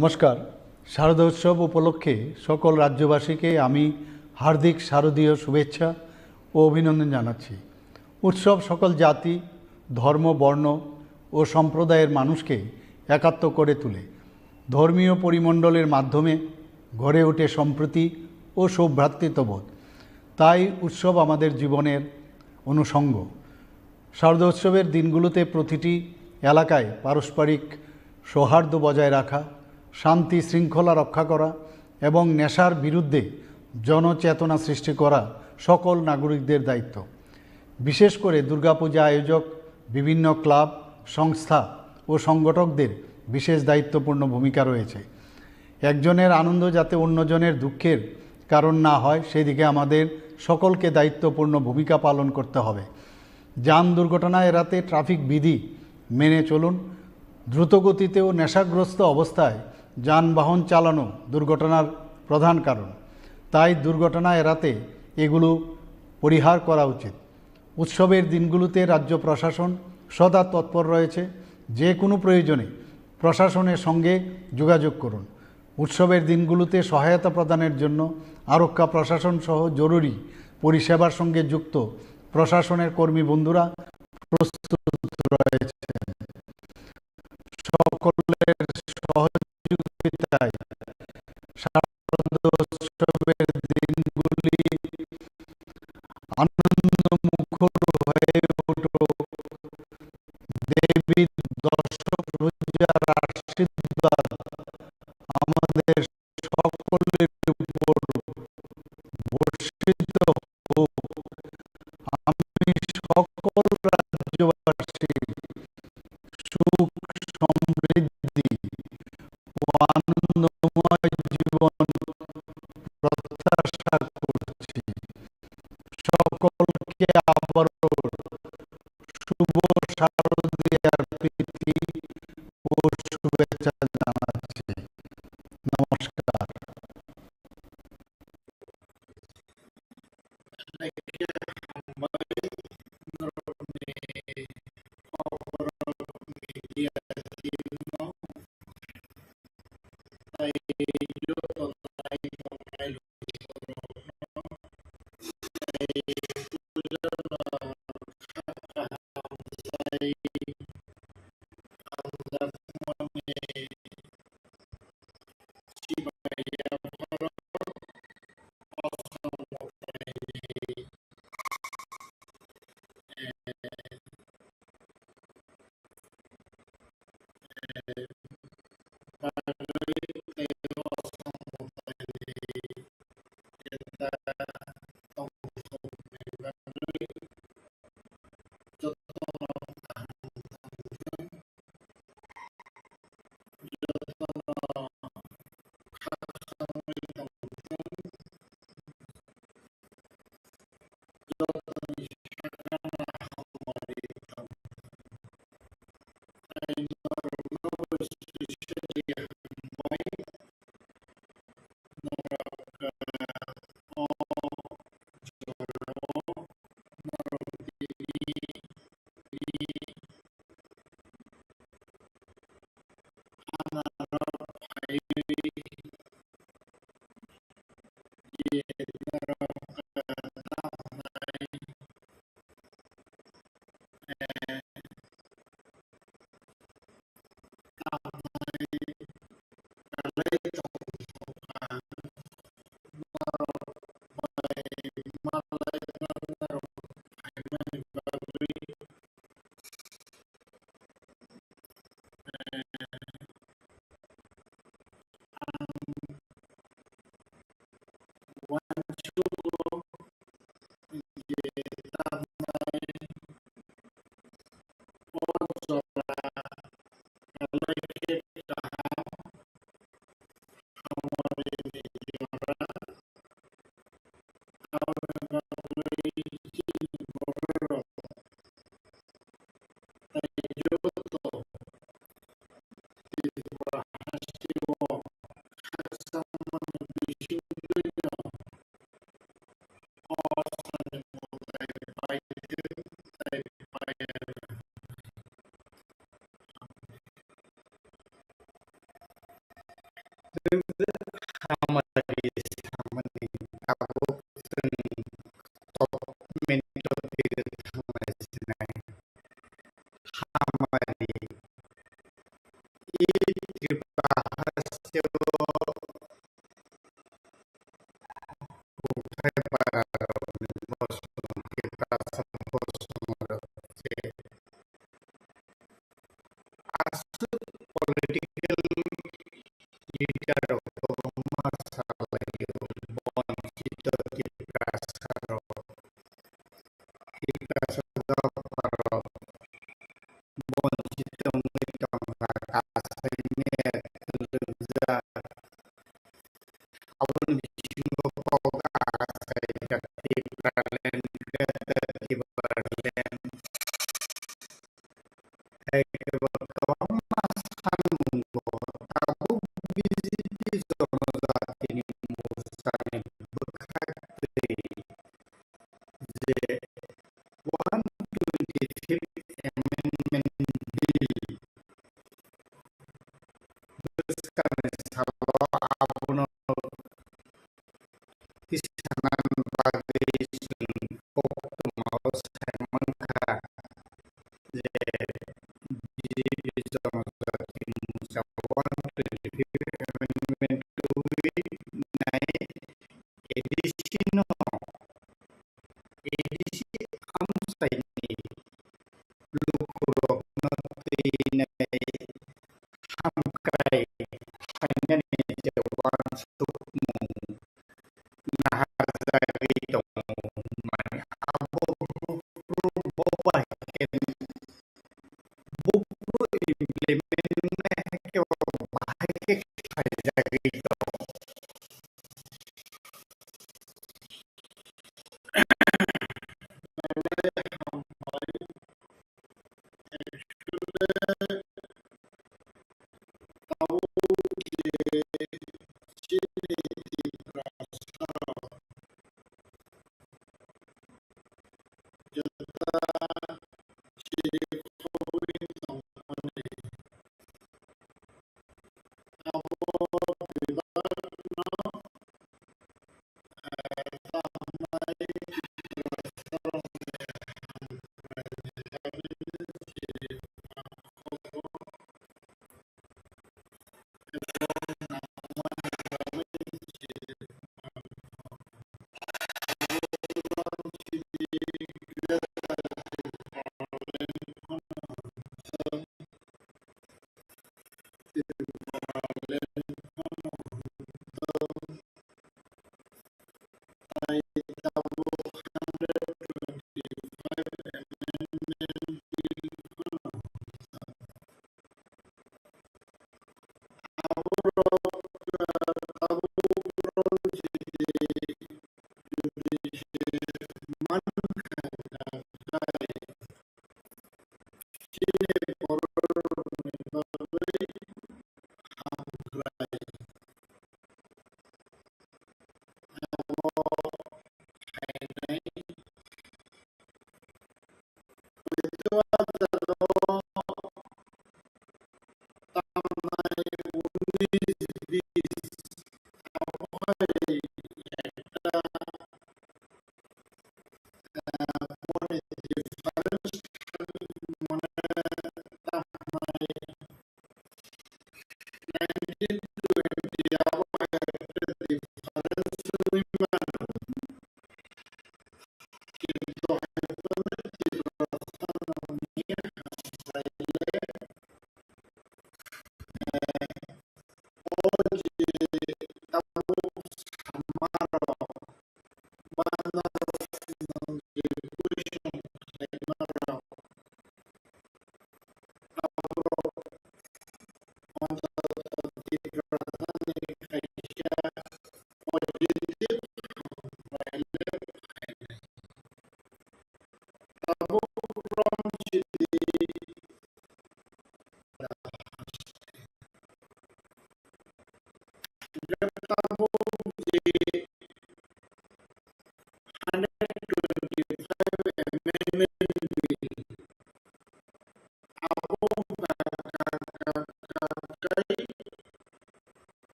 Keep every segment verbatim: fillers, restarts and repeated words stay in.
নমস্কার। শারদোৎসব উপলক্ষে সকল রাজ্যবাসীকে আমি হার্দিক শারদীয় শুভেচ্ছা ও অভিনন্দন জানাচ্ছি। উৎসব সকল জাতি, ধর্ম, বর্ণ ও সম্প্রদায়ের মানুষকে একাত্ম করে তোলে। ধর্মীয় পরিমণ্ডলের মাধ্যমে গড়ে ওঠে সম্প্রীতি ও সৌভ্রাতৃত্ববোধ। তাই উৎসব আমাদের জীবনের অনুষঙ্গ। শারদোৎসবের দিনগুলোতে প্রতিটি এলাকায় পারস্পরিক সৌহার্দ্য বজায় রাখা, শান্তি শৃঙ্খলা রক্ষা করা এবং নেশার বিরুদ্ধে জনচেতনা সৃষ্টি করা সকল নাগরিকদের দায়িত্ব। বিশেষ করে দুর্গাপূজা আয়োজক, বিভিন্ন ক্লাব, সংস্থা ও সংগঠকদের বিশেষ দায়িত্বপূর্ণ ভূমিকা রয়েছে। একজনের আনন্দ যাতে অন্যজনের দুঃখের কারণ না হয়, সেদিকে আমাদের সকলকে দায়িত্বপূর্ণ ভূমিকা পালন করতে হবে। যান দুর্ঘটনা এড়াতে ট্রাফিক বিধি মেনে চলুন। দ্রুতগতিতে ও নেশাগ্রস্ত অবস্থায় যানবাহন চালানো দুর্ঘটনার প্রধান কারণ। তাই দুর্ঘটনা এড়াতে এগুলো পরিহার করা উচিত। উৎসবের দিনগুলোতে রাজ্য প্রশাসন সদা তৎপর রয়েছে। যে কোনো প্রয়োজনে প্রশাসনের সঙ্গে যোগাযোগ করুন। উৎসবের দিনগুলোতে সহায়তা প্রদানের জন্য আরক্ষা প্রশাসন সহ জরুরি পরিষেবার সঙ্গে যুক্ত প্রশাসনের কর্মী বন্ধুরা প্রস্তুত রয়েছেন। সকলের সহযোগিতায় শারদোৎসবের দিনগুলি আনন্দমুখর হয়ে উঠুক। দেবীর দশভুজার আশীর্বাদ আমাদের সকলের উপর বর্ষিত হোক। আমি সকল রাজ্যবাসীর সুখ, সমৃদ্ধি ও আনন্দময় জীবন প্রত্যাশা করছি। সকলকে আবারও শুভ শারদীয়ার প্রীতি ও শুভেচ্ছা জানাচ্ছি। নমস্কার। Bwkhai bararokni bosong, Tiprasa bosongrok je aswk political leader rok kwbangma salaio, bonchito Tiprasarok, Tiprasa dopharok bonchito wngwi tongkha, kasaimaya kwlwkjak. Aboni bisingo kok achaijak Tipraland, Greater Tipraland. Hai khe bo kwbangma sanmungo tabuk B J P Jonojatini Morchani bwkhaktwi je one twenty-fifth Amendment Bill bwskangni salo abono tisanani bagwi chwng koktwmao sai mankha je B J P Jonojatini Morcha one twenty-fifth Amendment twiwi nai A D C no, A D C amchaini lukurokno twinai hamkrai phainani je uansukmung naharjagwi tongo hwnmani abo buphuru bo bai khe buphuru implement wngnai hai khe bo bahai khe khlaijagwi tongo. Actually, tabuk je chini Tiprasa jeta chirikhogwi tongmani abo bebakno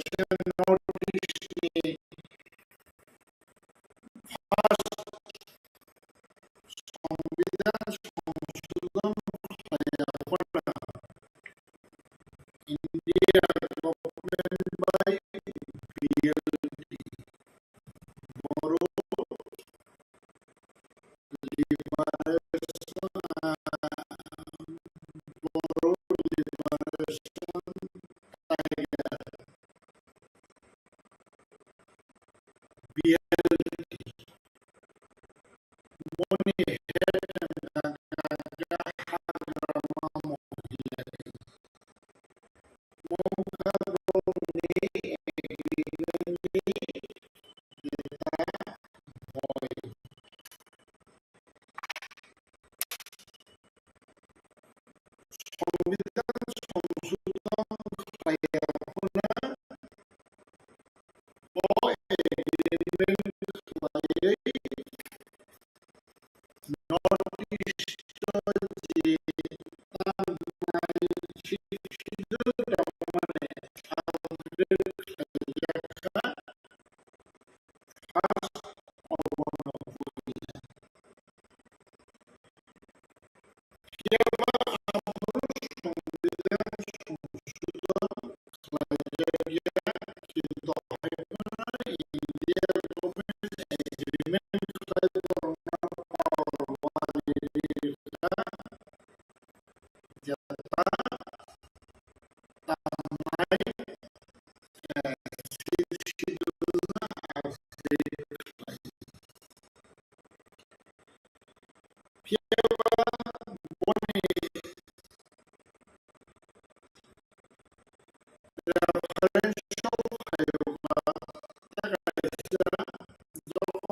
kaisa North East ni first Songbidan songsodon khlaiya phano India government bai B L T, Boro Liberation, Boro Liberation Tiger, B L T. Boni head wngkha Gaga Hagrama Mohilani. Wngkha borokni agreement ni neta boi. Songbidan songsodon khlaiya phano bo agreement khlaiwi North East o je tangnai Sixth Schedule tamani upgrade khlaijakha, first obono puila. Phiya ba abo Songbidan songsodon khlaijakya, kintu hai phano India government agreement khlai borokno power wari rikha, jeta tangnai, eh, Sixth Schedule no upgrade khlai. Phiya ba boni reference o phaio ba tei kaisa jokhon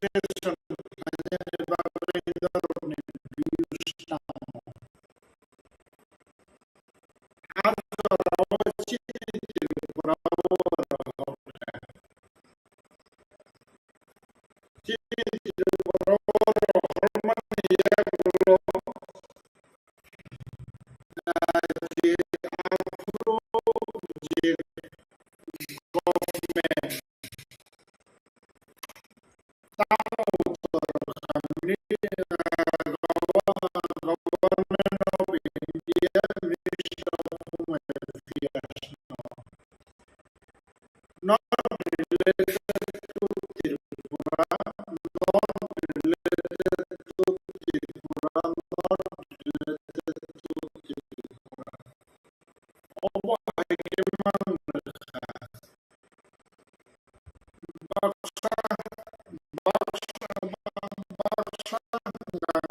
registration khlainani bagwi norokni views tamo. A jorao chini Tripura o rohor kha. Chini Tripura o rohormani yagulo, ah, je aphuru je government tamo utor khamni, ah, Government of India, Minister of Home Affairs no not related to Tripura, not related to Tripura, not related to Tripura. Obo hai khe mang rwkha. Baksa, baksa, baksa hwnkha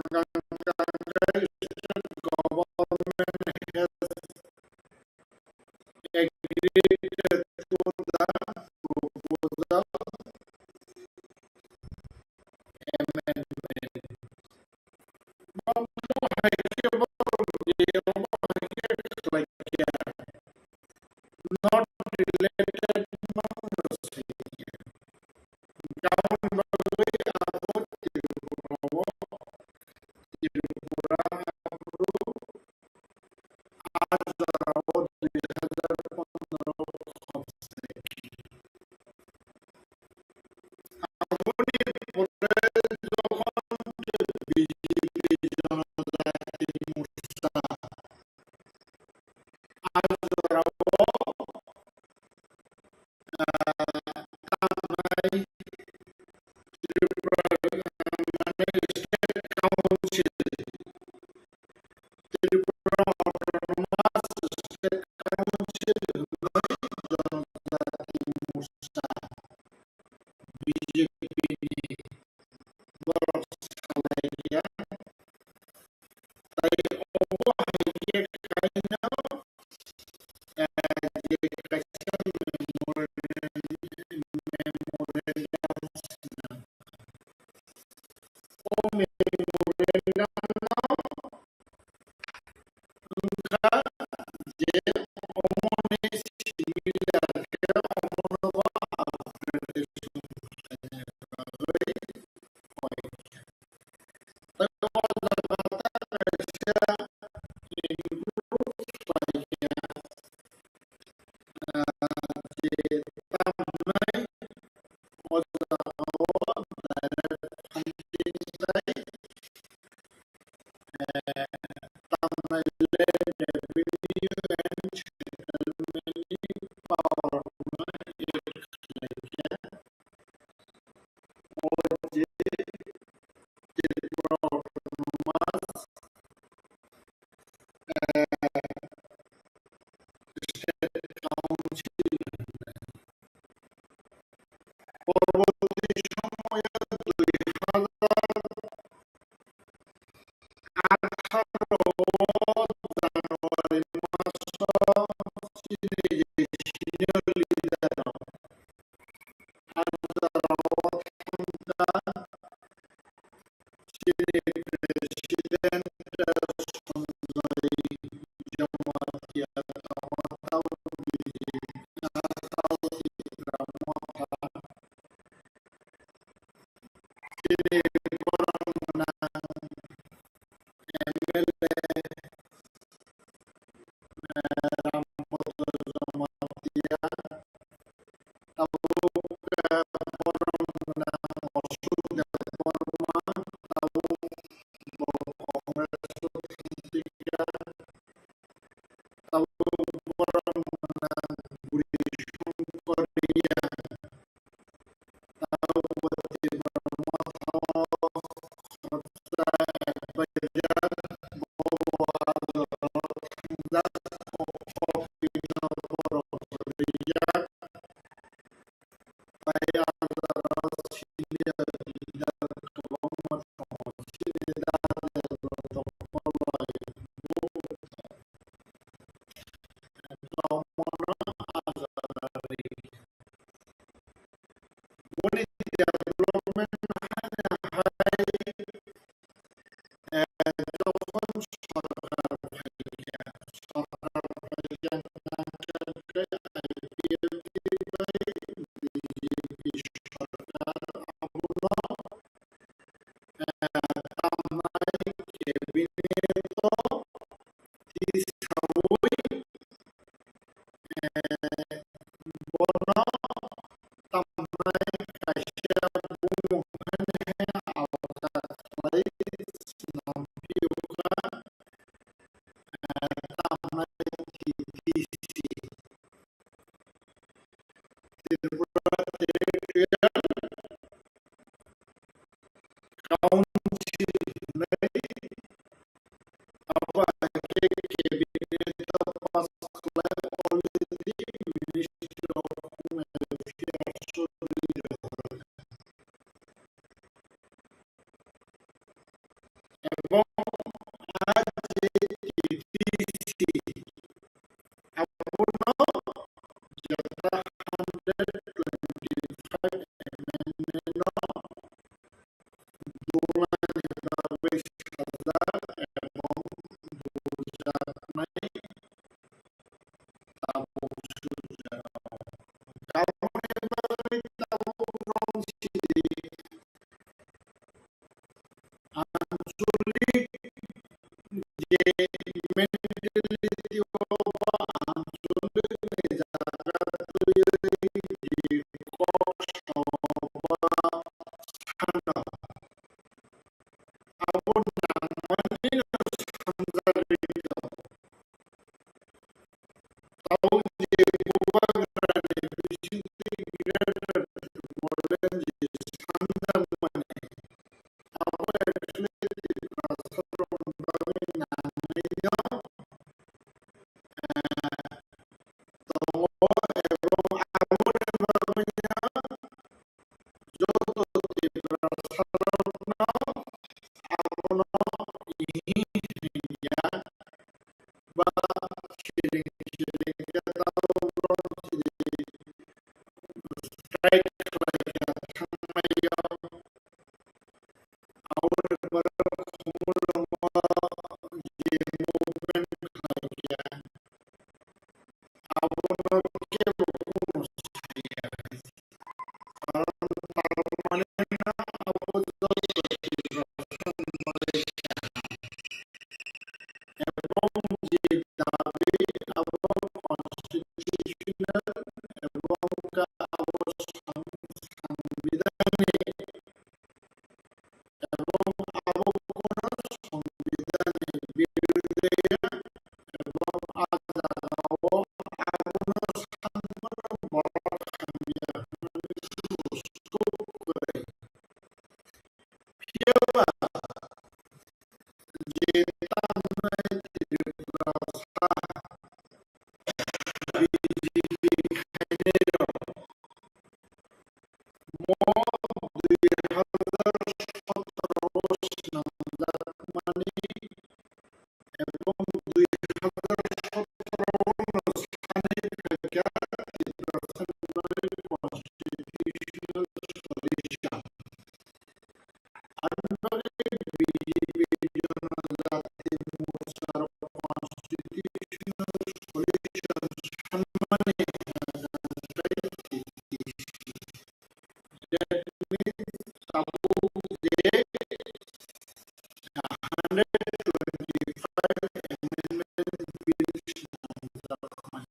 hwnkha khe state government has agreed to the proposal amendment. Omo hai khe borok je omo hai khe khlai kha. Not related no swi kha. Tamoni bagwi abo Tripura o, Tripura haphuru a jorao dui hazar pondro khopsai. Aboni pore jokhon B J P Janajati Morcha a jorao, ah, tamnai Tripura, ah, mane State Council, Tripura Autonomous State Council hwnwi Janajati Morcha B J P ni borok salai ya. Tai obo hai khe kaino, eh, je kaisa memorandum, memorandum sina. O memorandum no wngkha je omoni similar khe omono bo upgradation khlaina bagwi koi kha. Tei o jaga ta kaisa include khlai kha, ah, je tamnai o jagao direct funding sai, eh, tamnai land revenue and settlement ni power no add khlai kha. O je Tripura Autonomous, eh, State Council. Porborti somoyo dui hazar atharo January maso chini je senior leader rok Hazarao thangkha chini President Sanjay Jamatia tamo tabo B J P, ah, tamo Tipra Motha. Chini borok gwnang M L A, eh, Rambodor Jamatia, tabuk, eh, borok gwnang Ashok Debbarma, tabuk bo Congress o thangpikha, tabuk borok gwnang Buri Songkor Reang, tabuk bo Tipra Motha o khoroksa advisor, bo bo Hazarao thangjak, kok kok bini borok rijak, tai Hazarao senior leader kwbangma tongo, chini dadi joto kolai bo tongmano Hazara ri. Boni development council hwnwi abo hai khe cabinet o pass khlai already Ministry of Home Affairs o rwui rwkha. Ebong a je T T C abono jeta hundred twenty five amendment no dulani bagwi sajak ebong duljaknai tabuk sujak. Aboni bagwi tabuk rong sidi ancholic je mentality o ba ancholic ni jaga twiwi je kok sao ba sano abo nangmani no sanjagwi tong. Tabuk je bubagrani bisingtwi greater Tipraland je sanjakmani abo actually Tiprasarokni bagwi nangnaino, eh, tongo ebong aboni bagwino joto Tiprasarokno abono hini hini ya ba siring siring khe tabuk rong sidi strike khlai khe thangmai ya. Aboni borok Khumulwngo je movement khlai khe abono kebo kunu saya. Karon tarmani abo joto Tiprasa ni ebong je dabi abo constitutional ebong ka abo sang-, sangbidhanik ebong abo kono songbidhan ni birudhe ebong a jagao abono sanmano borok hamya hwnwi suk kwrwi. Phiya ba je tamnai Tiprasa B J P khainai rok mo dui hazar sotoro o swnamjakmani ebong dui hazar sotoro o no sanwi phaikha Tiprasa ni bagwi constitutional solution. Ani bagwi B J P Jonojati Morchar constitutional solution sanmani That means tabuk je hundred twenty five amendment bill swnamjakmani.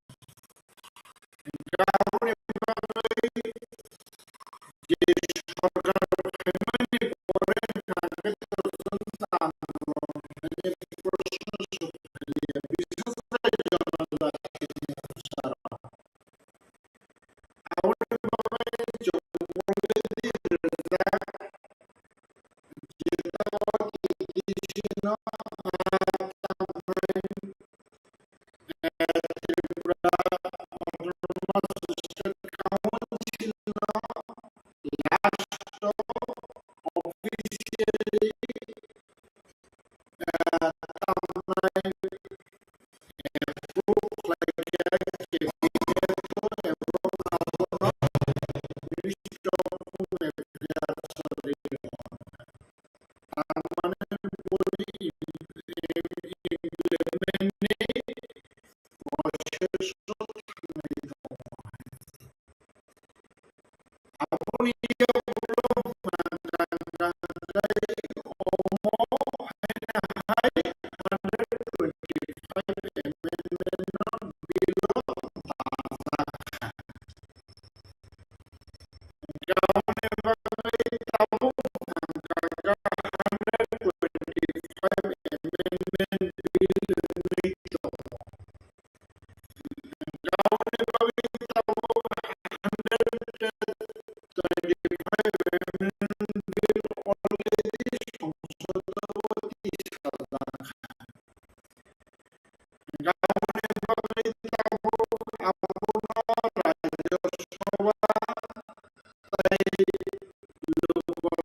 Hwnkhe aboni bagwi je sorkar phaimani pore hwnkhe chwng ta andolon khainai proshno sokphailiya, bishesh khe jonojatini bwsarok. Aboni bagwi chwng already rijak, jeta o T T C no, ah, tamnai, eh, Tripura Autonomous State Council no last o officially, ah, tamnai approve khlai khe cabinet o ebong abono Ministry of Home Affairs o rw. Tar mane boni im-, im-, implement ni process o thangnai tongo. Aboni yagulo hwnka hwnka hwnkhe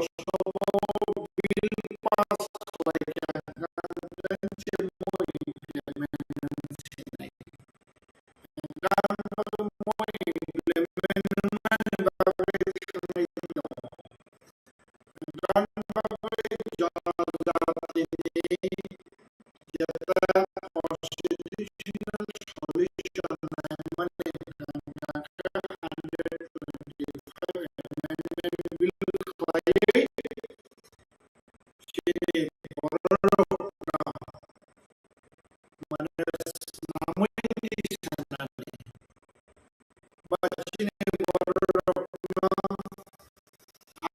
Lok Sabha o bill pass khlai kha, hwnkhe se mo implement sinai. Hwnkhe mo implement wngnani bagwi thangwi tongo. Hwnkhe mo bagwi jonojatini jeta constitutional solution naimani hwnkhe hundred twenty-five amendment bill khlaiwi chini bororokno mane swnamwi sanani ba chini bororokno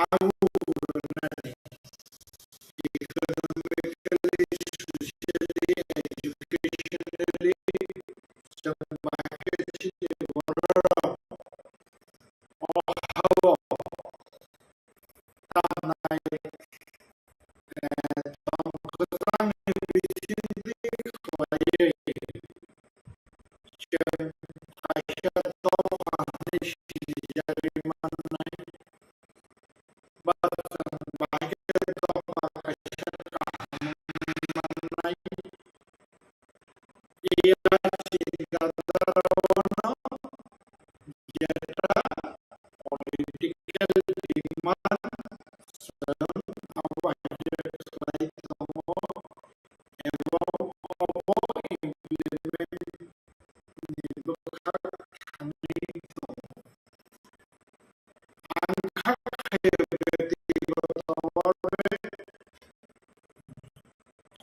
agu rwnani economically, socially, educationally chwng bai khe chini bororok o ha-o tamnai, eh, tong kwchangni bisingtwi khlaiwi chwng kaisa dopha hwnwi sijagwi mannai, ba chwng bahai khe dopha kaisa kaham mannai. Iya chini dada-o no jeta political demand chwng abo hai khe khlai tongo, ebong obo implement ni bwkha thangwi tongo. Ang kha khe byaktigoto bhabe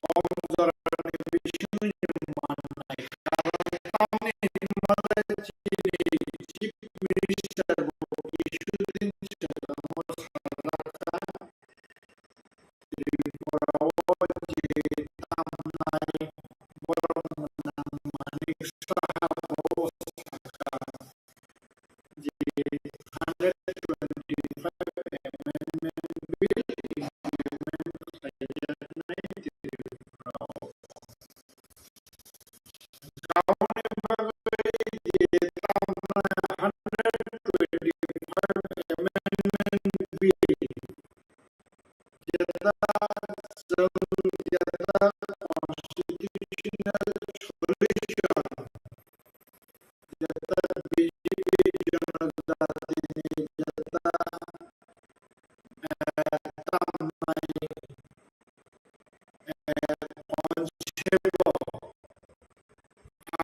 kom jorani bisingtwi mannai. Karon tamni hwnmale chini Chief Minister bo kisudin swkang sakha, Tripura o je tamnai borok Manik Saha bo sakha. Je hundred twenty-five amendment bill implement khlaijaknai Tripura o. Aboni bagwi je tamni hundred twenty-five amendment bill, jeta chwng jeta constitutional solution, jeta B J P jonojatini jeta, eh, tamnai, eh, onsebo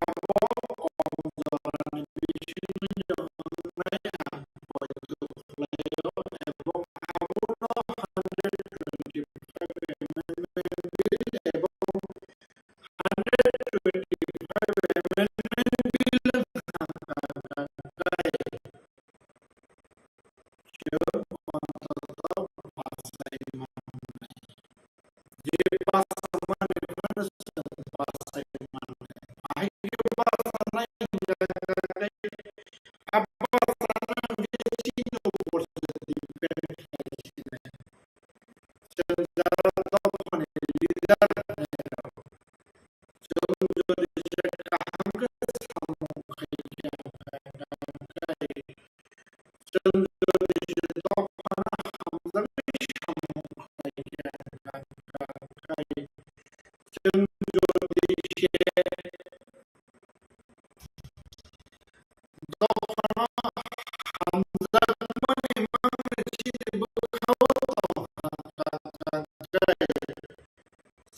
abo kom jorani bisingtwi wngnai ang poito khlaio, ebong abono hundred twenty-five amendment bill ebong hundred twenty-five amendment bill wngkha hwnkhe chwng onthoto pass khlai mannai. Je pass wngmani phano chwng pass khlai mannai. Ahai khe pass wngnai hwnkha khe a pass wngna hwnkhe chini upor se depend khlai sinai. Chwng jara dophani leader hwnwi rw. Chwng jodi se kaham khe samung khai khe, chwng jodi se dophano hamjaknai samung khai khe, chwng jodi se dophano hamjakmani mangni chini bwkhao tong kha,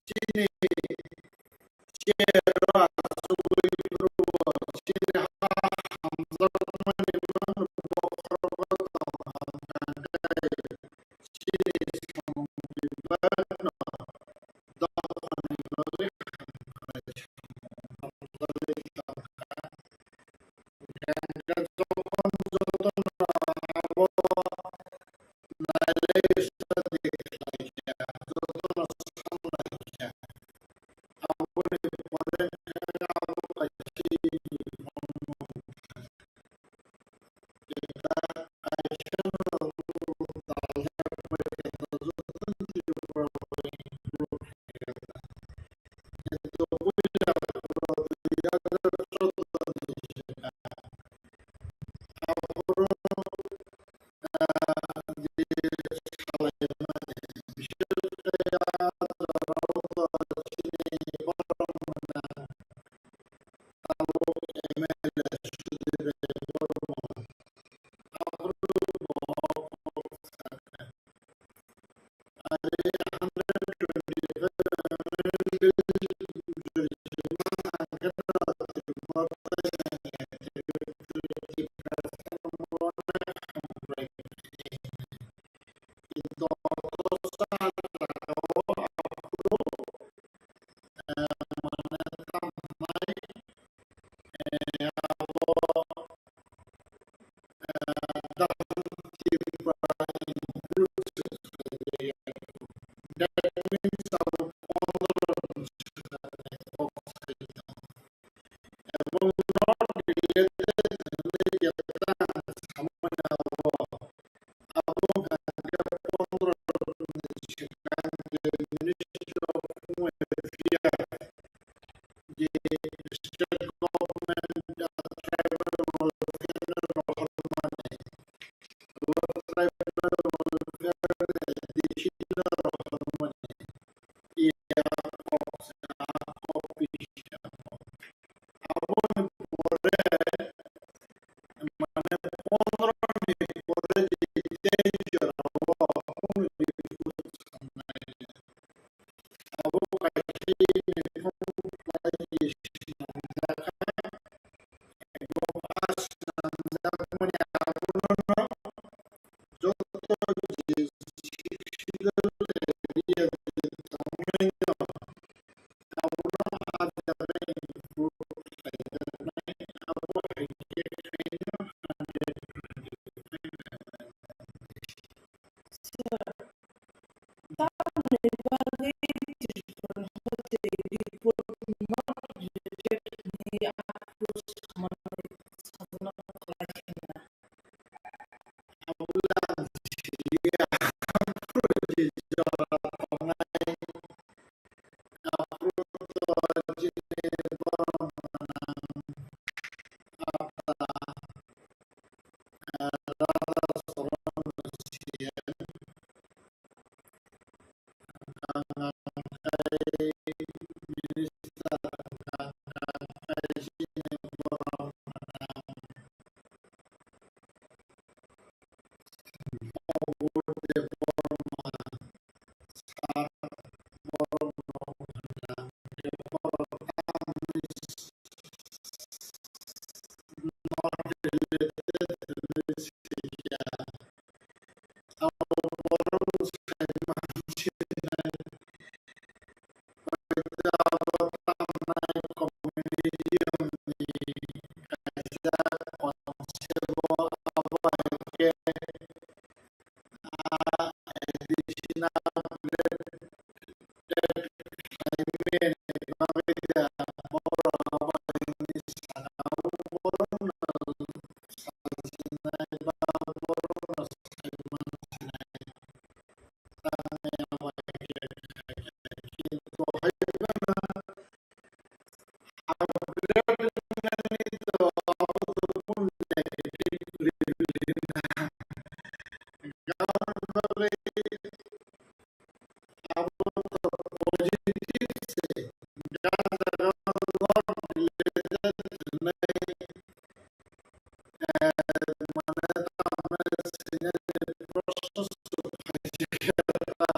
chini chair o achugwi phuru chini ha hamjakmani mangno bokhorogo tong kha, chini samung bebakno dophani bagwi hamjaknai samung hamjakwi tong kha. Hwnkhe jotono abo nailai sa de khlai kha, jotono samlai kha. Aboni pore khe abo kaisa additional rohormani. Iya kok sa, kok pisa. Aboni pore, mane, pondro ni pore je tei jora o kunu riphu sanai. Abo kaisa uniform khlai swnamjak kha, ebo a swnamjakmani abono joto je Sixth Schedule area je tongnaino abono a jaga include khlaijaknai, abo hai khe khaino hundred twenty-five amendment. Sir, tamoni bagwi Tripura hote report not related hwnwi approach khamani sajwkno khlai kha na? Abole ang siliya, aphuru je jora tongnai, aphuru to chini borok gwnang apha, eh, Radha Charan C M. Ang khe minister, ang khe chini borok gwnang Obur Debbarma sir, borok no gwnang, borok tamni not related hwnwi swi kha. Abo borok sai mansinai. Abo tamnai communism ni kaisa concept o, abo hai khe, ah, additional plate, plate khlaimani bagwi da borok abo hai hwnwi sana, abo borok no sajinai ba borok no sai mansinai. Tamni abo hai khe, kintu hai phano upgrade wngnani to abo to kunu negative kwrwi na. Aboni bagwi abo to positive se, jang jaga not related hwnwi, eh, mane tamni sini proshno khaijak kha.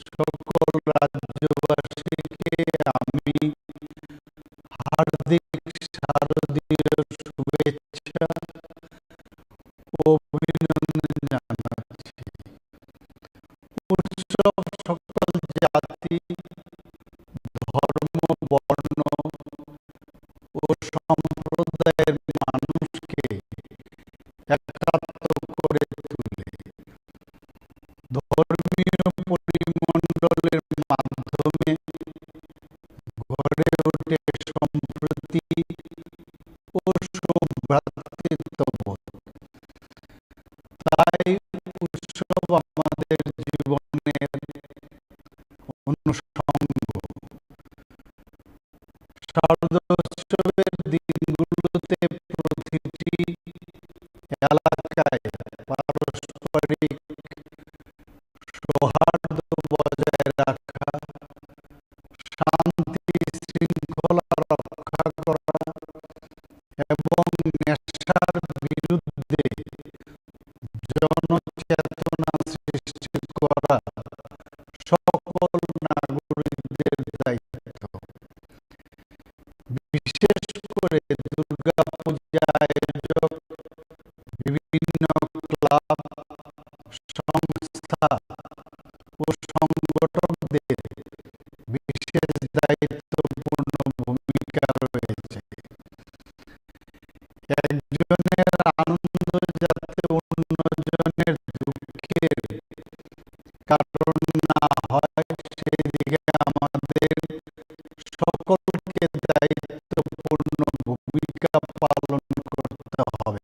সকল রাজ্যবাসীকে আমি হার্দিক শারদীয় শুভেচ্ছা ও অভিনন্দন জানাচ্ছি। উৎসব সকল জাতি, ধর্ম, বর্ণ ও সম্প্রদায়ের মানুষকে একাত্ম করে তোলে। ধর্মীয় পরিমণ্ডলের মাধ্যমে গড়ে ওঠে সম্প্রীতি ও সৌভ্রাতৃত্ববোধ। তাই উৎসব আমাদের জীবনের অনুষঙ্গ। শারদোৎসবের দিনগুলোতে প্রতিটি এলাকায় পারস্পরিক সৌহার্দ্য বজায় রাখা, শান্তি শৃঙ্খলা রক্ষা করা এবং নেশার বিরুদ্ধে জনচেতনা সৃষ্টি করা সকল নাগরিকদের দায়িত্ব। বিশেষ করে দুর্গা পূজা আয়োজক বিভিন্ন ক্লাব, সংস্থা ও সংগঠকদের বিশেষ দায়িত্বপূর্ণ ভূমিকা রয়েছে। একজনের আনন্দ যাতে অন্যজনের দুঃখের কারণ না হয়, সেই দিকে আমাদের সকলকে দায়িত্বপূর্ণ ভূমিকা পালন করতে হবে।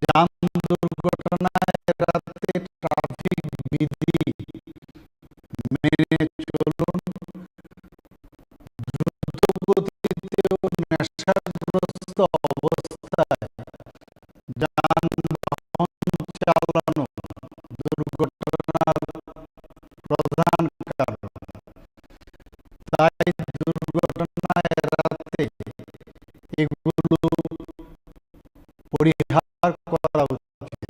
যান দুর্ঘটনা এড়াতে ট্রাফিক বিধি মেনে চলুন। দ্রুত গতিতে ও নেশাগ্রস্ত অবস্থায় যানবাহন চালানো দুর্ঘটনার প্রধান কারণ। তাই দুর্ঘটনা এড়াতে এগুলো পরিহার করা উচিত।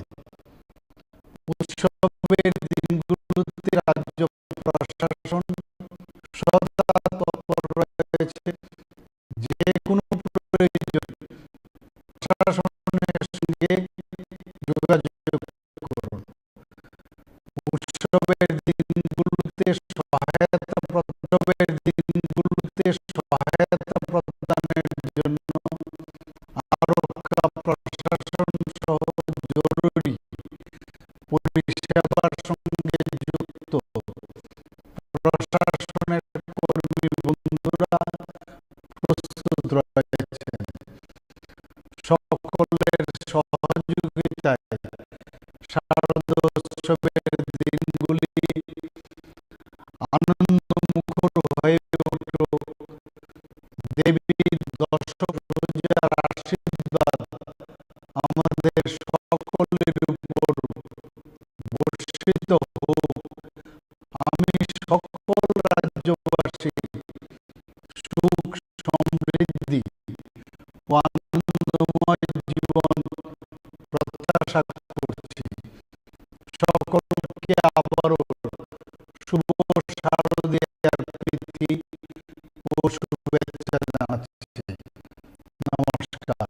উৎসবের দিনগুলোতে রাজ্য প্রশাসন সদা তৎপর রয়েছে। যে কোনো প্রয়োজনে প্রশাসনের সঙ্গে যোগাযোগ করুন। উৎসবের দিনগুলোতে সহায়তা প্র-, উৎসবের দিনগুলোতে সহায়তা প্রদানের জন্য আরক্ষা প্রশাসন সহ জরুরি পরিষেবার সঙ্গে যুক্ত প্রশাসনের কর্মী বন্ধুরা প্রস্তুত রয়েছেন। সকলের সহযোগিতায় শারদোৎসবের দিনগুলি আনন্দমুখর হয়ে উঠুক। দেবী দশভুজার আশীর্বাদ আমাদের সকলের উপর বর্ষিত হোক। আমি সকল রাজ্যবাসীর সুখ, সমৃদ্ধি ও আনন্দময় জীবন প্রত্যাশা করছি। সকলকে আবারও শুভ শারদীয়ার প্রীতি ও শুভেচ্ছা জানাচ্ছি। নমস্কার।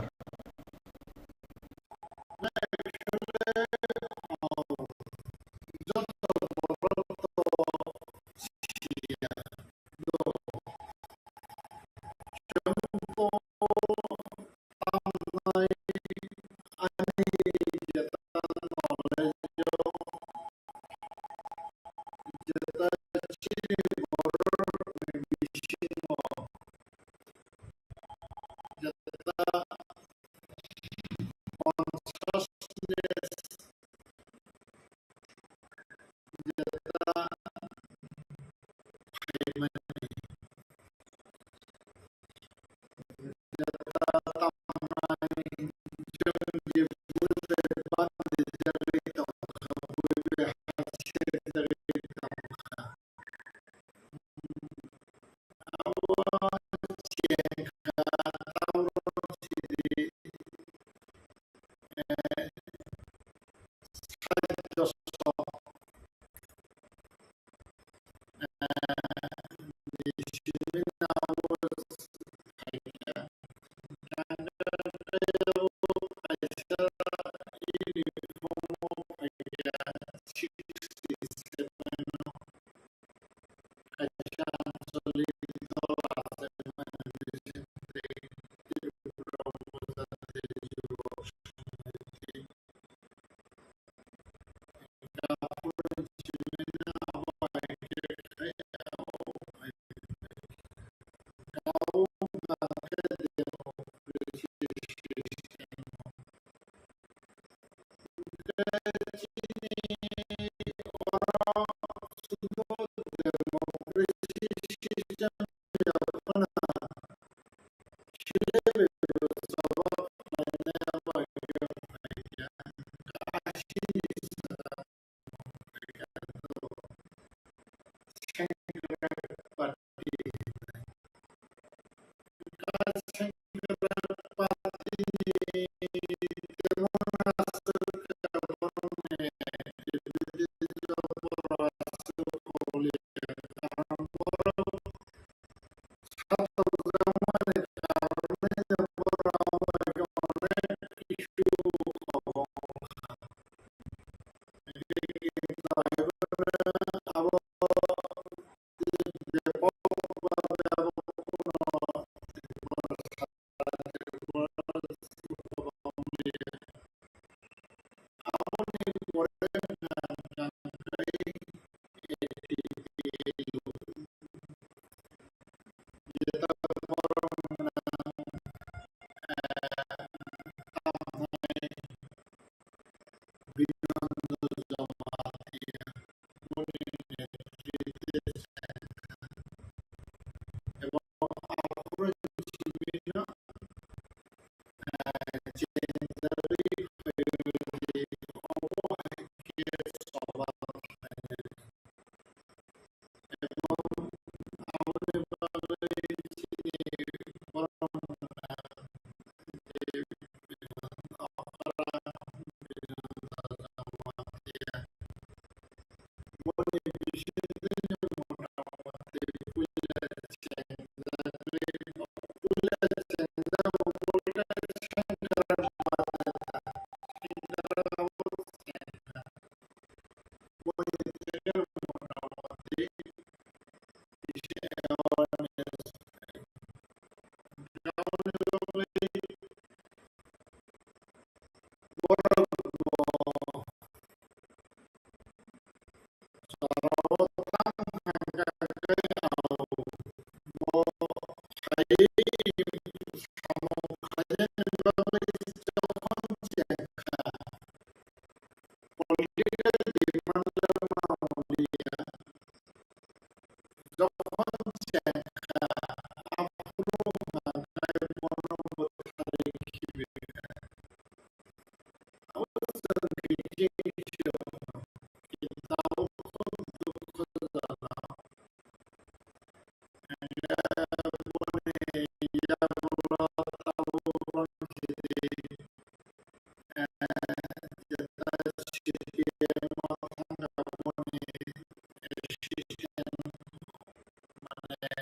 Motamoti kisa awareness. Aboni bagwi borok bo jorao tang kha khe bo hai samung khainani bagwi jokhon chengkha, political demand ma wngya, jokhon chengkha, aphuru hwnkhai bono bwtharwi khibiya. Abo chwng kiching sio, kitao khub dukhojonok. Hwnkhai boni yagulo tabuk romsidi, eh, jeta C P M o thangkha boni assistant, mane,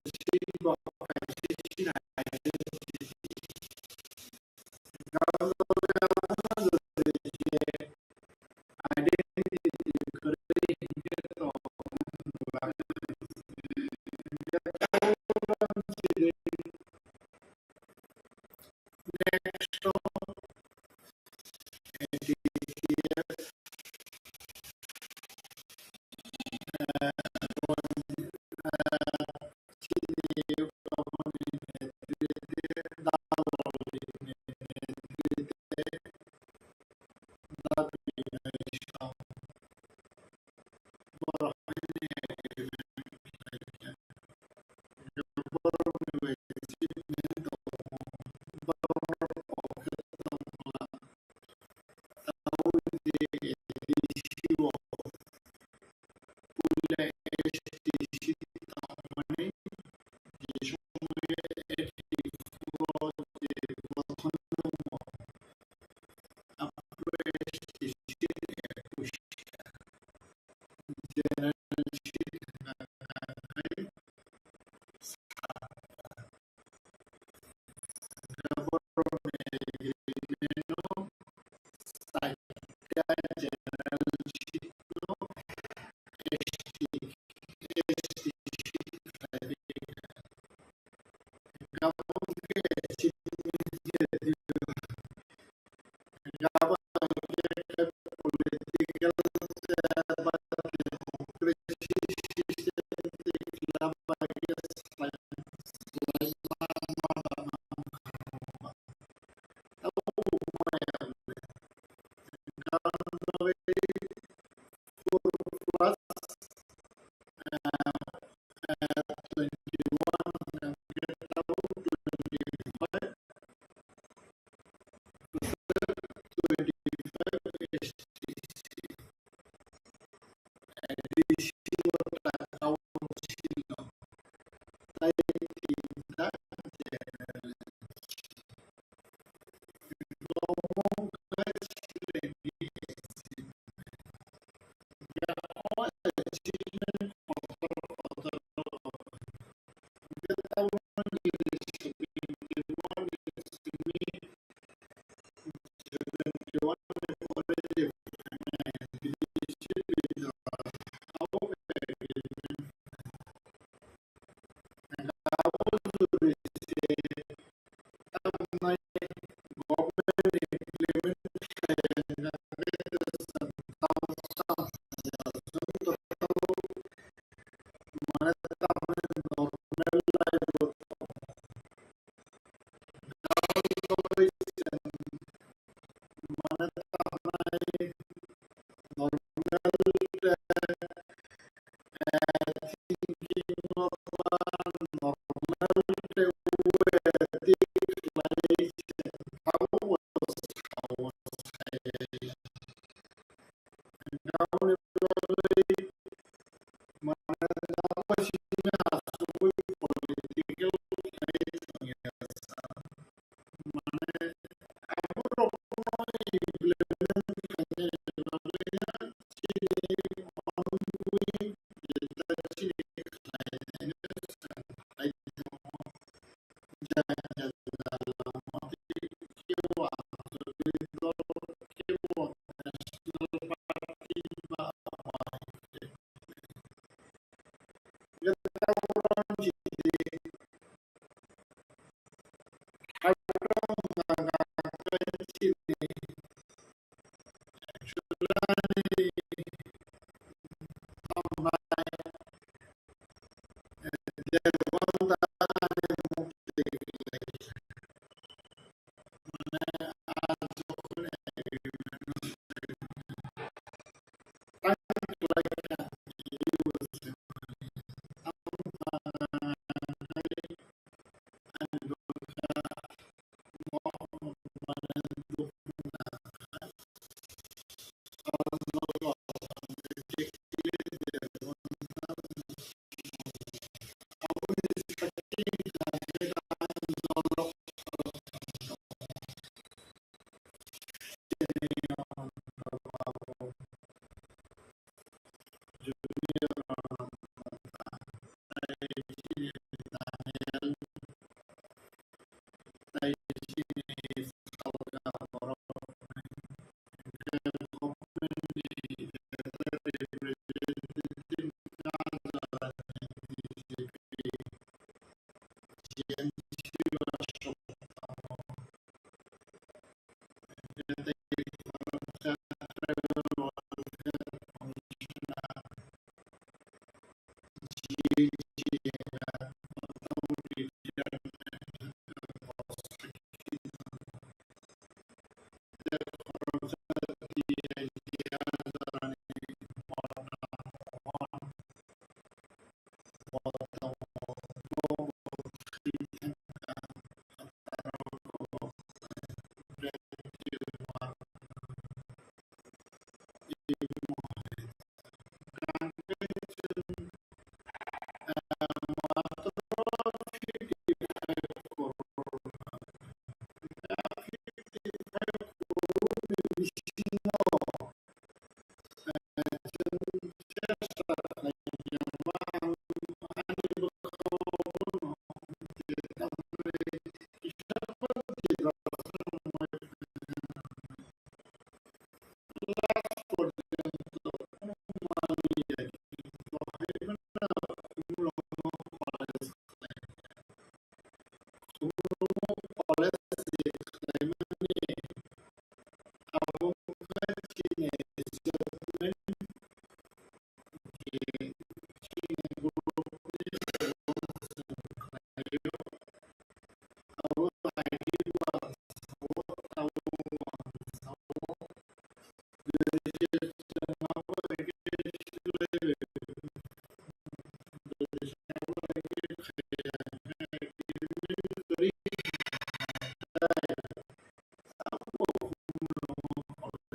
leadership bo kaisa chini identity. Gabon logi abono jodi je identity kwrwi hinkhe tongmani next bisingo, eh, chwng chesta khlaima, ani bwkhao bono je tamni kisa phan je last porjonto wngmani bahai phano khumulwngo college khlaimani. Khumulwngo college je khlaimani, abo wngkha chini achievement, je chini borokni abo hai khe bo ang sao, abo ang sao. Jodi se chwng abo hai khe swlaiwi, jodi se abo hai khe khaiya, hai khe kwrwi, tai abo khumulwngo college.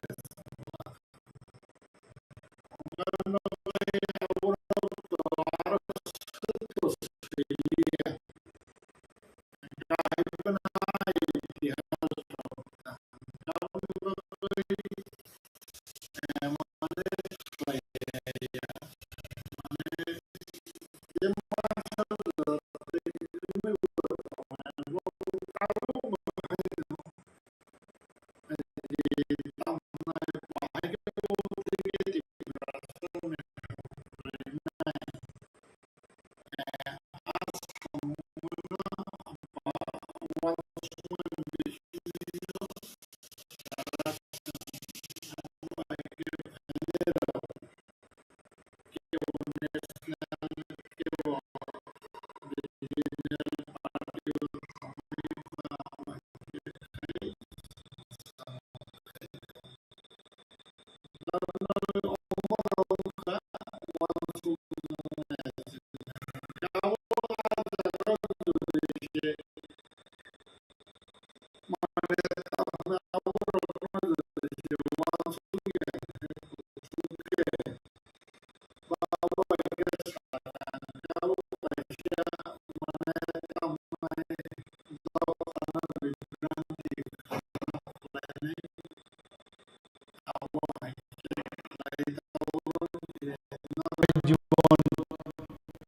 জীবন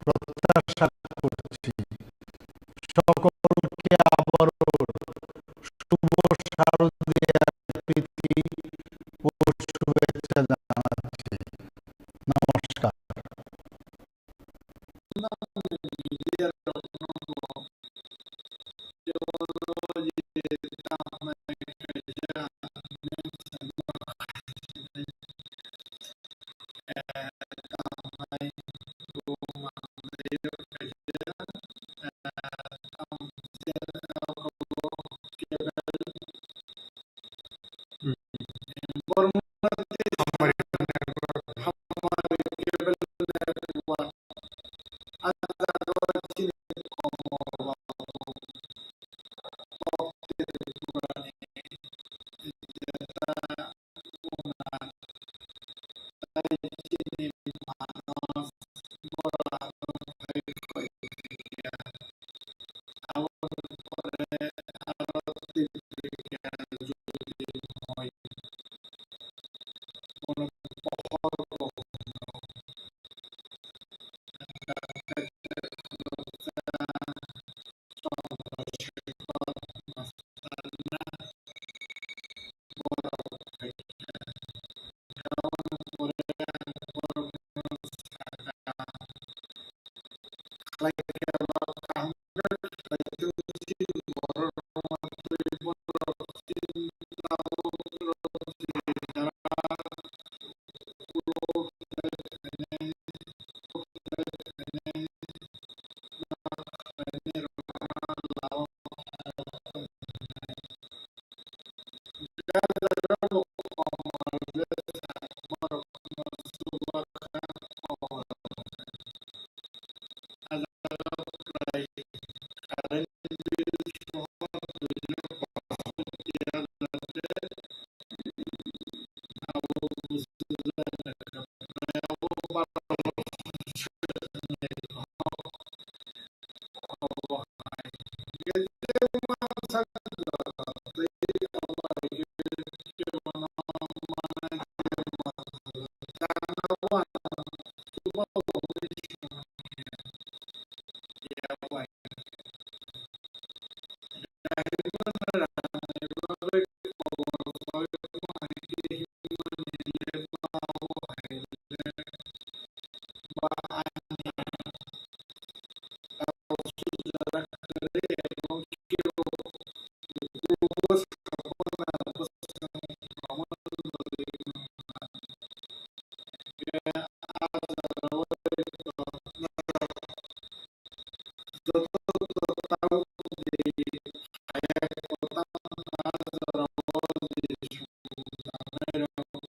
প্রত্যাশা করছি। সকলকে আবারও শুভ শারদীয়ার প্রীতি ও শুভেচ্ছা জানাচ্ছি। নমস্কার। sakno bwswng kwmani bagwi wngkha. Hwnkhe a jora o joto joto tabuk de, hai kotor a jora o je songwrok tabuk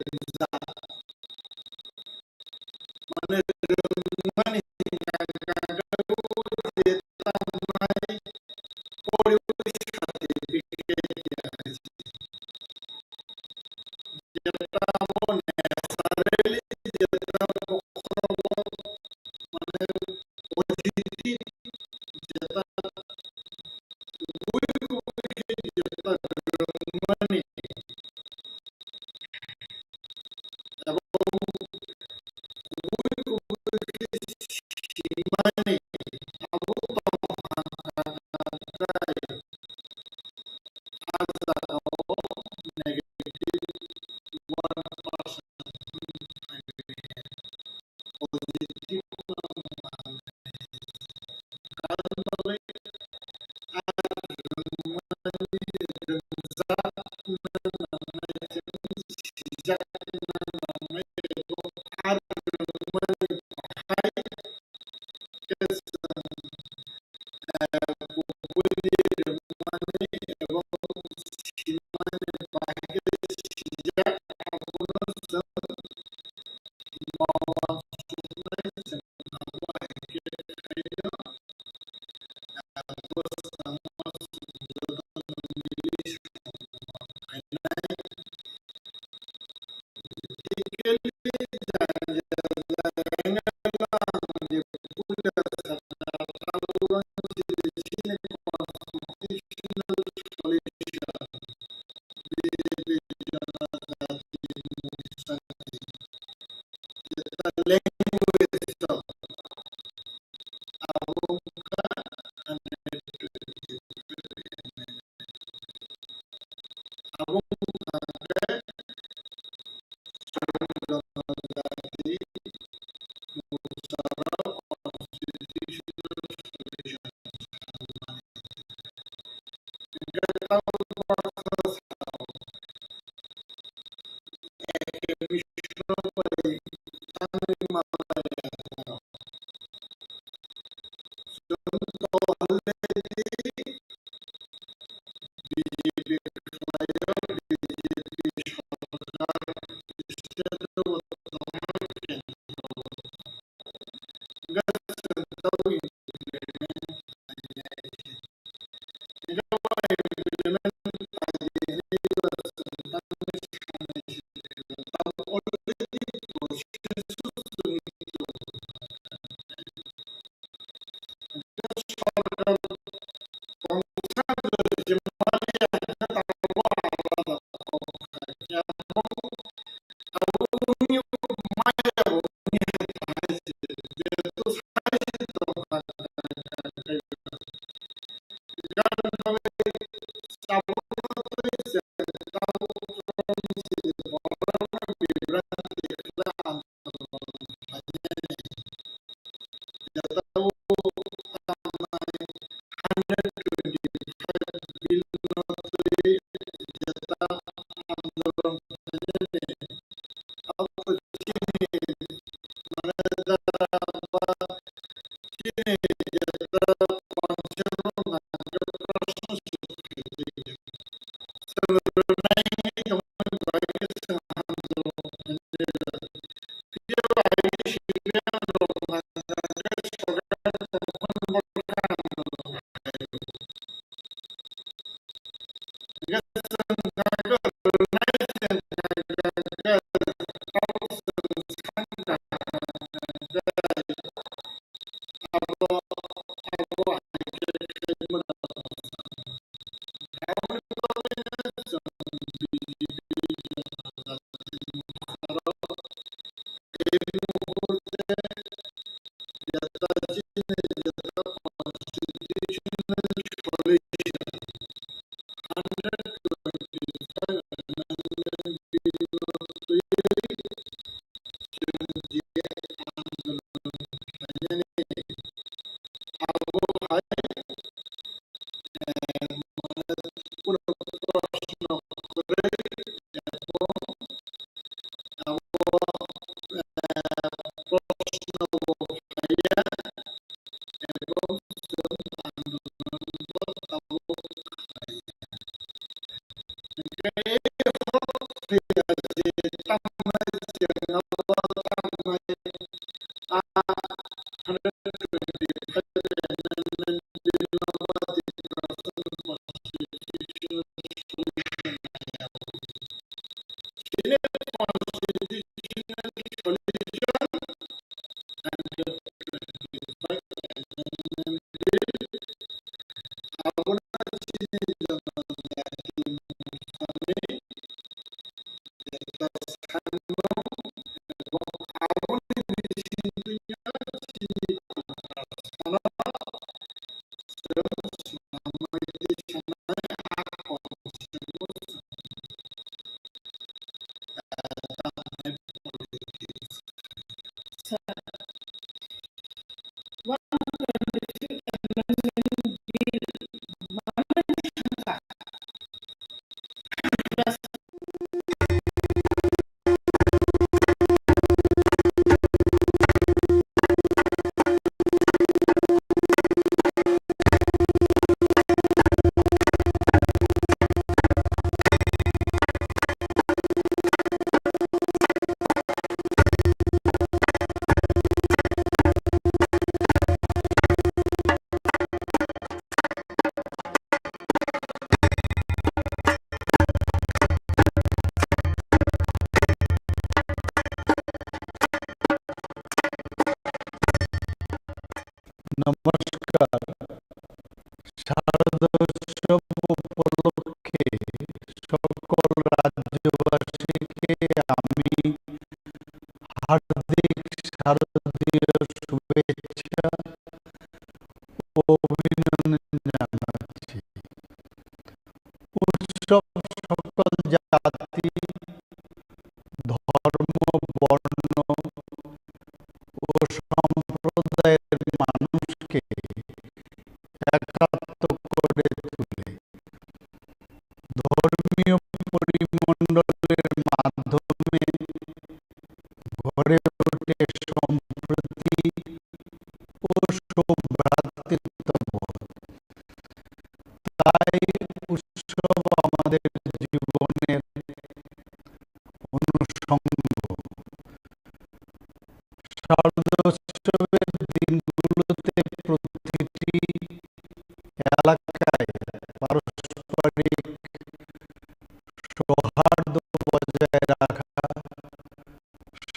rwngjak. Mane rwngmani je tangnai poribo certificate ya hai se. Jeta abo naturally jeta bokhorogo mane positive jeta kubui kubui khe jeta rwngmani abo kubui kubui khe simani abo tongthai a jagao negative one percent positive সবাইকে আমি হার্দিক শারদীয় শুভেচ্ছা ও অভিনন্দন জানাচ্ছি। উৎসব সকল জাতি, ধর্ম, বর্ণ ও সম্প্রদায়ের মানুষকে একাত্ম করে তোলে। ধর্মীয় পরিমণ্ডলের মাধ্যমে গড়ে ওঠে সম্প্রীতি ও সৌভ্রাতৃত্ববোধ। তাই উৎসব আমাদের জীবনের অনুষঙ্গ। শারদোৎসবের দিনগুলোতে প্রতিটি এলাকায় পারস্পরিক সৌহার্দ্য বজায় রাখা,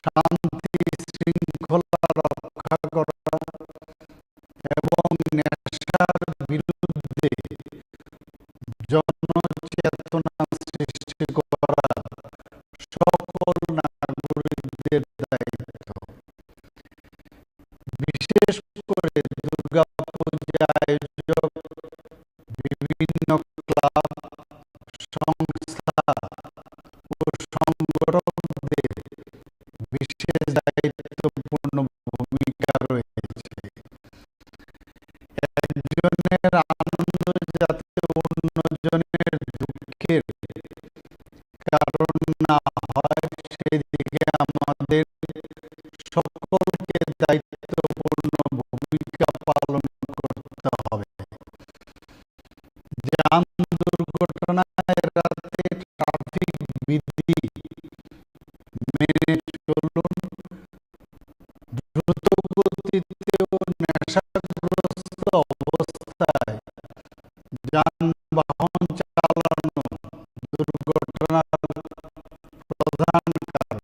শান্তি শৃঙ্খলা রক্ষা করা এবং নেশার বিরুদ্ধে জনচেতনা সৃষ্টি করা সকল নাগরিকদের দায়িত্ব। বিশেষ করে দুর্গাপূজা আয়োজক বিভিন্ন ক্লাব, সংস্থা ও সংগঠকদের বিশেষ দায়িত্বপূর্ণ ভূমিকা রয়েছে। একজনের আনন্দ যাতে অন্যজনের দুঃখের কারণ না হয়, সেদিকে আমাদের সকলকে দায়িত্বপূর্ণ ভূমিকা পালন করতে হবে। যান দুর্ঘটনা এড়াতে ট্রাফিক বিধি মেনে চলুন। দ্রুত গতিতে ও নেশাগ্রস্ত অবস্থায় যানবাহন চালানো দুর্ঘটনার প্রধান কারণ।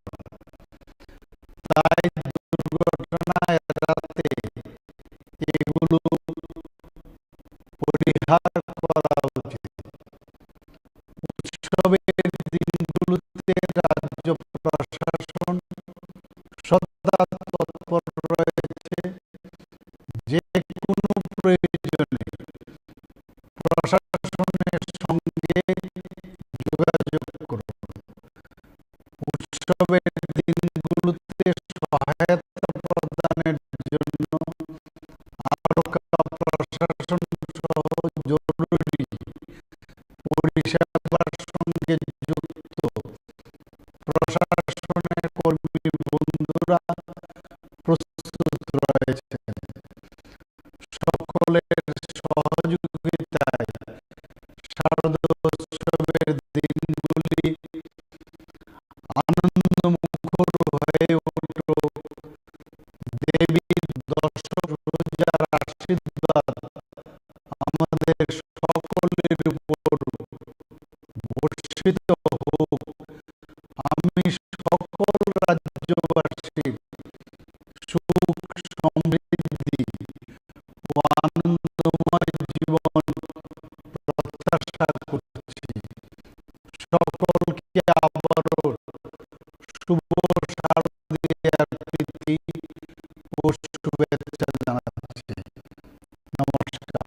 তাই দুর্ঘটনা এড়াতে এগুলো পরিহার করা উচিত। উৎসবের দিনগুলোতে রাজ্য প্রশাসন সদা তৎপর রয়েছে। যে কোনো প্রয়োজনে প্রশাসনের সঙ্গে যোগাযোগ করুন। উৎসবের দিনগুলোতে সহায়তা প্রদানের জন্য আরকা প্রশাসন সহ জরুরি পরিষেবার সঙ্গে যুক্ত প্রশাসনের কর্মী বন্ধুরা প্রস্তুত রয়েছেন। সকলের সহযোগিতায় শারদোৎসবের দিনগুলি আনন্দমুখর হয়ে উঠুক। দেবীর দশ রোজার আশীর্বাদ আমাদের সকলের উপর বর্ষিত হোক। আমি সকল রাজ্যবাসীর সুখ, সমৃদ্ধি ও আনন্দময় জীবন প্রত্যাশা করছি। সকলকে আবারও শুভ শারদীয়ার প্রীতি ও শুভেচ্ছা জানাচ্ছি। নমস্কার।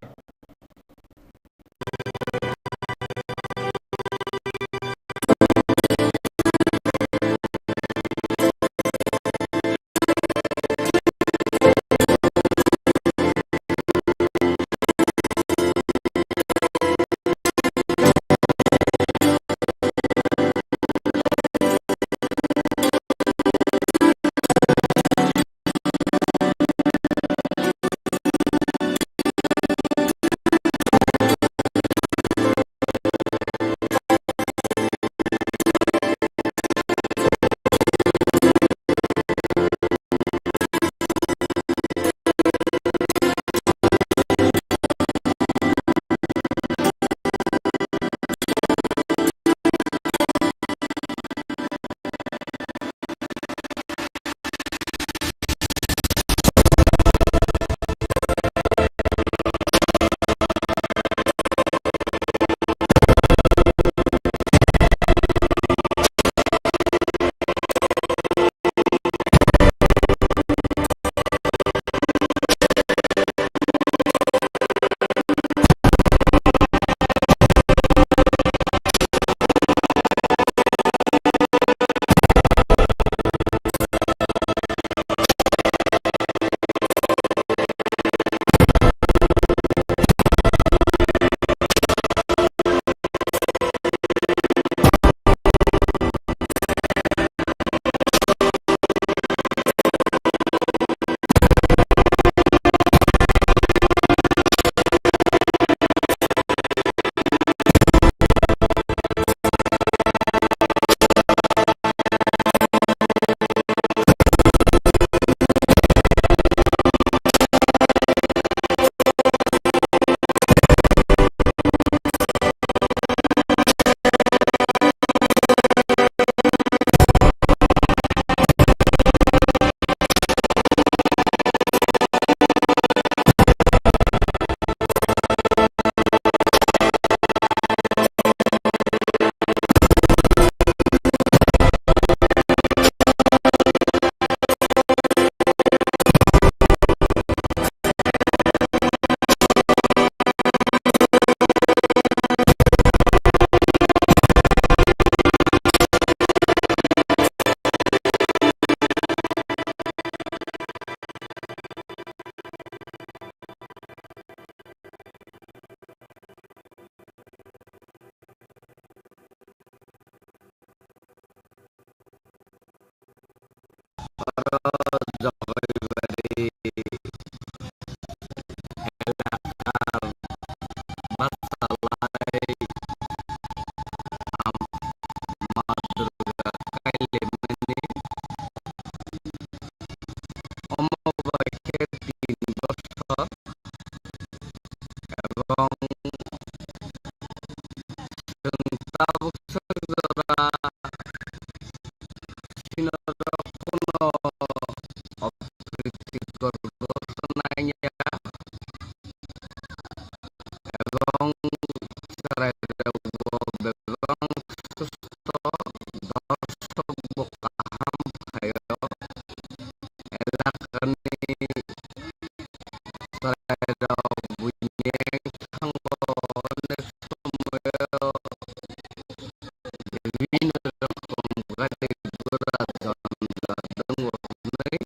bini rokom gari gura janja tongo hwnwi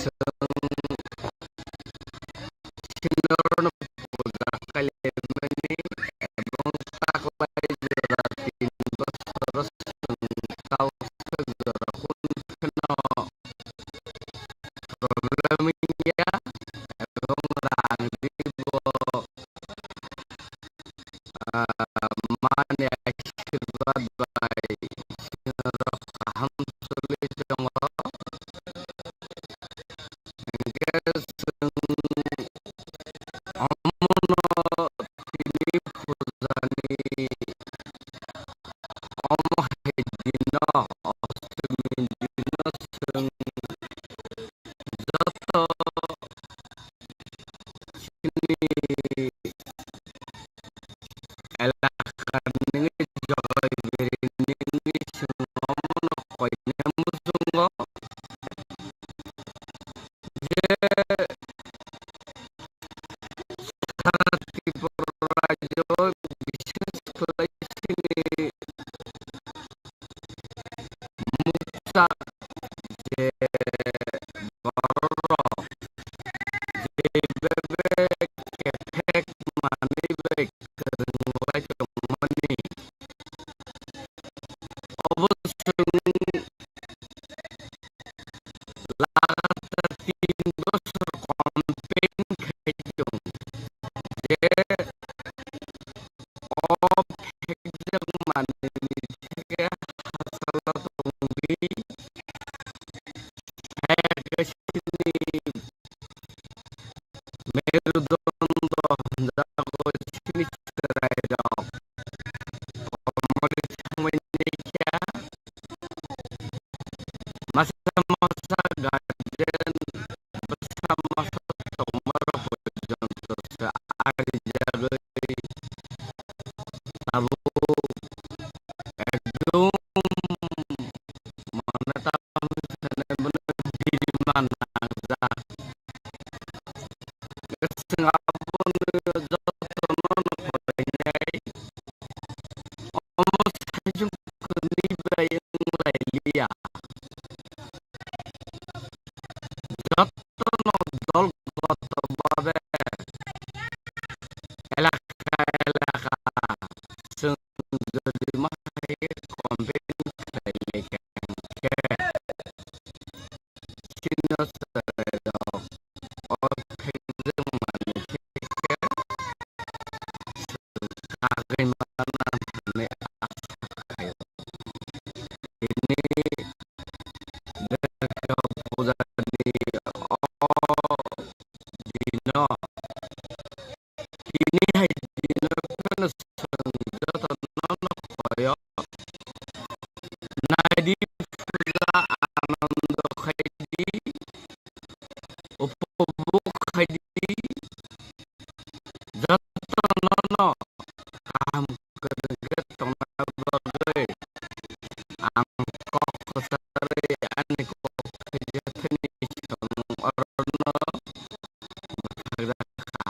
chwng sinorno puja khlaimani, ebong taklai jora tin bosor chwng tausa jora hwn kheno problem wngya, ebong rang ribo, ah, mani asirwad bai chwng rok kaham choli tongo. Hwnkhe chwng omono tini pujani omo hai dino, ostmi dino chwng joto chini elakani jogai biri nini chwng omono koine muchungo je sara Tripura rajyo, bishesh khlai chini mukchak je bororok je bebak kephek manwi bai kwrwng lai tongmani, obo chwng lagatar tin bosor campaign khai tong je o phekjak manwini theke hachalo tongdi, hai khe chini merudondo hwnjago chini chwrairok komorwi thangwi naikha. Masa masa guardian bwsa masa tongmarok porjonto se arijagwi tabuk ekdom mane tamo hinwi sanai bono biri ma nangjak. Chwng abono jotono phainai, omo saichung kwrwi bai wng lai liya. Jotono dolgoto babe elaka elaka chwng jodi ma hai campaign khlai lai kha hwnkhe, chini chwrairok o phekjak manwi khe kagwi mana hwnwi asa khaio. Tini Durga pujani o dino tini hai dino phano chwng jotono no khoyo. Naidi puja anando khaidi, upobhog khaidi, jotono no kaham kwrwng khe tongna bagwi ang kok kwcharwi ani kok khaijak thani samung orono bwkha kha.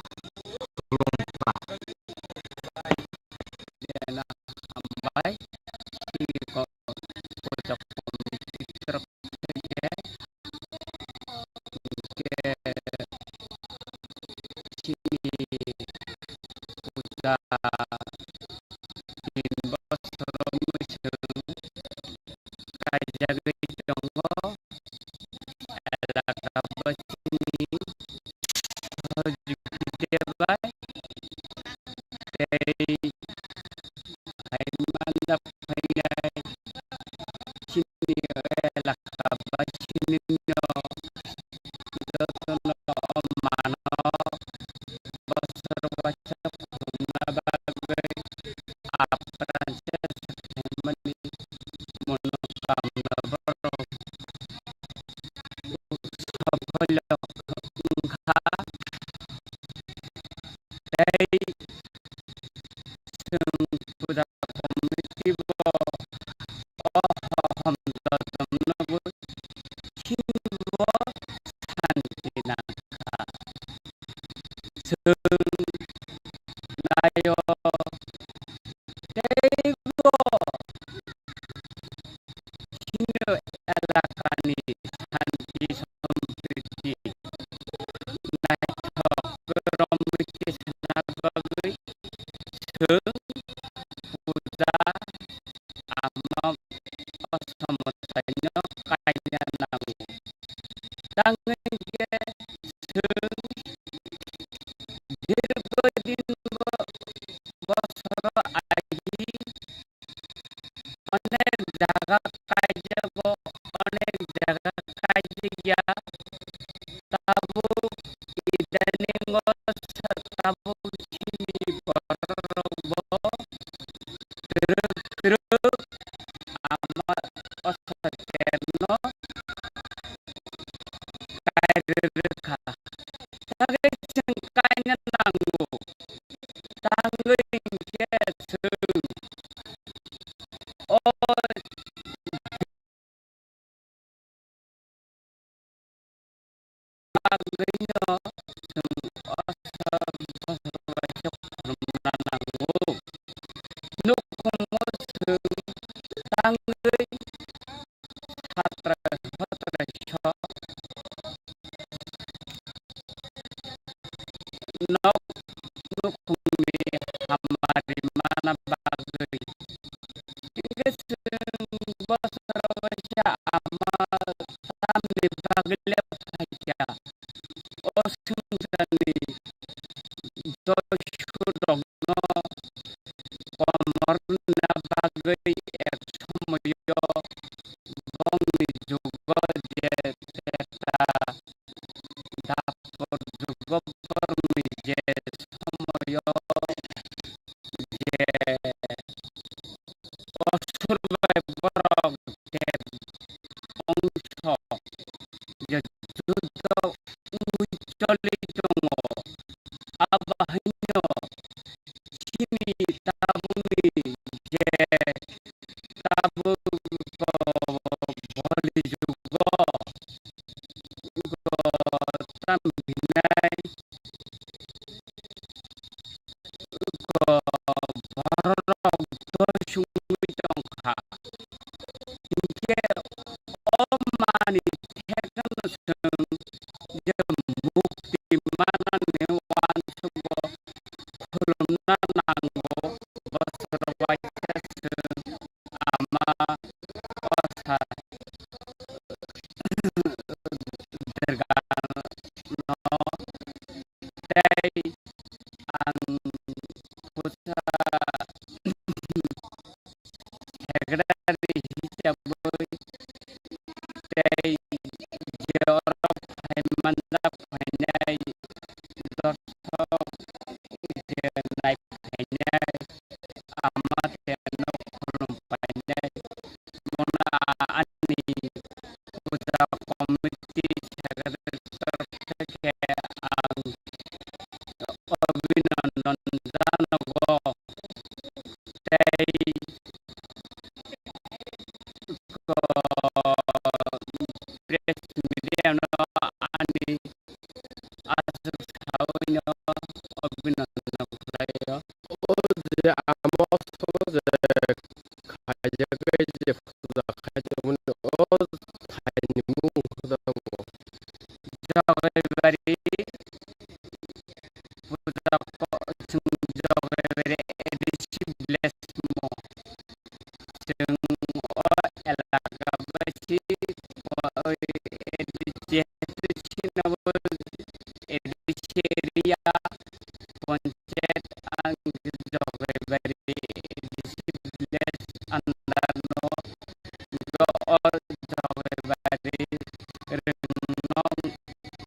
Khulumkha. Hambai, chini kok, kok, kok, hwnkhe chini puja tin bosor wngwi chwng kaijagwi tongo, elaka bai chini sahajyogita bai tei hai manjak phainai chini elaka bai chini no jotono o mano bosor waisa phunukna bagwi apran se sakhaimani monokamna borok sophoilo wngkha. Tei chwng puja committee bo o hohom jotom no bo chini bo santi nangkha. Chwng naio teibo onek jaga kaijago, onek jaga kaijak ya. Tabuk idaningo sa-, tabuk chini bororokbo twrwk twrwk ama o sateno kairwrwk kha. Tangwi chwng kaina nango. Tangwi hinkhe chwng o bagwino chwng o bosor bai khe khulumna nango. Nukhungo chwng tangwi Hatra, hatra so nok nukhungni hamari mana bagwi. Hingke chwng bosoro waisa ama tamni bagwi le phaikha. O swngcharni doisu rokno komorna bagwi ek somoio bongni jugo je teta dapor jugo borokni je somoio je osur bai borok je bongso je judo wi choli tongo. Abo haino chini tabukni je tabuk ko boli jugo ko tam hinai ko bororok doi sungwi tongkha. Hinkhe o mani thekno chwng je mukti manani uansukgo khulumna nango, bosor bai khe chwng ama osa dergano tei ang pusa secretary hisabwi tei je oro phai manjak phainai dothok je nai phainai ama teno khulum phainai. Mono ani puja committee secretary torkhe ang Abhinandan janogo tei ko press media no ani aswk sawi no Abhinandan khlaio. O je amo solo je khaijagwi je puja khai tongmani o thaini mung khe Jogaibari puja ko chwng Jogaibari A D C village mo. Chwng o elaka bai si o, o, jehetu chini bo A D C area panchayat ang Jogaibari A D C village under no o Jogaibari rwngnong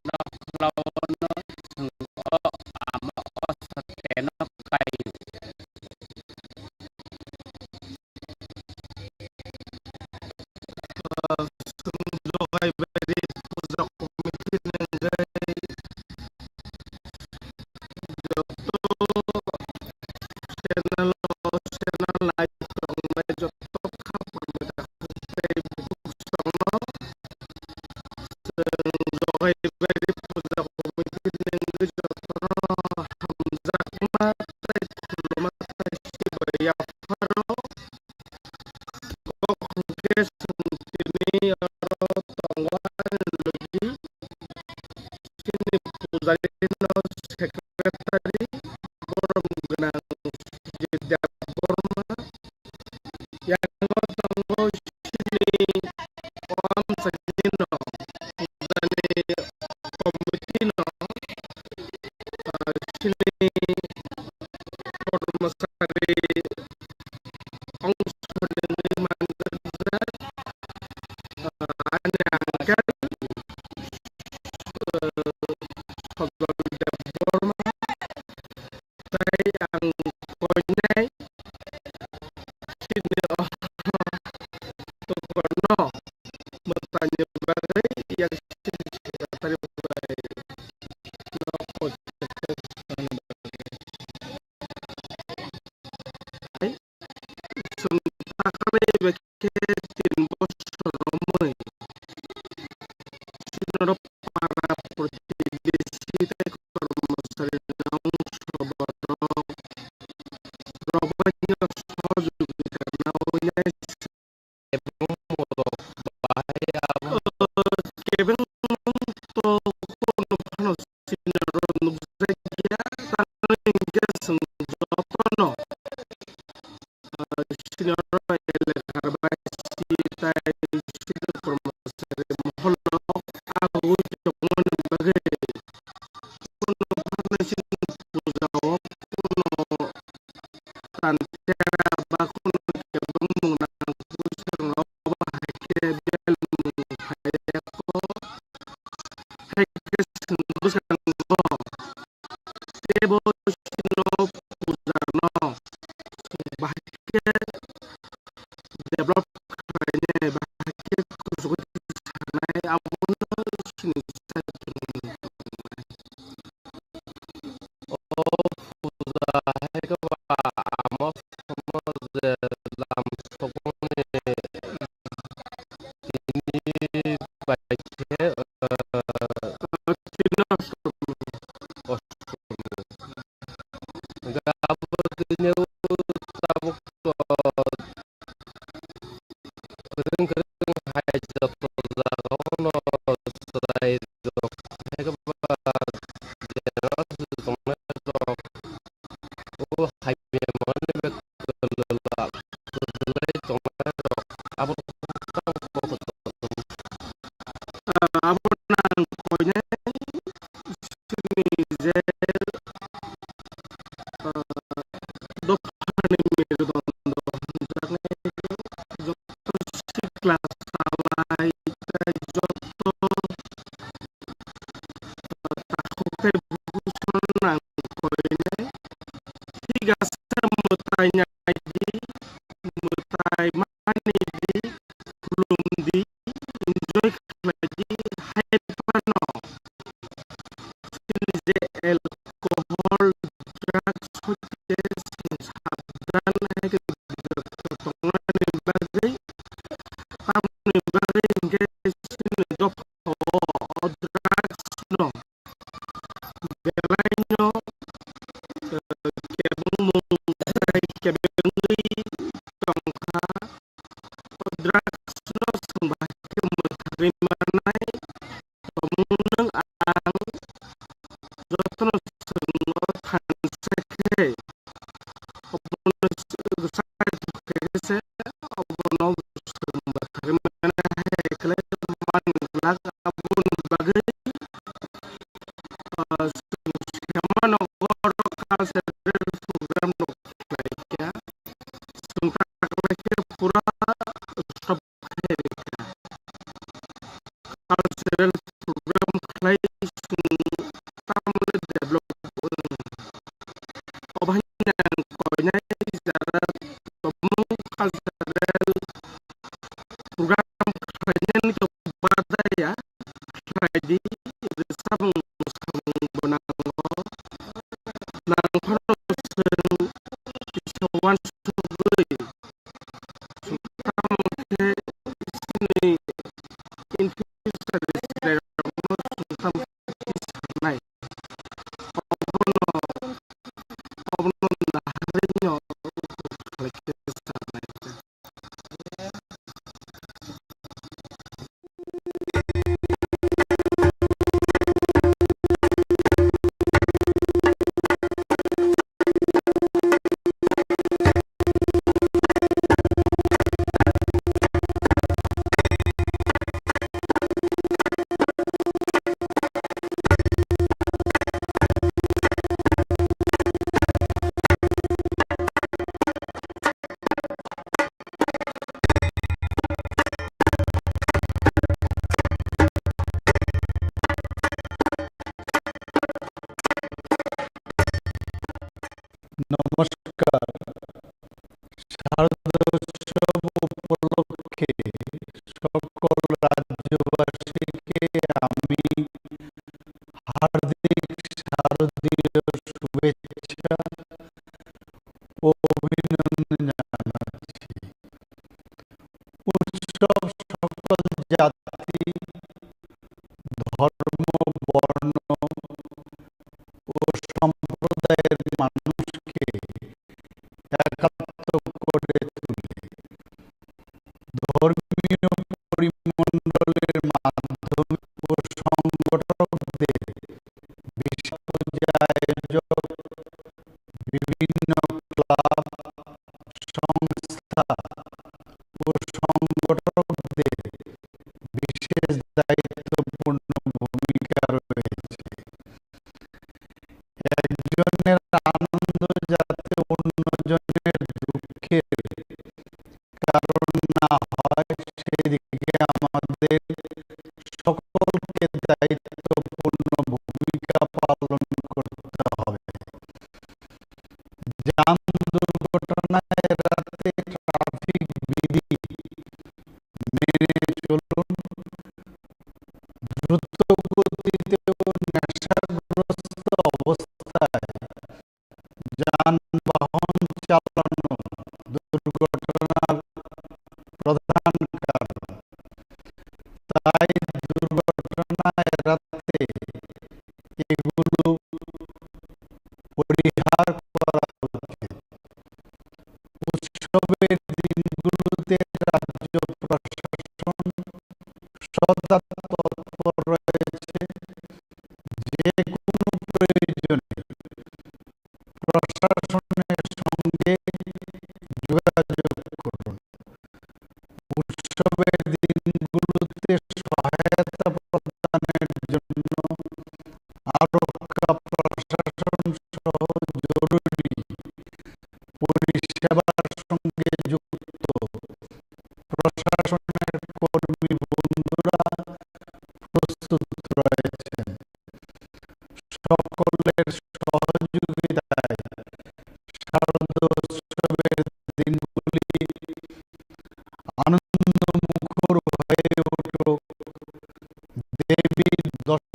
rokhlaono chwng o ama o sateno kai. Chwng Jogaibari puja committee ni wngwi joto channel o channel nai tongnai joto kha pamita tei bukhuk songno chwng Jogaibari puja committee ni wngwi jotono hamjakma tei khuluma tei sibai yapharo kok hwnkhe chwng tini oro tongo ani logi chini pujarino secretary borom gwnang Sujit Debbarma, yango tongo chini o amchaini no pujani committee no, ah, chini kormosari ongsorni wngwi ma chini o tukbarno mwtaini bagwi yak chini secretary bai no koichani bagwi. Hai, chwng takhani bai khe tin bosor romwi chini oro para protibesi tei kormosari wngsoborok rok bai no sohojogita naui nai. Kebengmung rok bai abo, o, kebengmung to kono phano chini oro nukjakya, tamni hwnkhe chwng jotono, o, chini oro elakar bai si tai chini kormosari moholo agwi tongmani bagwi kono phano chini puja o kono tantera ba kono kebengmung nangkuksa rok bo hai khe belmung phai ya kho. Hai khe chwng bwskango teibo chini puja no chwng bahai khe develop khlainai, bahai khe kuchugo sanai, abono chini sai tongmani. O puja hai khe ba ama samo je lam sokmani tini bai khe, eh, hwnkhe abo tini o tabuk to kwrwng kwrwng hai joto jaga o no chwrai rok hai khe ba jera se tongnai rok o hai mani bai kwlwla kwlwlai tongnai rok abo tamo kok. Ah, abo nang koinai chini je, ah, dophani merudondo hwnjaknai joto sikla salai tei joto, ah, takhuk tei bukuchon nang koinai. Thik ase, mwtai nai di, mwtai mani di, khulum di, enjoy khlai di, hai phano chini je alcohol, drugs hoite chwng sabdan hai khe birat tongnani bagwi, tamoni bagwi hinkhe chini dopha o drugs no belai no, eh, kebengmung tei kebengwi tongkha. O drugs no chwng bahai khe mwthagwi mannai. Tongmung nwng ang jotono chwng o thansa khe obono sai khe se obono chwng mwthagwi mannai hai khlai man glak aboni bagwi, ah, chwng sema nogo oro cultural program rok khlai kha. Chwng ta khlai khe pura stop khai rikha. Cultural program khlai chwng tamle develop wng. Obo hai nang koinai jara tongmung cultural program khlainani khe badaya khlai di, rwchapmung mwsamung bo nango. Nang phano chwng kisa uansugwi chwng tamo khe chini in future chwrairokno chwng tamo উৎসব উপলক্ষে সকল রাজ্যবাসীকে আমি হার্দিক শারদীয় শুভেচ্ছা ও অভিনন্দন জানাচ্ছি। উৎসব সকল জাতি, ধর্ম, বর্ণ ও সম্প্রদায়ের মানুষকে একাত্ম করে তোলে। ধর্মীয় পরিমণ্ডলের মাধ্যমে ও সংগঠকদের বিশেষ পূজা আয়োজক, বিভিন্ন ক্লাব, সংস্থা ও সংগঠকদের বিশেষ দায়িত্বপূর্ণ ভূমিকা রয়েছে। একজনের আনন্দ যাতে অন্যজনের দুঃখের কারণ না হয়, সেই দিকে আমাদের সকলকে দায়িত্বপূর্ণ ভূমিকা পালন করতে হবে। যান দুর্ঘটনা এড়াতে ট্রাফিক বিধি মেনে চলুন। দ্রুত গতিতে ও নেশাগ্রস্ত অবস্থায় যানবাহন চালানো দুর্ঘটনার প্রধান কারণ। তাই দুর্ঘটনা এড়াতে এগুলো পরিহার করা উচিত। উৎসবের দিনগুলোতে রাজ্য প্রশাসন সদা তৎপর রয়েছে। যে কোনো প্রয়োজনে প্রশাসনের সঙ্গে যোগাযোগ করুন। উৎসবের দিনগুলোতে সহায়তা প্রদানের জন্য আরক্ষা প্রশাসন সহ জরুরি পরিষেবার সঙ্গে যুক্ত প্রশাসনের কর্মী বন্ধুরা প্রস্তুত রয়েছেন। সকলের সহযোগিতায় শারদোৎসবের দিনগুলি আনন্দমুখর হয়ে উঠুক। দেবী দশ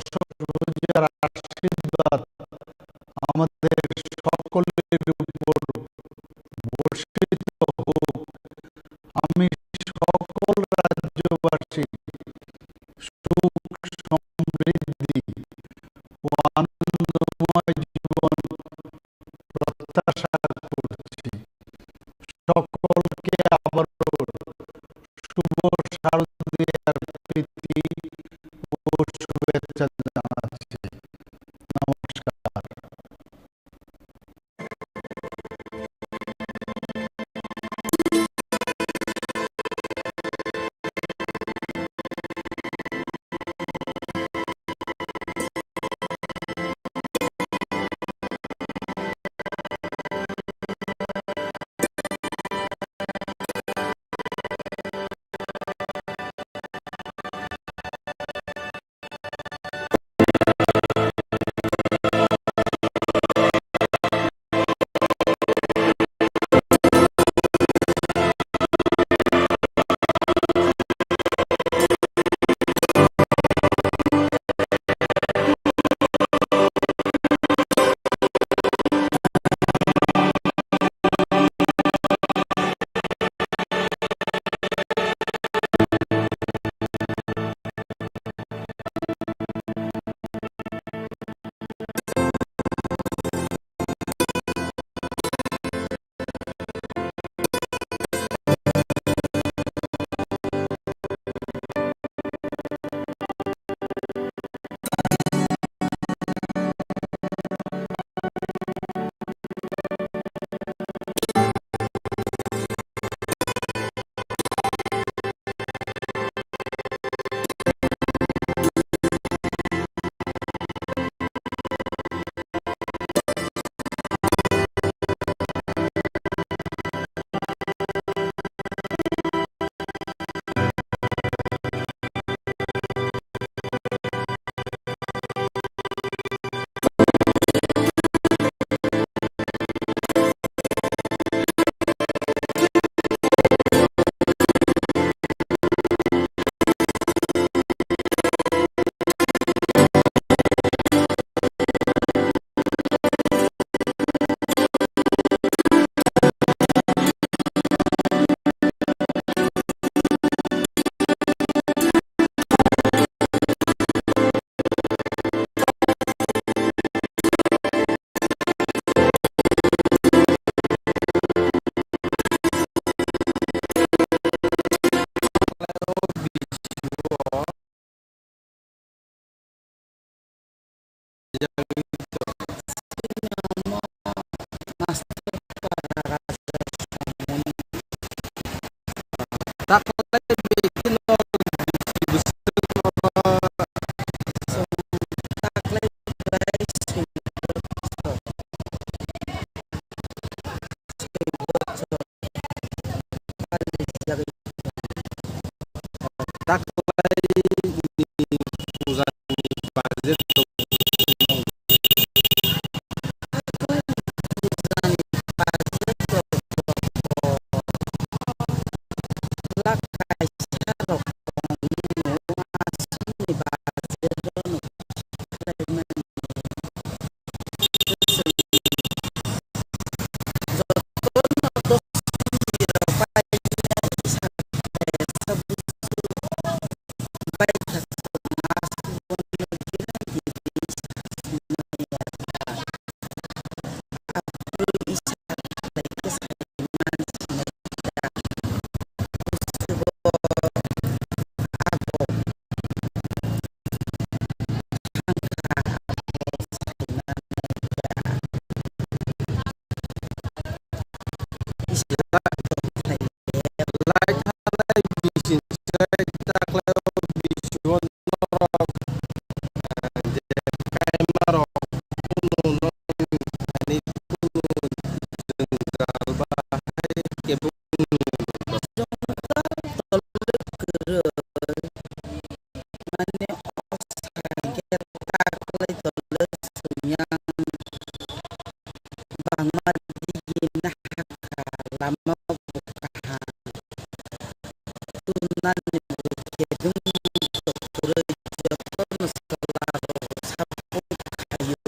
রোজার আশীর্বাদ আমাদের সকলের উপর বর্ষিত হোক। আমি সকল রাজ্যবাসীর সুখ, সমৃদ্ধি ও আনন্দময় জীবন প্রত্যাশা করছি। সকলকে আবারও শুভ শারদীয়ার প্রীতি ও শুভেচ্ছা জানাচ্ছি। নমস্কার। khlaijagwi tongo. Chini omo master para raja samung. Taklai bisi bwswkno chwng taklai bai swi Taklai ni puja ni budget rok lakh kaisa rok tong nini aswkni budget rok no khlai mani. Belai thangnai bisi se taklai o bisi o norok, eh, je kaima rok kunu nokni thani kunu jwngjal ba hai kebo kunu. Jwngjal tolwi kwrwi. Mane o sakhe taklai tolwi chwng yang bangma digi nahakha lama bo kaham. Tunani bo kebeng kwrwi jotono chwla rok support khaio.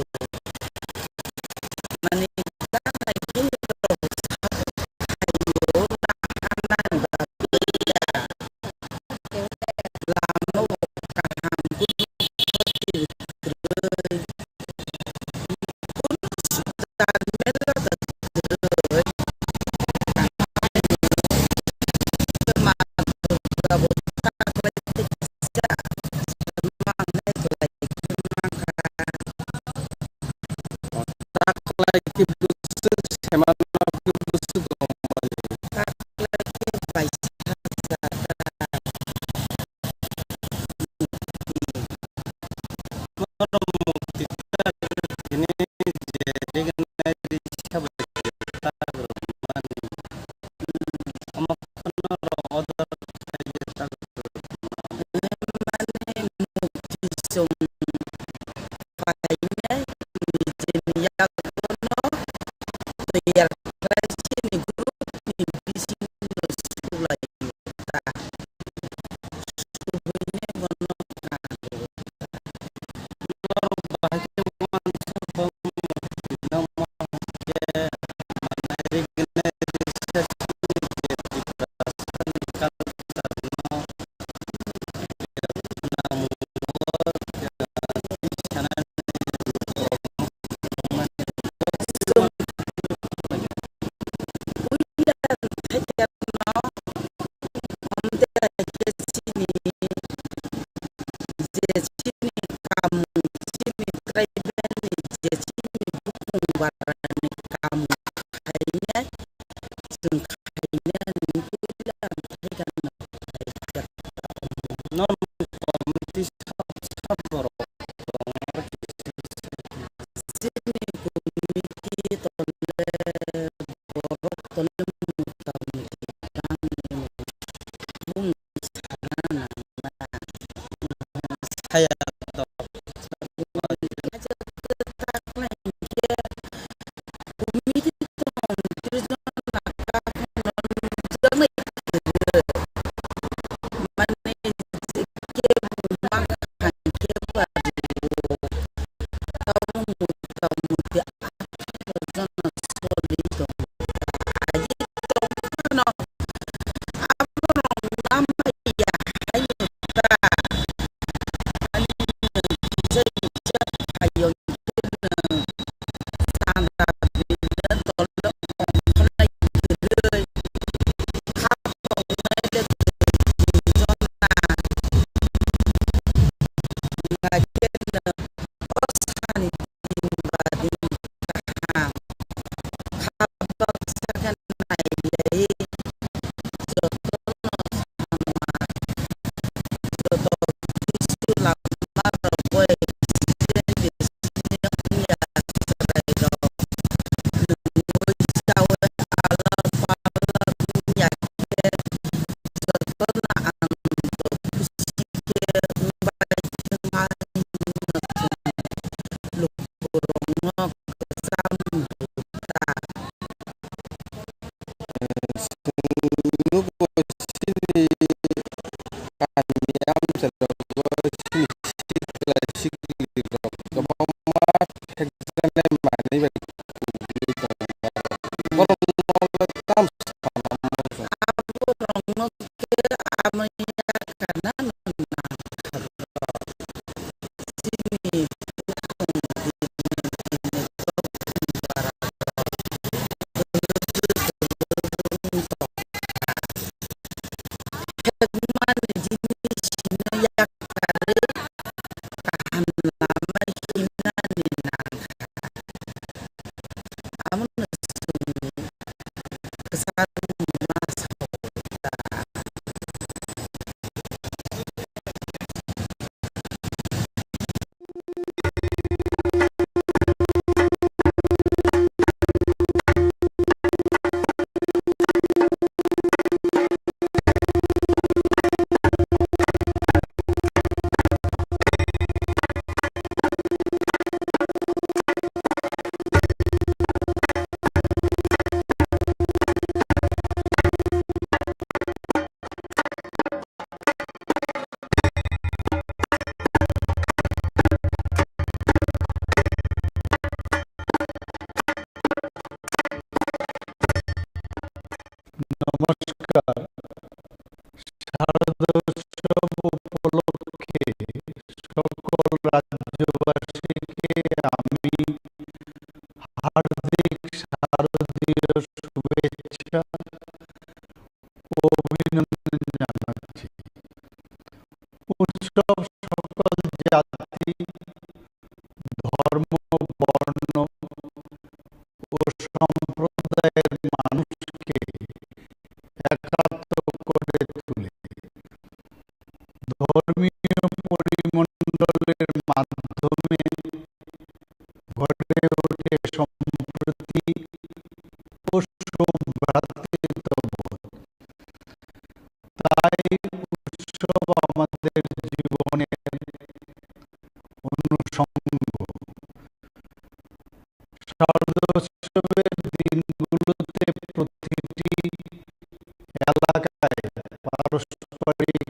Mane tamo khe rok support khaio, naharnani bagwi ya. Lama o kaham kunu khoti rwui, kunu swkang mela da kwrwi, kaham twma kwrwngsa bo taklai tei kisa mangnai kwlai khe mankha. Taklai khe bwswk sema no khe bwswk rwmani. Taklai khe kaisa jaga. Bono mukti tak hwnwi je rignai risa bai tak rwmani. Omo kheno rw order khlai tak rwmani. Mane mukti chwng painai nijeni yago no tiyar khlai chini group ni bisingo no sulai ta. Subuini bono kang. Norok bahai khe uansuk bangma, nangma hwnkhe manai rignai risa chini je Tiprasani culture no Je chini kamu, chini tribal ni, je chini bukung bara ni kamu khainai, chwng khainani puila ang khaigana khaijak. Non community sab sab borok tong. Chini community tole borok tole motamuti bangni mung sana nangna. Saya to. Committee tong twi jon na kha phano nukjaknai mane উৎসব উপলক্ষে সকল রাজ্যবাসীকে আমি হার্দিক শারদীয় শুভেচ্ছা ও অভিনন্দন জানাচ্ছি। উৎসব সকল জাতি, ধর্ম, বর্ণ ও সম্প্রদায়ের মানুষকে একাত্ম করে তোলে। ধর্মীয় পরিমণ্ডলের মাধ্যমে গড়ে ওঠে সম্প্রীতি ও সৌভ্রাতৃত্ববোধ। তাই উৎসব আমাদের জীবনের অনুষঙ্গ। শারদোৎসবের দিনগুলোতে প্রতিটি এলাকায় পারস্পরিক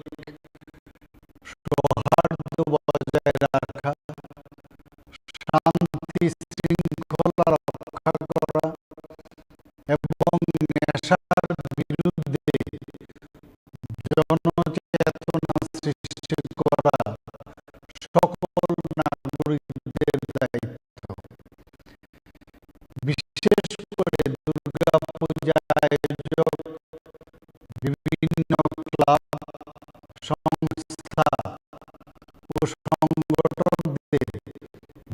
সৌহার্দ্য বজায় রাখা, শান্তি শৃঙ্খলা রক্ষা করা এবং নেশার বিরুদ্ধে জনচেতনা সৃষ্টি করা সকল নাগরিকদের দায়িত্ব। বিশেষ করে দুর্গাপূজা আয়োজক বিভিন্ন ক্লাব, সংস্থা ও সংগঠনদের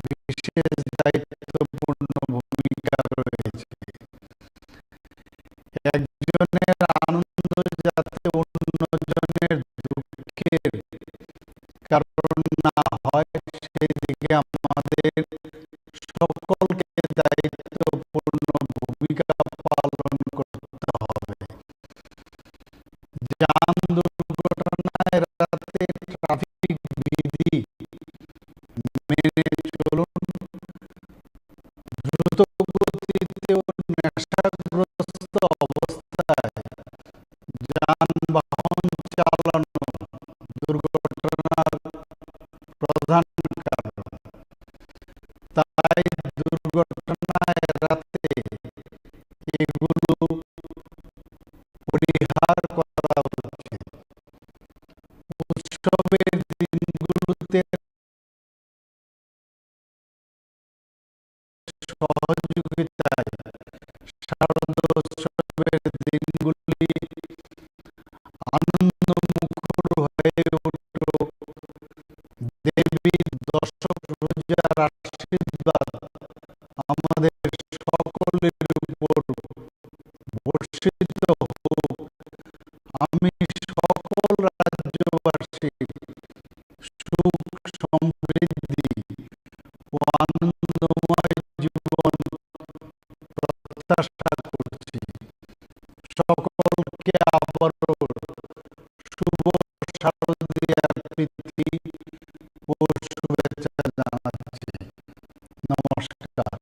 বিশেষ দায়িত্বপূর্ণ ভূমিকা রয়েছে। একজনের আনন্দ যাতে অন্যজনের দুঃখের কারণ না হয়, সেই দিকে আমাদের সকলকে দায়িত্বপূর্ণ ভূমিকা পালন করতে হবে। যান দুর্ঘটনা এড়াতে ট্রাফিক বিধি মেনে চলুন। দ্রুত গতিতে ও নেশাগ্রস্ত অবস্থায় যানবাহন চালানো দুর্ঘটনার প্রধান কারণ। তাই দুর্ঘটনা এড়াতে এগুলো পরিহার করা উচিত। উৎসবের দিনগুলোতে সহযোগিতায় শারদোৎসবের দিনগুলি আনন্দমুখর হয়ে উঠুক। দেবী দশভুজার আশীর্বাদ আমাদের সকলের উপর বর্ষিত হোক। আমি সকল রাজ্যবাসীর সুখ, সমৃদ্ধি ও আনন্দময় জীবন প্রত্যাশা করছি। সকলকে আবারও শুভ শারদীয়া প্রীতি ও শুভেচ্ছা জানাচ্ছি। নমস্কার।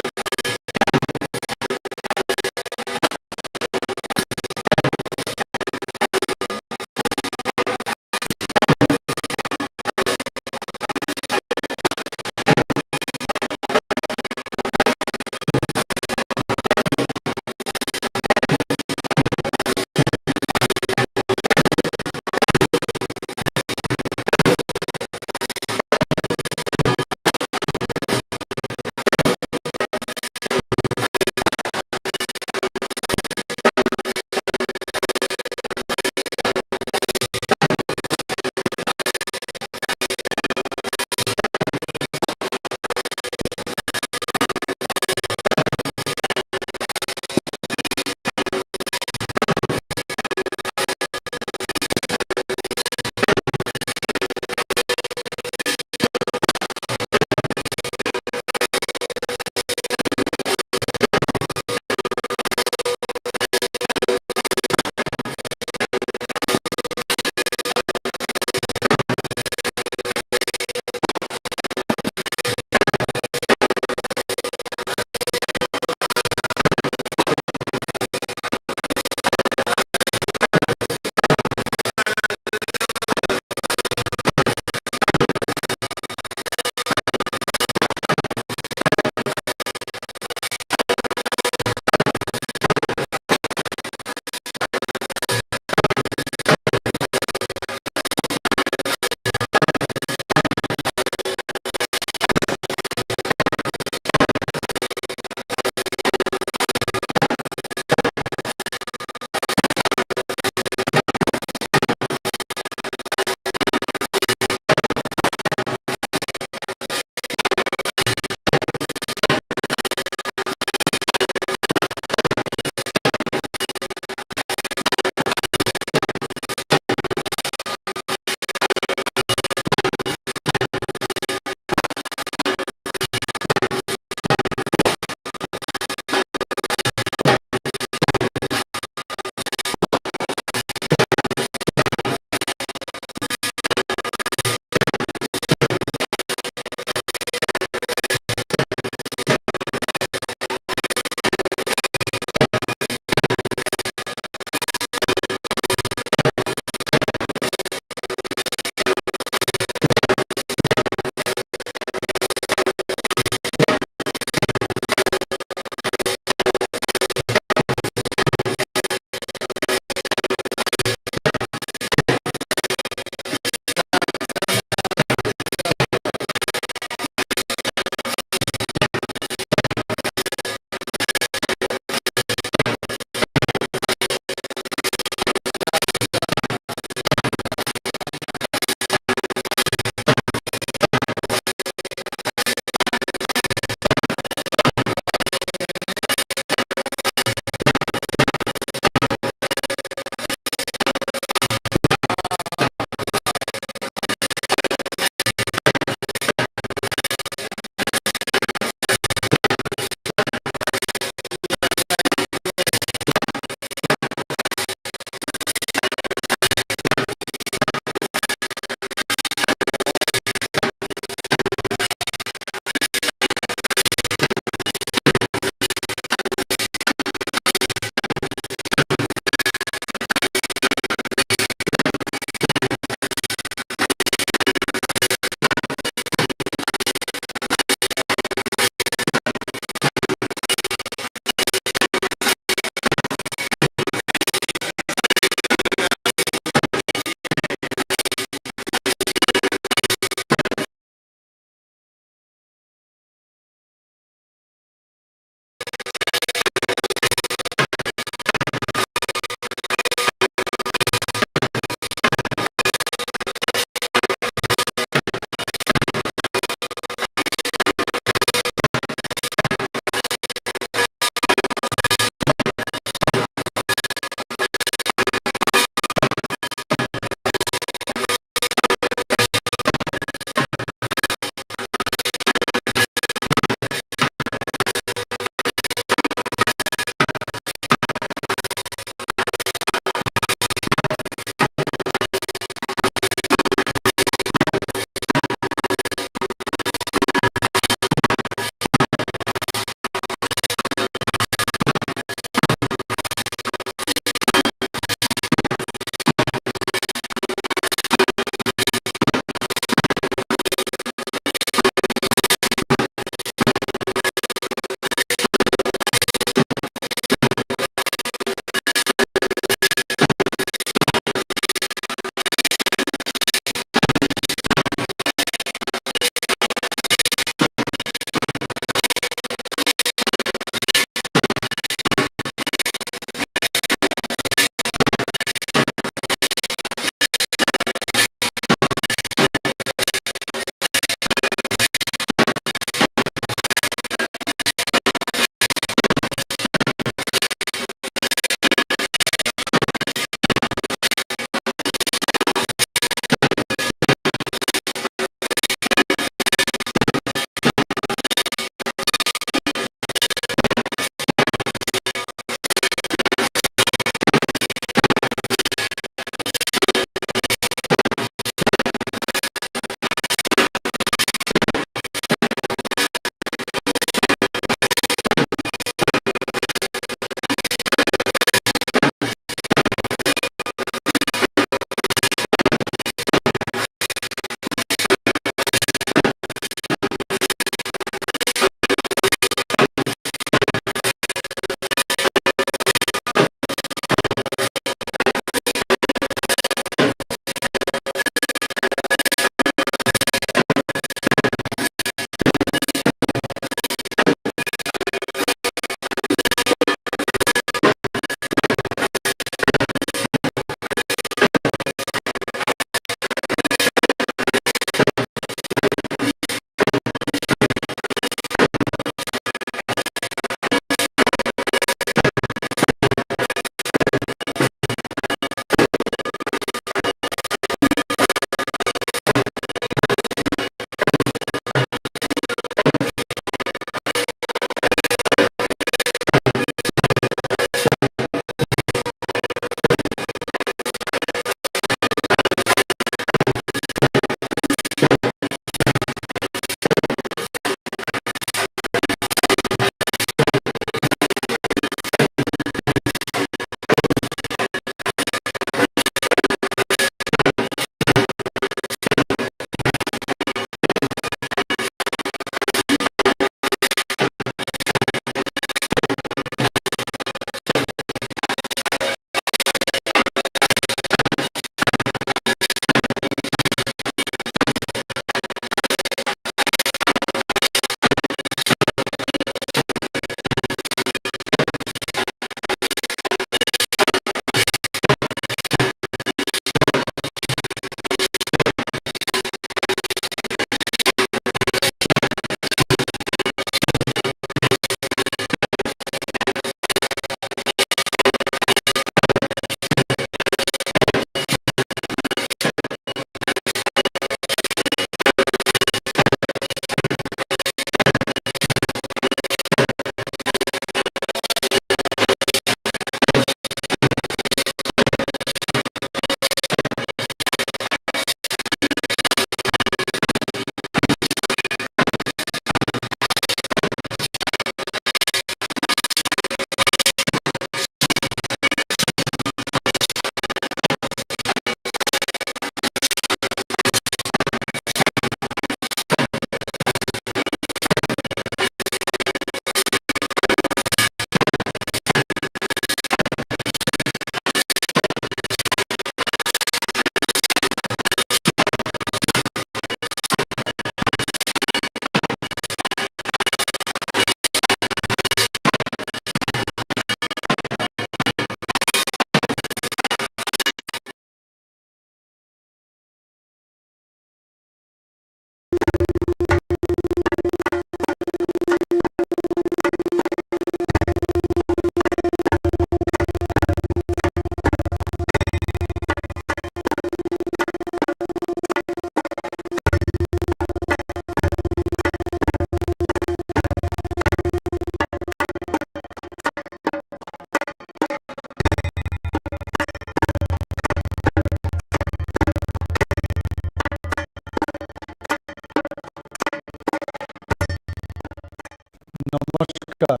নমস্কার।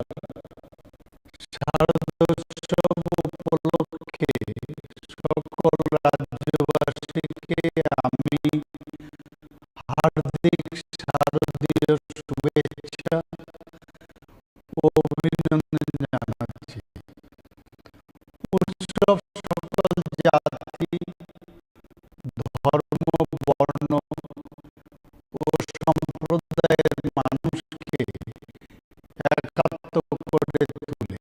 শারদোৎসব উপলক্ষে সকল রাজ্যবাসীকে আমি হার্দিক শারদীয় শুভেচ্ছা ও অভিনন্দন জানাচ্ছি। উৎসব সকল জাতি, ধর্ম, বর্ণ ও সম্প্রদায়ের মানুষকে একাত্ম করে তোলে।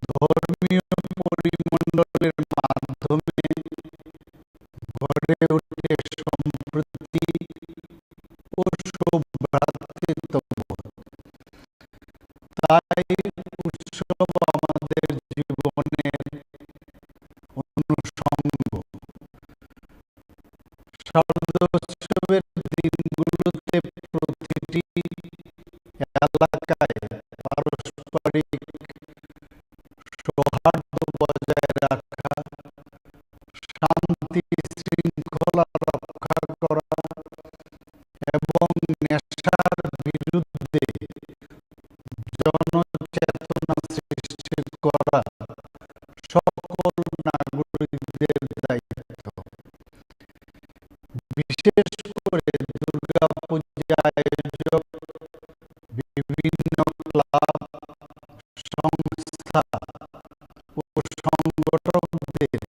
ধর্মীয় পরিমণ্ডলের মাধ্যমে গড়ে ওঠে সম্প্রীতি ও সৌভ্রাতৃত্ববোধ। তাই উৎসব আমাদের জীবনের অনুষঙ্গ। শারদোৎসবের দিনগুলোতে প্রতিটি এলাকায় পারস্পরিক সৌহার্দ্য বজায় রাখা, শান্তি শৃঙ্খলা রক্ষা করা এবং নেশার বিরুদ্ধে জনচেতনা সৃষ্টি করা সকল নাগরিকদের দায়িত্ব। বিশেষ করে দুর্গা পূজা আয়োজক, বিভিন্ন ক্লাব, সংস্থা ও সংগঠকদের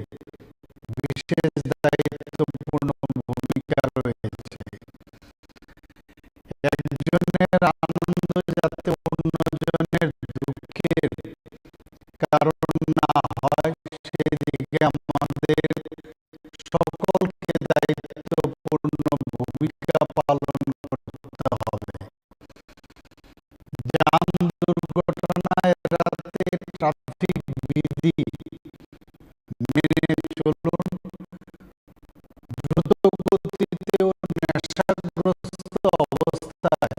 বিশেষ দায়িত্বপূর্ণ ভূমিকা রয়েছে। একজনের আনন্দ যাতে অন্যজনের দুঃখের কারণ না হয়, সেই দিকে আমাদের সকলকে দায়িত্বপূর্ণ ভূমিকা পালন করতে হবে। যান দুর্ঘটনা এড়াতে ট্রাফিক বিধি মেনে চলুন। দ্রুত গতিতে ও নেশাগ্রস্ত অবস্থায়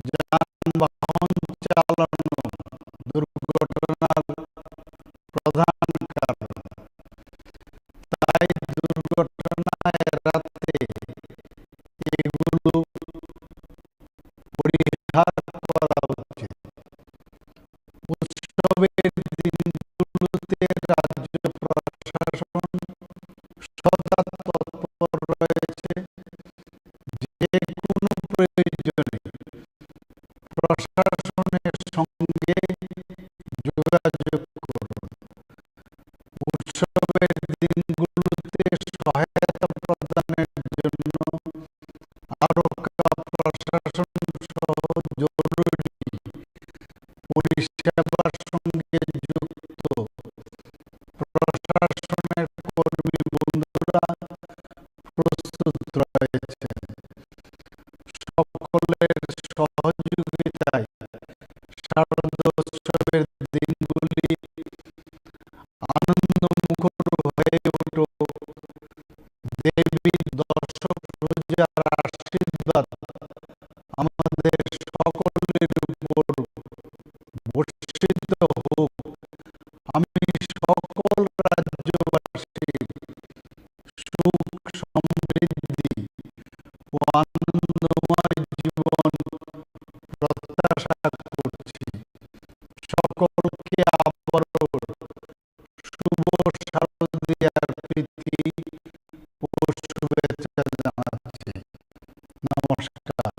যানবাহন চালানো দুর্ঘটনার প্রধান কারণ। তাই দুর্ঘটনা এড়াতে এগুলো পরিহার করা উচিত। উৎসবের দিনগুলোতে রাজ্য প্রশাসন সদা তৎপর রয়েছে। যে কোনো প্রয়োজনে প্রশাসনের সঙ্গে যোগাযোগ করুন। উৎসবের দিনগুলোতে সহায়তা প্রদানের জন্য আরক্ষা প্রশাসন সহ জরুরি পরিষেবার সঙ্গে যুক্ত প্রশাসনের কর্মী বন্ধুরা প্রস্তুত রয়েছেন। সকলের সহযোগিতায় শারদোৎসবের দিনগুলি আনন্দমুখর হয়ে উঠুক। দেবীর দশ ভুজার আশীর্বাদ আমাদের সকলের উপর বর্ষিত হোক। আমি সকল রাজ্যবাসীর সুখ, সমৃদ্ধি ও আনন্দময় জীবন প্রত্যাশা করছি। সকলকে আবারও শুভ শারদীয়ার প্রীতি ও শুভেচ্ছা জানাচ্ছি। নমস্কার।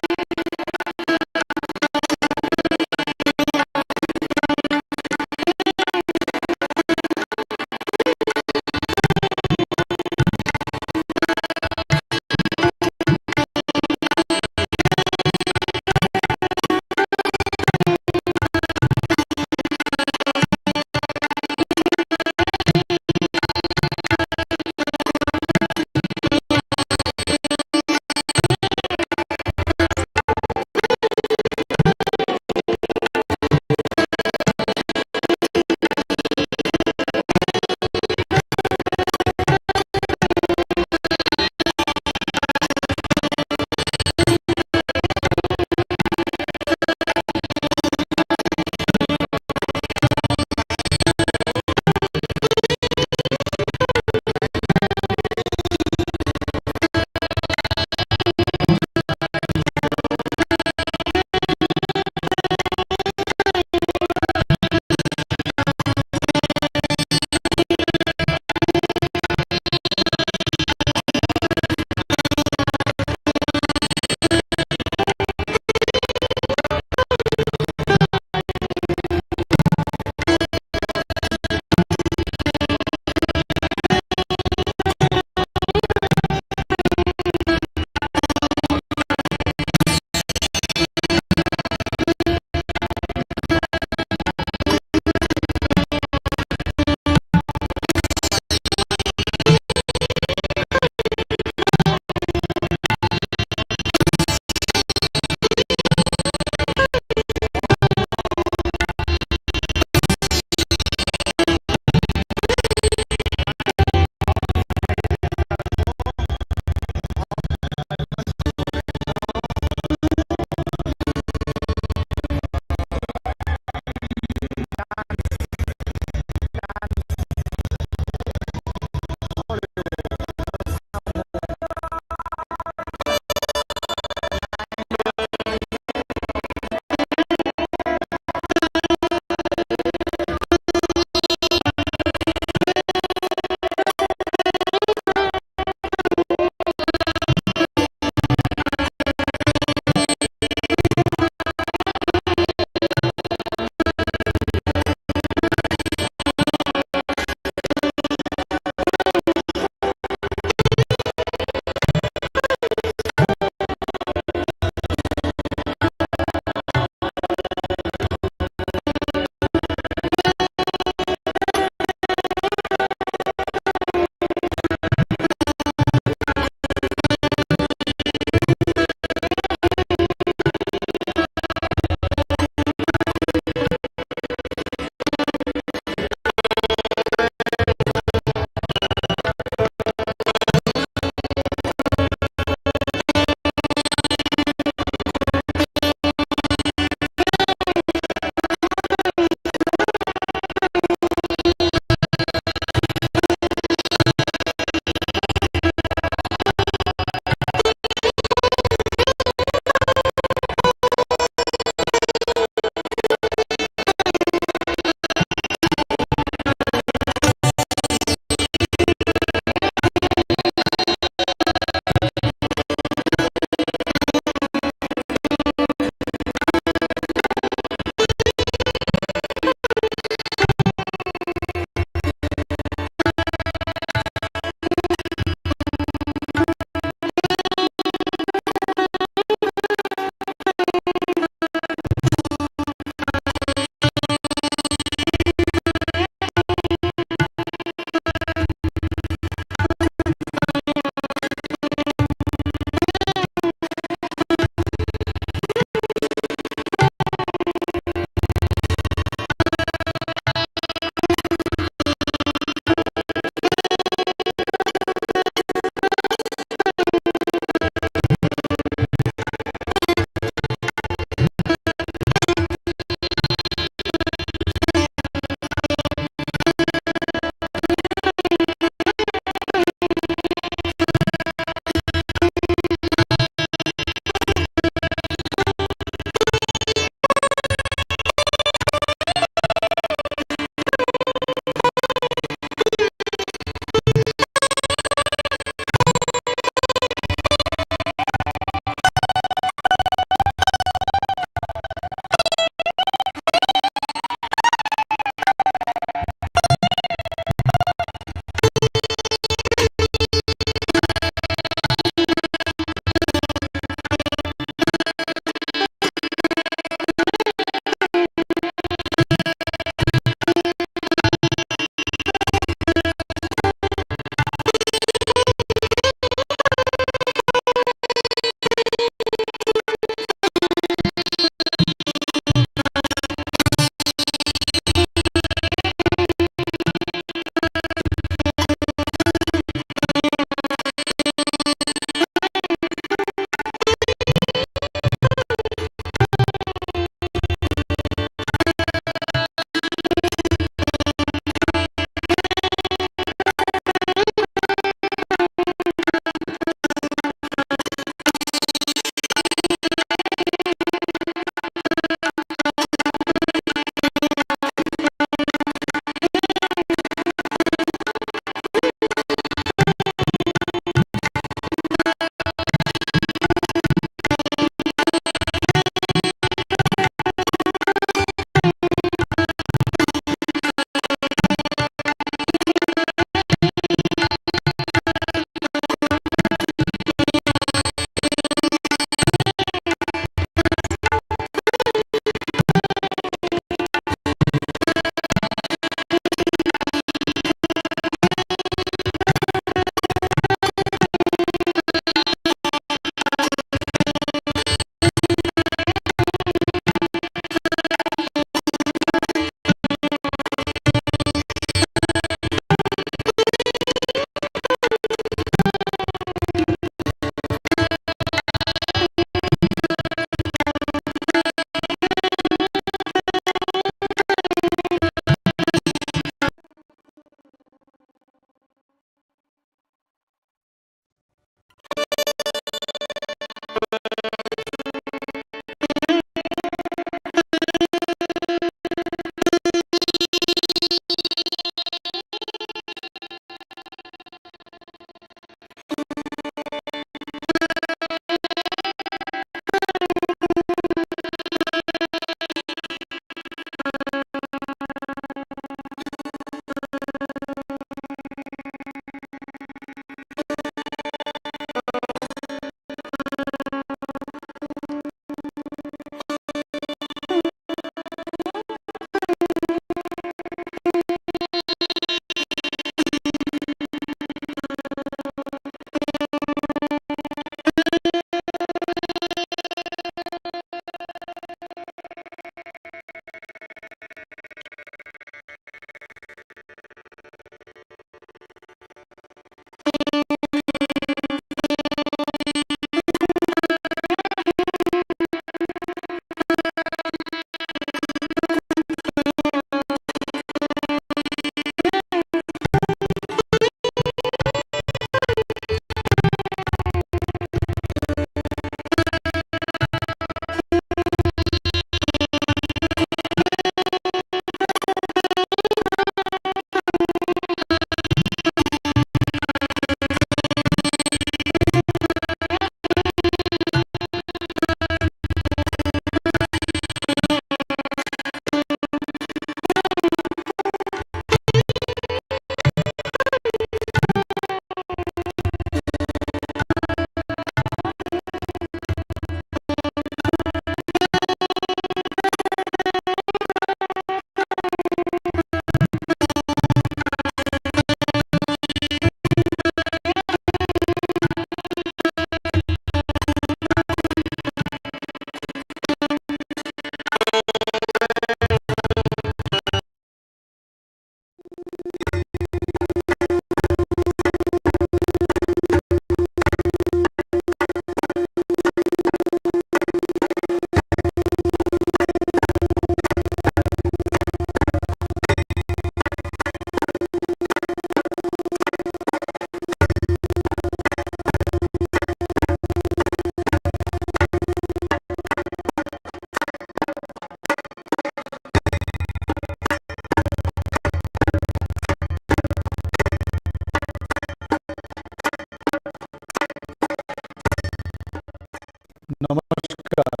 নমস্কার।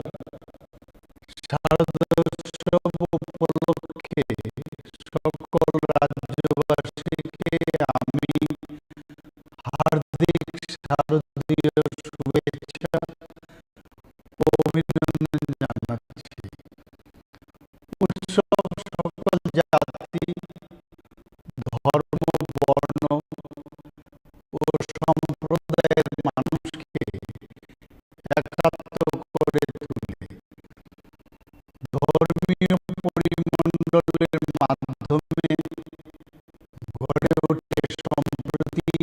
শারদোৎসব উপলক্ষে সকল রাজ্যবাসীকে আমি হার্দিক শারদীয় শুভেচ্ছা ও অভিনন্দন জানাচ্ছি। উৎসব সকল জাতি, ধর্ম, বর্ণ ও সম্প্রদায়ের মানুষকে একাত্ম করে তোলে। ধর্মীয় পরিমণ্ডলের মাধ্যমে গড়ে ওঠে সম্প্রীতি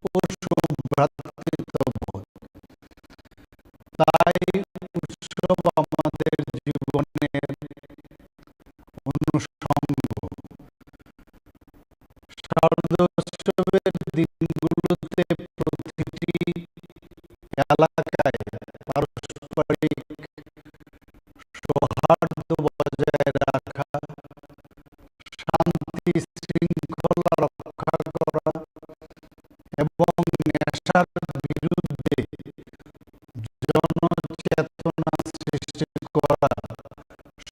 ও সৌভ্রাতৃত্ববোধ। তাই উৎসব আমাদের জীবনের অনুষঙ্গ। শারদোৎসবের দিনগুলোতে প্রতিটি এলাকায় পারস্পরিক সৌহার্দ্য বজায় রাখা, শান্তি শৃঙ্খলা রক্ষা করা এবং নেশার বিরুদ্ধে জনচেতনা সৃষ্টি করা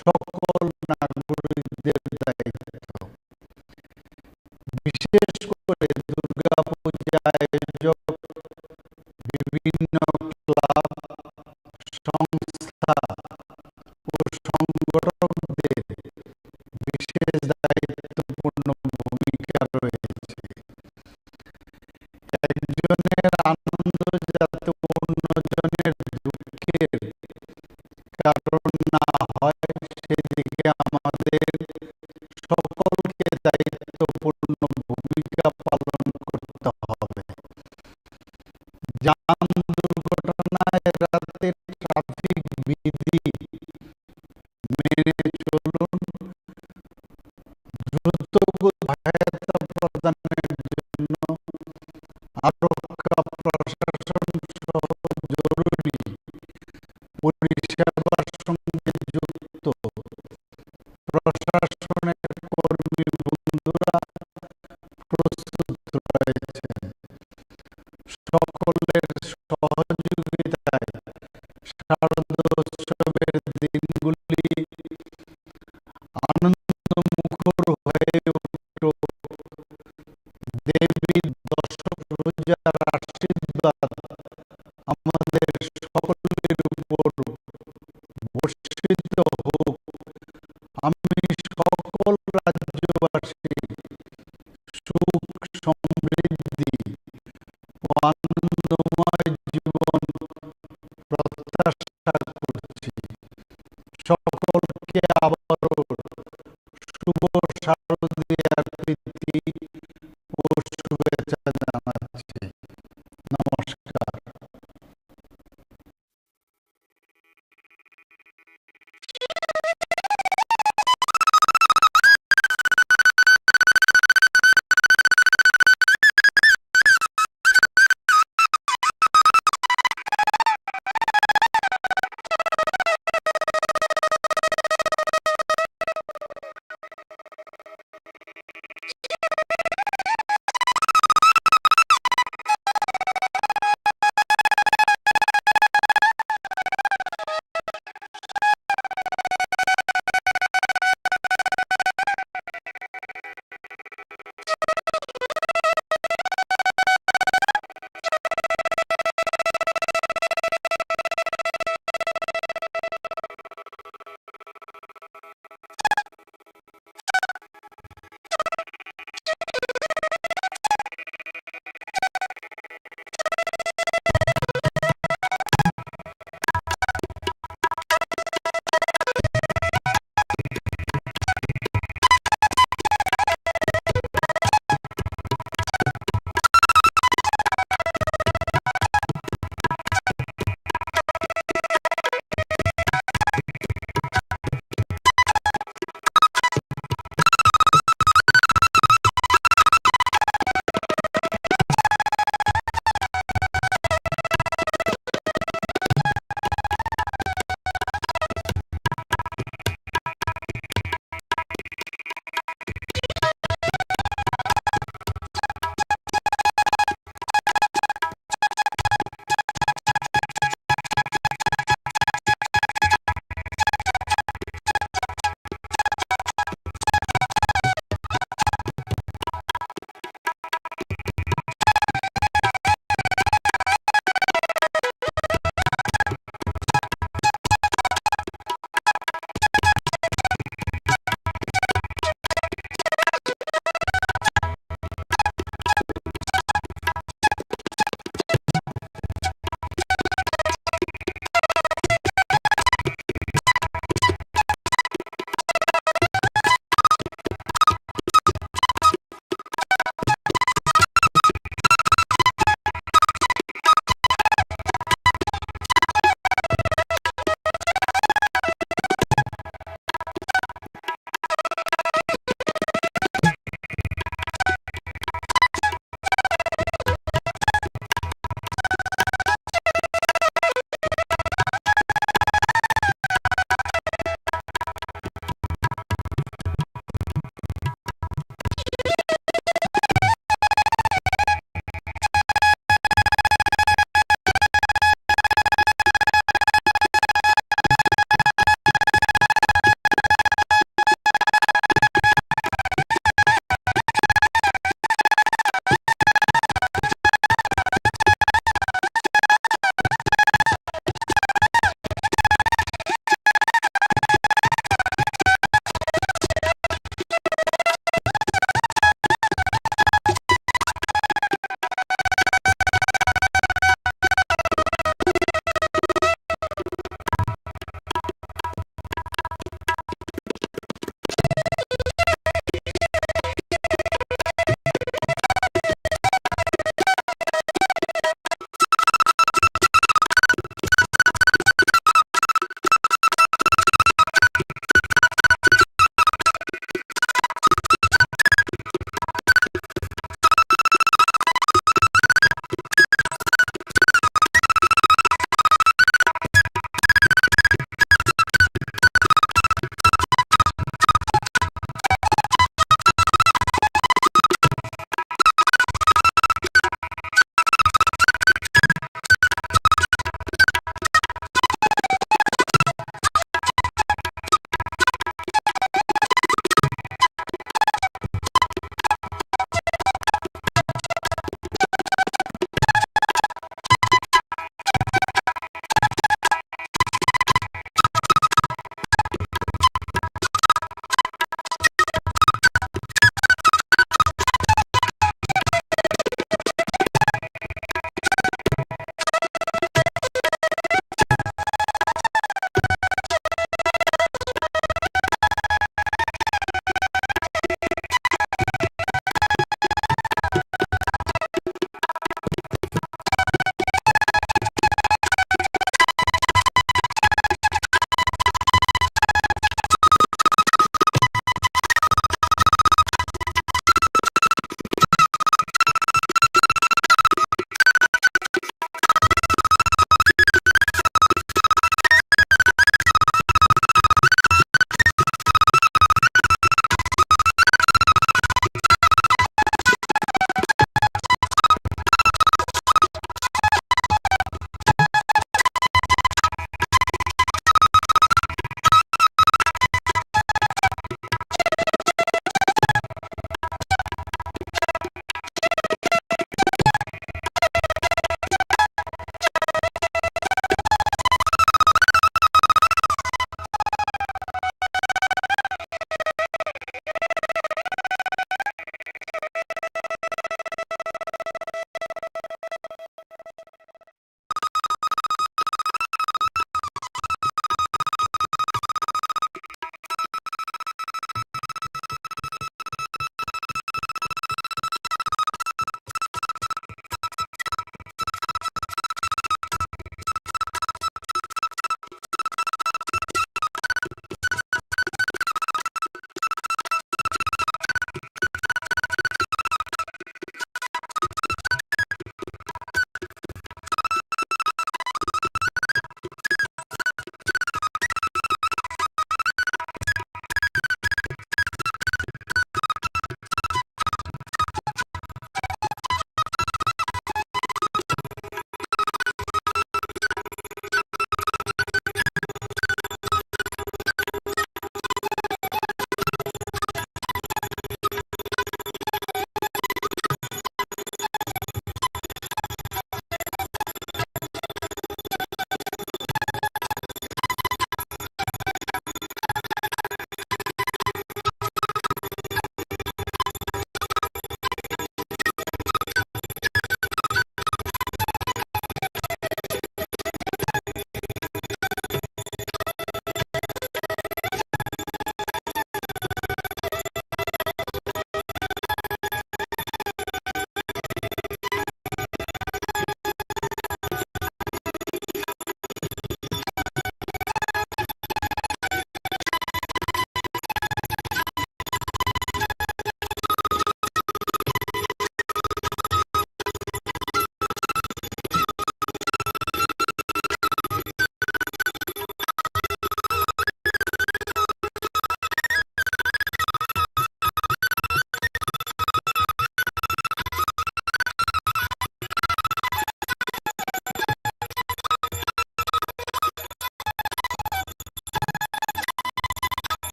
সকল নাগরিকদের দায়িত্ব। বিশেষ করে দুর্গাপূজা আয়োজক বিভিন্ন ক্লাব, সংস্থা ও সংগঠকদের বিশেষ দায়িত্বপূর্ণ ভূমিকা রয়েছে। একজনের আনন্দ যাতে অন্যজনের দুঃখের কারণ না হয়, সেদিকে আমাদের সকলকে দায়িত্বপূর্ণ ভূমিকা পালন করতে হবে। যান দুর্ঘটনা এড়াতে ট্রাফিক বিধি মেনে চলুন। দ্রুত সহায়তা প্রদানের জন্য আরক্ষা প্রশাসন সহ জরুরি পরিষেবার সঙ্গে যুক্ত প্রশাসনের কর্মী বন্ধুরা প্রস্তুত রয়েছেন। সকলের সহযোগিতায় শারদোৎসবের দিনগুলি আনন্দমুখর হয়ে উঠুক। দেবীর দশভুজার আশীর্বাদ আমাদের সকলের উপর বর্ষিত হোক। আমি সকল রাজ্যবাসী সুখ, সমৃদ্ধি ও আনন্দময় জীবন প্রত্যাশা করছি। সকলকে আবারও শুভ শারদীয়ার প্রীতি ও শুভেচ্ছা জানাচ্ছি। নমস্কার।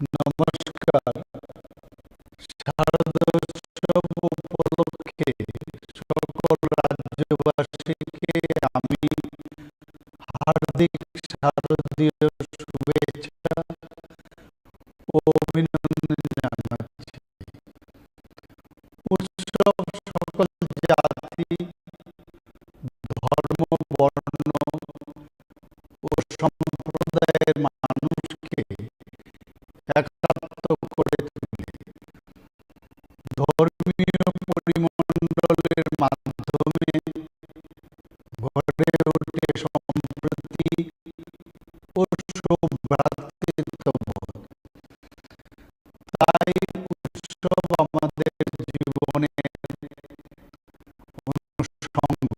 নমস্কার। শারদোৎসব উপলক্ষে সকল রাজ্যবাসীকে আমি হার্দিক শারদীয় শুভেচ্ছা ও অভিনন্দন জানাচ্ছি। উৎসব সকল জাতি, ধর্ম, বর্ণ ও সম্প্রদায়ের মানুষকে একাত্ম করে তোলে। ধর্মীয় পরিমণ্ডলের মাধ্যমে গড়ে ওঠে সম্প্রীতি ও সৌভ্রাতৃত্ববোধ। তাই উৎসব আমাদের জীবনের অনুষঙ্গ।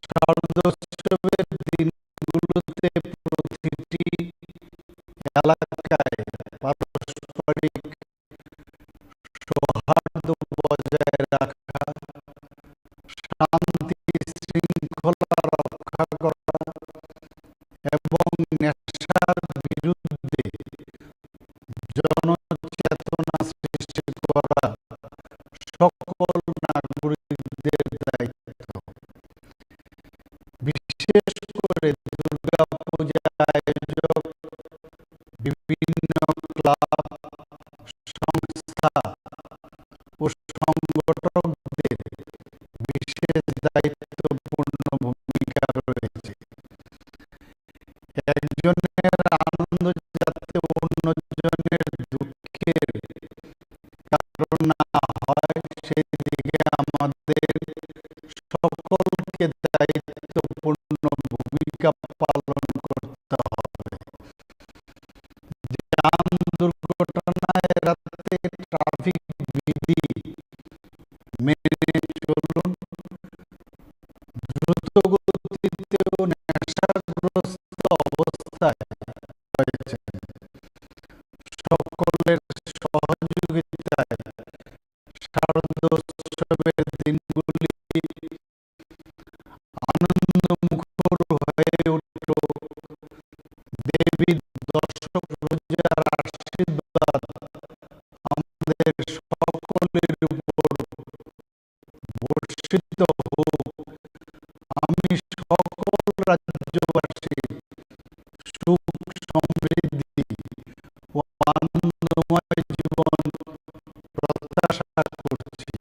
শারদোৎসবের দিনগুলোতে প্রতিটি এলাকায় পারস্পরিক সৌহার্দ্য বজায় রাখা, শান্তি শৃঙ্খলা রক্ষা করা এবং নেশার বিরুদ্ধে জনচেতনা সৃষ্টি করা সকল নাগরিকদের দায়িত্ব। বিশেষ করে দুর্গাপূজা আয়োজক, বিভিন্ন ক্লাব, সংস্থা ও সংগঠকদের বিশেষ দায়িত্বপূর্ণ ভূমিকা রয়েছে। একজনের আনন্দ যাতে অন্যজনের দুঃখের কারণ না হয়, সেই দিকে আমাদের সকলকে দায়িত্বপূর্ণ ভূমিকা পালন করতে হবে। যান দুর্ঘটনা এড়াতে ট্রাফিক বিধি মেনে চলুন। দ্রুত গতিতে ও নেশাগ্রস্ত অবস্থায় রয়েছেন। সকলের সহযোগিতায় শারদোৎসবের দিনগুলি আনন্দমুখর হয়ে উঠুক। দেবী দশরথ রাজার আশীর্বাদ আমাদের সকলের উপর বর্ষিত হোক। আমি সকল রাজ্যবাসী সুখ, সমৃদ্ধি ও আনন্দময় জীবন প্রত্যাশা করছি।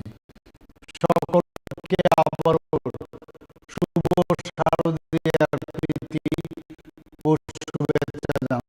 সকলকে আবারও শুভ শারদীয়ার প্রীতি ও শুভেচ্ছা জানাচ্ছি।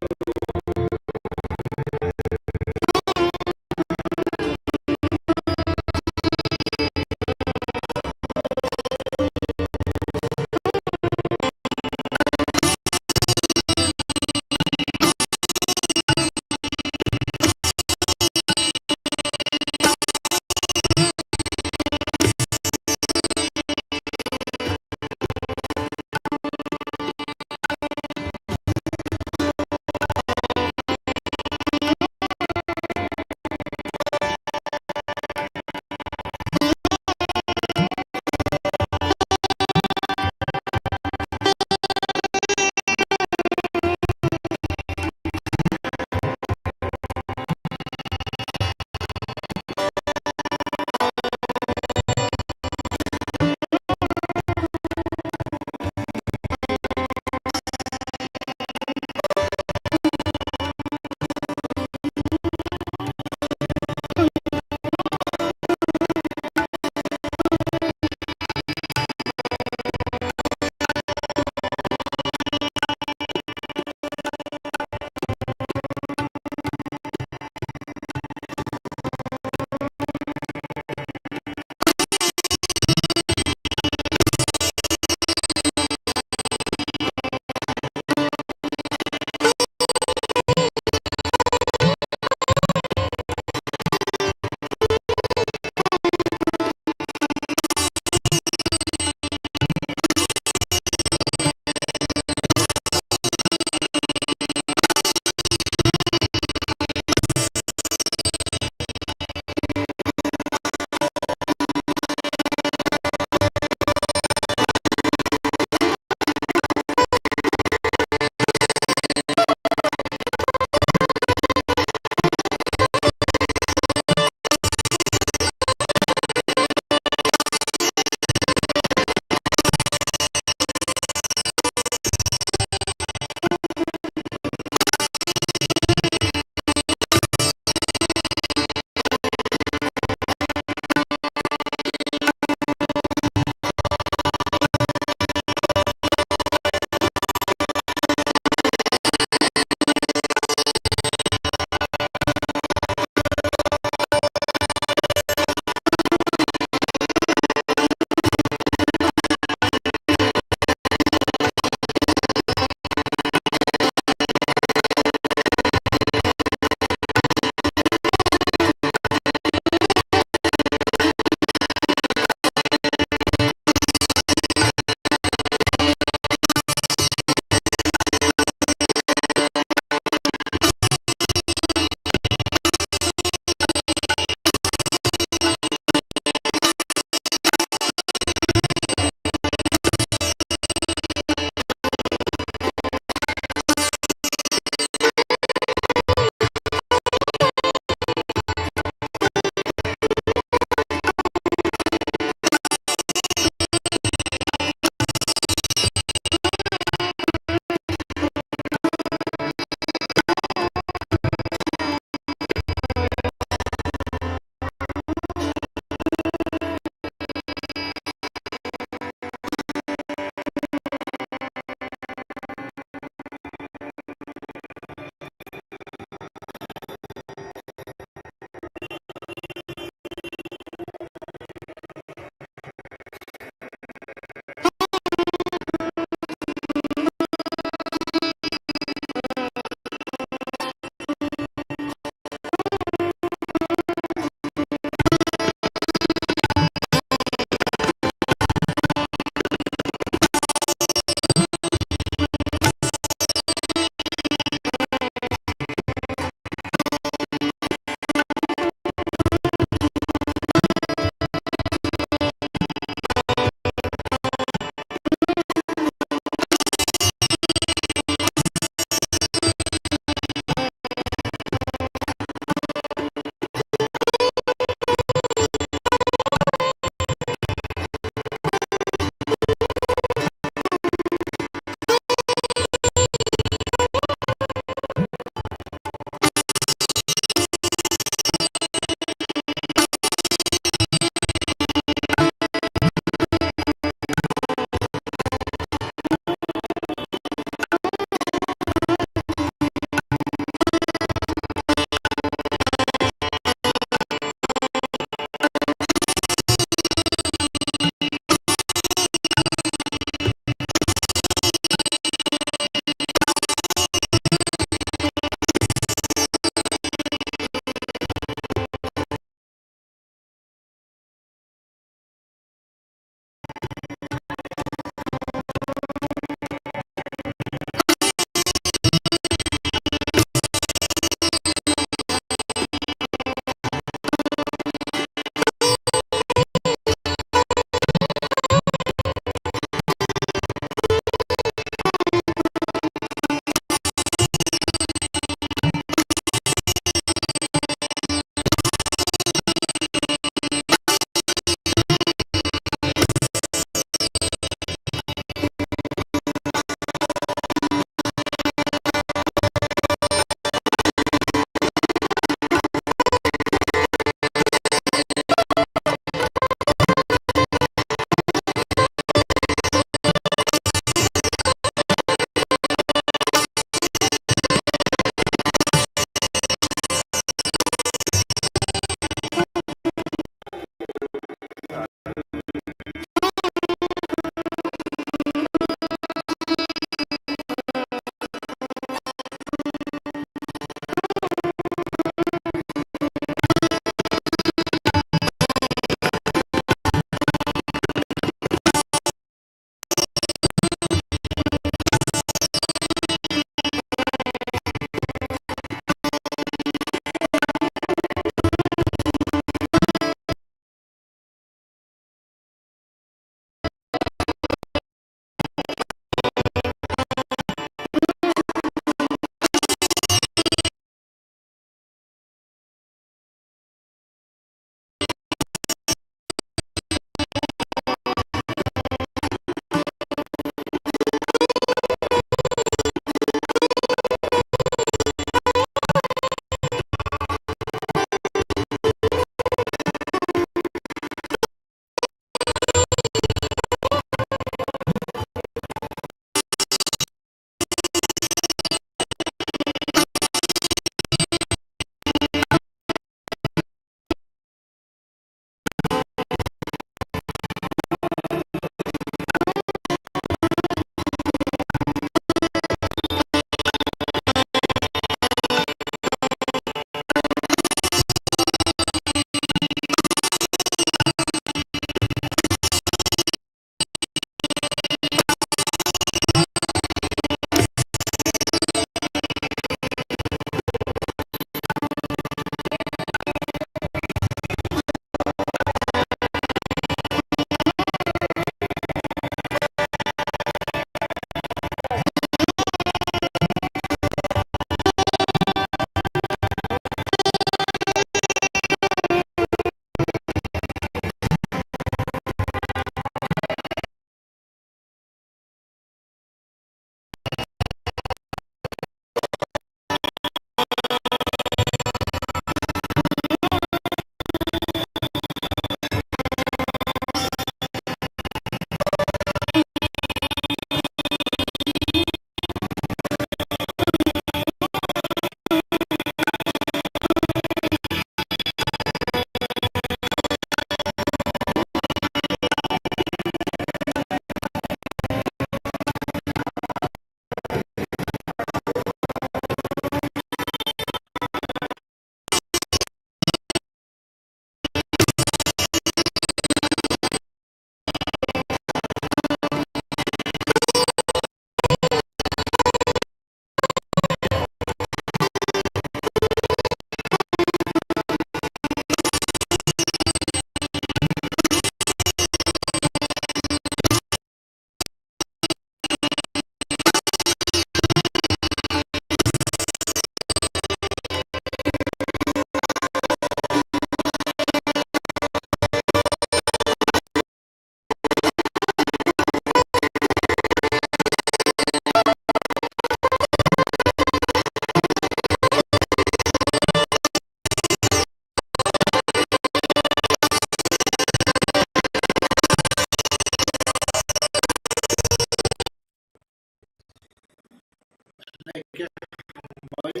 khe hambai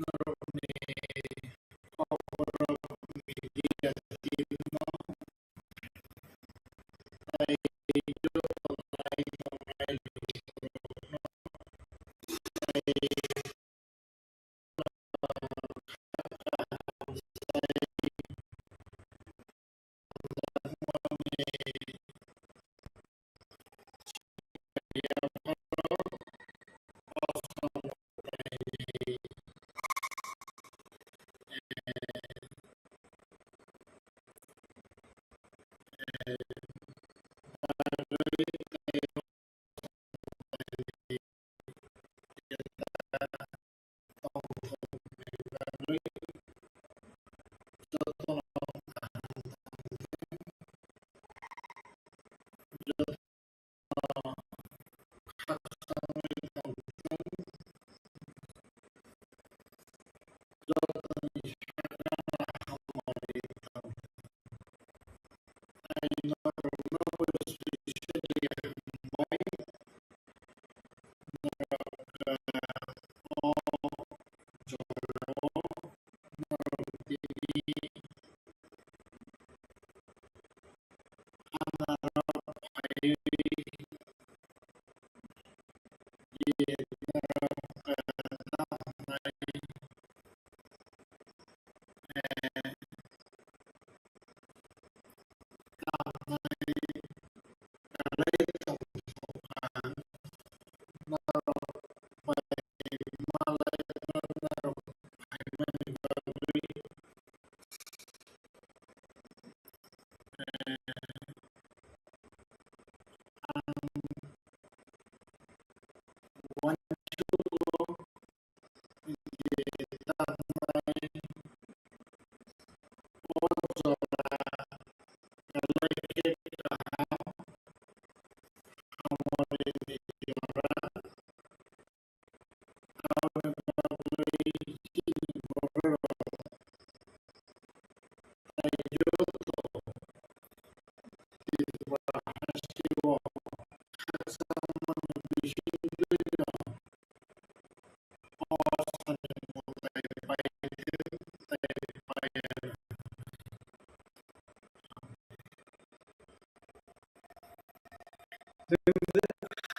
norokni kokrok media team no tei joto nai tongnai lukurokno tei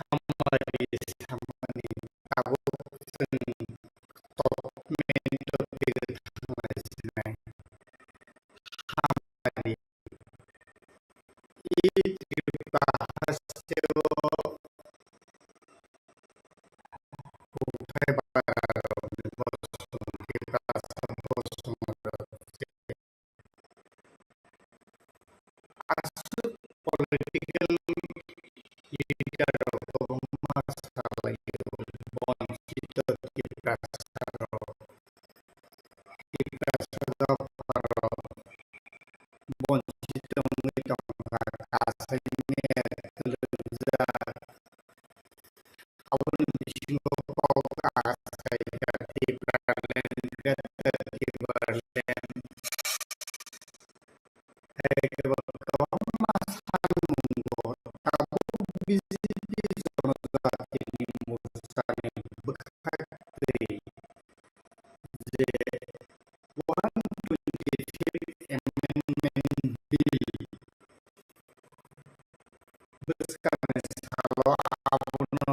Hamari samani tabuk chwng top main topic o thanglai sinai. Hamari. I Tripura hasteo huphai bara rokni bosong, Tiprasa bosong rok aswk political leader rok kwbangma salaio, bonchito Tiprasa rok, Tiprasa dopha rok bonchito wngwi tongkha, kasaimya kwlwkjak. Aboni bisingo kok asai kha Tipraland, Greater Tipraland. Hai khe bo kwbangma salmungo tabuk B J P Jonojatini Morchani bwkhaktwi je one twenty-fifth Amendment Bill bwskangni salo abono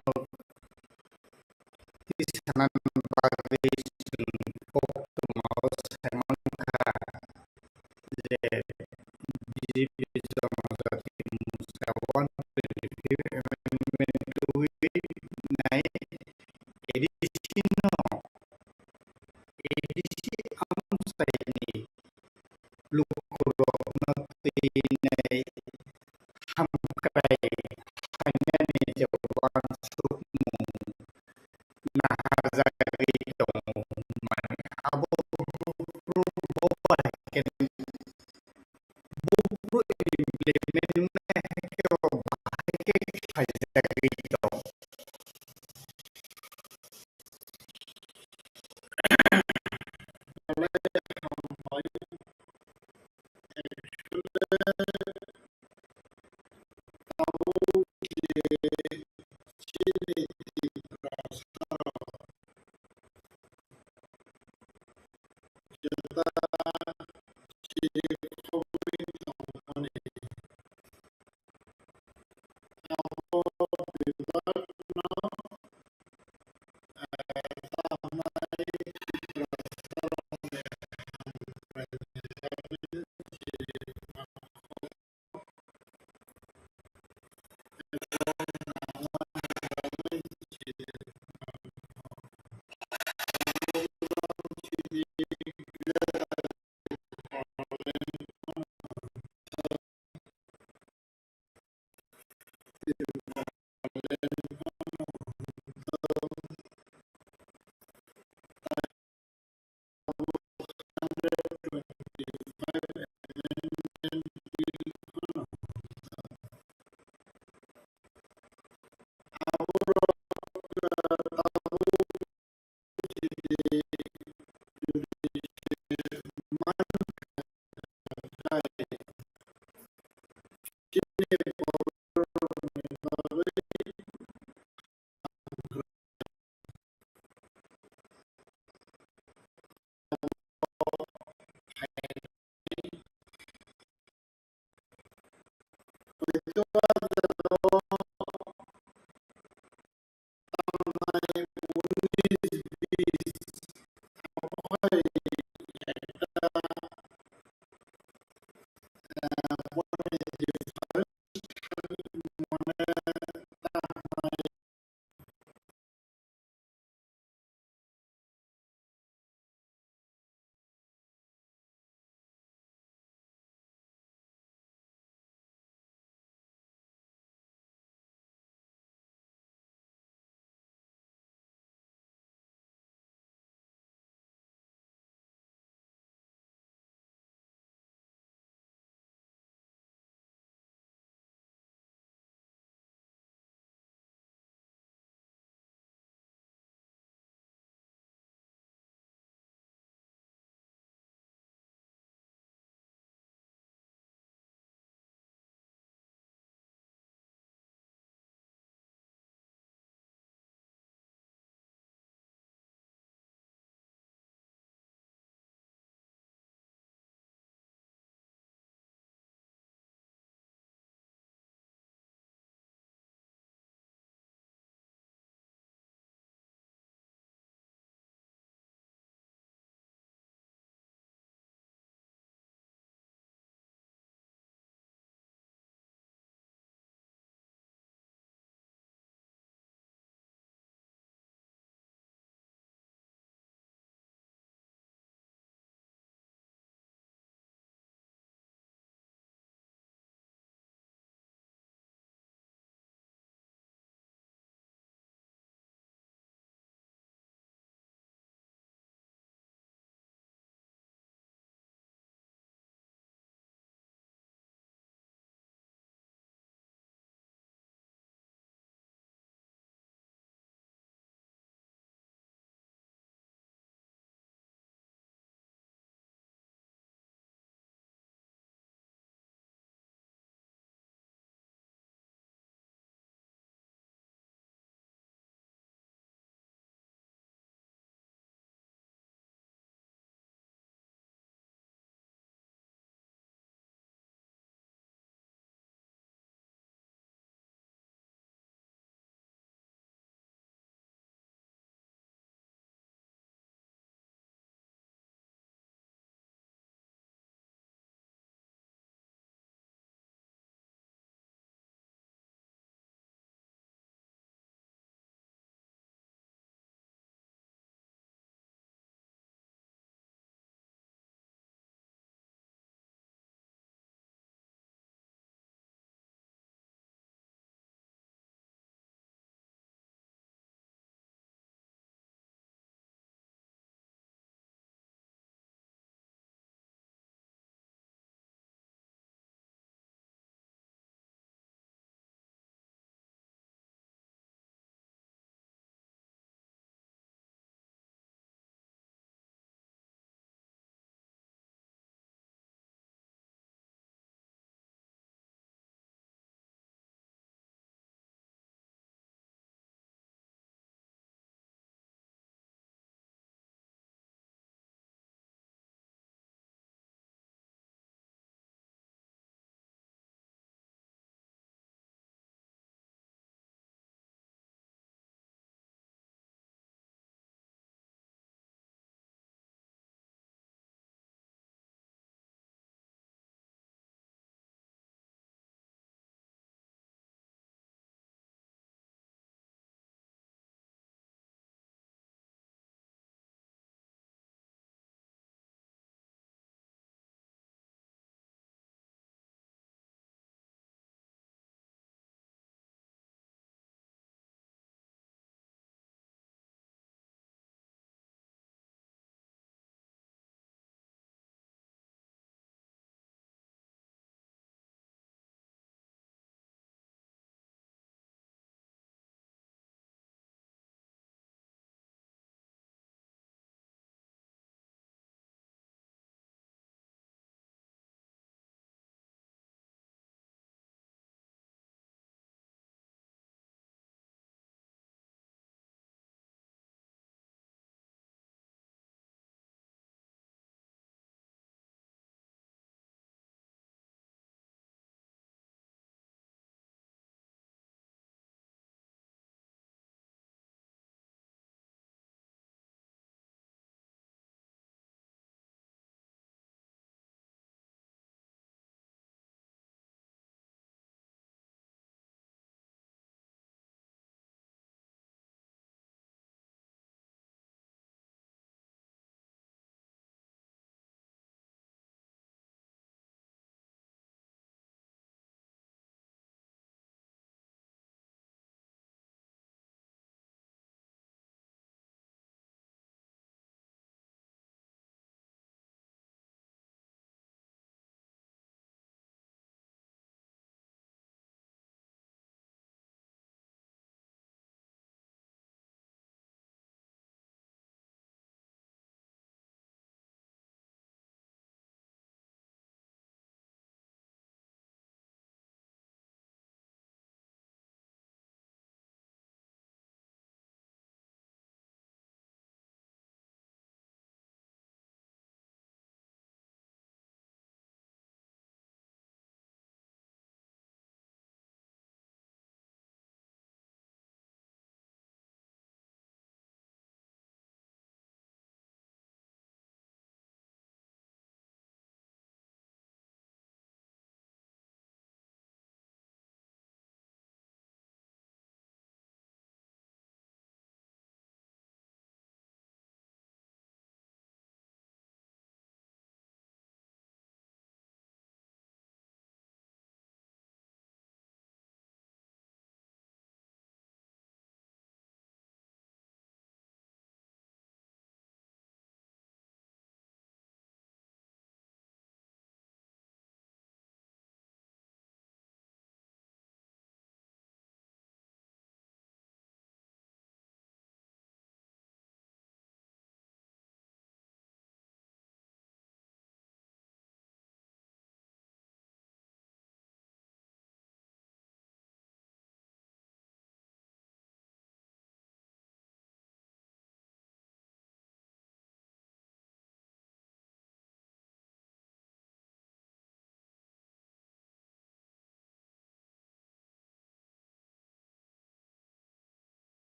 tisanani bagwi chwng koktwmao sai mankha je B J P Jonojatini Morcha one twenty-fifth Amendment twiwi nai A D C no, A D C amchaini lukurokno twinai hamkrai hamyani je uansukmung naharjagwi tongo hwnmani abo buphuru bo bai khe buphuru implement wngnai hai khe bo bahai khe khlaijagwi tongo.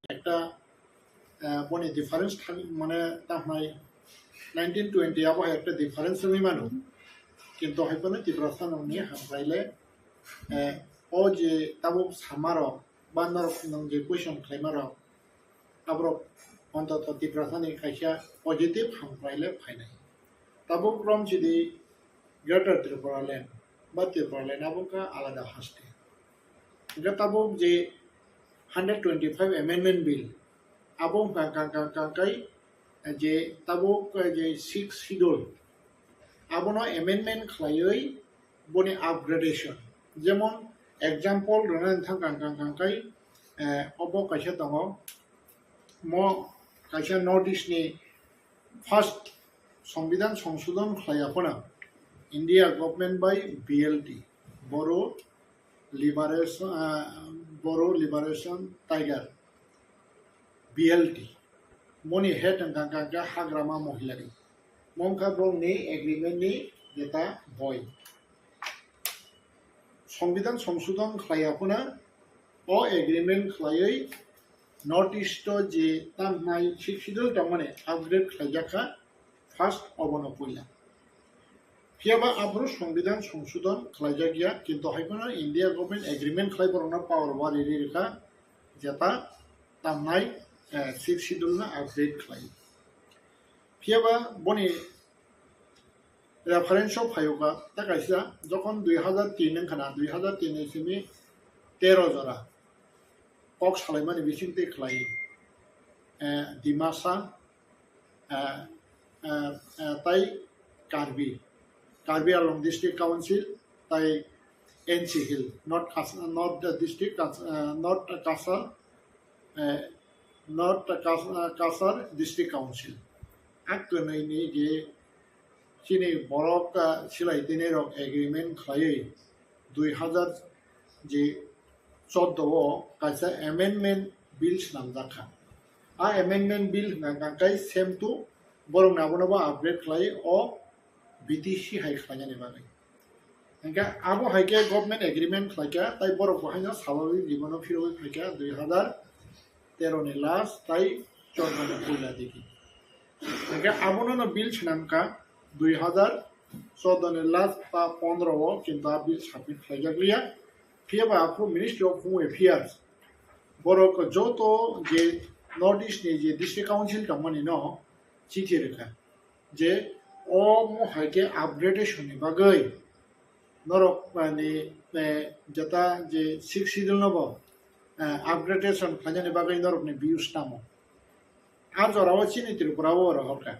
ekta, eh, boni difference thang, mane, ta hwnai nineteen twenty abo hai ekta difference wngwi mano. Kintu hai phano Tiprasa nokni hamkrai le, eh, o je tabuk samarok ba norok nwng je question khlaimarok, aborok ontoto Tiprasani kaisa positive hamkrai le phainai. Tabuk romsidi Greater Tripura Land ba Tripura Land abo wngkha alada haste. Hingkhe tabuk je hundred twenty-five Amendment Bill, abo wngkha kang kang kang kai je tabuk je Sixth Schedule, abono amendment khlaiwi boni upgradation. Jemon example rwna thang kang kang kang kai, eh, obo kaisa tongo, mo kaisa North East ni first Songbidan songsodon khlaiya phano India government bai B L T, Bodo Liberation, ah, Bodo Liberation Tiger, B L T, moni head wngkha kha hagrama mohilari. Mongkha bongni agreement ni jeta boi. Songbidan songsodon khlaiya phano o agreement khlaiwi North East o je tamhnai Sixth Schedule tongmani upgrade khlaijak kha first obono puila. Phiyaba aphuru Songbidan songsodon khlaijak ya, kintu hai phano India government agreement khlai borokno power wari ri rikha, jeta tamhnai, eh, Sixth Schedule no upgrade khlai. Phiyaba boni reference o phaio kha, ta kaisa jokhon dui hazar tin wngkha na, dui hazar tin ni simi tero jora kok salaimani bising twi khlai, eh, Dimasa, eh, eh, eh, tai Karbi, Karbi Anglong District Council, tai N C Hill, North Kas-, North District Kas-, eh, North Cachar, eh, North Kas-, eh, Cachar District Council. A kwnwi ni je chini borok, ah, silai tini rok agreement khlaiwi dui hazar je chordo o kaisa amendment bill swnamjak kha. A amendment bill hwnkha kha kai same to borok ni abono bo upgrade khlai o B T C hai khlainani bagwi. Hingkhe abo hai khe government agreement khlai kha, tai borok bo haino swabhabik jibon o phirogwi phai kha dui hazar tero ni last tai chordo ni puila digi. Hingkhe abono no bill swnam kha dui hazar chordo ni last ba pondro o, kintu a bill submit khlaijak liya. Phiyaba aphuru Ministry of Home Affairs borok joto je North East ni je District Council tongmani no chithi rwkha je omo hai khe upgradation ni bagwi norok, mane, eh, jeta je Sixth Schedule no bo, eh, upgradation khlainani bagwi norokni views tamo. A jorao chini Tripura o rohorkha.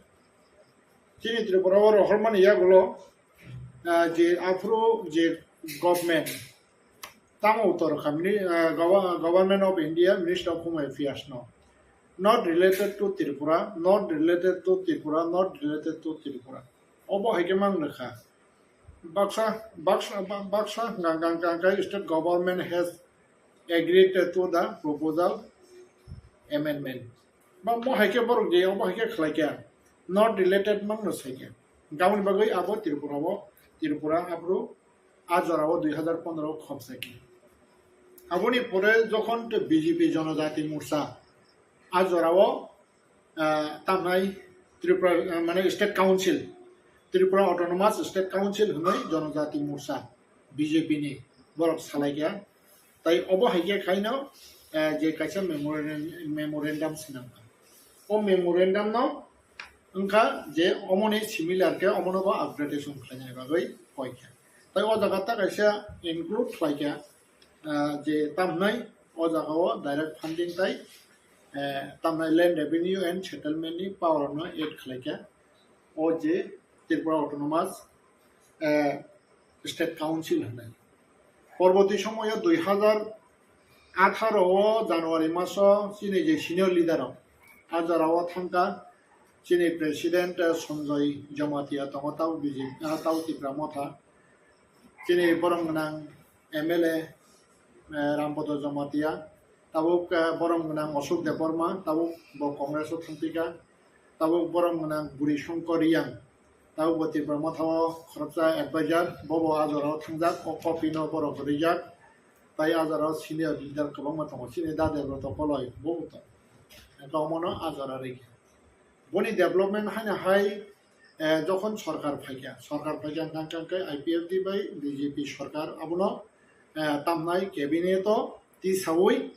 Chini Tripura o rohormani yagulo, ah, je aphuru je government, tamo utor kha, mini-, ah, Gov-, Government of India, Ministry of Home Affairs no, not related to Tripura, not related to Tripura, not related to Tripura. Obo hai khe mang rwkha. Baksa, baksa, ba-, baksa hwnkha kha, hwnkha kha state government has agreed to the proposal amendment. Ba mo hai khe borok je, obo hai khe khlai kha, not related mang no sai kha. Gaboni bagwi abo Tripura o, Tripura aphuru a jora o dui hazar pondro o khopsai kha. Aboni pore jokhon to B J P Jonojati Morcha a jora o, ah, tamnai Tripura, ah, mane State Council, Tripura Autonomous State Council hwnwi Jonojati Morcha B J P ni borok salai kha. Tai obo hai khe khaino, eh, je kaisa memorandum, memorandum swnam kha. O memorandum no wngkha je omoni similar khe omono bo upgradation khlainai bagwi koi kha. Tai o jaga ta kaisa include khlai kha, ah, je tamnai o jaga o direct funding tai, eh, tamnai Land Revenue and Settlement ni power no add khlai kha. O je Tripura Autonomous, eh, State Council hwnwi. Porborti somoyo dui hazar atharo o January maso chini je senior leader rok a jora o thangkha, chini President, eh, Sanjoy Jamatia tongo, tau B J P, ah, tau Tipra Motha, chini borom gwnang M L A, eh, Rampodo Jamatia, tabuk, eh, borom gwnang Ashok Debbarma, tabuk bo Congress o thangpikha, tabuk borom gwnang Buri Shankar Reang, tabuk bo Tipra Motha o khoroksa advisor, bo bo a jora o thangjak, o copy no borok rijak, tai a jora o senior leader kwbangma tongo, chini Dadebroto Koloi, bo bo tongo. Kaumano a jora rikha. Boni development haino hai, eh, jokhon sorkar phaikha, sorkar phaikha hwnkha hwnkha khe I P F T bai B J P sorkar abono, eh, tamnai cabinet o tisaui,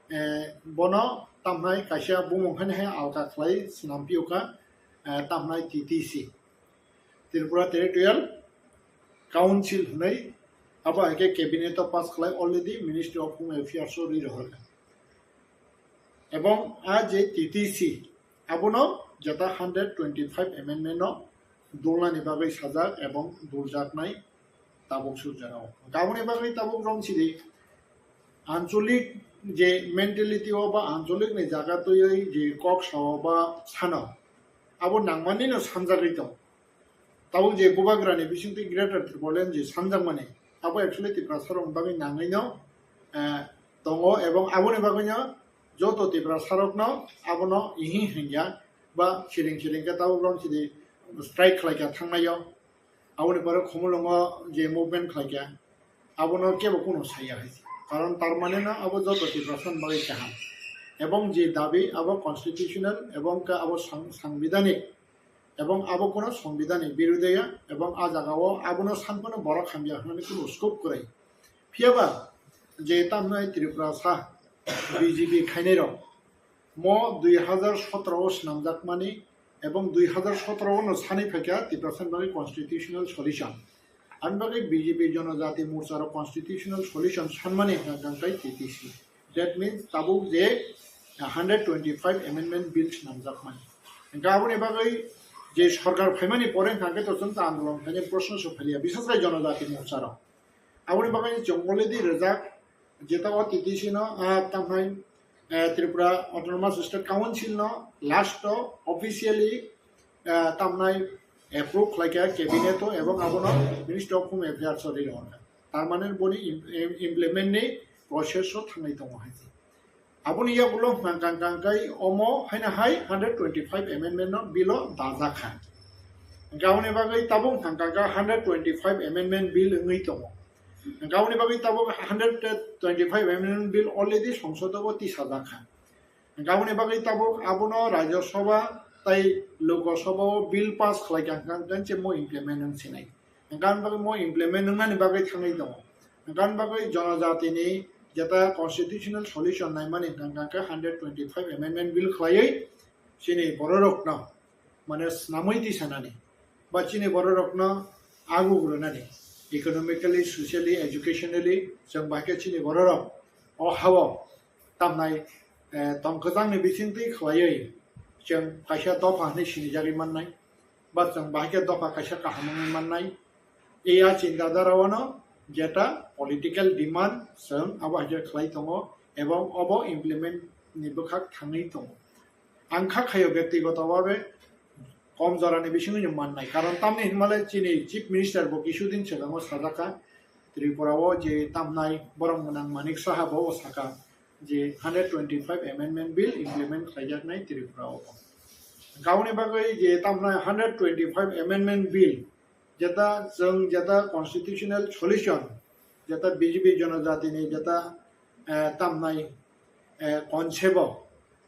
eh, bono tamnai kaisa bumung haino hai alka khlai swnam phiyokha, eh, tamnai T T C, Tripura Territorial Council hwnwi, abo hai khe cabinet o pass khlai already Ministry of Home Affairs o ri rohorkha. Ebong a je T T C, abono jeta hundred twenty five amendment no dulnani bagwi sajak ebong duljaknai tabuk sujak o. Aboni bagwi tabuk romsidi ancholik je mentality o ba ancholik ni jaga twiwi je kok sao ba sano, abo nangmani no sanjagwi tong. Tabuk je bubagrani bisingtwi Greater Tipraland je sanjakmani, abo actually Tiprasarokni bagwi nangwino, eh, tongo, ebong aboni bagwino joto Tiprasarokno abono ihi hingya ba siring siring khe tabuk romsidi strike khlaikha thangnaio. Aboni pore Khumulwngo je movement khlaikha, abono kebo kuno saya hai se. Karon tar mane no abo joto Tiprasani bagwi kaham. Ebong je dabi abo constitutional ebong khe abo sang-, sangbidhanik, ebong abo kuno songbidhanni birude ya, ebong a jagao abono sanphano borok hamya hwnwi kuno scope kwrwi. Phiyaba je tamnai Tripurasa B J P khainairok mo dui hazar sotro o swnamjakmani ebong dui hazar sotro o no sanwi phaikha Tiprasani bagwi constitutional solution. Ani bagwi B J P Jonojati Morcha rok constitutional solution sanmani hwnkha hwnkha khe T T C. That means tabuk je hundred twenty five amendment bill swnamjakmani. Hwnkha aboni bagwi je sorkar phaimani pore hwnkha khe to chwng ta andolon khainai proshno se phaliya, bishes khe Jonojati Morcha rok. Aboni bagwi chwng already rijak, jeta o T T C no, ah, tamhai, eh, Tripura Autonomous State Council no last o officially, eh, tamnai approve khlaikha cabinet o ebong abono Ministry of Home Affairs o ri rohorkha. Tar mane boni im-, im-, implement ni process o thangwi tongo hai se. Aboni yagulo hwnkha hwnkha hwnkha khe omo haino hai hundred twenty five amendment no bill o dajak kha. Hwnkha aboni bagwi tabuk hwnkha hwnkha khe hundred twenty five amendment bill wngwi tongo. Hwnkha aboni bagwi tabuk hundred twenty five amendment bill already Songsod o tisajak kha. Hwnkha aboni bagwi tabuk abono Rajya Sabha tei Lok Sabha o bill pass khlaikha hwnkha hwnkha khe mo implement wng sinai. Hwnkha aboni bagwi mo implement wngnani bagwi thangwi tongo. Hwnkha aboni bagwi Jonojatini jeta constitutional solution naimani hwnkha hwnkha khe hundred twenty five amendment bill khlaiwi chini bororokno, mane, swnamwi tisanani ba chini bororokno aguk rwnani, economically, socially, educationally, chwng bai khe chini bororok o hao tamnai, eh, tongkwchangni bisingtwi khlaiwi chwng kaisa dopha hwnwi sinijagwi mannai. Ba chwng bahai khe dopha kaisa kaham wngwi mannai. Ei a chinta dhara o no jeta political demand chwng abo hai khe khlai tongo ebong obo implement ni bwkhak thangwi tongo. Ang kha khaio byaktigoto bhabe kom jorani bisingtwi no mannai. Karon tamni hinmale chini Chief Minister bo kisudin swkango sajak kha, Tripura o je tamnai borom gwnang Manik Saha bo saka je hundred twenty five amendment bill implement khlaijaknai Tripura o. Aboni bagwi je tamnai hundred twenty five amendment bill, jeta chwng jeta constitutional solution, jeta B J P Jonojatini jeta, eh, tamnai, eh, concept o,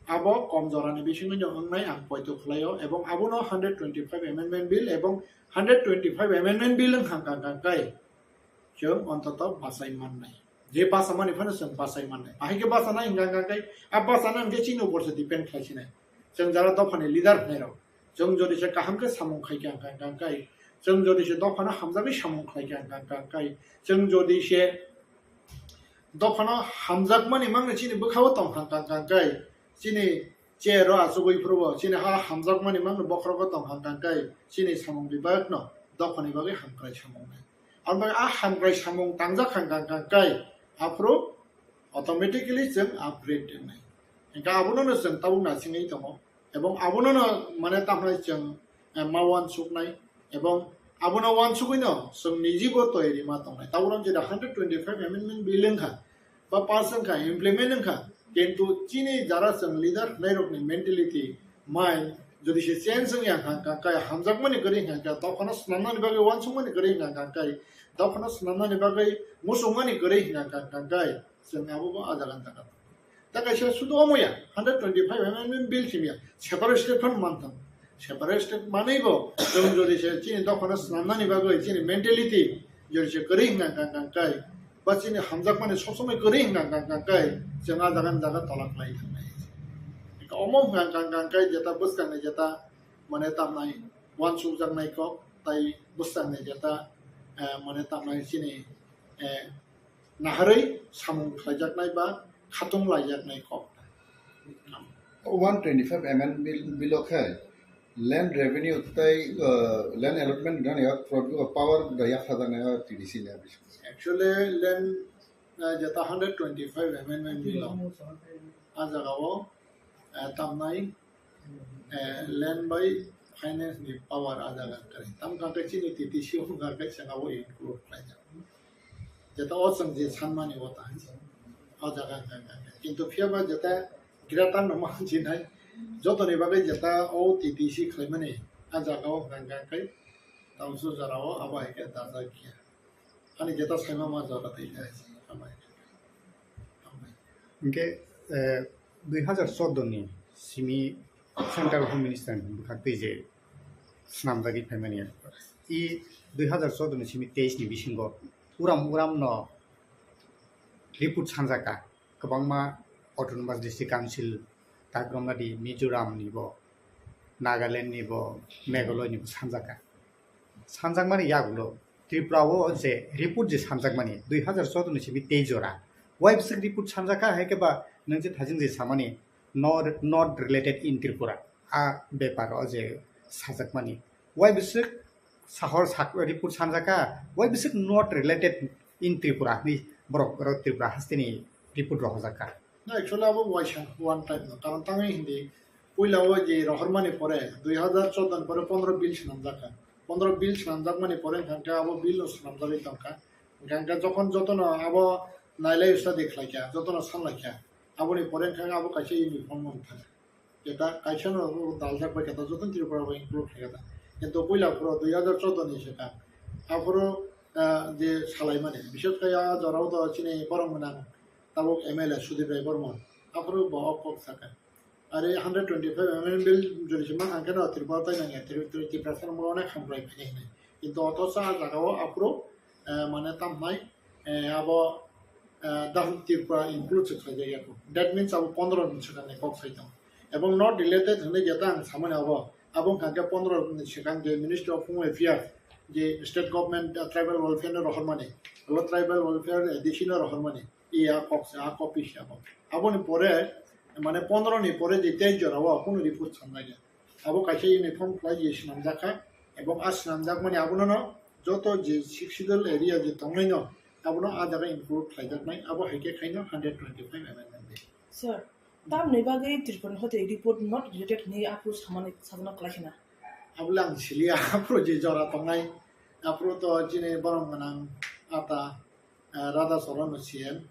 abo kom jorani bisingtwi no wngnai ang poito khlaio, ebong abono hundred twenty five amendment bill ebong hundred twenty five amendment bill wngkha hwnkha hwnkha khe chwng ontoto bachai mannai. Je bachamani phano chwng bachai mannai. Bahai khe bachanai hwnkha hwnkha khe, a bachana hwnkhe chini upor se depend khlai sinai. Chwng jara dophani leader hwnwi rok, chwng jodi se kaham khe samung khai kha hwnkha hwnkha khe, chwng jodi se dophano hamjagwi samung khlai kha hwnkha hwnkha khe, chwng jodi se dophano hamjakmani mangno chini bwkhao tong hwnkha hwnkha khe, chini chair o achugwi phuru bo chini ha hamjakmani mangno bokhorogo tong hwnkha hwnkha khe, chini samung bebakno dophani bagwi hamkrai samung nai. Aboni bagwi a hamkrai samung tangjak hwnkha hwnkha khe, aphuru automatically chwng upgrade wngnai. Hwnkha abono no chwng tabuk naisingwi tongo. Ebong abono no mane tamhai chwng, eh, ma uansuknai. Ebong abono uansugwi no chwng nijibo toyari ma tongnai. Tabuk jeta hundred twenty five amendment bill wngkha, ba pass wngkha, implement wngkha. Kintu chini jara chwng leader hwnwi rokni mentality, mind, jodi se change wngya hwnkha hwnkha khe, hamjakmani kwrwi hwnkha khe, dophano swnamnani bagwi uansukmani kwrwi hwnkha hwnkha khe, dophano swnamnani bagwi muchungmani kwrwi hwnkha hwnkha khe, chwng abobo a jaga ni taka. Da kaisa sudu omo ya, hundred twenty-five amendment bill simi ya, separate state phano manthang. Separate state manwi bo, chwng jodi se chini dophano swnamnani bagwi chini mentality, jodi se kwrwi hwnka hwnka hwnka kai, ba chini hamjakmani sob somoi kwrwi hwnka hwnka hwnka kai, chwng a jaga ni jaga tola khlai thangnai. Omo hwnka hwnka hwnka kai jeta bwskangni jeta mane tamnai uansukjaknai kok, tai bwskangni jeta, eh, mane tamnai chini, eh, naharwi samung khlaijaknai ba khatung laijaknai kok. One twenty-five amendment bill, bill o khe land revenue tei, uh, land allotment gani yak produce power da yak sajaknai o T D C ni. Actually, land, uh, jeta hundred twenty-five amendment bill o, a jaga o, uh, tamnai, uh, land by finance ni power a jaga kwrwi. Tam kha khe chini T D C o kha khe chwng abo include khlaijak. Jeta o chwng je sanmani o ta hinwi o jaga hwnka hwnka. Kintu phiya ba jeta greater no ma hinwi nai, jotoni bagwi jeta o T D C khlaimani a jaga o hwnka hwnka khe tamsu jora o abo hai khe dajak ya. Ani jeta saima ma jora tei khe hambai. Hambai. Hingke, eh, dui hazar choudo ni simi Central Home Minister ni bwkhak twi je swnamjagwi phaimani. I dui hazar choudo ni simi teis ni bisingo uram uram no report sanjaka kwbangma Autonomous District Council, Takromadi, Mizoram ni bo, Nagaland ni bo, Meghalaya ni bo sanjaka. Sanjakmani yagulo Tripura o je report je sanjakmani dui hazar choudo ni simi tei jora. Wai bwswk report sanjakha hai khe ba nwng je thajing je samani not, not related in Tripura. A bepar o je sajakmani. Wai bwswk sahor sak report sanjakha, wai bwswk not related in Tripura hinwi borok, borok Tripura hasteni report rohorjakha. Na, actually abo waisa one time no. Karon tangwi hindi puila o je rohormani pore, dui hazar choudo ni pore pondro bill swnamjakha. Pondro bill swnamjakmani pore hwnkha khe abo bill no swnamjagwi tongkha. Hwnkha khe jokhon jotono abo nailai study khlaikha, jotono sanlaikha. Aboni pore hwnkha khe abo kaisa uniform wng thangkha. Jeta kaisa no daljak bai khe ta joto Tripura bai include khe ta. Kintu puila phuru dui hazar choudo ni se ta. Aphuru, ah, je salaimani, bishes khe a jorao to chini borok gwnang tabuk M L A Sudip Rai Bormon. Aphuru bo o kok saka. Are hundred twenty-five amendment bill jodi se mang khe no Tripura tai nang ya, Tri-, Tri-, Tiprasa no onek hamkrai phai nai. Kintu othocho a jaga o aphuru, eh, mane tamnai eh, abo, eh, Dahuk Tripura include se khlaijak ya kho. That means abo pondro ni swkang ni kok sai tongo. Ebong not related hwnwi jeta ang samani abo, abo wngkha khe pondro ni swkang je Ministry of Home Affairs, je state government, eh, tribal welfare no rohormani, alo tribal welfare A D C no rohormani, iya kok se, a copy se abo. Aboni pore, mane pondro ni pore je tei jora o kunu report sanjak ya. Abo kaisa uniform khlai je swnamjak kha, ebong a swnamjakmani abono no joto je Sixth Schedule area je tongnai no, abono a jaga include khlaijaknai, abo hai khe khaino hundred twenty-five amendment bill. Sir, tamni bagwi Tripura ni hote report not related hinwi aphuru samani sajana kwlai khna? Abole ang siliya, aphuru je jora tongnai, aphuru to chini borom gwnang ata, eh, Radha Charan no C M,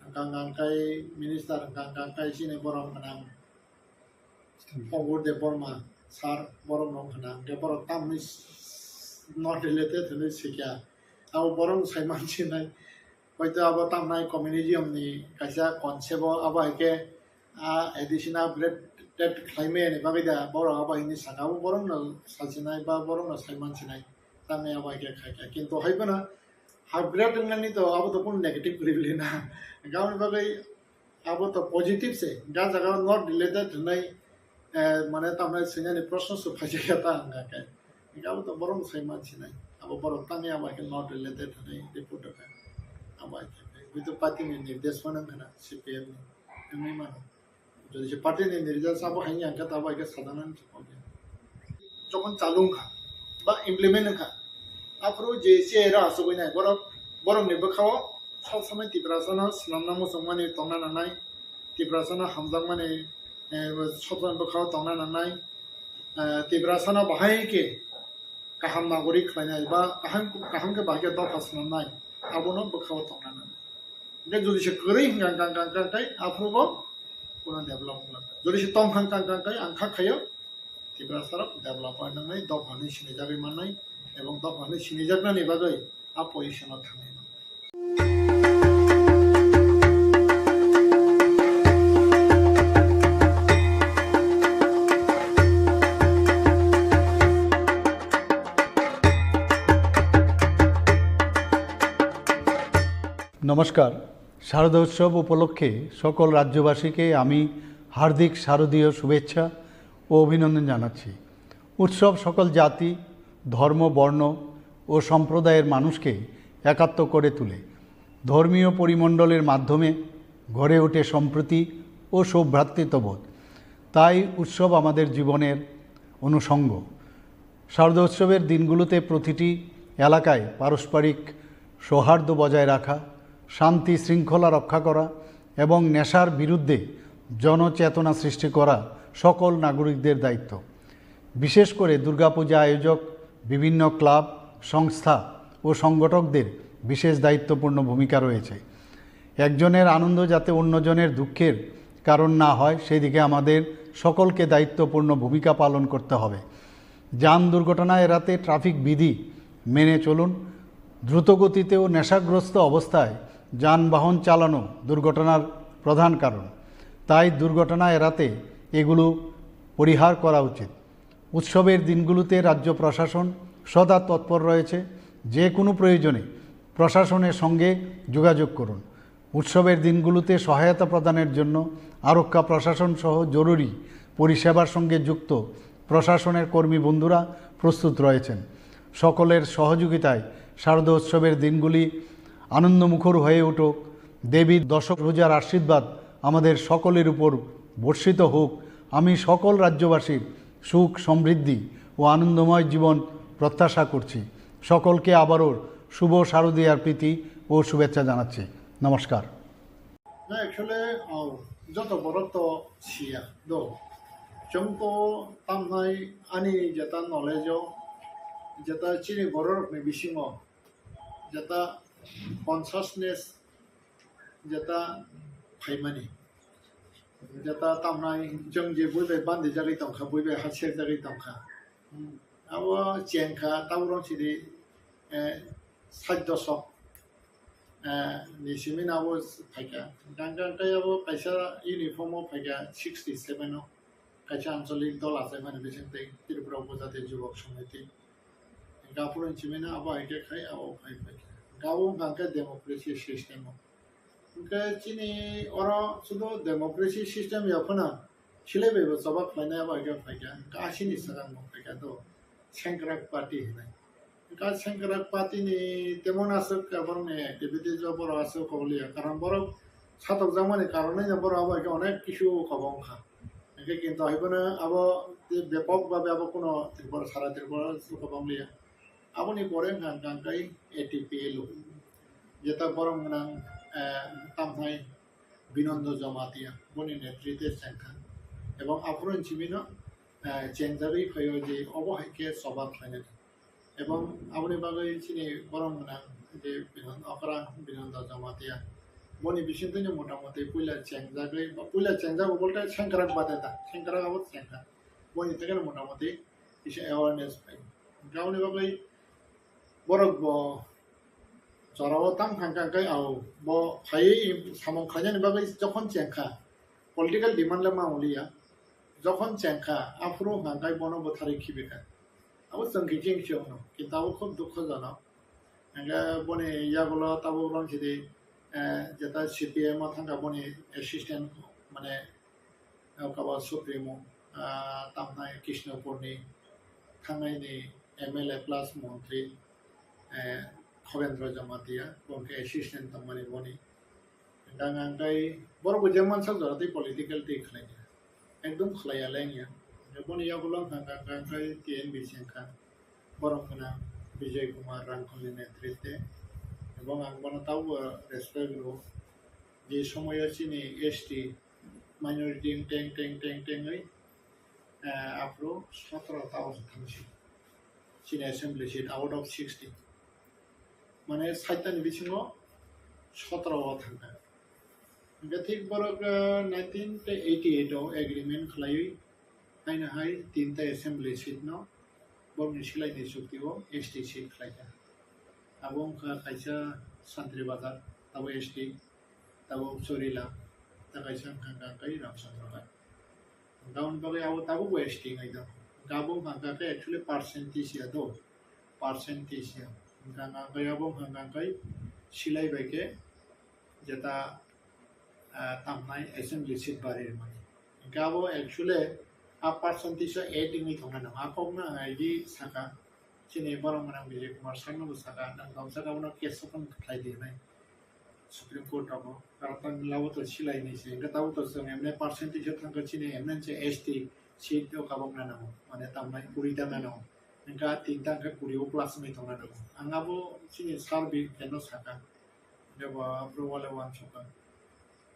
hwnkha hwnkha khe minister, hwnkha hwnkha khe chini borom gwnang Obur Debbarma sir, borok no hwnkha hwnkhe borok tamni not related hinwi sikya. Abo borok no saiman sinai. Hoito abo tamnai communism ni kaisa concept o abo hai khe a additional upgrade khlaimani bagwi da borok abo hinwi saka. Abo borok no sasinai ba borok no saiman sinai. Tamni abo hai khe khai kha. Kintu hai phano upgrade wngnani to abo to kunu negative kwrwi na. Aboni bagwi abo to positive se, ga jaga not related hinai, eh, mane tamnai sinani proshno se phaijak ya ta hwnga khe. Abo to borok sai man sinai. Abo borok tangwi abo khe not related hinai report kha. Abo khe. Abo to party ni nirdesh mano khna C P M ni. Wngwi mano. Jodi se party ni nirdesh abo hai ya khe ta abo khe sadharan se phaijak. Jokhon chalu wngkha ba implement wngkha, aphuru je se era asugwi nai borok, borokni bwkhao sob somoi Tiprasano swnamna muchungmani tongna nangnai, Tiprasano hamjakmani, eh, sob somoi bwkhao tongna nangnai, eh, Tiprasano bahai khe kaham nagorik khlainai ba kaham, kaham khe bahai khe dopha swnamnai, abono bwkhao tongna nangnai. Hingkhe jodi se kwrwi hwnkha, hwnkha, hwnkha, hwnkha, hwnkha, aphuru bo kuno develop wngkha. Jodi se tong kha, hwnkha, hwnkha, hwnkha, ang kha khaio, Tiprasa rok develop wngnai, dopha hwnwi sinijagwi mannai, ebong dopha hwnwi sinijaknani bagwi a position o thangwi mannai. নমস্কার। শারদোৎসব উপলক্ষে সকল রাজ্যবাসীকে আমি হার্দিক শারদীয় শুভেচ্ছা ও অভিনন্দন জানাচ্ছি। উৎসব সকল জাতি, ধর্ম, বর্ণ ও সম্প্রদায়ের মানুষকে একাত্ম করে তুলে। ধর্মীয় পরিমণ্ডলের মাধ্যমে গড়ে ওঠে সম্প্রীতি ও সৌভ্রাতৃত্ববোধ। তাই উৎসব আমাদের জীবনের অনুষঙ্গ। শারদোৎসবের দিনগুলোতে প্রতিটি এলাকায় পারস্পরিক সৌহার্দ্য বজায় রাখা, শান্তি শৃঙ্খলা রক্ষা করা এবং নেশার বিরুদ্ধে জনচেতনা সৃষ্টি করা সকল নাগরিকদের দায়িত্ব। বিশেষ করে দুর্গাপূজা আয়োজক, বিভিন্ন ক্লাব, সংস্থা ও সংগঠকদের বিশেষ দায়িত্বপূর্ণ ভূমিকা রয়েছে। একজনের আনন্দ যাতে অন্যজনের দুঃখের কারণ না হয়, সেদিকে আমাদের সকলকে দায়িত্বপূর্ণ ভূমিকা পালন করতে হবে। যান দুর্ঘটনা এড়াতে ট্রাফিক বিধি মেনে চলুন। দ্রুতগতিতে ও নেশাগ্রস্ত অবস্থায় যানবাহন চালানো দুর্ঘটনার প্রধান কারণ। তাই দুর্ঘটনা এড়াতে এগুলো পরিহার করা উচিত। উৎসবের দিনগুলোতে রাজ্য প্রশাসন সদা তৎপর রয়েছে। যে কোনো প্রয়োজনে প্রশাসনের সঙ্গে যোগাযোগ করুন। উৎসবের দিনগুলোতে সহায়তা প্রদানের জন্য আরক্ষা প্রশাসন সহ জরুরি পরিষেবার সঙ্গে যুক্ত প্রশাসনের কর্মী বন্ধুরা প্রস্তুত রয়েছেন। সকলের সহযোগিতায় শারদোৎসবের দিনগুলি আনন্দমুখর হয়ে উঠুক। দেবীর দশভুজার আশীর্বাদ আমাদের সকলের উপর বর্ষিত হোক। আমি সকল রাজ্যবাসীর সুখ, সমৃদ্ধি ও আনন্দময় জীবন প্রত্যাশা করছি। সকলকে আবারও শুভ শারদীয়ার প্রীতি ও শুভেচ্ছা জানাচ্ছি। নমস্কার। Na, actually, oh, joto borok to siya do. Chwng to tamnai ani jeta knowledge o, jeta chini borok ni bisingo, jeta consciousness, jeta phaimani, jeta tamnai chwng je bui bai bandi jagwi tongkha, bui bai ha sek jagwi tongkha. Hmm. Abo chengkha, taborok sidi, eh, sait dosok, eh, ni simi abo phaikha. Gangkha tei abo kaisa uniform o phaikha sixty seven o, kaisa anchalik dol achaimani bising tei Tripura Upojati Jubak Samiti. Gaphuru simi no abo hai khe khai abo phai phaikha. Gabo wngkha khe democracy system o. Hwnkhe chini oro sudu democracy system ya phano silai bai bo choba khlainai abo hai khe phaikha. Hwnkhe asini swkang bo phaikha do. Sengkrak party hinai. Hwnkhe sengkrak party ni temon aswk borok ni activities o borok aswk kok liya. Karon borok satok jakmani karon no borok abo hai khe onek kisu kobong kha. Hwnkhe kintu hai phano abo bepok babe abo kuno Tripura, sara Tripura o kobong liya. Aboni pore hwnkha hwnkha khe A T P L O, jeta borok gwnang, eh, tamhai Binondo Jamatia, boni netrite chengkha. Ebong aphuru simi no, eh, chengjagwi phaio je obo hai khe choba khlainani. Ebong aboni bagwi chini borok gwnang je Binon-, okra Binondo Jamatia, boni bisingtwi no motamoti puila chengjagwi, ba puila chengjago bolte sengkrak bade ta, sengkrak abo chengkha. Boni theke no motamoti kisa awareness phai. Hwnkhe aboni bagwi borok bo jorao tang thang kha khe ao bo phaiwi samung khlainani bagwi jokhon chengkha, political demand le ma wnglia, jokhon chengkha aphuru hwnkha khe bono bwtharwi khibikha. Abo chwng khe chini chwngno, kintu abo khub dukhojonok. Hwnkhe boni yagulo tabuk romsidi, eh, jeta C P M o thangkha boni assistant, mane, eh, kabo Supremo, ah, tamnai Krishnapurni thangnaini M L A plus montri, eh, Khovendra Jamatia, bo khe assistant tongmani boni. Hwnkhe ang khe borok bo je mansak jora tei political tei khlai kha. Ekdom khlai ya le wngya. Boni yagulo hwnkha kha, hwnkha khe T N B C wngkha. Borok gwnang Bijoy Kumar Rangkhol ni netrite. Ebong ang bono tabukbo respect rwo. Je somoyo chini S T minority teng teng teng tengwi, eh, aphuru sotoro ta o thangsi. Chini assembly seat out of sixty. Mane sait ta ni bisingo sotoro o thangkha. Hwnkhe thik borok, eh, nineteen eighty eight o agreement khlaiwi haino hai tinta assembly seat no borokni silaini chukti o S T seat khlaikha. Abo wngkha kaisa Santri Bazar, abo S T, abo Chorila, ta kaisa wngkha kha kai Ramchandra Ghat. Hwnkha aboni bagwi abo tabukbo S T wngwi tongo. Hwnkha abo wngkha khe actually percentage ya do, percentage ya. Hwnkha khe abo wngkha khe silai bai khe jeta, ah, tamnai assembly seat bari rwmani. Hingke abo actually a percentage o add wngwi tongna nango. A kokno ang aidi saka, chini borok mwnang Vijay Kumar Sharma bo saka, nang tong saka bono case open khlai di hinwi Supreme Court rogo. Karon Tamil Nadu to silai ni se, hingke tabuk to chwng emne percentage o thangkha chini emne se S T seat o kabok na nango, mane tamnai kuri ta nango. Hingke a tinta hingke kuri o plus wngwi tongna nango. Ang abo chini survey keno saka. Hingke bo aphuru wale wansukha.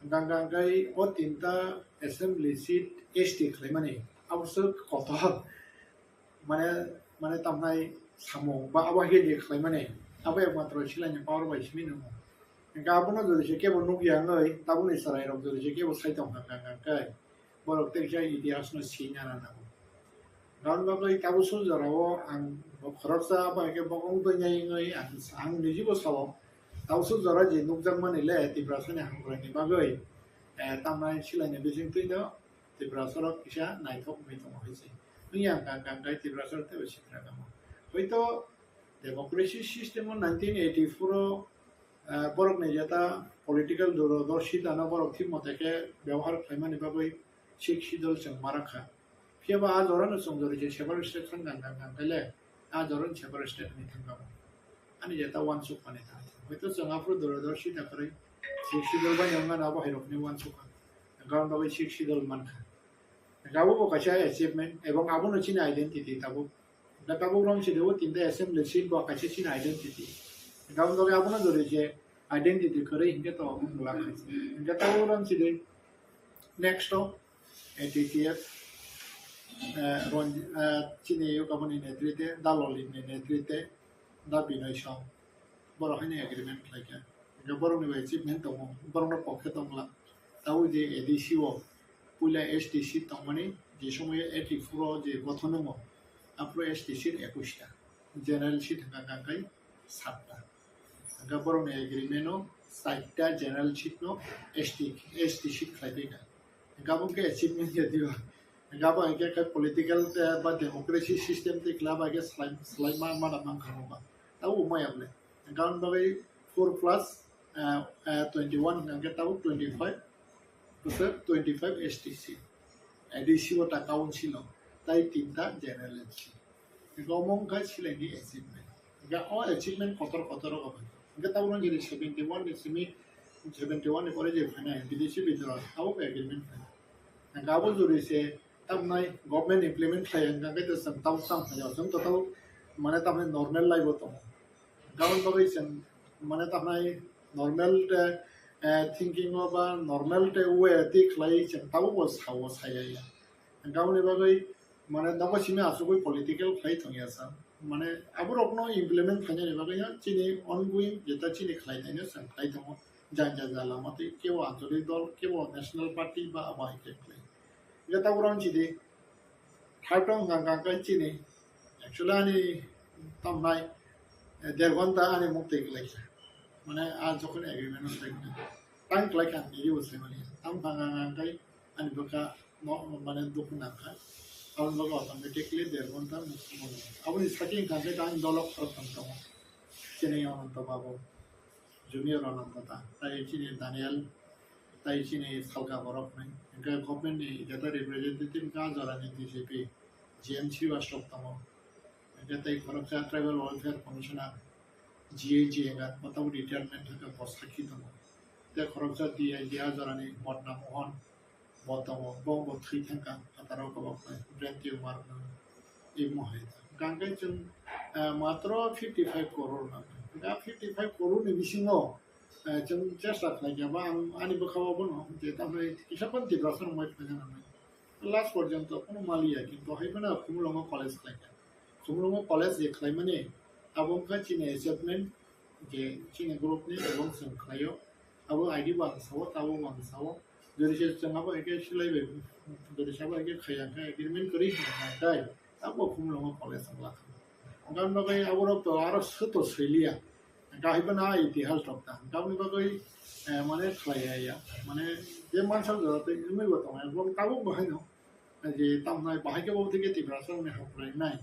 Hingke, hingke, hingke o tinta assembly seat S T khlaimani, abo se kotor. Mane, mane tamnai samung, ba abo hai khe khlaimani, abo ekmatro silaini power bai simi nwngo. Hingke abono jodi se kebo nukya wngwi, tabukni chwrairok jodi se kebo sai tongkha, hingke, hingke, borok tei khe itihasno sina nango. Aboni bagwi tabuk suk jorao ang bo khoroksa abo hai khe bo wng tongya wngwi ang, ang nijibo sao. Tabuk suk jora je nukjakmani le Tiprasani hamkraini bagwi, eh, tamnai silaini bisingtwino Tiprasarok kisa naithok wngwi tongo hai se. Wngya ang kang kang kai Tiprasarok teibo sikra kamo. Hoito democracy system o nineteen eighty-four o, eh, borokni jeta political duro dorshitano borok thik mote khe byabohar khlaimani bagwi Sixth Schedule chwng ma rakha. Phiya ba a jorano chwng jori je separate state thang gang gang gang khe le, a jorano separate state wngwi thang kamo. Ani jeta wansuk mani thang. Hoito chwng aphuru duro dorshita kwrwi Sixth Schedule bai wngmano abo hai rokni wansuk kha. Hwnkhe aboni bagwi Sixth Schedule mankha. Hwnkhe abo bo kaisa achievement, ebong abono chini identity tabuk. Hwnkhe tabuk romsidi o tinta assembly seat bo kaisa chini identity. Hwnkhe aboni bagwi abono jori je identity kwrwi hinkhe to wngla khaisi. Hwnkhe tabuk romsidi next o A T T F, eh, Ronji-, eh, chini Yukaboni netrite, Da Lolitni netrite, Da Binoy Song. Borok haino agreement khlaikha. Hingke borokni bo achievement tongo, borokno pokhe tongla. Tabuk je A D C o puila S T seat tongmani, je somoyo eighty-four o je gothon wngo, aphuru S T seat ekush ta, general seat hwnka hwnka khe satta. Hingke borokni agreement o chaita general seat no S T, S T seat khlai phaikha. Hingke abo khe achievement ya diba. Hingke abo hai khe, khe political, eh, ba democracy system tei kla bai khe slai, slai ma, ma da mankha bo ba. Abo bo maya bole. Hingke aboni bagwi four plus, eh, eh, twenty-one hingke tabuk twenty-five, bwswk twenty-five S T C. A D C o ta council o, tai tinta general M C. Hingke omo wngkha silaini achievement. Hingke o achievement kotor kotor rok bai. Hingke tabuk jodi seventy-one ni simi, seventy-one ni pore je phainai bidesi bidra abo agreement phainai. Hingke abo jodi se tamnai government implement khlai hingke hingke to chwng tabuk tang phaio, chwng to tabuk mane tamnai normal life o tongo. Hingke aboni bagwi chwng mane tamnai normal te, eh, thinking o ba normal te way twi khlai chwng tabuk bo sao saya ya. Hingke aboni bagwi mane nogo simi asugwi political khlai thangya sa. Mane aborokno implement khlainani bagwi no chini ongoing jeta chini khlai thaino chwng khlai tongo. Jang jang jang lama tei kebo ancholik dol, kebo national party ba abo hai khe khlai. Hingke tabuk rang chidi, thai tong gang gang kai chini. Actually ani tamnai, eh, der ghonta ani muk twi khlai kha. Mane a jokhon agreement o sai kha. Tang khlai kha ani rio sai mani. Tam gang gang gang kai ani bwkha no, mane dukhu nangkha. Aboni bagwi automatically der ghonta muchungo. Aboni sati wngkha khe tang dolo khoroktham tongo. Chini Ananta Babu, Junior Ananta ta, tai chini Daniel, tai chini salka borok nai. Hingke government ni jeta representative wngkha jora ni D C P, G M Srivastava tongo. Hingke tei khoroksa Tribal Welfare Commissioner, G A G wngkha, bo tabuk retirement thangkha, bo sakhi tongo. Tei khoroksa D I G a jora ni Modna Mohan, bo tongo, bo, bo thwi thangkha, phataro kobok bai, brain tumor no, imo hai. Hingke chwng, eh, matro fifty five crore na. Hingke fifty five crore ni bisingo, eh, chwng chesta khlaikha ba ang ani bwkha o bono je tamni kisa phano Tiprasa rok mai phaina nangnai. Last porjonto kono maliya, kintu hai phano Khumulwngo college khlaikha. Khumulwngo college je khlaimani, abo wngkha chini achievement, je chini group ni abo chwng khlaio. Abo I D bo ang sao, tabo bo ang sao. Jodi se chwng abo hai khe silai bai, jodi se abo hai khe khaiya khe agreement kwrwi hwnka khe, abo Khumulwngo college wng lakha. Hwnka hwnba khe aborok to aro swto swiliya. Hwnka hai phano a itihas rok ta. Hwnka aboni bagwi, eh, mane khlaiya ya. Mane je mansa jora tei wngwi bo tongo. Abo tabuk bo haino, eh, je tamnai bahai khe bo thike Tiprasa rokni hamkrai nai.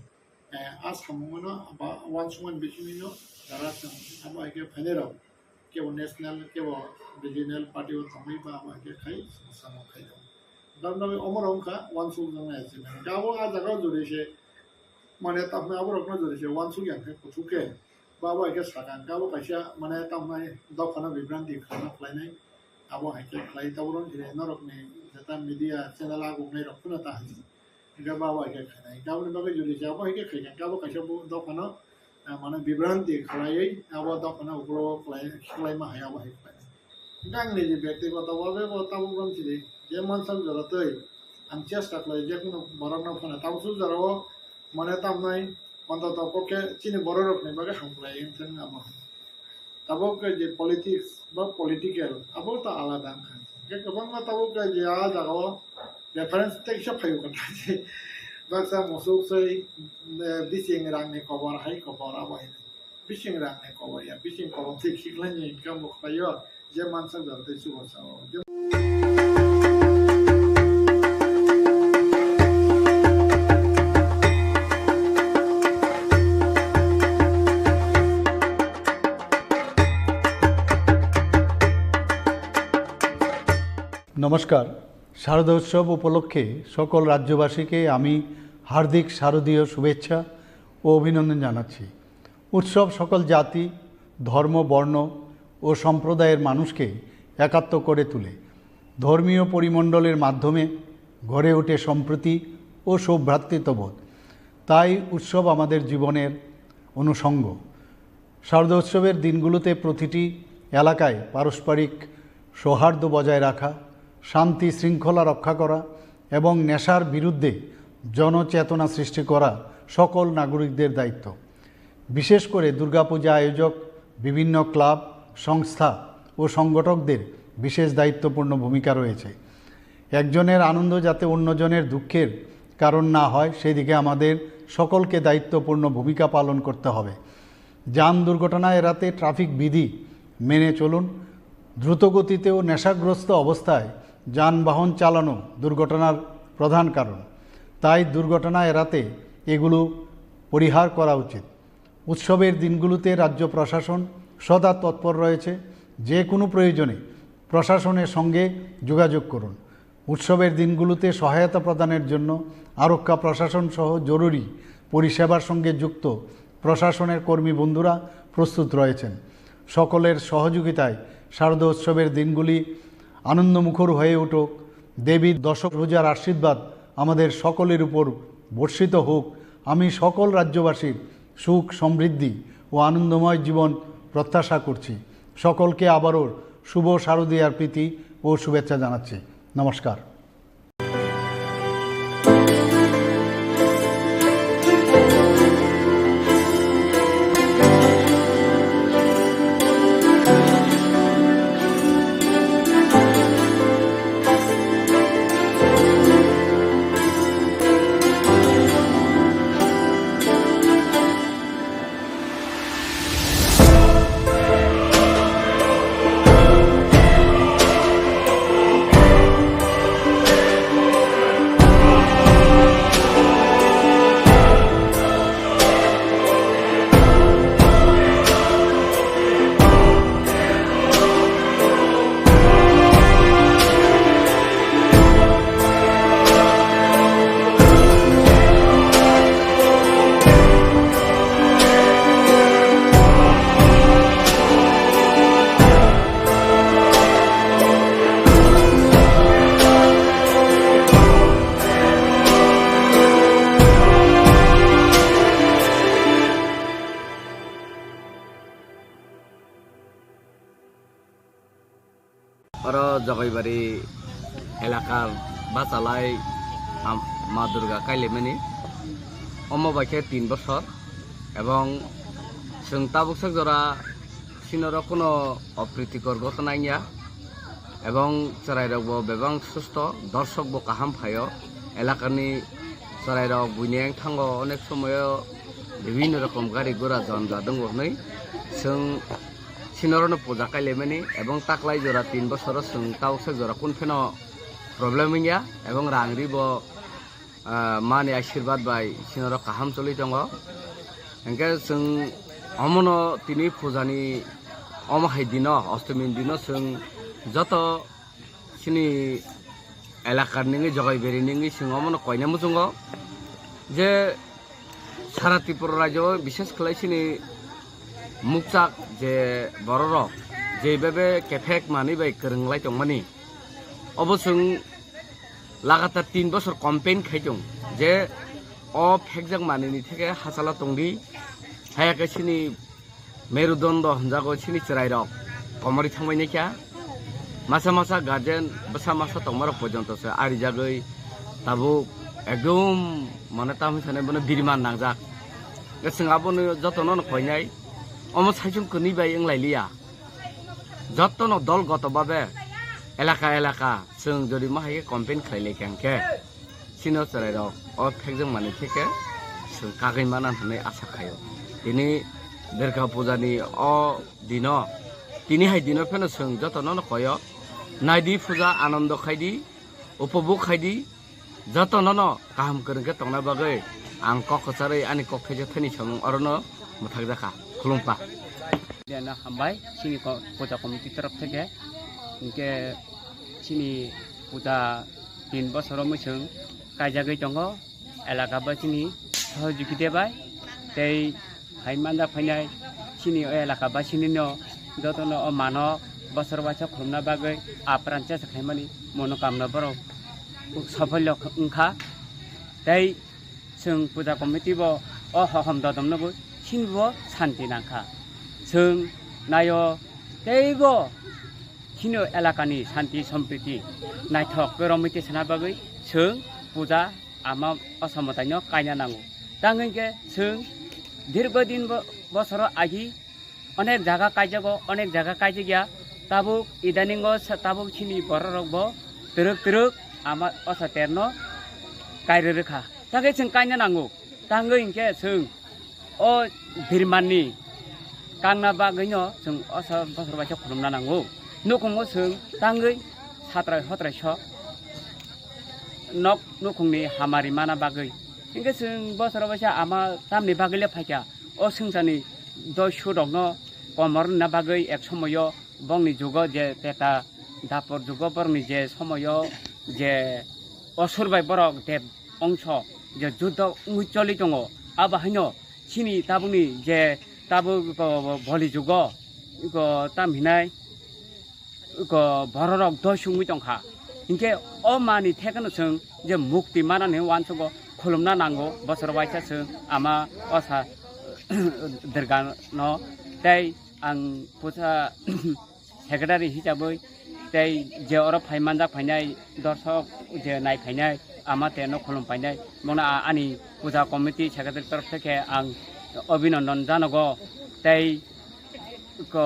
Eh, a samung no ba uansukmani bisingtwi no jara chwng abo hai khe phainai rok. kebo national, kebo regional party o thangwi ba abo hai khe khai samung khai tongo. Tamni bagwi omo rok wngkha uansukjaknai achievement. Hwnkhe abo ah jagao jodi se mane tamni aborokno jodi se uansukya hwnkhe kuthuk khe ba abo hai khe sakha hwnkhe abo kaisa mane tamni dophano bibranti khana khlainai. Abo hai khe khlai tabuk rwng khe norokni jeta media channel aguknai rok phano ta hai. Hingke bo abo hai khe khainai. Hingke aboni bagwi jodi se abo hai khe khaikha, hingke abo kaisa bo dophano, ah, mane bibranti khlaiwi abo dophano ukhulok khlai, khlaima hai abo hai khlainai. Hingke ang niji byaktigoto bhabe bo tabuk rwng sidi je mansak jora twi ang chesta khlai je kunu borokno phano tabuk suk jorao mane tamnai ontoto kokhe chini bororokni bagwi hamkhlai wngthang abo. Tabuk khe je politics ba political, abo to alada wngkha. Hingke kwbangma tabuk khe je a jagao reference teisa phaio kwthai se. Baksa musuk soi, eh, bising rangni kobor, hai kobor, abo hai. Bising rangni kobor ya, bising kobor se khiklani income bo khlaio, je mansa jor tei chubo sao. নমস্কার। শারদোৎসব উপলক্ষে সকল রাজ্যবাসীকে আমি হার্দিক শারদীয় শুভেচ্ছা ও অভিনন্দন জানাচ্ছি। উৎসব সকল জাতি, ধর্ম, বর্ণ ও সম্প্রদায়ের মানুষকে একাত্ম করে তোলে। ধর্মীয় পরিমণ্ডলের মাধ্যমে গড়ে ওঠে সম্প্রীতি ও সৌভ্রাতৃত্ববোধ। তাই উৎসব আমাদের জীবনের অনুষঙ্গ। শারদোৎসবের দিনগুলোতে প্রতিটি এলাকায় পারস্পরিক সৌহার্দ্য বজায় রাখা, শান্তি শৃঙ্খলা রক্ষা করা এবং নেশার বিরুদ্ধে জনচেতনা সৃষ্টি করা সকল নাগরিকদের দায়িত্ব। বিশেষ করে দুর্গাপূজা আয়োজক, বিভিন্ন ক্লাব, সংস্থা ও সংগঠকদের বিশেষ দায়িত্বপূর্ণ ভূমিকা রয়েছে। একজনের আনন্দ যাতে অন্যজনের দুঃখের কারণ না হয়, সেই দিকে আমাদের সকলকে দায়িত্বপূর্ণ ভূমিকা পালন করতে হবে। যান দুর্ঘটনা এড়াতে ট্রাফিক বিধি মেনে চলুন। দ্রুতগতিতে ও নেশাগ্রস্ত অবস্থায় যানবাহন চালানো দুর্ঘটনার প্রধান কারণ, তাই দুর্ঘটনা এড়াতে এগুলো পরিহার করা উচিত। উৎসবের দিনগুলোতে রাজ্য প্রশাসন সদা তৎপর রয়েছে। যে কোনো প্রয়োজনে প্রশাসনের সঙ্গে যোগাযোগ করুন। উৎসবের দিনগুলোতে সহায়তা প্রদানের জন্য আরক্ষা প্রশাসন সহ জরুরি পরিষেবার সঙ্গে যুক্ত প্রশাসনের কর্মী বন্ধুরা প্রস্তুত রয়েছেন। সকলের সহযোগিতায় শারদোৎসবের দিনগুলি আনন্দমুখর হয়ে উঠুক। দেবীর দশভুজার আশীর্বাদ আমাদের সকলের উপর বর্ষিত হোক। আমি সকল রাজ্যবাসীর সুখ, সমৃদ্ধি ও আনন্দময় জীবন প্রত্যাশা করছি। সকলকে আবারও শুভ শারদীয়ার প্রীতি ও শুভেচ্ছা জানাচ্ছি। নমস্কার। Oro Jogaibari elaka bachalai am-, Ma Durga kailaimani. Omo bai khe tin bosor, ebong chwng tabuk sak jora sinoro kuno opritikor gotona wngya, ebong chwrairokbo bebak susto, dorsokbo kaham phaio. Elakani chwrairok buini wng thango, onek somoyo bibhinno rokom gari gura janja tongo hwnwi chwng sinorokno puja kailaimani, ebong taklai jora tin bosoro chwng tabuksa jora kun pheno problem wngya, ebong rang ribo, ah, mani ashirbad bai sinorok kaham choli tongo. Hingke chwng omono tini pujani Omo hai dino, ostumi dino chwng joto chini elakar ningwi, Jogaiberi ningwi chwng omono koina muchungo je sara Tripura rajyo, bishes khlai chini mukchak je bororok jebebe kephek manwi bai kwrwng lai tongmani, obo chwng lagatar tin bosor campaign khai tong je o phekjak manini theke hachalo tongdi, haya khe chini merudondo hwnjago chini chwrairok komorwi thangbai naikha. Masa masa guardian bwsa masa tongmarok porjonto se arijagwi tabuk ekdom mane tamo sanai bono biriman nangjak. Chwng abono jotono no koinai, omo saichung kwnwi bai wng lai liya. Jotono dol goto babe elaka elaka chwng jodi ma hai khe campaign khlai lai kha hwnkhe, chini o chwrairok o phekjak manwi theke chwng kagwi mana hwnwi asa khaio. Tini Durga Puja ni o dino, tini hai dino pheno chwng jotono no koyo, naidi puja, anondo khaidi, upobhog khaidi, jotono no kaham kwrwng khe tongna bagwi ang kok kwcharwi ani kok thaisa thani samung orono mwthakjakha. Khulumkha. Jena hambai chini ko-, puja committee torof theke, hinkhe chini puja tin bosoro mwchwng kaijagwi tongo, elaka basini sohojogita bai tei hai manja phainai chini o elaka basini no jotono o mano bosor waisa khulumna bagwi apran chesa khaimani monokamna borok sopholyo wngkha. Tei chwng puja committee bo o hohom dodom no bo chini bo santi nangkha. Chwng naio teibo chini elakani santi sompriti naithok khe romwi tei sana bagwi chwng puja ama o somotaino kaina nango. Tang hinkhe chwng dirgo din bo-, bosoro agi onek jaga kaijago, onek jaga kaijakya. Tabuk idaningo sa-, tabuk chini bororok bo twrwk twrwk ama o saterno kairwi rwkha. Tangwi chwng kaina nango. Tangwi hinkhe chwng o birmanni kangna bagwino chwng o sa bosor waisa khulumna nango. Nukhungo chwng tangwi satrai hotrai so nok nukhungni hamari mana bagwi. Hinkhe chwng bosor waisa ama tamni bagwi le phaikha. O swngcharni doi surokno komor wngna bagwi ek somoyo bongni jugo je teta dapor jugo borokni je somoyo je osur bai borok deb ongso je judo wngwi choli tongo, abo haino chini tabukni je tabuk, o, boli jugo, o, tam hinai, o, bororok doi sungwi tongkha. Hinkhe o mani thekeno chwng je mukti manani uansugo khulumna nango, bosor waisa chwng ama osa Durgano tei ang puja secretary hisabwi tei je oro phai manjak phainai dorsok je nai phainai ama te no khulum phainai bono a-, ani puja committee secretary torof theke ang obinondon janogo tei ko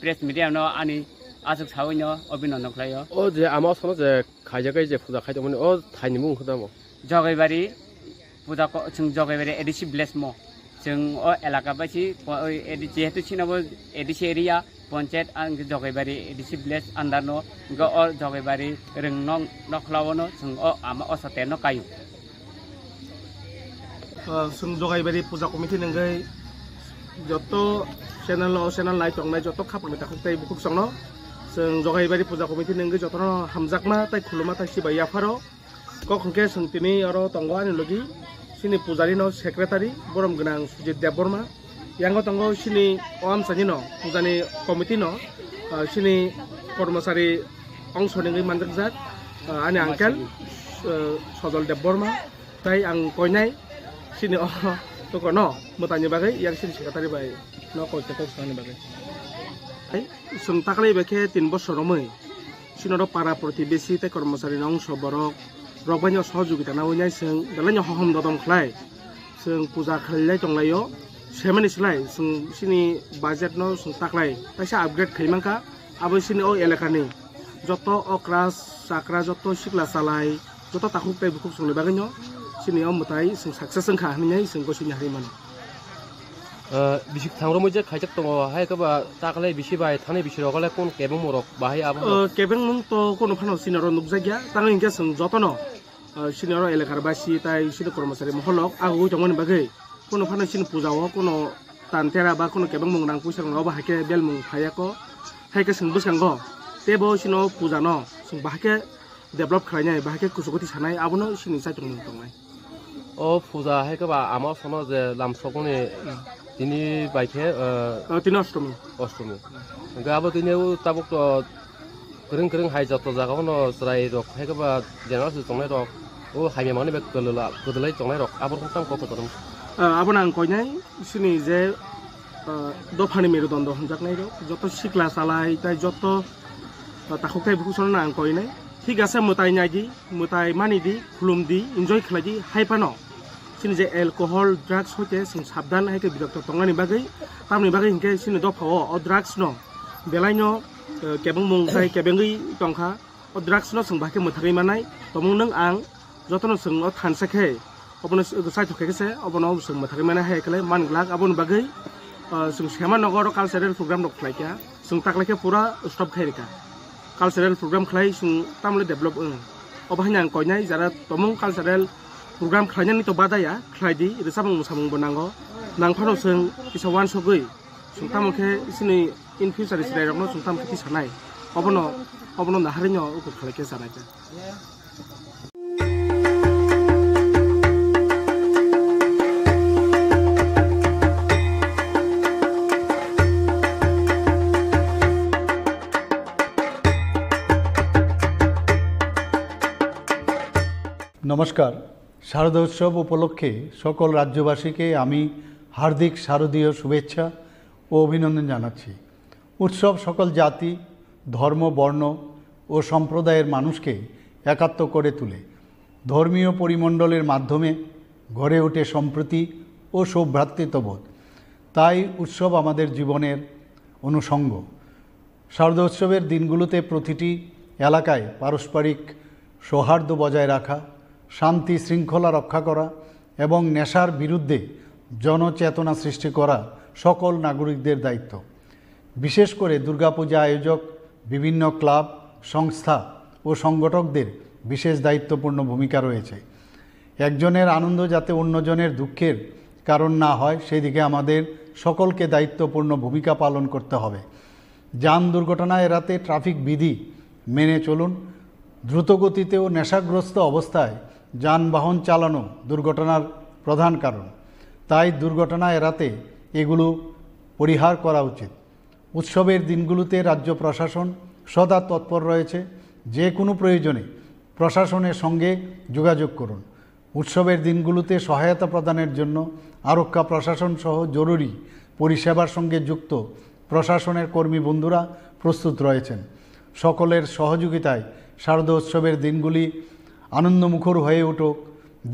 press media no ani aswk sawi no obinondon khlaio. O je ama sono je khaijak je puja khai tongmani o thaini mung khe tamo? Jogaibari puja ko, chwng Jogaibari A D C village mo. Chwng o elaka bai si, po-, oi, A D C, jehetu chini bo A D C area, ponchayat ang Jogaibari A D C village under no, go o Jogaibari rwng nok, nokla o no, chwng o ama o sate no kayu. Ah, chwng Jogaibari puja committee nungwi joto channel o channel nai tongnai joto khapang ni takhuk tei bukhuk chwng no. Chwng Jogaibari puja committee nungwi joto no hamjakma tei khuluma tei sibai yapharo. Kok hwnkhe chwng tini oro tongo ani logi chini pujari no secretary borom gwnang Sujit Debbarma. Yango tongo chini o amchaini no pujani committee no, ah, chini kormosari ongso nungwi manjakjak, ah, ani uncle, ah, Sojol Debbarma. Tai ang koinai chini o toko no mwtai ni bagwi yang chini secretary bai no koi khe kok swkang ni bagwi. Ai, chwng taklai bai khe tin bosor romwi. Chini oro para protibesi tei kormosari no ongso borok rok bai no sohojogita nawi nai chwng belai no hohom dodom khlai. Chwng puja khlai lai tong lai o. Semani slai chwng chini budget no chwng taklai taisa upgrade khai mankha. Abo chini o elakani joto okra chakra joto sikla chalai joto takhuk tei bukhuk chwngni bagwi no chini o mwtai chwng success wngkha hinwi chwng gosini hai mano. Ah, bisi thang romwi je khaijak tongo, hai khe ba taklai bisi bai thani bisi rok le kun kebengmung rok bahai abo? Ah, kebengmung to kono phano chini oro nukjakya, tamo hinkhe chwng jotono, ah, chini oro elakar basi tai chini kormosari moholrok agugwi tongmani bagwi kono phano chini puja o kono Tan tera ba kono kebengmung rang puisa rok no obo hai khe belmung phaiya ko. Hai khe chwng bwskango tebo chini o puja no chwng bahai khe develop khlainai, bahai khe kuchugo tisanai, abono chini chaitung mung tongnai. O puja hai khe ba ama sono je lamsokmani tini bai khe, eh, Ah, tini ostomi. Ostomi. Hingkhe abo tini o tabuk to kwrwng kwrwng hai joto jaga o no chwrai rok hai khe ba general se tongnai rok, o hamya mani bai kwdwla-, kwdwlai tongnai rok, abo rok tamo kok kwtwrwng. Ah, abono ang koinai chini je, ah, dophani merudondo hwnjaknai rok, joto sikla chalai tai joto, ah, takhuk tai bukhuk sono ang koinai. Thik ase, mwtai nai di, mwtai mani di, khulum di, enjoy khlai di, hai phano chini je alcohol, drugs hoite chwng sabdan hai khe birokto tongnani bagwi, tamni bagwi hinkhe chini dophao o drugs no belai no, eh, kebengmung tai kebengwi tongkha. O drugs no chwng bahai khe mwthagwi manai, tomung nwng ang jotono chwng o thansa khe obono chaithok khe se obono chwng mwthagwi manai hai khe man glak. Aboni bagwi, ah, chwng sema nogo oro cultural program rok khlai kha, chwng taklai khe pura stop khai rwkha. Cultural program khlai chwng tamle develop wng. Obo haino ang koinai jara tomung cultural program khlainani to badaya khlai di, rwchapmung mwsamung bo nango. Nang phano chwng kisa uansugwi chwng tamo khe chini in future chwrai rokno chwng tamo khe tisanai. Obono, obono naharino ukur khlai khe chanai khe. নমস্কার। শারদোৎসব উপলক্ষে সকল রাজ্যবাসীকে আমি হার্দিক শারদীয় শুভেচ্ছা ও অভিনন্দন জানাচ্ছি। উৎসব সকল জাতি, ধর্ম, বর্ণ ও সম্প্রদায়ের মানুষকে একাত্ম করে তোলে। ধর্মীয় পরিমণ্ডলের মাধ্যমে গড়ে ওঠে সম্প্রীতি ও সৌভ্রাতৃত্ববোধ। তাই উৎসব আমাদের জীবনের অনুষঙ্গ। শারদোৎসবের দিনগুলোতে প্রতিটি এলাকায় পারস্পরিক সৌহার্দ্য বজায় রাখা, শান্তি শৃঙ্খলা রক্ষা করা এবং নেশার বিরুদ্ধে জনচেতনা সৃষ্টি করা সকল নাগরিকদের দায়িত্ব। বিশেষ করে দুর্গাপূজা আয়োজক, বিভিন্ন ক্লাব, সংস্থা ও সংগঠকদের বিশেষ দায়িত্বপূর্ণ ভূমিকা রয়েছে। একজনের আনন্দ যাতে অন্যজনের দুঃখের কারণ না হয়, সেই দিকে আমাদের সকলকে দায়িত্বপূর্ণ ভূমিকা পালন করতে হবে। যান দুর্ঘটনা এড়াতে ট্রাফিক বিধি মেনে চলুন। দ্রুতগতিতে ও নেশাগ্রস্ত অবস্থায় যানবাহন চালানো দুর্ঘটনার প্রধান কারণ। তাই দুর্ঘটনা এড়াতে এগুলো পরিহার করা উচিত। উৎসবের দিনগুলোতে রাজ্য প্রশাসন সদা তৎপর রয়েছে। যে কোনো প্রয়োজনে প্রশাসনের সঙ্গে যোগাযোগ করুন। উৎসবের দিনগুলোতে সহায়তা প্রদানের জন্য আরক্ষা প্রশাসন সহ জরুরি পরিষেবার সঙ্গে যুক্ত প্রশাসনের কর্মী বন্ধুরা প্রস্তুত রয়েছেন। সকলের সহযোগিতায় শারদোৎসবের দিনগুলি আনন্দমুখর হয়ে উঠুক।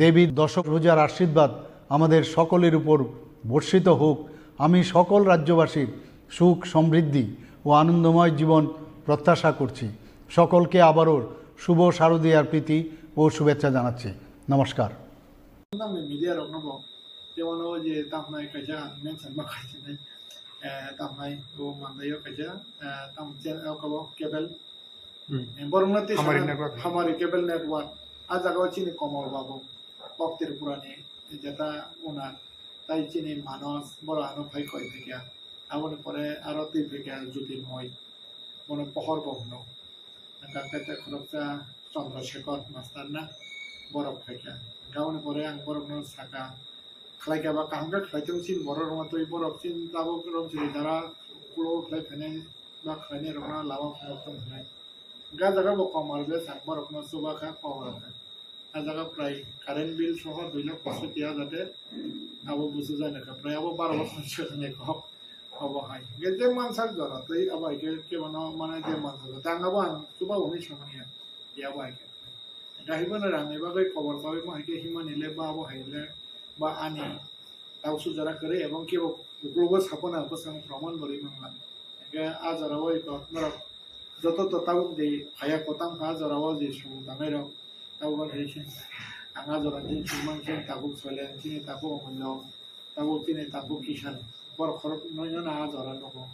দেবীর দশভুজার আশীর্বাদ আমাদের সকলের উপর বর্ষিত হোক। আমি সকল রাজ্যবাসীর সুখ, সমৃদ্ধি ও আনন্দময় জীবন প্রত্যাশা করছি। সকলকে আবারও শুভ শারদীয়ার প্রীতি ও শুভেচ্ছা জানাচ্ছি। নমস্কার। Nangni media rokno bo, jemon o je tamhnai kaisa mention ma khaisini, eh, tamhnai bo mandaio kaisa, eh, tam chen o kabo cable. Hmm. Eh, borokno tei Hamari sana network. Hamari cable network. A jaga o chini Komol Babu, kok Tripura ni, jeta owner, tai chini Manos, boro ano phai koi phaikha. Aboni pore aro twi phaikha Jyotirmoy, bono Pohor bo hwno. Hwnkha khe tei khoroksa Chandra Shekhar master na borok phaikha. Hwnkha aboni pore ang borokno sakha, khlaikha ba kaham khe khlai thung chini borok rokno twi borok chini tabuk rok chini jara ulo khlai phainai ba khlainai rokno lama phunuk thung hwnwi. Hwnkha jaga bo Komol bwsa borokno chuba kha kok rw kha. A jaga prai current bill soho dui lakh poisotti hajar de abo busu jani kha, prai abo baro bosor se jani kok obo hai. Ge je mansak jora tei abo hai khe kebono mane je mansak jora tei ang abo ang chuba hwnwi samani ya, ya abo hai khe. Gahi bono rang ni bagwi kobor kaui mo hai khe himani le ba abo hai le ba ani tau sujara kwrwi ebong kebo uklogo sapono bwskango proman bo rwi mangla. Hingkhe a jorao eko norok joto to tabuk de phaiya kwtang kha, a jorao je song tangnai rok tabuk hai se ang a jora ni song mang se tabuk Soilen chini tabuk Omollo tabuk chini tabuk Kisan borok khorok noi no a jora nugo.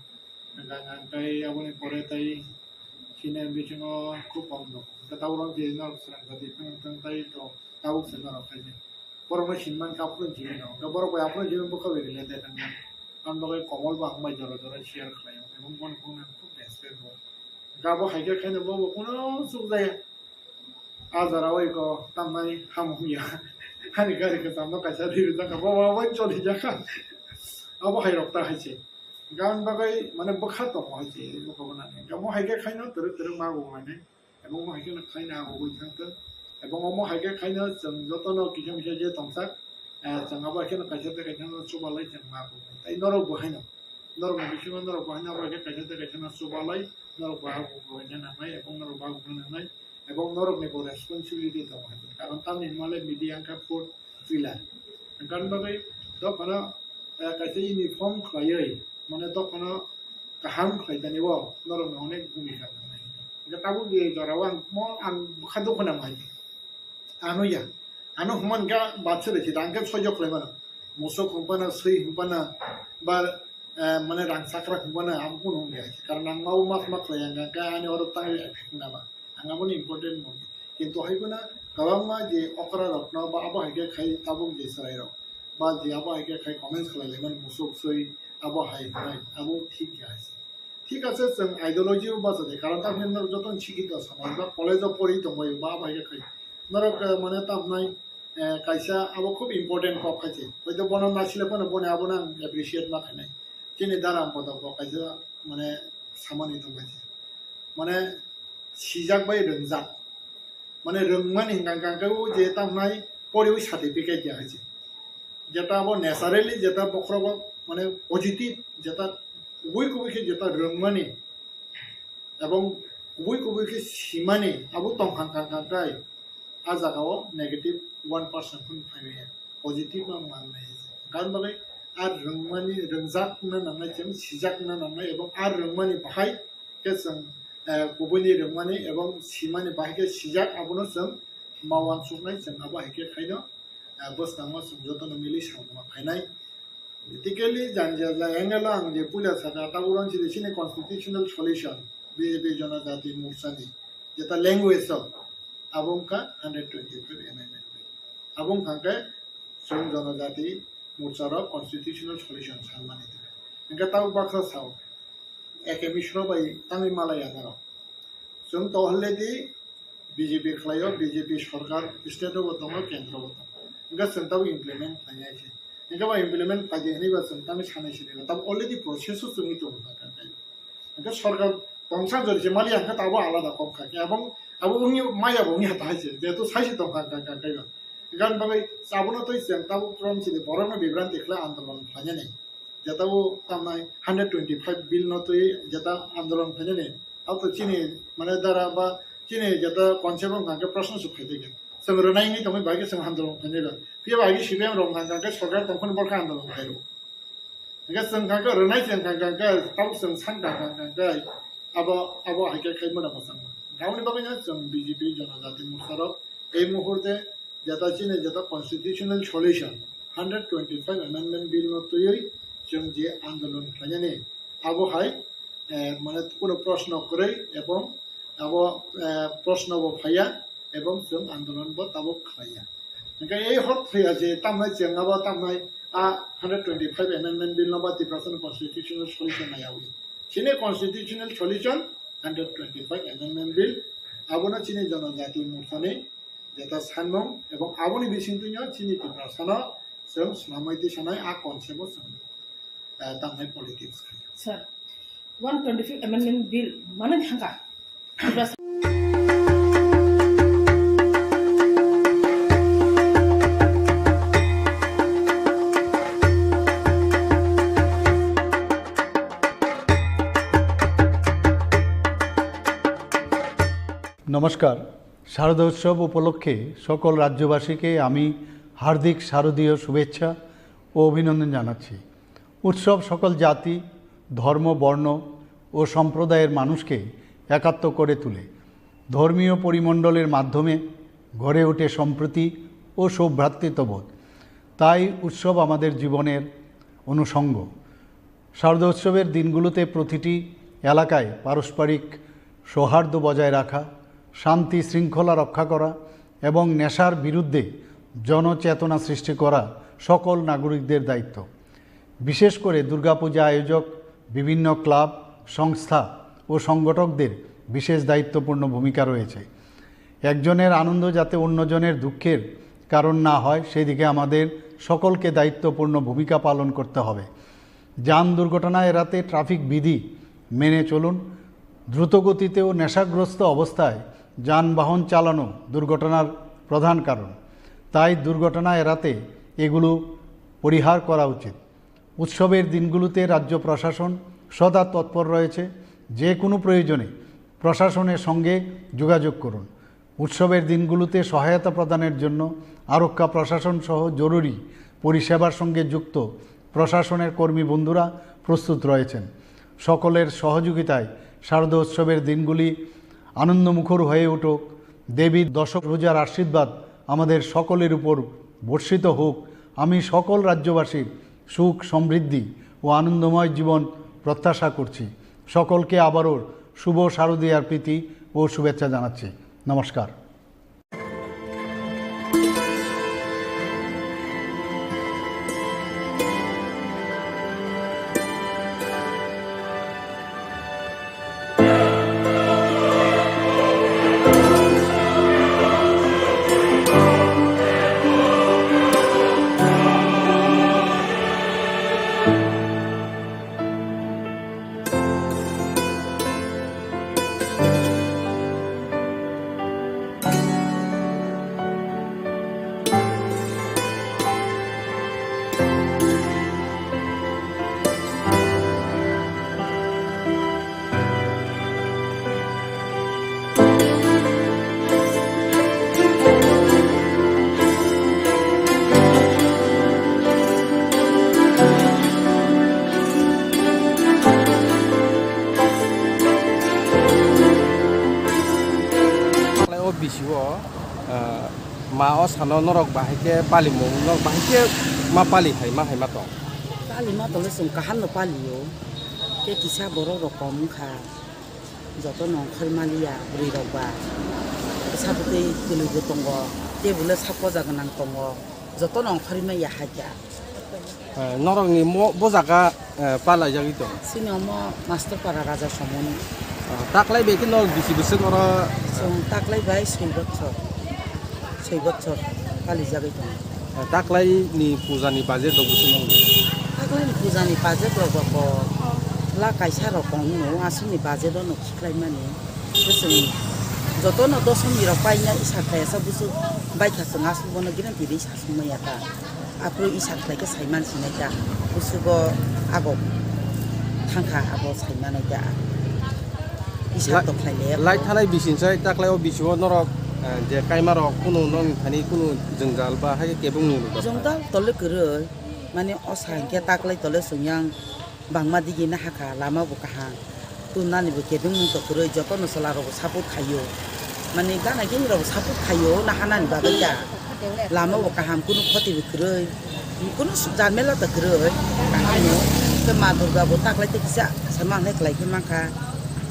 Hingkhe aboni pore tai chini bisingo khub kok nugo. Hingkhe tabuk rok je norok swrang jati tong tong tai to tabuk se norok khai se. Borokno sinman kha aphuru jimino. Hwnkhe borok bai aphuru jimino bwkha bai related wngya. Ang bagwi Komol bo ang bai jora jora share khlaio, ebong bono phone ang khub respect rwo. Gabo hai khe khaino bo bo kuno chuk jaya. A jora o iko tamnai hamung ya. Ani gari kwcham no kaisa ri rijak kha, bo bo bai choli jak kha. Abo hai rok ta hai se. Gan bagwi mane bwkha tongo hai se, bo bo nani. Gamo hai khe khaino twrwk twrwk ma bo mane. Ebong omo hai kheno khaina abo hui thangtong. Ebong omo hai khe khaina chwng jotono kisa misa je tongsak, eh, chwng abo hai kheno kaisa tei kaisa no chubalai chwng ma tongmani. Tei norok bo haino, norok ni bisingo norok bo haino abo hai khe kaisa tei kaisa no chubalai, norok bo abo bo haino nangnai, ebong norok bo abo bo nangnai, ebong norok ni bo responsibility tongo hai. Karon tamni hwnmale media wngkha fourth pillar. Hwnkhani bagwi dophano, eh, kaisa uniform khlaiwi, mane dophano kaham khlai tani o norokno onek bhumika nangnai. Hingke tabuk je jora o ang mo ang bwkha dukhu nang hai. Ano ya. Ano hwnman khe batse rikhe da, ang khe soijo khlai mano. Musuk hwnphano, swi hwnphano, ba, eh, mane rang chakra hwnphano, abo kunu hwnkhe. Karon ang ma o ma ma khlai ang khe ani oro tangwi effect naba. Ang abono important mano. Kintu hai phano kwbangma je okra rokno ba abo hai khe khai tabuk je chwrai rok. Ba je abo hai khe khai comments khlai laimani musuk swi abo hai hwnai, abo thik ya hai se. Thik ase, chwng ideology o bacha de, karon tamni norok joto ni sikito samaj ba college o pori tongbai ba abo hai khe khai. Norok, eh, mane tamnai, eh, kaisa abo khub important kok khai se. Hoito bono naisile phano boni abono ang appreciate ma khainai. Chini dara ang kotor kok kaisa mane samani tong khai se. Mane sijak bai rwngjak. Mane rwngmani hwnka hwnka khe o je tamnai poriwi certificate ya hai se. Jeta abo naturally jeta bokhorogo mane positive jeta kubui kubui khe jeta rwngmani ebong kubui kubui khe simani abo tongkha hwnka hwnka khe a jaga o negative one percent phano phaimaya. Positive ma manmaya. Karon bagwi a rwngmani rwngjak wngna nangnai chwng sijak wngna nangnai ebong a rwngmani bahai khe chwng, eh, kubuini rwngmani ebong simani bahai khe sijak abono chwng ma uansuknai, chwng abo hai khe khaino, eh, bwskango chwng jotono mili samung ma khainai. Politically jani jani angle o ang je puila saka tabuk rang chini chini constitutional solution B J P Jonojati Morcha ni jeta language o abo wngkha hundred twenty-five amendment bill. Abo wngkha khe chwng Jonojati Morcha rok constitutional solution sanmani. Hingke tabuk baksa sao, A K Mishra bai tangwi malaya norok. Chwng to already B J P khlaio, B J P sorkar state o bo tongo, kendro bo tongo. Hingke chwng tabuk implement khlainai se. Hingke bo implement khlai di hinwi ba chwng tangwi sanai sini. Tabuk already process o chwngwi tongo. Hingke sorkar tongsa jori se mali ang khe abo alada kok kha. Abong abo wngya maya bo wngya ta hai se. Jehetu sai se tong kha, kha, kha, kha. Gan bagwi abono twi chwng tabuk from chini borokno bibranti khlai andolon khlainani. Jeta o tamnai hundred twenty-five bill no twi jeta andolon khlainani. Abo to chini mane dara ba chini jeta concept wngkha khe proshno se phai tongya. Chwng rwnai wngwi tongwi bai khe chwng andolon khlainai ba. Phiya ba agi C P M rok wngkha khe sorkar tongphani borok khe andolon khlai rw. Hingke chwng kha khe rwnai chwng kha khe tabuk chwng san kha kha kha khe abo, abo hai khe khai mano mwchang. Aboni bagwi no chwng B J P Jonojati Morcha rok ei muhurte jeta chini jeta constitutional solution hundred twenty-five amendment bill no twiwi chwng je andolon khlainani abo hai, eh, mane kuno proshno kwrwi ebong abo, eh, proshno bo phaiya ebong chwng andolon bo tabuk khlaiya. Hingke ei hor thwiya je tamnai chwng abo tamnai a hundred twenty-five amendment bill no ba Tiprasani constitutional solution naiyawi. Chini constitutional solution hundred twenty-five amendment bill. Abono chini Jonojati Morchani jeta sanmung ebong aboni bisingtwino chini Tiprasano chwng swnamwi tisanai a concept o chwng, eh, tamnai politics khai. Sir, one twenty-five amendment bill mano thangkha. নমস্কার। শারদোৎসব উপলক্ষে সকল রাজ্যবাসীকে আমি হার্দিক শারদীয় শুভেচ্ছা ও অভিনন্দন জানাচ্ছি। উৎসব সকল জাতি, ধর্ম, বর্ণ ও সম্প্রদায়ের মানুষকে একাত্ম করে তোলে। ধর্মীয় পরিমণ্ডলের মাধ্যমে গড়ে ওঠে সম্প্রীতি ও সৌভ্রাতৃত্ববোধ। তাই উৎসব আমাদের জীবনের অনুষঙ্গ। শারদোৎসবের দিনগুলোতে প্রতিটি এলাকায় পারস্পরিক সৌহার্দ্য বজায় রাখা, শান্তি শৃঙ্খলা রক্ষা করা এবং নেশার বিরুদ্ধে জনচেতনা সৃষ্টি করা সকল নাগরিকদের দায়িত্ব। বিশেষ করে দুর্গাপূজা আয়োজক, বিভিন্ন ক্লাব, সংস্থা ও সংগঠকদের বিশেষ দায়িত্বপূর্ণ ভূমিকা রয়েছে। একজনের আনন্দ যাতে অন্যজনের দুঃখের কারণ না হয়, সেদিকে আমাদের সকলকে দায়িত্বপূর্ণ ভূমিকা পালন করতে হবে। যান দুর্ঘটনা এড়াতে ট্রাফিক বিধি মেনে চলুন। দ্রুতগতিতে ও নেশাগ্রস্ত অবস্থায় যানবাহন চালানো দুর্ঘটনার প্রধান কারণ। তাই দুর্ঘটনা এড়াতে এগুলো পরিহার করা উচিত। উৎসবের দিনগুলোতে রাজ্য প্রশাসন সদা তৎপর রয়েছে। যে কোনো প্রয়োজনে প্রশাসনের সঙ্গে যোগাযোগ করুন। উৎসবের দিনগুলোতে সহায়তা প্রদানের জন্য আরক্ষা প্রশাসন সহ জরুরি পরিষেবার সঙ্গে যুক্ত প্রশাসনের কর্মী বন্ধুরা প্রস্তুত রয়েছেন। সকলের সহযোগিতায় শারদোৎসবের দিনগুলি আনন্দমুখর হয়ে উঠুক। দেবীর দশভুজার আশীর্বাদ আমাদের সকলের উপর বর্ষিত হোক। আমি সকল রাজ্যবাসীর সুখ, সমৃদ্ধি ও আনন্দময় জীবন প্রত্যাশা করছি। সকলকে আবারও শুভ শারদীয়ার প্রীতি ও শুভেচ্ছা জানাচ্ছি। নমস্কার। Taklai o bisi o, ah, ma o sano norok bahai khe palimung, norok bahai khe ma pali hai, ma hai ma tong? Pali ma tong le chwng kaham no pali o. Khe kisa borok rok kom wng kha. Joto no ongkhor maliya bwrwi rok ba. Sabukwi kwlwi bo tongo. Tei bo le sak poja gwnang tongo. Joto no ongkhor maya hai kha. Eh, norokni mo-, bo jaga, eh, palaijagwi tong? Chini omo Master Para Raja Somoni. Ah, taklai bai khe norok bisi bwswk oro? Chwng taklai bai soi bochor, soi bochor palijagwi tongo. Ah, taklaini pujani budget rok bwswk nangni? Taklaini pujani budget rok ba bo lakh kaisa rok tong hino, aswkni budget o no khiklaimani. Bwswk jotono dosomi rok paina isa khlai asa bwswk baikha chwng aswk bono guarantee rwi saswk maya ta. Aphuru isa khlai khe saiman sinai ta. Bwswk o abo thangkha abo saimanai ta. Isa Lai-, to khlai le lai thanai bising sai taklai o bising o norok, eh, je kaima rok kunu nokni thani kunu jwngjal ba hai kebeng nung rw. Jwngjal tole kwrwi mani osa hinkhe taklai tole chwng yang bangma digi nahakha lama bo kaham. Tun nani bo kebeng mung to kwrwi joto no chwla rok bo support khaio. Mani gana gini rok bo support khaio nahanani bagwi ta. Lama bo kaham kunu khoti bo kwrwi. Kunu su-, jamela ta kwrwi, kaham no. Khe Ma Durga bo taklai tei kisa sama hinlai khlai khe mankha.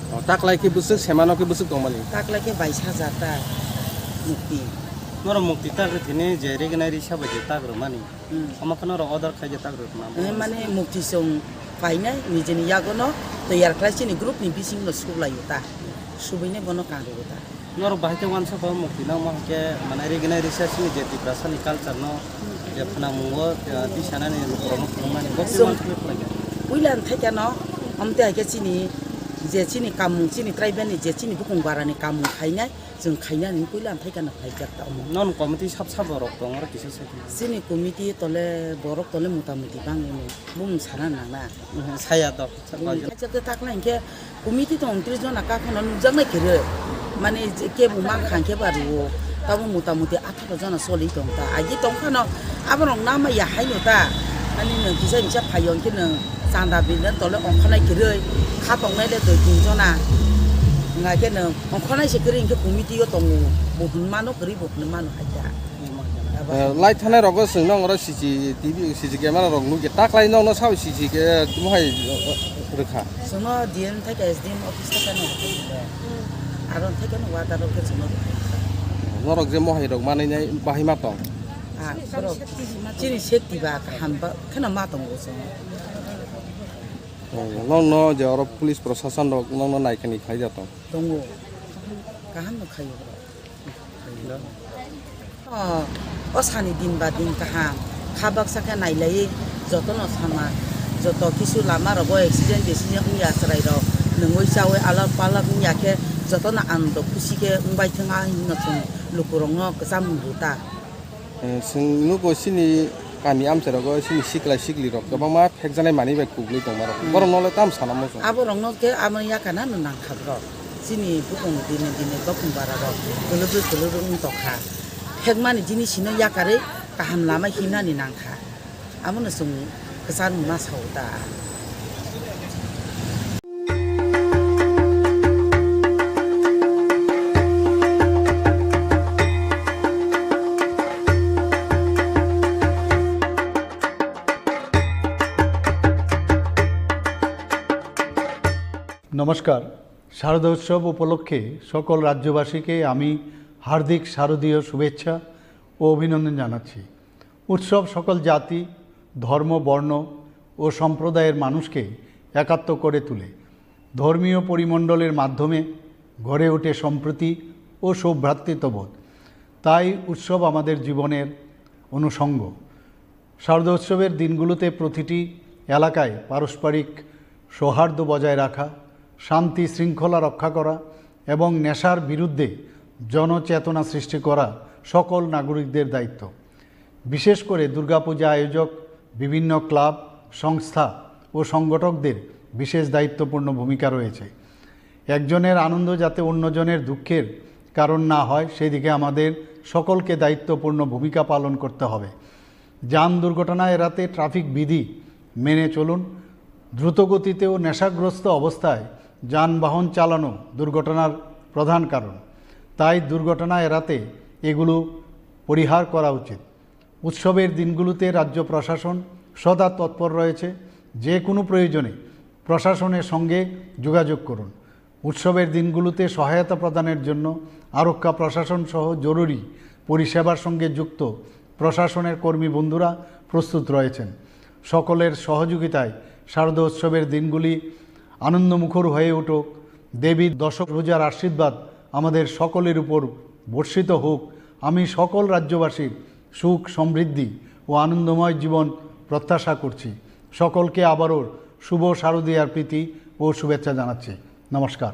O, taklai khe bwswk, semano khe bwswk tongmani? Taklai khe bais hajar ta mukti. Norok mukti tak rw thini je rignai risa bai je tak rw mani. Hmm. Omo khe norok order khai je tak rw mani. Eh, mane mukti chwng painai nijini yagono toyar khlai chini group ni bising no suklaio ta. Subuinai bono kangrwo ta. Norok bahai khe uansukha o mukti no, omo hai khe, mane, rignai risa chini je Tiprasa ni culture no je phwnangmung o, eh, tisanani borok no phwnangmani, bo khe uansukha khlai kha. Puila thai khe no, omo tei hai khe chini, je chini kamung, chini tribal ni je chini bukung bara ni kamung khainai, chwng khainani puila thai khe no khaijak ta omo. Non committee sab sabo rok tong oro kisa sai khe. Chini committee tole borok tole mota moti bangwi no, bumung sana nang na. Mhm, saya dok. Kaisa khe taklai hinkhe committee tong tris jona kha phano nukjaknai kwrwi. Mane je kebo mankha hinkhe ba rwo. Tamo mota moti atharo jona choli tong ta. Agi tong phano aborok nama ya haino ta. Mane nwng kisa kisa phaio hinkhe nwng chanda bini tole ongkhornai kwrwi. Kha tongnai le dui tin jona. Wngkha khe nwng ongkhornai se kwrwi hinkhe committee o tongo. Bo hwn mano kwrwi bo hwn mano hai ta. Eh, lai thanai rogo chwng nong oro C C T V, C C camera rok nukya. Taklai nokno sao C C ke mohai, eh, rwkha. Chwngno D M thai ka S D M office thai ka no. Aro thai ka no water rok khe chwngno. Norok je mohai rok manwi nai bahai ma tong. Ah, borok chini safety ba kaham ba kheno ma tongo chwng. Nokno je oro police prosason rok nokno naikani khlai da tong? Tongo. Kaham no khaio borok. O, o sani din ba din kaham. Kha baksa khe nailaiwi jotono sama, joto kisu lama rogo accident accident wngya chwrai rok. Nungwi chawi alak palak wngya khe jotono ando khusi khe wngbai thwng a hinwi no chwng lukurokno kwcham rw ta. Eh, chwng nugo chini kami amchai rogo chini sikla sikli rok kwbangma phekjanai manwi bai kubui tongma rok. Hmm. Borok nole tam sana muchung. Abo rok no khe amo yakana no nangkha borok. Chini bukung dini dini bokung bara rok kulubui kulubui wng tokha. Phekmani jinis hino yakarwi kaham lama hinani nangkha. Amo no chwng kwchar muna sao ta. নমস্কার। শারদোৎসব উপলক্ষে সকল রাজ্যবাসীকে আমি হার্দিক শারদীয় শুভেচ্ছা ও অভিনন্দন জানাচ্ছি। উৎসব সকল জাতি, ধর্ম, বর্ণ ও সম্প্রদায়ের মানুষকে একাত্ম করে তোলে। ধর্মীয় পরিমণ্ডলের মাধ্যমে গড়ে ওঠে সম্প্রীতি ও সৌভ্রাতৃত্ববোধ। তাই উৎসব আমাদের জীবনের অনুষঙ্গ। শারদোৎসবের দিনগুলোতে প্রতিটি এলাকায় পারস্পরিক সৌহার্দ্য বজায় রাখা, শান্তি শৃঙ্খলা রক্ষা করা এবং নেশার বিরুদ্ধে জনচেতনা সৃষ্টি করা সকল নাগরিকদের দায়িত্ব। বিশেষ করে দুর্গাপূজা আয়োজক, বিভিন্ন ক্লাব, সংস্থা ও সংগঠকদের বিশেষ দায়িত্বপূর্ণ ভূমিকা রয়েছে। একজনের আনন্দ যাতে অন্যজনের দুঃখের কারণ না হয়, সেই দিকে আমাদের সকলকে দায়িত্বপূর্ণ ভূমিকা পালন করতে হবে। যান দুর্ঘটনা এড়াতে ট্রাফিক বিধি মেনে চলুন। দ্রুতগতিতে ও নেশাগ্রস্ত অবস্থায় যানবাহন চালানো দুর্ঘটনার প্রধান কারণ। তাই দুর্ঘটনা এড়াতে এগুলো পরিহার করা উচিত। উৎসবের দিনগুলোতে রাজ্য প্রশাসন সদা তৎপর রয়েছে। যে কোনো প্রয়োজনে প্রশাসনের সঙ্গে যোগাযোগ করুন। উৎসবের দিনগুলোতে সহায়তা প্রদানের জন্য আরক্ষা প্রশাসন সহ জরুরি পরিষেবার সঙ্গে যুক্ত প্রশাসনের কর্মী বন্ধুরা প্রস্তুত রয়েছেন। সকলের সহযোগিতায় শারদোৎসবের দিনগুলি আনন্দমুখর হয়ে উঠুক। দেবীর দশভুজার আশীর্বাদ আমাদের সকলের উপর বর্ষিত হোক। আমি সকল রাজ্যবাসীর সুখ, সমৃদ্ধি ও আনন্দময় জীবন প্রত্যাশা করছি। সকলকে আবারও শুভ শারদীয়ার প্রীতি ও শুভেচ্ছা জানাচ্ছি। নমস্কার।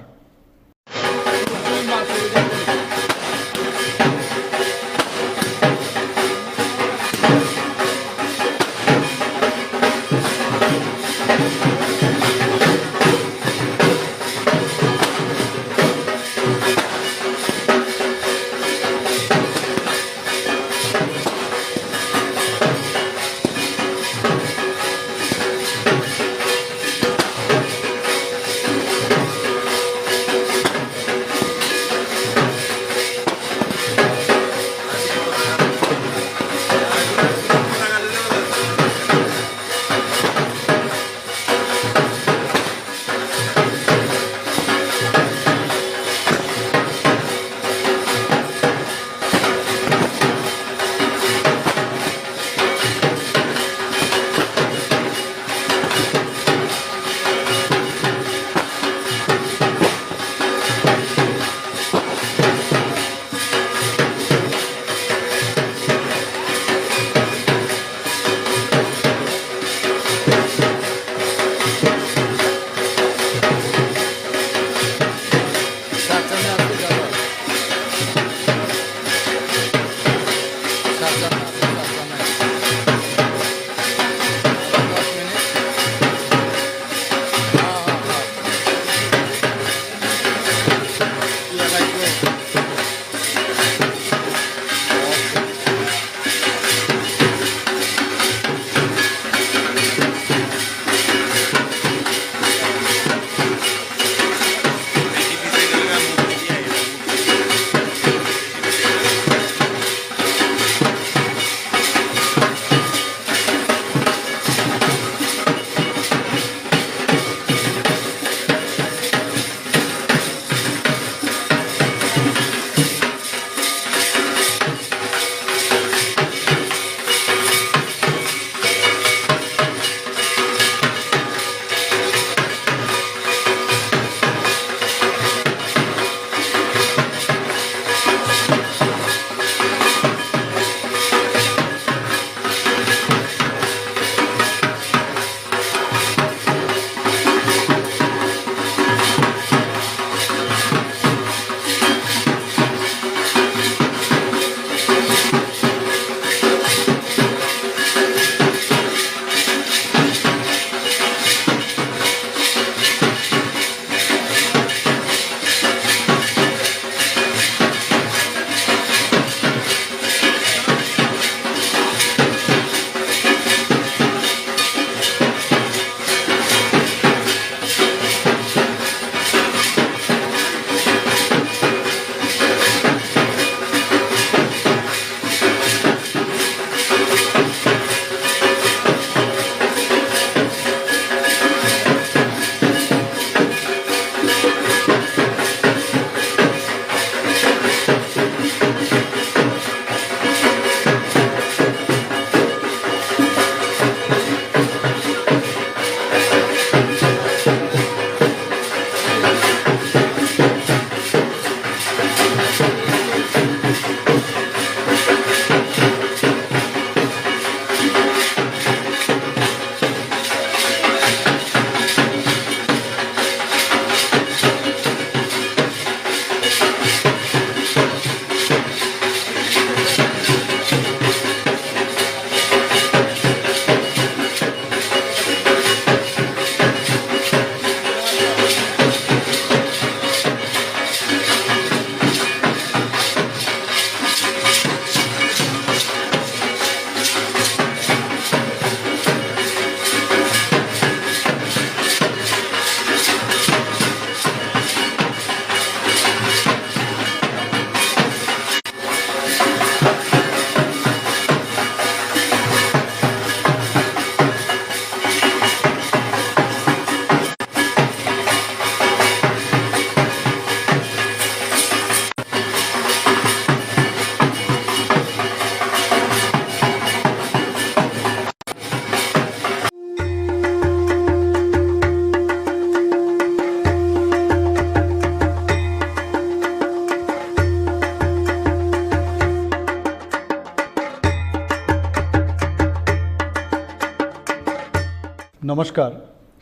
নমস্কার।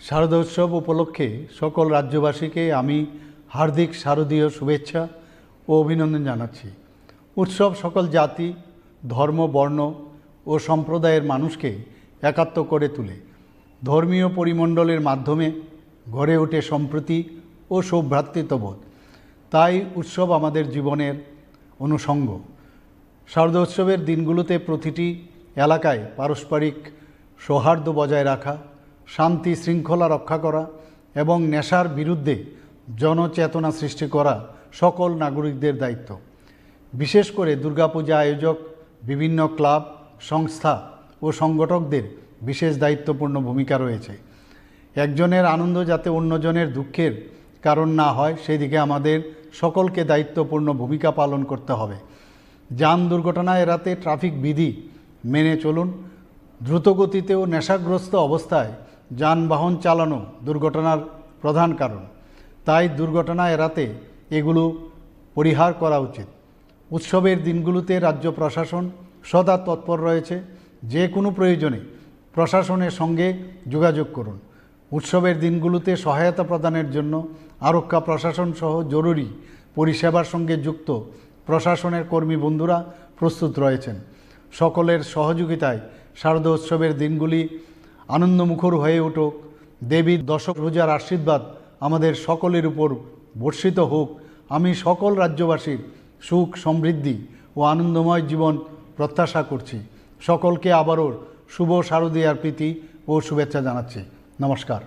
শারদোৎসব উপলক্ষে সকল রাজ্যবাসীকে আমি হার্দিক শারদীয় শুভেচ্ছা ও অভিনন্দন জানাচ্ছি। উৎসব সকল জাতি, ধর্ম, বর্ণ ও সম্প্রদায়ের মানুষকে একাত্ম করে তোলে। ধর্মীয় পরিমণ্ডলের মাধ্যমে গড়ে ওঠে সম্প্রীতি ও সৌভ্রাতৃত্ববোধ। তাই উৎসব আমাদের জীবনের অনুষঙ্গ। শারদোৎসবের দিনগুলোতে প্রতিটি এলাকায় পারস্পরিক সৌহার্দ্য বজায় রাখা, শান্তি শৃঙ্খলা রক্ষা করা এবং নেশার বিরুদ্ধে জনচেতনা সৃষ্টি করা সকল নাগরিকদের দায়িত্ব। বিশেষ করে দুর্গাপূজা আয়োজক, বিভিন্ন ক্লাব, সংস্থা ও সংগঠকদের বিশেষ দায়িত্বপূর্ণ ভূমিকা রয়েছে। একজনের আনন্দ যাতে অন্যজনের দুঃখের কারণ না হয়, সেদিকে আমাদের সকলকে দায়িত্বপূর্ণ ভূমিকা পালন করতে হবে। যান দুর্ঘটনা এড়াতে ট্রাফিক বিধি মেনে চলুন। দ্রুতগতিতে ও নেশাগ্রস্ত অবস্থায় যানবাহন চালানো দুর্ঘটনার প্রধান কারণ। তাই দুর্ঘটনা এড়াতে এগুলো পরিহার করা উচিত। উৎসবের দিনগুলোতে রাজ্য প্রশাসন সদা তৎপর রয়েছে। যে কোনো প্রয়োজনে প্রশাসনের সঙ্গে যোগাযোগ করুন। উৎসবের দিনগুলোতে সহায়তা প্রদানের জন্য আরক্ষা প্রশাসন সহ জরুরি পরিষেবার সঙ্গে যুক্ত প্রশাসনের কর্মী বন্ধুরা প্রস্তুত রয়েছেন। সকলের সহযোগিতায় শারদোৎসবের দিনগুলি আনন্দমুখর হয়ে উঠুক। দেবীর দশভুজার আশীর্বাদ আমাদের সকলের উপর বর্ষিত হোক। আমি সকল রাজ্যবাসীর সুখ, সমৃদ্ধি ও আনন্দময় জীবন প্রত্যাশা করছি। সকলকে আবারও শুভ শারদীয়ার প্রীতি ও শুভেচ্ছা জানাচ্ছি। নমস্কার।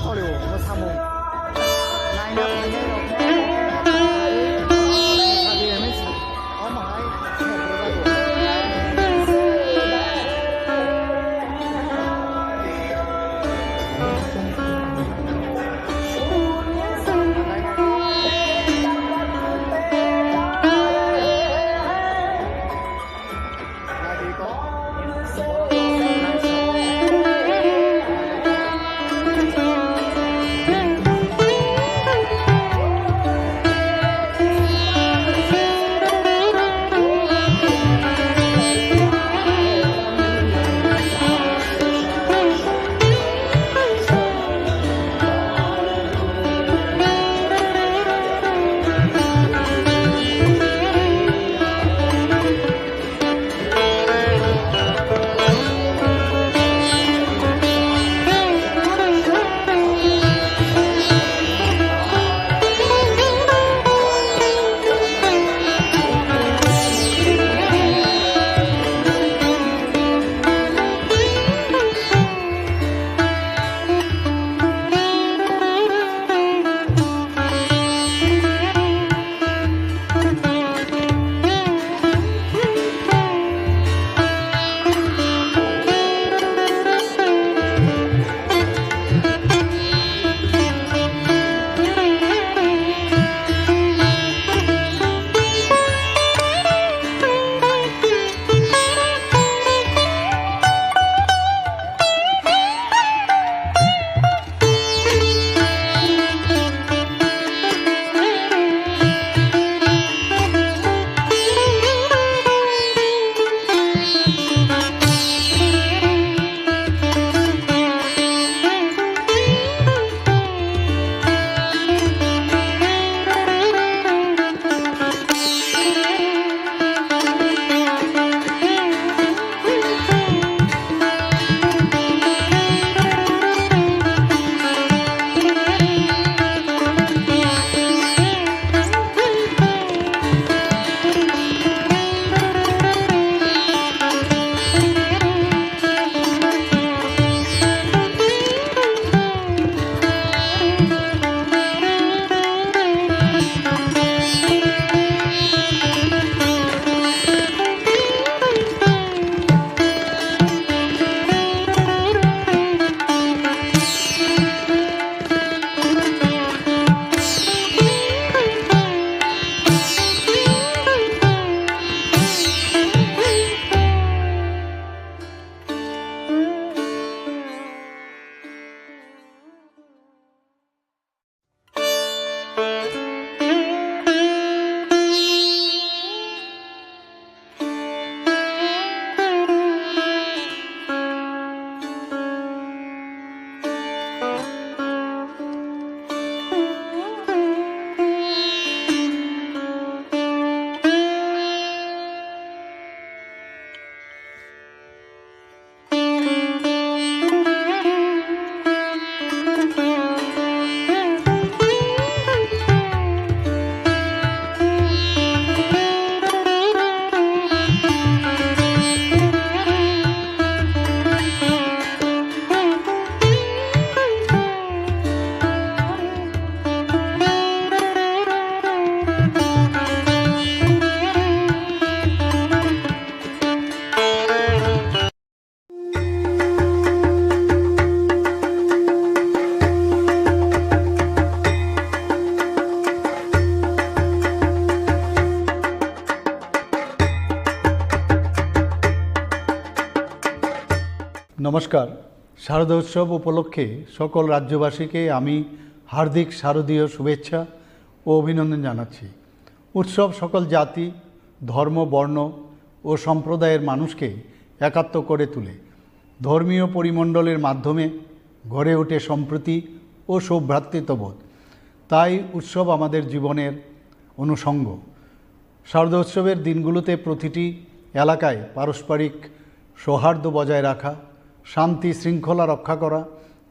Audio, no samung. Naina phainai rok. Omo hai. নমস্কার। শারদোৎসব উপলক্ষে সকল রাজ্যবাসীকে আমি হার্দিক শারদীয় শুভেচ্ছা ও অভিনন্দন জানাচ্ছি। উৎসব সকল জাতি, ধর্ম, বর্ণ ও সম্প্রদায়ের মানুষকে একাত্ম করে তোলে। ধর্মীয় পরিমণ্ডলের মাধ্যমে গড়ে ওঠে সম্প্রীতি ও সৌভ্রাতৃত্ববোধ। তাই উৎসব আমাদের জীবনের অনুষঙ্গ। শারদোৎসবের দিনগুলোতে প্রতিটি এলাকায় পারস্পরিক সৌহার্দ্য বজায় রাখা, শান্তি শৃঙ্খলা রক্ষা করা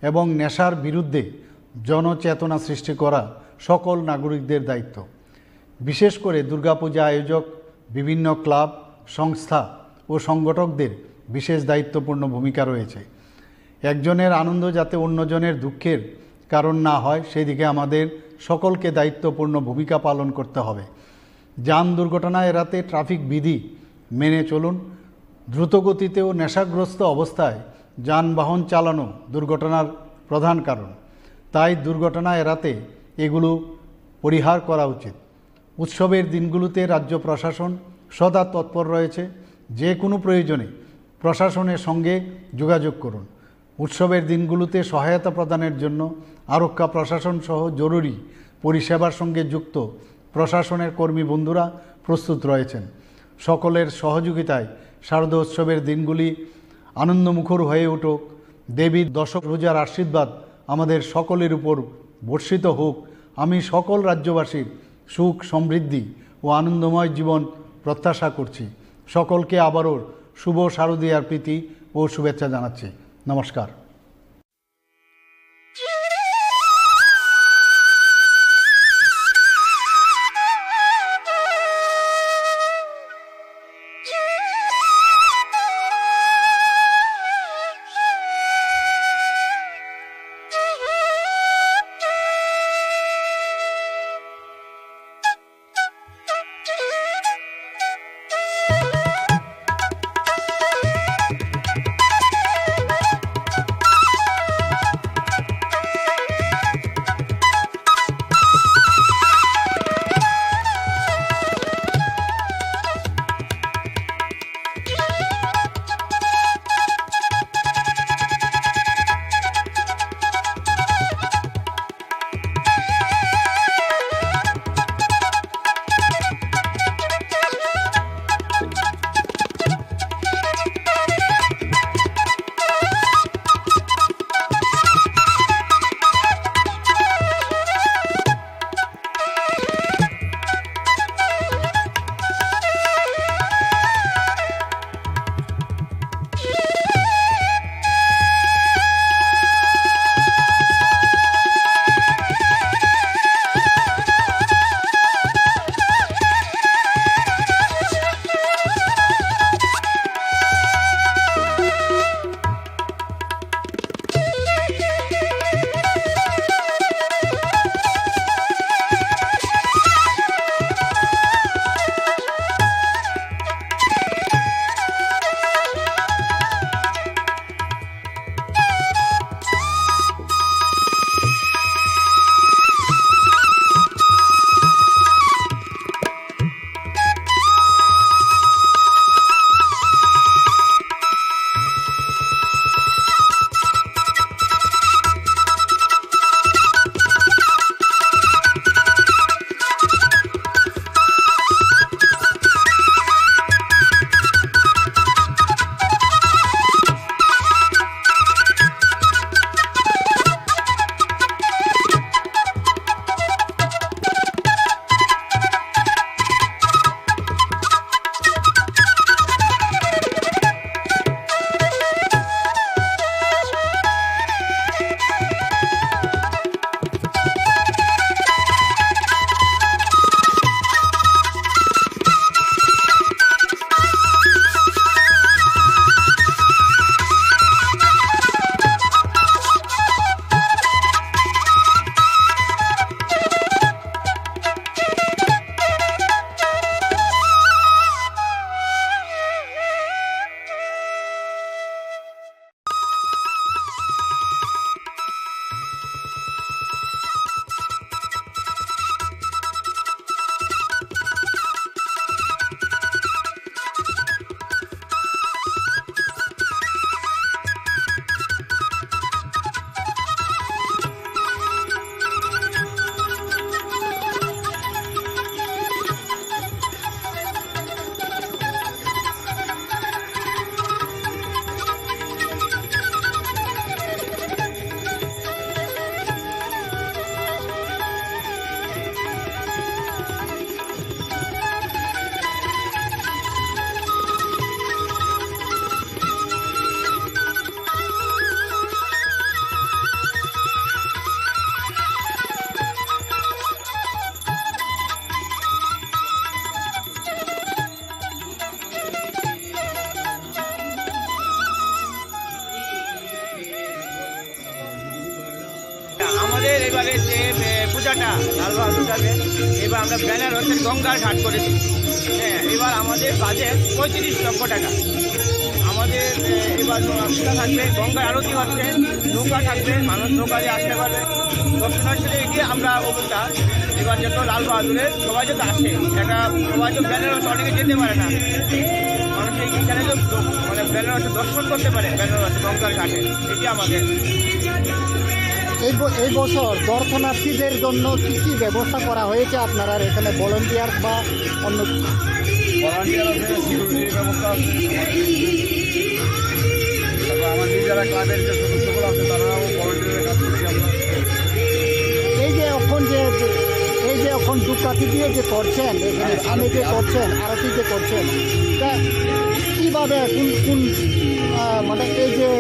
এবং নেশার বিরুদ্ধে জনচেতনা সৃষ্টি করা সকল নাগরিকদের দায়িত্ব। বিশেষ করে দুর্গাপূজা আয়োজক, বিভিন্ন ক্লাব, সংস্থা ও সংগঠকদের বিশেষ দায়িত্বপূর্ণ ভূমিকা রয়েছে। একজনের আনন্দ যাতে অন্যজনের দুঃখের কারণ না হয়, সেদিকে আমাদের সকলকে দায়িত্বপূর্ণ ভূমিকা পালন করতে হবে। যান দুর্ঘটনা এড়াতে ট্রাফিক বিধি মেনে চলুন। দ্রুতগতিতে ও নেশাগ্রস্ত অবস্থায় যানবাহন চালানো দুর্ঘটনার প্রধান কারণ। তাই দুর্ঘটনা এড়াতে এগুলো পরিহার করা উচিত। উৎসবের দিনগুলোতে রাজ্য প্রশাসন সদা তৎপর রয়েছে। যে কোনো প্রয়োজনে প্রশাসনের সঙ্গে যোগাযোগ করুন। উৎসবের দিনগুলোতে সহায়তা প্রদানের জন্য আরক্ষা প্রশাসন সহ জরুরি পরিষেবার সঙ্গে যুক্ত প্রশাসনের কর্মী বন্ধুরা প্রস্তুত রয়েছেন। সকলের সহযোগিতায় শারদোৎসবের দিনগুলি আনন্দমুখর হয়ে উঠুক। দেবীর দশভুজার আশীর্বাদ আমাদের সকলের উপর বর্ষিত হোক। আমি সকল রাজ্যবাসীর সুখ, সমৃদ্ধি ও আনন্দময় জীবন প্রত্যাশা করছি। সকলকে আবারও শুভ শারদীয়ার প্রীতি ও শুভেচ্ছা জানাচ্ছি। নমস্কার। এবারে যে, এ, পূজাটা লাল বাহাদুর যাবে, এবার আমরা ব্যানার হচ্ছে গঙ্গার ঘাট করেছি। হ্যাঁ, এবার আমাদের বাজেট পঁয়ত্রিশ লক্ষ টাকা। আমাদের, এ, এবার পূজা থাকবে, গঙ্গার আরতি হচ্ছে, নৌকা থাকবে, মানুষ নৌকা দিয়ে আসতে পারবে। দর্শনার্থীদের এটি আমরা অভিজ্ঞতা, এবার যত লাল বাহাদুরের সবাই যত আসে, এটা সবাই তো বেনারস অনেকে যেতে পারে না, মানুষ এই এখানে তো দ-, মানে বেনারসে দর্শন করতে পারে, বেনারস গঙ্গার ঘাটে, এটি আমাদের। এই ব-, এই বছর দর্শনার্থীদের জন্য কি কি ব্যবস্থা করা হয়েছে আপনারা এখানে, ভলান্টিয়ার বা অন্য? ভলান্টিয়ার আছে, সিকিউরিটির ব্যবস্থা আছে, তারপর আমার নিজেরা ক্লাবের যে সদস্যগুলো আছে, তারাও ভলান্টিয়ারের কাজ করছি আমরা। এই যে এখন যে, এই যে এখন ধূপকাঠি দিয়ে যে করছেন, এখানে হ্যাঁ, সামনে যে আরতি, আরতি। করছেন, আরতি যে করছেন, তা কিভাবে, কোন, কোন, আহ, মানে এই যে,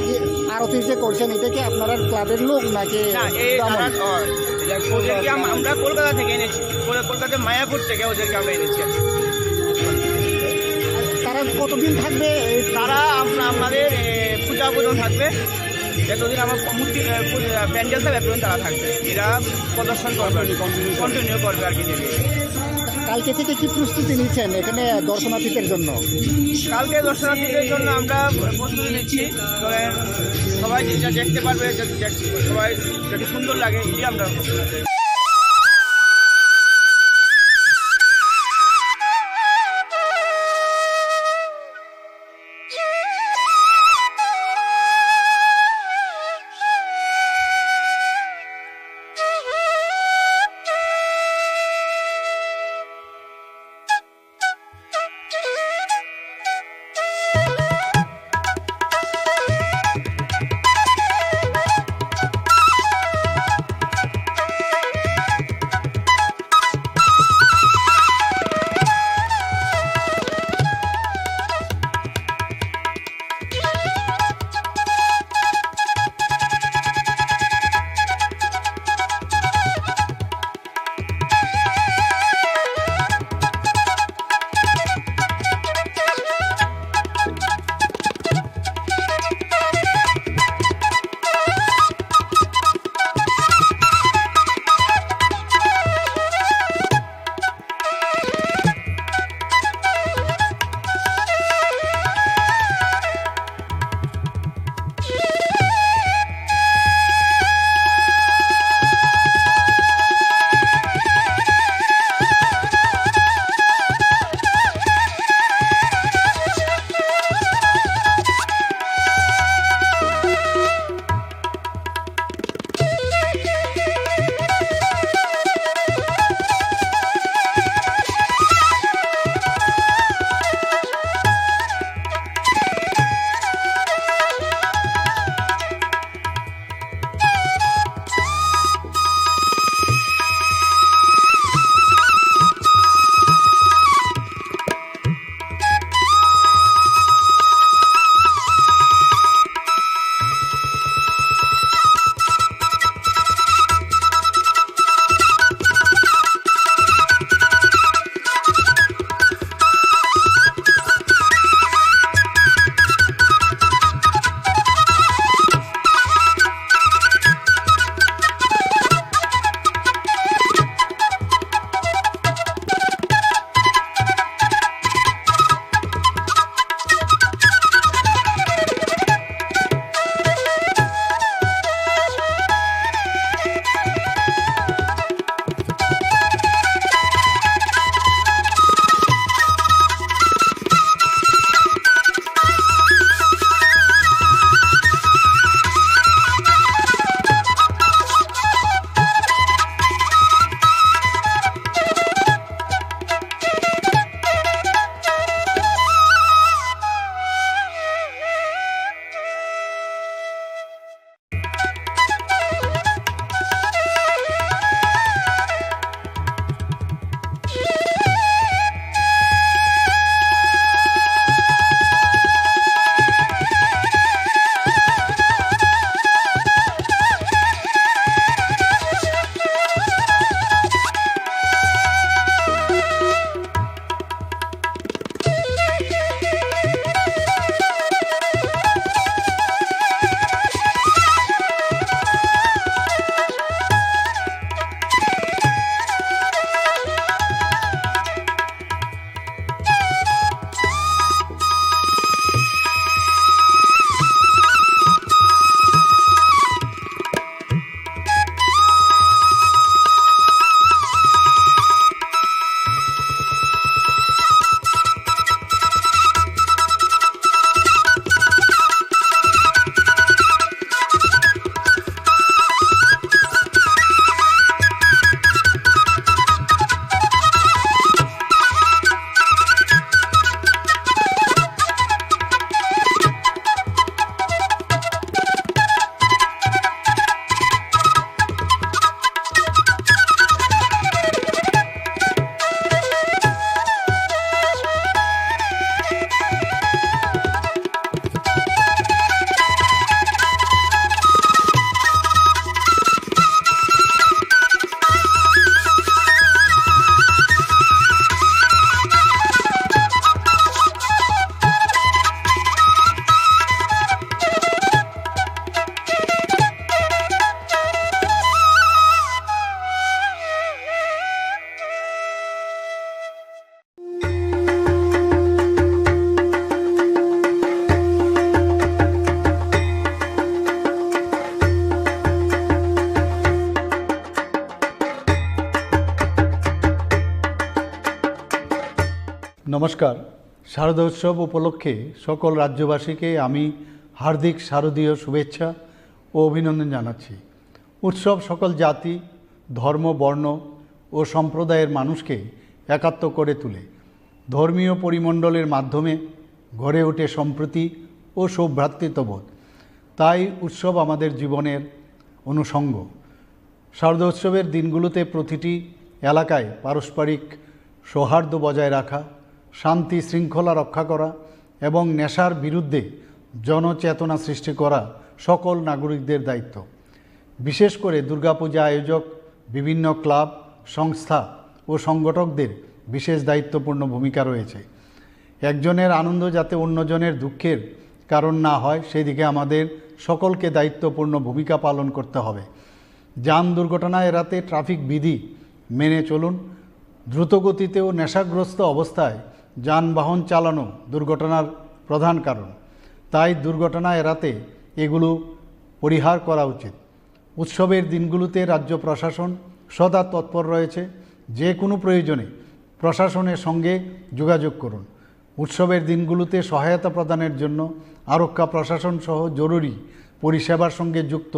যে আরতি যে করছেন, এটা কি আপনারা ক্লাবের লোক নাকি না, এই ব্রাহ্মণ? তারা, ও, ওদেরকে আম-, আমরা কলকাতা থেকে এনেছি, কল-, কলকাতা মায়াপুর থেকে ওদেরকে আমরা এনেছি। তারা কতদিন থাকবে? এই তারা আম-, আমাদের, এ, পূজা পর্যন্ত থাকবে, যতদিন আমার মূর্তি, এ, পূজা, প্যান্ডেল থাকবে, ততদিন তারা থাকবে। এরা প্রদর্শন করবে আর কি, কন্টিনিউ করবে আর কি। কালকে থেকে কি প্রস্তুতি নিচ্ছেন এখানে দর্শনার্থীদের জন্য? কালকে দর্শনার্থীদের জন্য আমরা প্রস্তুতি নিচ্ছি, তবে সবাই যেটা দেখতে পারবে, যে দেখ-, সবাই যাতে সুন্দর লাগে, এটি আমরা নমস্কার। শারদোৎসব উপলক্ষে সকল রাজ্যবাসীকে আমি হার্দিক শারদীয় শুভেচ্ছা ও অভিনন্দন জানাচ্ছি। উৎসব সকল জাতি, ধর্ম, বর্ণ ও সম্প্রদায়ের মানুষকে একাত্ম করে তোলে। ধর্মীয় পরিমণ্ডলের মাধ্যমে গড়ে ওঠে সম্প্রীতি ও সৌভ্রাতৃত্ববোধ। তাই উৎসব আমাদের জীবনের অনুষঙ্গ। শারদোৎসবের দিনগুলোতে প্রতিটি এলাকায় পারস্পরিক সৌহার্দ্য বজায় রাখা, শান্তি শৃঙ্খলা রক্ষা করা এবং নেশার বিরুদ্ধে জনচেতনা সৃষ্টি করা সকল নাগরিকদের দায়িত্ব। বিশেষ করে দুর্গাপূজা আয়োজক, বিভিন্ন ক্লাব, সংস্থা ও সংগঠকদের বিশেষ দায়িত্বপূর্ণ ভূমিকা রয়েছে। একজনের আনন্দ যাতে অন্যজনের দুঃখের কারণ না হয়, সেদিকে আমাদের সকলকে দায়িত্বপূর্ণ ভূমিকা পালন করতে হবে। যান দুর্ঘটনা এড়াতে ট্রাফিক বিধি মেনে চলুন। দ্রুতগতিতে ও নেশাগ্রস্ত অবস্থায় যানবাহন চালানো দুর্ঘটনার প্রধান কারণ। তাই দুর্ঘটনা এড়াতে এগুলো পরিহার করা উচিত। উৎসবের দিনগুলোতে রাজ্য প্রশাসন সদা তৎপর রয়েছে। যে কোনো প্রয়োজনে প্রশাসনের সঙ্গে যোগাযোগ করুন। উৎসবের দিনগুলোতে সহায়তা প্রদানের জন্য আরক্ষা প্রশাসন সহ জরুরি পরিষেবার সঙ্গে যুক্ত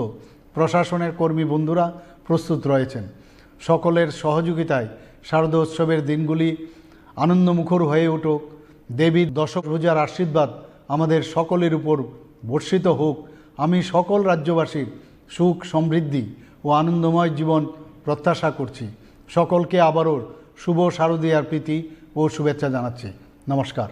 প্রশাসনের কর্মী বন্ধুরা প্রস্তুত রয়েছেন। সকলের সহযোগিতায় শারদোৎসবের দিনগুলি আনন্দমুখর হয়ে উঠুক। দেবীর দশভুজার আশীর্বাদ আমাদের সকলের উপর বর্ষিত হোক। আমি সকল রাজ্যবাসীর সুখ, সমৃদ্ধি ও আনন্দময় জীবন প্রত্যাশা করছি। সকলকে আবারও শুভ শারদীয়ার প্রীতি ও শুভেচ্ছা জানাচ্ছি। নমস্কার।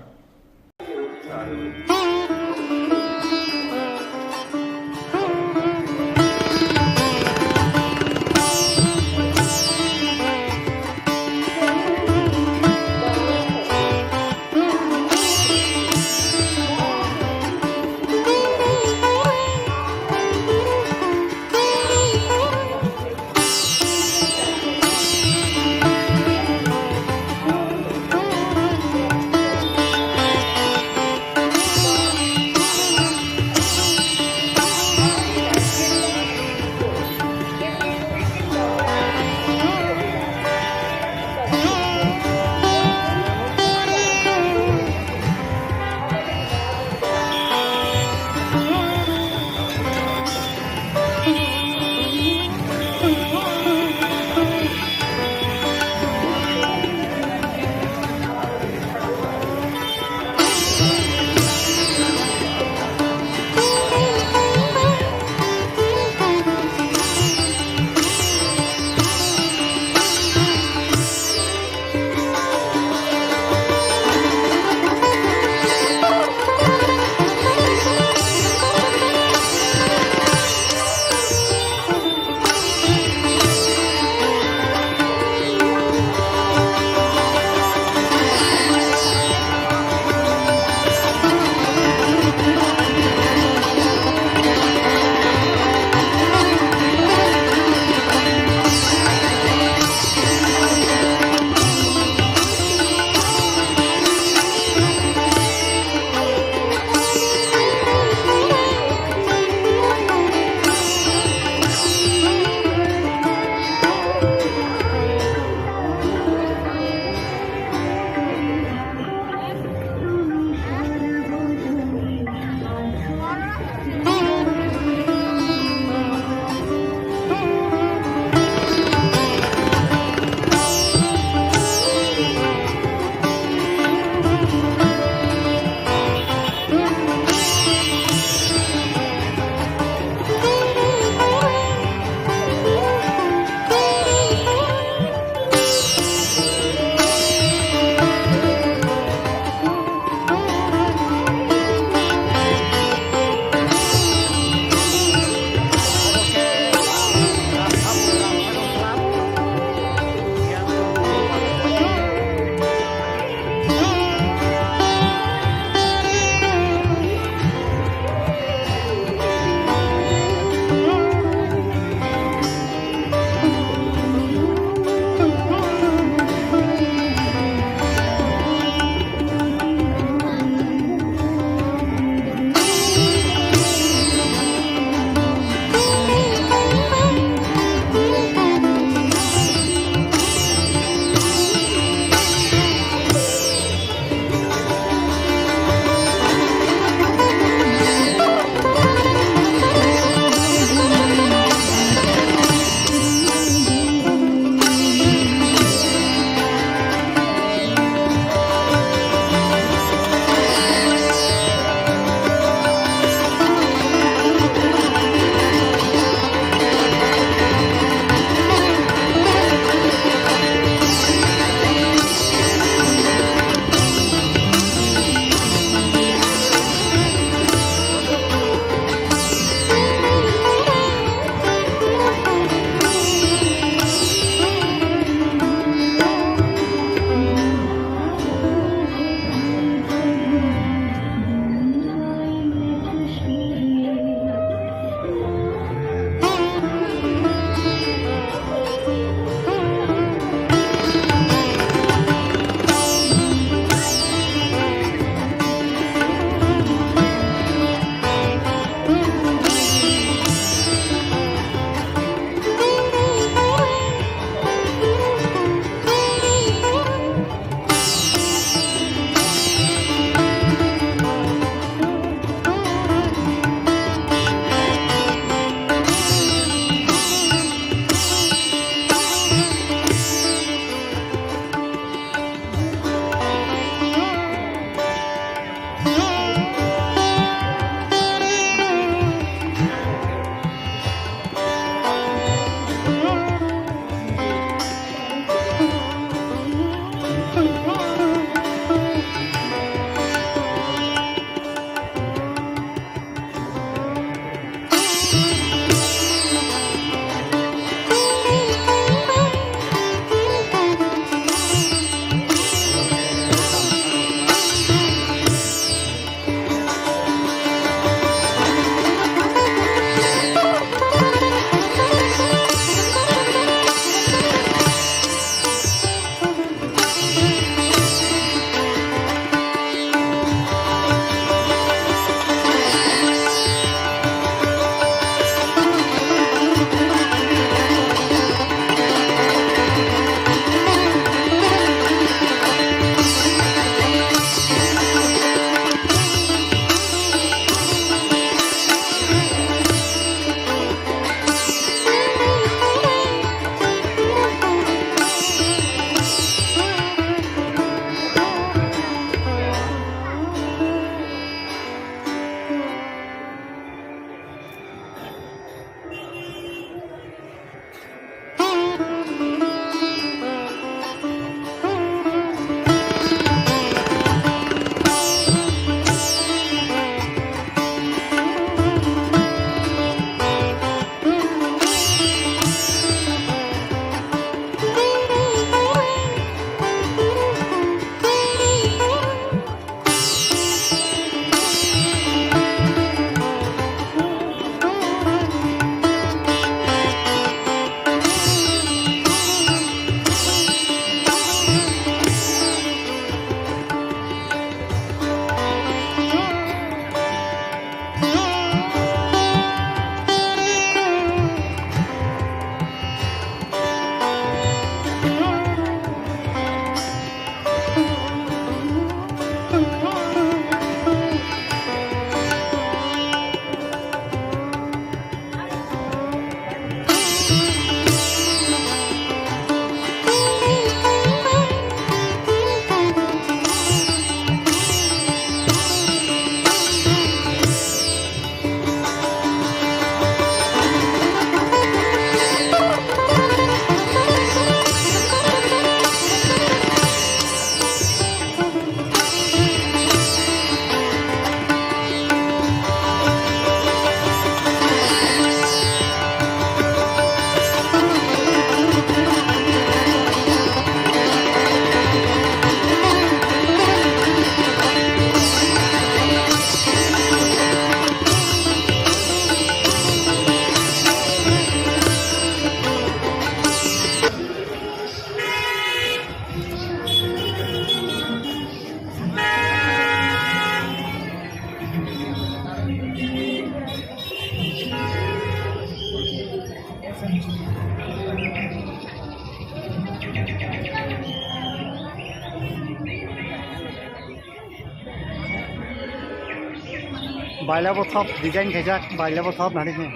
Bailabo thop design khaijak, bailabo thop nani khe.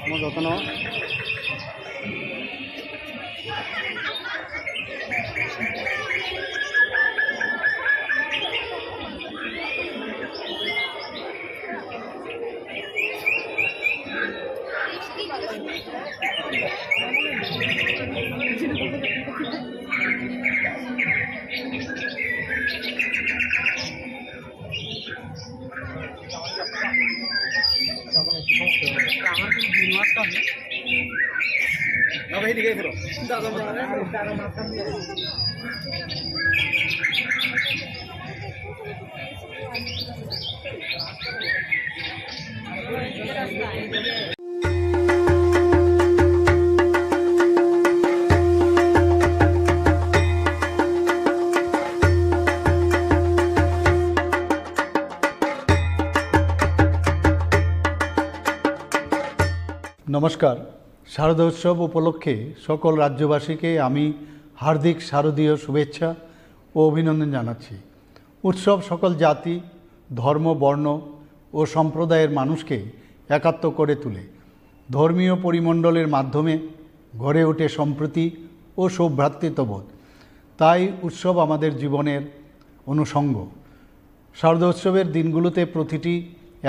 Omo jotono. নমস্কার। শারদোৎসব উপলক্ষে সকল রাজ্যবাসীকে আমি হার্দিক শারদীয় শুভেচ্ছা ও অভিনন্দন জানাচ্ছি। উৎসব সকল জাতি, ধর্ম, বর্ণ ও সম্প্রদায়ের মানুষকে একাত্ম করে তোলে। ধর্মীয় পরিমণ্ডলের মাধ্যমে গড়ে ওঠে সম্প্রীতি ও সৌভ্রাতৃত্ববোধ। তাই উৎসব আমাদের জীবনের অনুষঙ্গ। শারদোৎসবের দিনগুলোতে প্রতিটি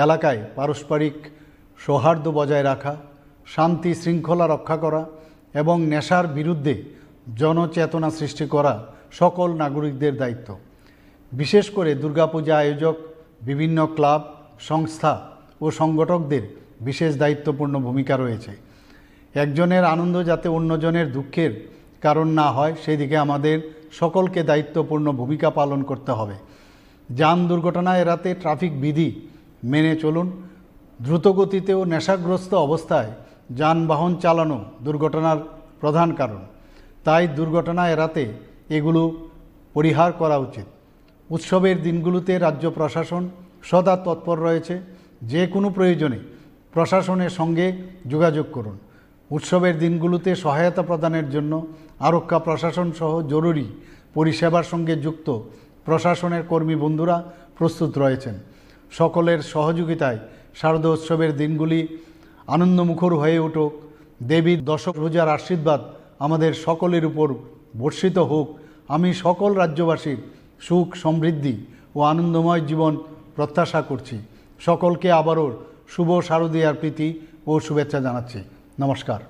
এলাকায় পারস্পরিক সৌহার্দ্য বজায় রাখা, শান্তি শৃঙ্খলা রক্ষা করা এবং নেশার বিরুদ্ধে জনচেতনা সৃষ্টি করা সকল নাগরিকদের দায়িত্ব। বিশেষ করে দুর্গাপূজা আয়োজক, বিভিন্ন ক্লাব, সংস্থা ও সংগঠকদের বিশেষ দায়িত্বপূর্ণ ভূমিকা রয়েছে। একজনের আনন্দ যাতে অন্যজনের দুঃখের কারণ না হয়, সেদিকে আমাদের সকলকে দায়িত্বপূর্ণ ভূমিকা পালন করতে হবে। যান দুর্ঘটনা এড়াতে ট্রাফিক বিধি মেনে চলুন। দ্রুতগতিতে ও নেশাগ্রস্ত অবস্থায় যানবাহন চালানো দুর্ঘটনার প্রধান কারণ। তাই দুর্ঘটনা এড়াতে এগুলো পরিহার করা উচিত। উৎসবের দিনগুলোতে রাজ্য প্রশাসন সদা তৎপর রয়েছে। যে কোনো প্রয়োজনে প্রশাসনের সঙ্গে যোগাযোগ করুন। উৎসবের দিনগুলোতে সহায়তা প্রদানের জন্য আরক্ষা প্রশাসন সহ জরুরি পরিষেবার সঙ্গে যুক্ত প্রশাসনের কর্মী বন্ধুরা প্রস্তুত রয়েছেন। সকলের সহযোগিতায় শারদোৎসবের দিনগুলি আনন্দমুখর হয়ে উঠুক। দেবীর দশভুজার আশীর্বাদ আমাদের সকলের উপর বর্ষিত হোক। আমি সকল রাজ্যবাসীর সুখ, সমৃদ্ধি ও আনন্দময় জীবন প্রত্যাশা করছি। সকলকে আবারও শুভ শারদীয়ার প্রীতি ও শুভেচ্ছা জানাচ্ছি। নমস্কার।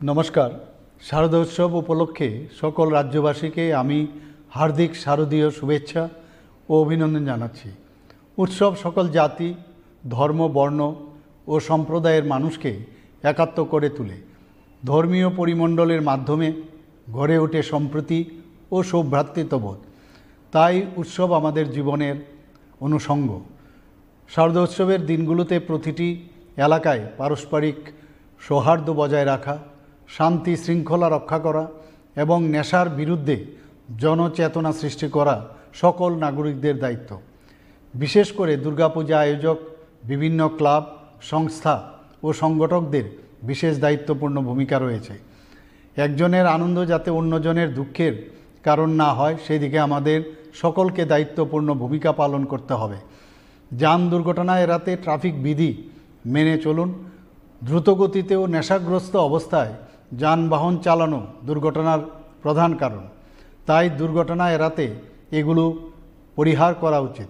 নমস্কার। শারদোৎসব উপলক্ষে সকল রাজ্যবাসীকে আমি হার্দিক শারদীয় শুভেচ্ছা ও অভিনন্দন জানাচ্ছি। উৎসব সকল জাতি, ধর্ম, বর্ণ ও সম্প্রদায়ের মানুষকে একাত্ম করে তোলে। ধর্মীয় পরিমণ্ডলের মাধ্যমে গড়ে ওঠে সম্প্রীতি ও সৌভ্রাতৃত্ববোধ। তাই উৎসব আমাদের জীবনের অনুষঙ্গ। শারদোৎসবের দিনগুলোতে প্রতিটি এলাকায় পারস্পরিক সৌহার্দ্য বজায় রাখা, শান্তি শৃঙ্খলা রক্ষা করা এবং নেশার বিরুদ্ধে জনচেতনা সৃষ্টি করা সকল নাগরিকদের দায়িত্ব। বিশেষ করে দুর্গাপূজা আয়োজক বিভিন্ন ক্লাব, সংস্থা ও সংগঠকদের বিশেষ দায়িত্বপূর্ণ ভূমিকা রয়েছে। একজনের আনন্দ যাতে অন্যজনের দুঃখের কারণ না হয়, সেদিকে আমাদের সকলকে দায়িত্বপূর্ণ ভূমিকা পালন করতে হবে। যান দুর্ঘটনা এড়াতে ট্রাফিক বিধি মেনে চলুন। দ্রুতগতিতে ও নেশাগ্রস্ত অবস্থায় যানবাহন চালানো দুর্ঘটনার প্রধান কারণ। তাই দুর্ঘটনা এড়াতে এগুলো পরিহার করা উচিত।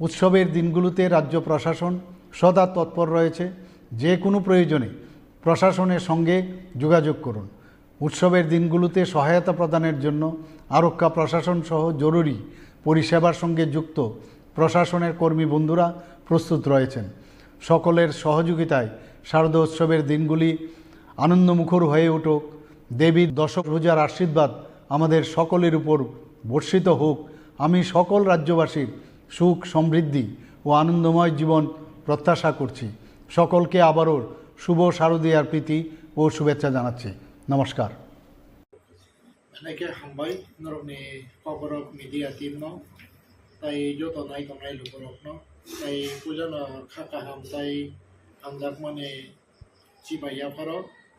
উৎসবের দিনগুলোতে রাজ্য প্রশাসন সদা তৎপর রয়েছে। যে কোনো প্রয়োজনে প্রশাসনের সঙ্গে যোগাযোগ করুন। উৎসবের দিনগুলোতে সহায়তা প্রদানের জন্য আরক্ষা প্রশাসন সহ জরুরি পরিষেবার সঙ্গে যুক্ত প্রশাসনের কর্মী বন্ধুরা প্রস্তুত রয়েছেন। সকলের সহযোগিতায় শারদোৎসবের দিনগুলি আনন্দমুখর হয়ে উঠুক। দেবীর দশভুজার আশীর্বাদ আমাদের সকলের উপর বর্ষিত হোক। আমি সকল রাজ্যবাসীর সুখ, সমৃদ্ধি ও আনন্দময় জীবন প্রত্যাশা করছি। সকলকে আবারও শুভ শারদীয়ার প্রীতি ও শুভেচ্ছা জানাচ্ছি। নমস্কার। Belai khe hambai norokni kokborok media team no, tai joto nai tongnai lukurok no, tai puja no kha kaham tai hamjakmani chibai yapharo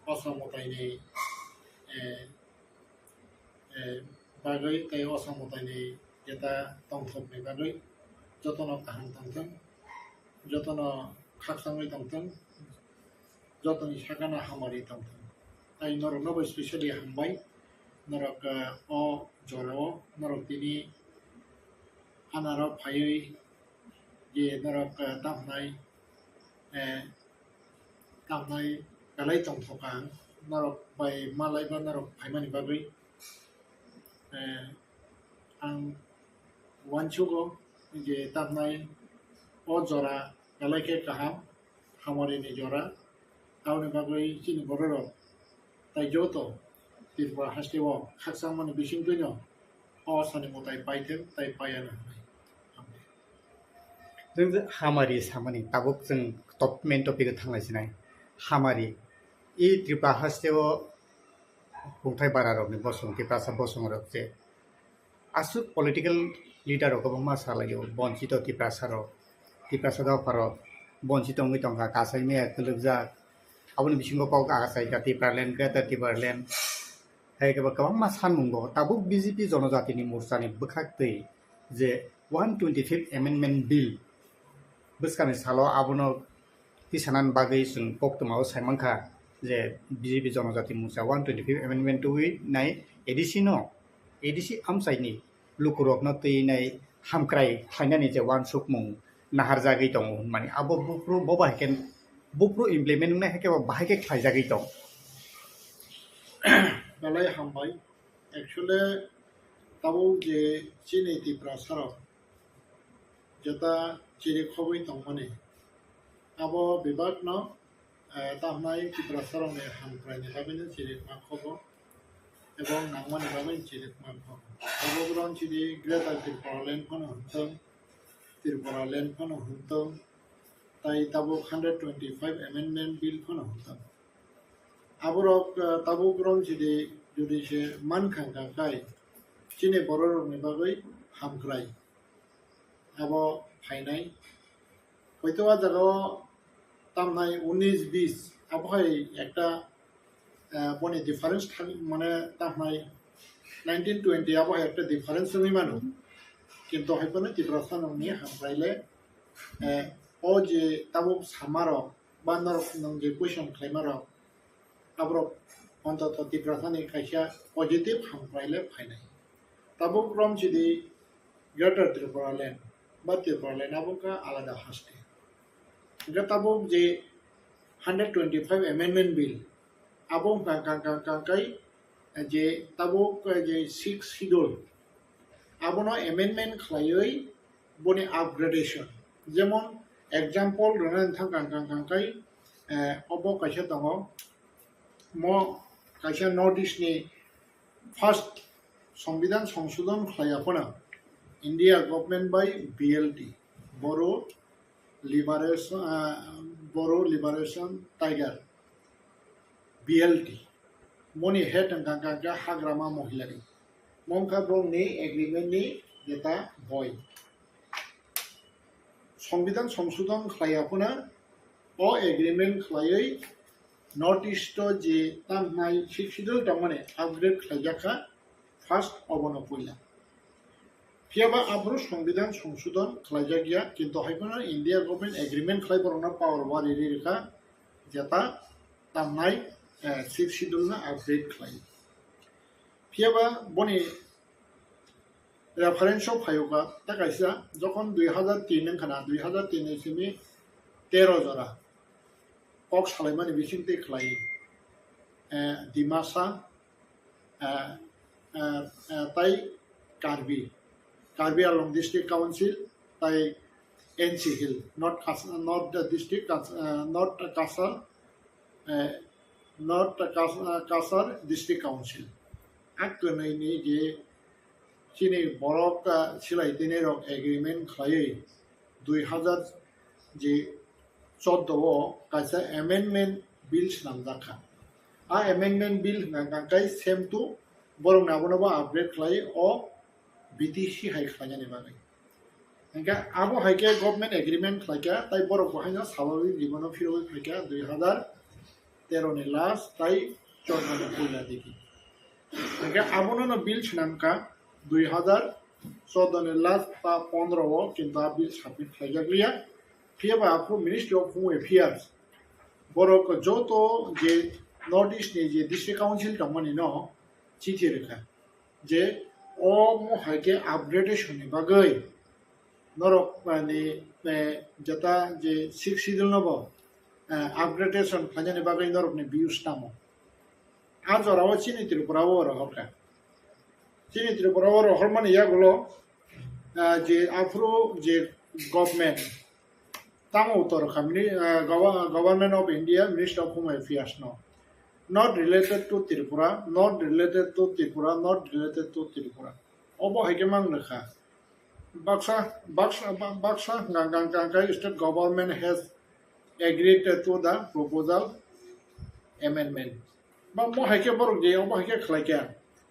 o samung taini, eh, eh, bagwi tei o samung taini jeta tongthokni bagwi jotono kaham tongthwng, jotono khakchangwi tongthwng, jotoni sakano hamari tongthwng. Tai norokno bo specially hambai, norok, eh, o jorao norok tini anarok phaiwi je norok, eh, tamhnai, eh, tamhnai belai tongthokha ang, norok bai malaiba norok phaimani bagwi. Eh, ang uansugo je tamhnai o jora belai khe kaham, hamari ni jora, aboni bagwi chini bororok tai joto Tripura haste o khakchangmani bisingtwino o sani mwtai paithwng tai paiya no hwnwi. Hambai. Chwng je hamari samani tabuk chwng top main topic o thanglai sinai. Hamari. I Tripura haste o kungthai bara rokni bosong, Tiprasa bosong rok je aswk political leader rok kwbangma salaio, bonchito Tiprasa rok, Tiprasa dopha rok bonchito wngwi tongkha, kasai maya kwlwkjak. Aboni bisingo kok achai kha Tipraland, Greater Tipraland. Hai khe bo kwbangma sanmungo tabuk B J P Jonojatini Morchani bwkhaktwi je one twenty-fifth Amendment Bill bwskangni salo abono tisanani bagwi chwng koktwmao saimankha je B J P Jonojati Morcha one twenty-fifth Amendment twiwi nai A D C no, A D C amchaini lukurokno twi nai hamkrai khlainani je uansukmung naharjagwi tongo hwnmani abo buphuru bo bahai khe buphuru implement wngnai hai khe bo bahai khe khlaijagwi tong. Belai hambai. Actually, tabuk je chini Tiprasa rok jeta chiri khogwi tongmani, abo bebak no, eh, tamhnai Tiprasa rokni hamkraini bagwi no chiri ma khogo, ebong nangmani bagwi chiri ma khogo. Tabuk rong chiri Greater Tipraland phano hwnthwng, Tipraland phano hwnthwng, tai tabuk hundred twenty-five Amendment Bill phano hwnthwng. Aborok, eh, tabuk rong chiri jodi se mankha hwnka khai chini bororokni bagwi hamkrai abo phainai. Hoito o jagao tamnai unis bis abo hai ekta, eh, boni difference thang mane tamnai nineteen twenty abo hai ekta difference wngwi mano. Kintu hai phano Tiprasa nokni hamkrai le, eh, o je tabuk samarok ba norok nwng je question khlaima rok, aborok ontoto Tiprasani kaisa positive hamkrai le phainai. Tabuk romchidi Greater Tripura Land ba Tripura Land abo wngkha alada haste. Hingkhe tabuk je hundred twenty-five Amendment Bill, Abo wngkha kang kang kang kai je tabuk je sixth schedule, abono amendment khlaiwi boni upgradation. Jemon example rwnani thang kang kang kang kai, eh, obo kaisa tongo, mo kaisa North East ni first Songbidan Songsodon khlaiya phano India government bai B L T, Boru Liberation, ah, Boru Liberation Tiger, B L T, moni head wngkha kha hagrama mohilari. Mongkha bongni agreement ni jeta boi. Songbidan Songsodon khlaiya phano o agreement khlaiwi North East o je tamhnai sixth schedule tongmani upgrade khlaijak kha, first obono puila. Phiyaba aphuru Songbidan Songsodon khlaijak ya, kintu hai phano India government agreement khlai borokno power wari ri rikha, jeta tamhnai, eh, sixth schedule no upgrade khlai. Phiyaba boni reference o phaio kha, ta kaisa jokhon dui hazar tin wngkha na, dui hazar tin ni simi tero jora kok salaimani bising twi khlai, eh, Dimasa, eh, eh, eh, tai Karbi, Karbi Anglong District Council, tai N C Hill, North Kas-, North District Kas-, eh, North Cachar, eh, North Kas-, eh, Cachar District Council. A kwnwi ni je chini borok, ah, silai tini rok agreement khlaiwi dui hazar je chordo o kaisa amendment bill swnamjak kha. A amendment bill hwnkha kha kai same to borokni abono bo upgrade khlai o B T C hai khlainani bagwi. Hingkhe abo hai khe government agreement khlai kha, tai borok bo haino swbabik jibon o phirogwi phai kha dui hazar tero ni last tai chordo ni puila digi. Hingkhe abono no bill swnam kha dui hazar chordo ni last ba pondro o, kintu a bill submit khlaijak liya. Phiyaba aphuru Ministry of Home Affairs borok joto je North East ni je District Council tongmani no chithi rwkha je omo hai khe upgradation ni bagwi norok, mane, eh, jeta je sixth schedule no bo, eh, upgradation khlainani bagwi norokni views tamo. A jorao chini Tripura o rohorkha. Chini Tripura o rohormani yagulo, ah, je aphuru je government tamo utor kha, mini, ah, Gov-, Government of India, Ministry of Home Affairs no. Not related to Tripura, not related to Tripura, not related to Tripura. Obo hai khe mang rwkha. Baksa, baksa, ba-, baksa hwnkha kha, hwnkha kha state government has agreed to the proposal amendment. Ba mo hai khe borok je, obo hai khe khlai kha.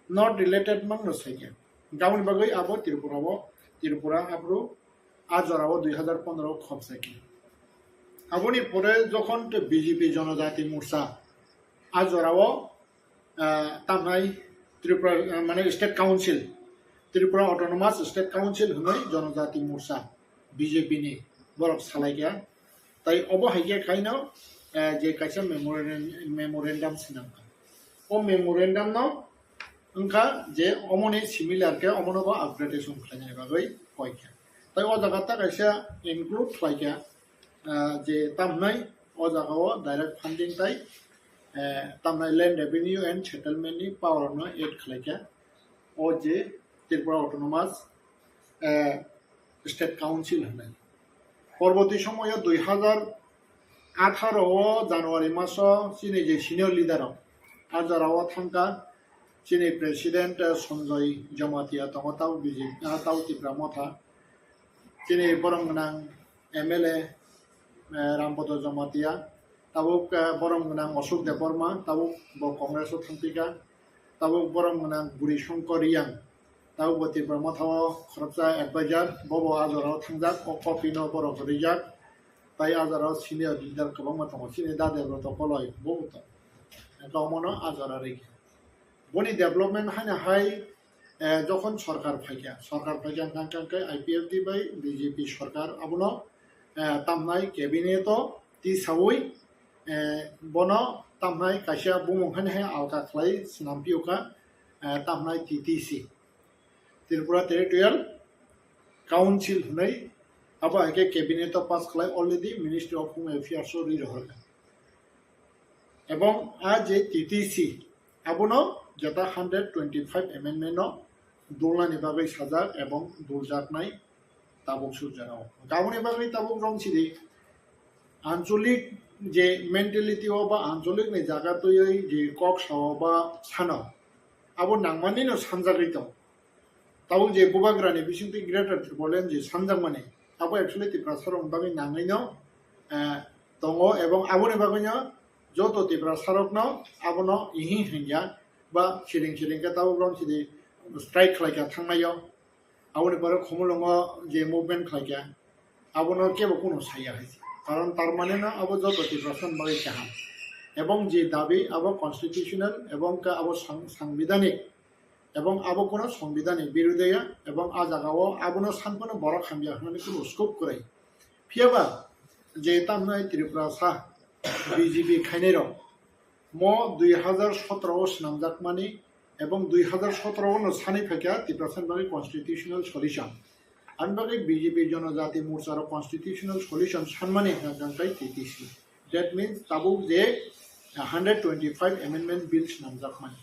Not related mang no sai kha. Gaboni bagwi abo Tripura o, Tripura aphuru a jora o dui hazar pondro o khop sai kha. Aboni pore jokhon to B J P Jonojati Morcha a jora o, ah, tamnai Tripura, ah, mane State Council, Tripura Autonomous State Council hwnwi Jonojati Morcha B J P ni borok salai kha. Tai obo hai khe khaino, ah, je kaisa memorandum, memorandum swnam kha. O memorandum no wngkha je omoni similar khe omono bo upgradation khlainani bagwi koi kha. Tai o jaga ta kaisa include khlai kha, ah, je tamnai o jaga o direct funding tai, eh, tamnai land revenue and settlement ni power no add khlai kha. O je Tripura Autonomous, eh, State Council hwnwi. Porborti somoyo dui hazar atharo o January maso chini je senior leader rok a jora o thangkha, chini President, eh, Sanjoy Jamatia tongo, tabo B J P, ah, tabo Tipra Motha. Chini borom gwnang M L A, eh, Rambodo Jamatia, tabuk, eh, borom gwnang Ashok Debbarma, tabuk bo Congress o thangpikha, tabuk borom gwnang Buri Shankar Reang, tabuk bo Tipra Motha o khoroksa advisor, bobo a jora o thangjak, o copy no borok rijak, tai a jora o senior leader kwbangma tongo, chini Da Debroto Koloi, bo bo tongo. Hwnkhe omono a jora rikha. Boni development haino hai, eh, jokhon sorkar phaikha, sorkar phaikha hwnkha hwnkhe I P F T bai B J P sorkar abono, eh, tamnai cabinet o tisaui, eh, bono tamnai kaisa bumung haino hai alka khlai swnam phiyokha, eh, tamnai T T C, Tripura Territorial Council hwnwi, abo hai khe cabinet o pass khlai already Ministry of Home Affairs o ri rohorkha. Ebong a je T T C, abono jeta hundred twenty five amendment no dulnani bagwi sajak ebong duljaknai tabuk surjak o. Aboni bagwi tabuk romsidi ancholik je mentality o ba ancholik ni jaga twiwi je kok sao ba sano, abo nangmani no sanjagwi tong. Tabuk je bubagrani bisingtwi Greater Tipraland je sanjakmani, abo actually Tiprasarokni bagwi nangwino, eh, tongo, ebong aboni bagwino joto Tiprasarokno abono ihing hingya ba siring siring khe tabuk romsidi strike khlaikha thangnaio. Aboni pore Khumulwngo je movement khlaikha, abono kebo kuno saya hai se. Karon tar mane no abo joto Tiprasani bagwi kaham. Ebong je dabi abo constitutional ebong ka abo sang-, sangbidhanik ebong abo kuno songbidhanni birudeya ebong a jagao abono sanphano borok hamya hwnwi kuno scope kwrwi. Phiyaba je tamnai Tripura sa B J P khainairok mo dui hazar sotro o swnamjakmani ebong dui hazar sotro o no sanwi phaikha Tiprasani bagwi constitutional solution. Ani bagwi B J P Jonojati Morcha rok constitutional solution sanmani hwnka hwnka khe T T C. That means tabuk je hundred twenty five amendment bill swnamjakmani.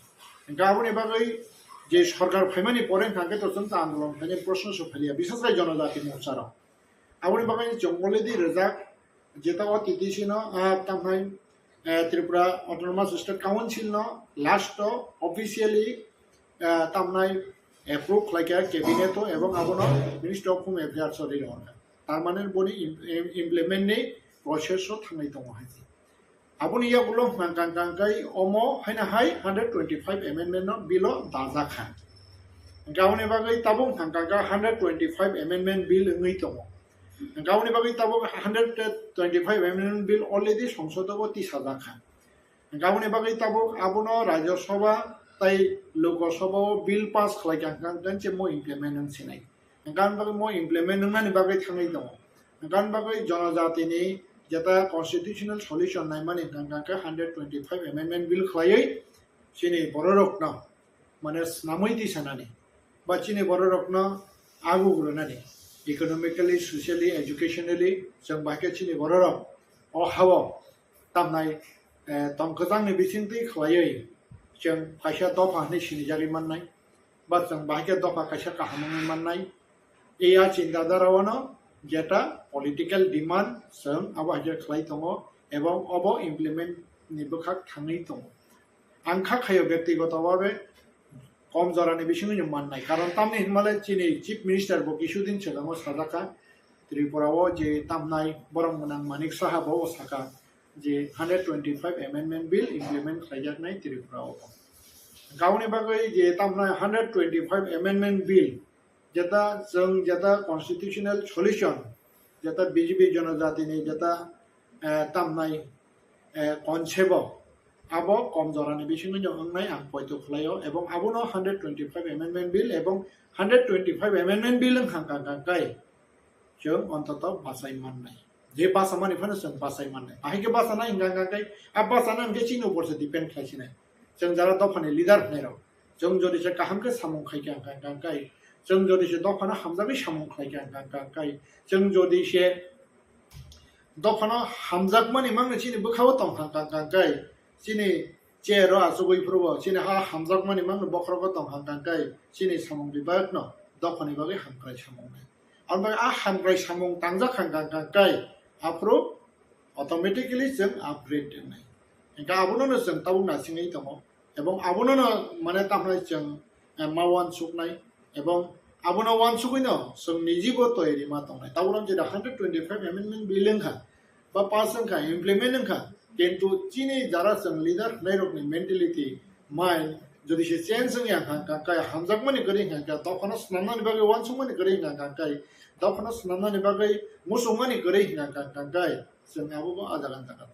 Hwnka aboni bagwi je sorkar phaimani pore hwnka khe to chwng ta andolon khainai proshno se phaliya, bishes khe Jonojati Morcha rok. Aboni bagwi chwng already rijak jeta o T T C no, ah, tamhai, eh, Tripura Autonomous State Council no last o officially, eh, tamnai approve khlaikha cabinet o ebong abono Ministry of Home Affairs o rirokha. Tar mane boni im-, im-, implement ni process o thangwi tongo hai. Aboni yagulo hwnka hwnka hwnka khe omo haino hai hundred twenty five amendment no bill o dajak kha. Hwnka aboni bagwi tabuk hwnka hwnka khe hundred twenty five amendment bill wngwi tongo. Hwnka aboni bagwi tabuk hundred twenty five amendment bill already Songsod o tisajak kha. Hwnka aboni bagwi tabuk abono Rajya Sabha tei Lok Sabha o bill pass khlai kha hwnka hwnka khe mo implement wng sinai. Hwnka aboni bagwi mo implement wngnani bagwi thangwi tongo. Hwnka aboni bagwi Jonojatini jeta constitutional solution naimani hwnka hwnka khe hundred twenty five amendment bill khlaiwi chini bororokno, mane, snamwi tisanani ba chini bororokno aguk rwnani, economically, socially, educationally, chwng bahai khe chini bororok o hao tamnai, eh, tongkwchangni bisingtwi khlaiwi chwng kaisa dopha hwnwi sinijagwi mannai. Ba chwng bahai khe dopha kaisa kaham wngwi mannai. E a chinta dhara o no jeta political demand chwng abo hai khe khlai tongo ebong obo implement ni bwkhak thangwi tongo. Ang kha khaio byaktigoto bhabe kom jorani bisingo no mannai, karon tamni hinmale chini Chief Minister bo kisudin swkango sajak kha, Tripura o je tamnai borok gwnang Manik Saha bo sakha je hundred twenty five amendment bill implement khlaijaknai Tripura o. Aboni bagwi je tamnai hundred twenty five amendment bill, jeta chwng jeta constitutional solution, jeta B J P Jonojatini jeta, eh, tamnai, eh, concept o, abo kom jorani bisingo no wngnai ang poito khlaio, ebong abono hundred twenty five amendment bill ebong hundred twenty five amendment bill wng kha hwnka hwnka khe chwng ontoto bachai mannai. Je bachamani phano chwng bachai mannai. Bahai khe bachanai hwnka hwnka khe, a bachana hwnkhe chini upor se depend khlai sinai. Chwng jara dophani leader hwnwi rok, chwng jodi se kaham khe samung khai kha hwnka hwnka khe, chwng jodi se dophano hamjagwi samung khlai kha hwnka hwnka khe, chwng jodi se dophano hamjakmani mangno chini bwkhao tong kha hwnka hwnka khe, chini chair o achugwi phuru bo chini ha hamjakmani mangno bokhorogo tong kha hwnka hwnka khe, chini samung bibak no dophani bagwi hamkrai samung nai. Aboni bagwi a hamkrai samung tangjak kha hwnka hwnka khe, aphuru automatically chwng upgrade wngnai. Hwnka abono no chwng tabuk naisingwi tongo. Ebong abono no, mane, tamhai chwng, eh, ma uansuknai. Ebong abono uansugwi no chwng nijibo toyari ma tongnai. Tabuk no jeta hundred twenty five amendment bill wngkha, ba pass wngkha, implement wngkha, kintu chini jara chwng leader hwnwi rokni mentality, mind, jodi se change wngya hwnka hwnka khe hamjakmani kwrwi hwnka hwnka khe, dophano swnamnani bagwi uansukmani kwrwi hwnka hwnka khe, dophano swnamnani bagwi muchungmani kwrwi hwnka hwnka khe, chwng abo bo a jaga ni jaga.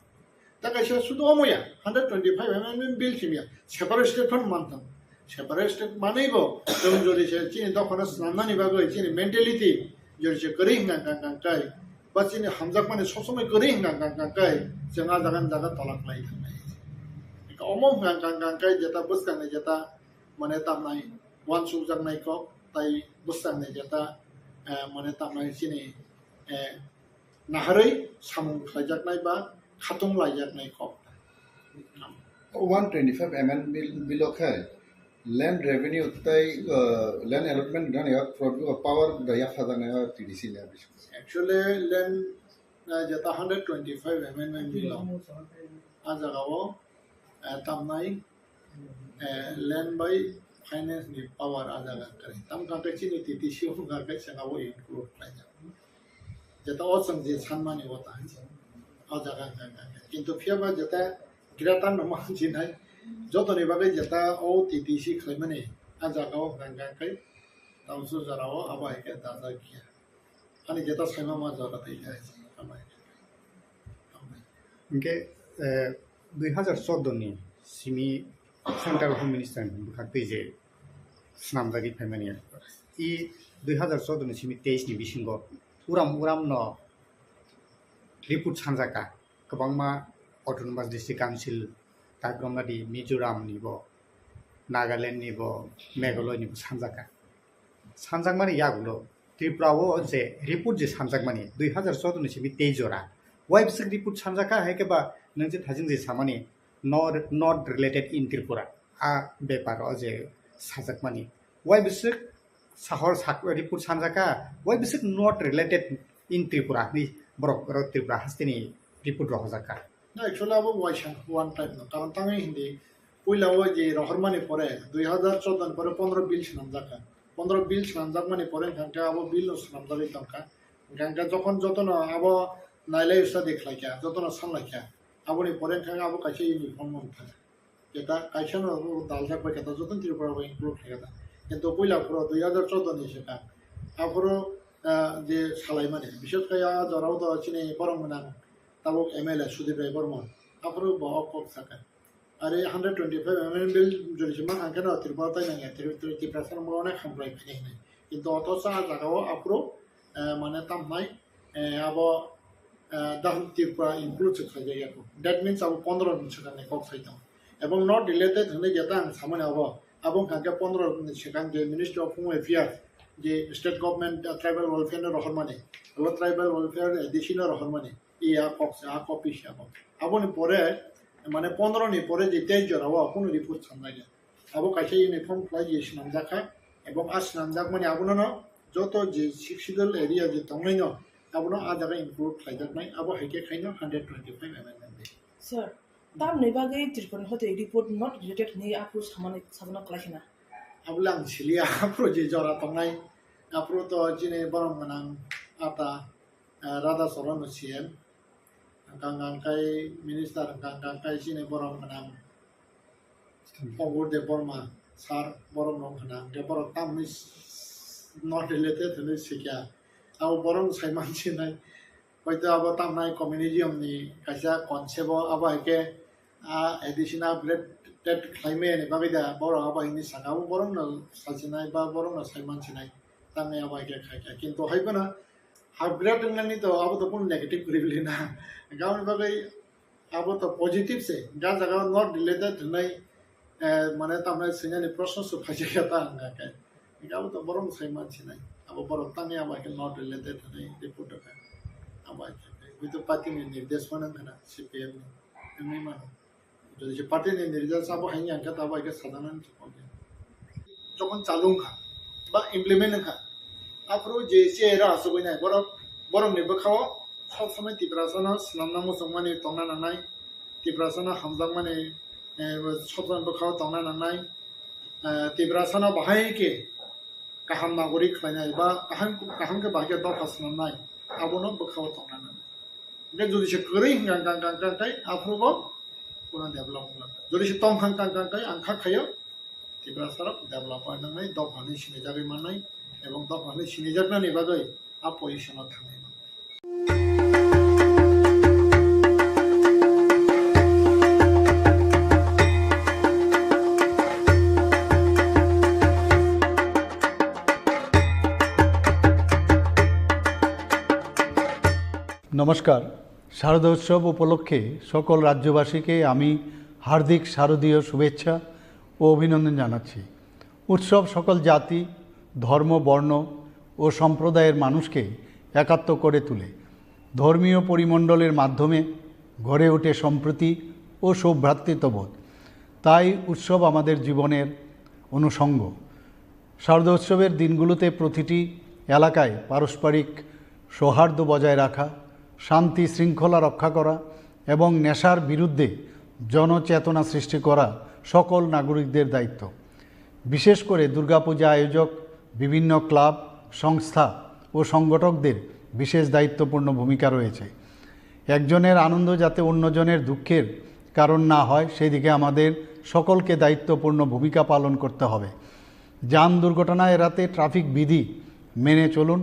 Ta kaisa sudu omo ya, hundred twenty five amendment bill simi ya, separate state phano manthang. Separate state manwi bo, chwng jodi se chini dophano swnamnani bagwi, chini mentality jodi se kwrwi hwnka hwnka khe, ba chini hamjakmani sob somoi kwrwi hwnka hwnka khe, chwng a jaga ni jaga tola khlai thangnai. Omo hwnka hwnka khe jeta bwskangni jeta, mane, tamnai uansukjaknai kok, tai bwskangni jeta, eh, mane, tamnai chini, eh, naharwi samung khlaijaknai ba khatung laijaknai kok. One twenty-five amendment bill, bill o khe land revenue tei, uh, land allotment rani yak product power da yak hajaknai o T D C ni bisingo. Actually, land, uh, jeta hundred twenty-five amendment bill o, a jaga o, uh, tamnai, uh, land by finance ni power a jaga kari. Tam kang khe chini T D C o kang khe sengabo include khlaijak. Jeta o chwng je sanmani o ta hinsa. O jaga kang kang khe. Kintu phiya ba jeta greater no ma jinai. Jotoni bagwi jeta o T D C khlaimani a jaga o kang kang khe. Tamsu jora o abo hai khe dajak ya. Ani jeta saima ma jora tei khe. Hinkhe, eh, dui hazar choudo ni simi Central Home Minister ni bwkhak twi je swnamjagwi phaimani. I dui hazar choudo ni simi teis ni bisingo uram uram no report sanjaka kwbangma Autonomous District Council, Takromnadi, Mizoram ni bo, Nagaland ni bo, Meghalaya ni bo sanjaka. Sanjakmani yagulo Tripura o je report je sanjakmani dui hazar choudo ni simi tei jora. Wai bwswk report sanjakha hai khe ba nwng je thajing je samani not, not related in Tripura. A bepar o je sajakmani. Wai bwswk sahor sak-, report sanjakha, wai bwswk not related in Tripura hinwi borok oro Tripura hasteni report rohorjakha. Na, actually, abo waisa one time no. Karon tangwi hindi, puila o je rohormani pore, dui hazar choudo ni pore pondro bill swnamjak kha. Pondro bill swnamjakmani pore hwnkha khe abo bill no swnamjagwi tongkha. Hwnkha khe jokhon jotono abo nailai study khlaikha, jotono sanlaikha. Aboni pore hwnkha khe abo kaisa uniform wng thangkha. Keta kaisa no daljak bai keta jotono Tripura bai include khlaikha. Kintu puila phuru dui hazar choudo ni swkang. Aphuru, ah, je salaimani, bishes khe a jorao do chini borok gwnang tabuk M L A Sudip Rai Bormon, aphuru bo o kok saka. Are hundred twenty-five amendment bill jodi se mankha khe no Tripura tai nangya, Tri-, Tri-, Tiprasa rok onek hamkrai phainai hinwi. Kintu othocho a jaga o aphuru, eh, mane tamhinai, eh, abo, eh, dahan Tripura include se khlaijak ya kho. That means abo pondro ni swkang ni kok sai tongo. Ebong not related hinwi jeta ang samani abo, abo wngkha khe pondro ni swkang je Ministry of Home Affairs, je state government, eh, tribal welfare no rohormani, abo tribal welfare A D C no rohormani. Iya kok se, a copy se abo. Aboni pore, mane pondro ni pore je tei jora o kunu report sanjak ya. Abo kaisa uniform khlai je swnamjak kha, ebong a swnamjakmani abono no joto je Sixth Schedule area je tongnai no, abono a jaga include khlaijaknai, abo hai khe khaino hundred twenty-five amendment bill. Sir, tamni bagwi Tripura ni hote report not related hinwi aphuru samani, sabana kwlai khna? Abole ang siliya, aphuru je jora tongnai, aphuru to chini borom gwnang ata, eh, Radha Charan no C M, hwnkha hwnkha khe minister, hwnkha hwnkha khe chini borom gwnang Obur Debbarma sir, borom no khna, hwnkhe borok tamni s-, not related hinwi sikya. Abo borom sai mansinai. Hoito abo tamnai communism ni kaisa concept o, abo hai khe a additional upgrade khlaimani bagwi da borok abo hini saka, abo borok no sajinai ba borok no sai mansinai, tamni abo hai khe khai kha. Kintu hai phano upgrade wngnani to abo to kunu negative kwrwi na, aboni bagwi abo to positive se, ga jaga not related hinai, eh, mane tamnai swinani proshno se phaijak ya ta hwnka khe. Abo to borok sai mansinai. Abo borok tangwi abo hai khe not related hinwi report rwkha. Abo hai khe. Hwito party ni nirdesh mano wngkha na, C P M ni. Wngwi mano. Jodi se party ni nirdesh abo hai wngkha ta abo hai khe sajaknani se kok ya. Jokhon chalu wngkha ba implement wngkha, aphuru je se era asugwi nai borok, borok ni bwkha o sob somoi Tiprasa no swnamna muchungmani tongna nangnai, Tiprasa no hamjakmani, eh, sob somoi bwkha o tongna nangnai, eh, Tiprasa no bahai khe kaham nagorik khlainai ba kaham, kaham khe bahai khe dopha swnamnai, abono bwkha o tongna nangnai. Hwnkhe jodi se kwrwi hwnkha kang kang kang kang khe aphuru bo kuno develop wngkha. Jodi se tong kang kang kang khe ang kha khaio, Tiprasa rok develop oi nangnai, dopha hinwi sinijagwi mannai, ebong dopha hinwi sinijaknani bagwi a position o thangnai mannai. নমস্কার। শারদোৎসব উপলক্ষে সকল রাজ্যবাসীকে আমি হার্দিক শারদীয় শুভেচ্ছা ও অভিনন্দন জানাচ্ছি। উৎসব সকল জাতি, ধর্ম, বর্ণ ও সম্প্রদায়ের মানুষকে একাত্ম করে তুলে। ধর্মীয় পরিমণ্ডলের মাধ্যমে গড়ে ওঠে সম্প্রীতি ও সৌভ্রাতৃত্ববোধ। তাই উৎসব আমাদের জীবনের অনুষঙ্গ। শারদোৎসবের দিনগুলোতে প্রতিটি এলাকায় পারস্পরিক সৌহার্দ্য বজায় রাখা, শান্তি শৃঙ্খলা রক্ষা করা এবং নেশার বিরুদ্ধে জনচেতনা সৃষ্টি করা সকল নাগরিকদের দায়িত্ব। বিশেষ করে দুর্গাপূজা আয়োজক, বিভিন্ন ক্লাব, সংস্থা ও সংগঠকদের বিশেষ দায়িত্বপূর্ণ ভূমিকা রয়েছে। একজনের আনন্দ যাতে অন্যজনের দুঃখের কারণ না হয়, সেই দিকে আমাদের সকলকে দায়িত্বপূর্ণ ভূমিকা পালন করতে হবে। যান দুর্ঘটনা এড়াতে ট্রাফিক বিধি মেনে চলুন।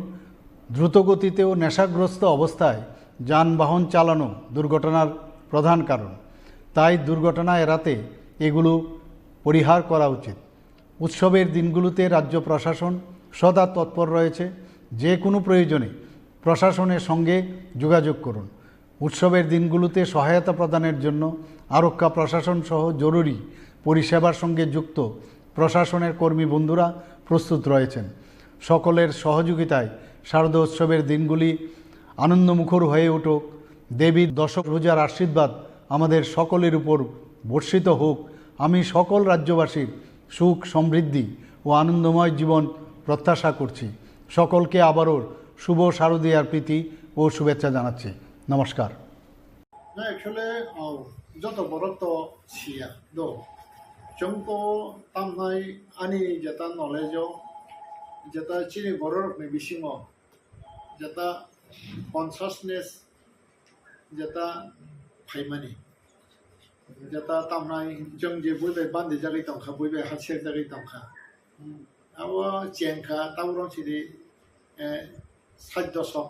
দ্রুতগতিতে ও নেশাগ্রস্ত অবস্থায় যানবাহন চালানো দুর্ঘটনার প্রধান কারণ। তাই দুর্ঘটনা এড়াতে এগুলো পরিহার করা উচিত। উৎসবের দিনগুলোতে রাজ্য প্রশাসন সদা তৎপর রয়েছে। যে কোনো প্রয়োজনে প্রশাসনের সঙ্গে যোগাযোগ করুন। উৎসবের দিনগুলোতে সহায়তা প্রদানের জন্য আরক্ষা প্রশাসন সহ জরুরি পরিষেবার সঙ্গে যুক্ত প্রশাসনের কর্মী বন্ধুরা প্রস্তুত রয়েছেন। সকলের সহযোগিতায় শারদোৎসবের দিনগুলি আনন্দমুখর হয়ে উঠুক। দেবীর দশভুজার আশীর্বাদ আমাদের সকলের উপর বর্ষিত হোক। আমি সকল রাজ্যবাসীর সুখ, সমৃদ্ধি ও আনন্দময় জীবন প্রত্যাশা করছি। সকলকে আবারও শুভ শারদীয়ার প্রীতি ও শুভেচ্ছা জানাচ্ছি। নমস্কার। Na actually, oh, joto borok to siya do. Chwngko tamnai ani jeta knowledge o, jeta chini borok ni bisingo, jeta consciousness, jeta phaimani, jeta tamnai chwng je bui bai bandi jagwi tongkha, bui bai ha sek jagwi tongkha. Abo chengkha, taborok sidi, eh, sait dosok,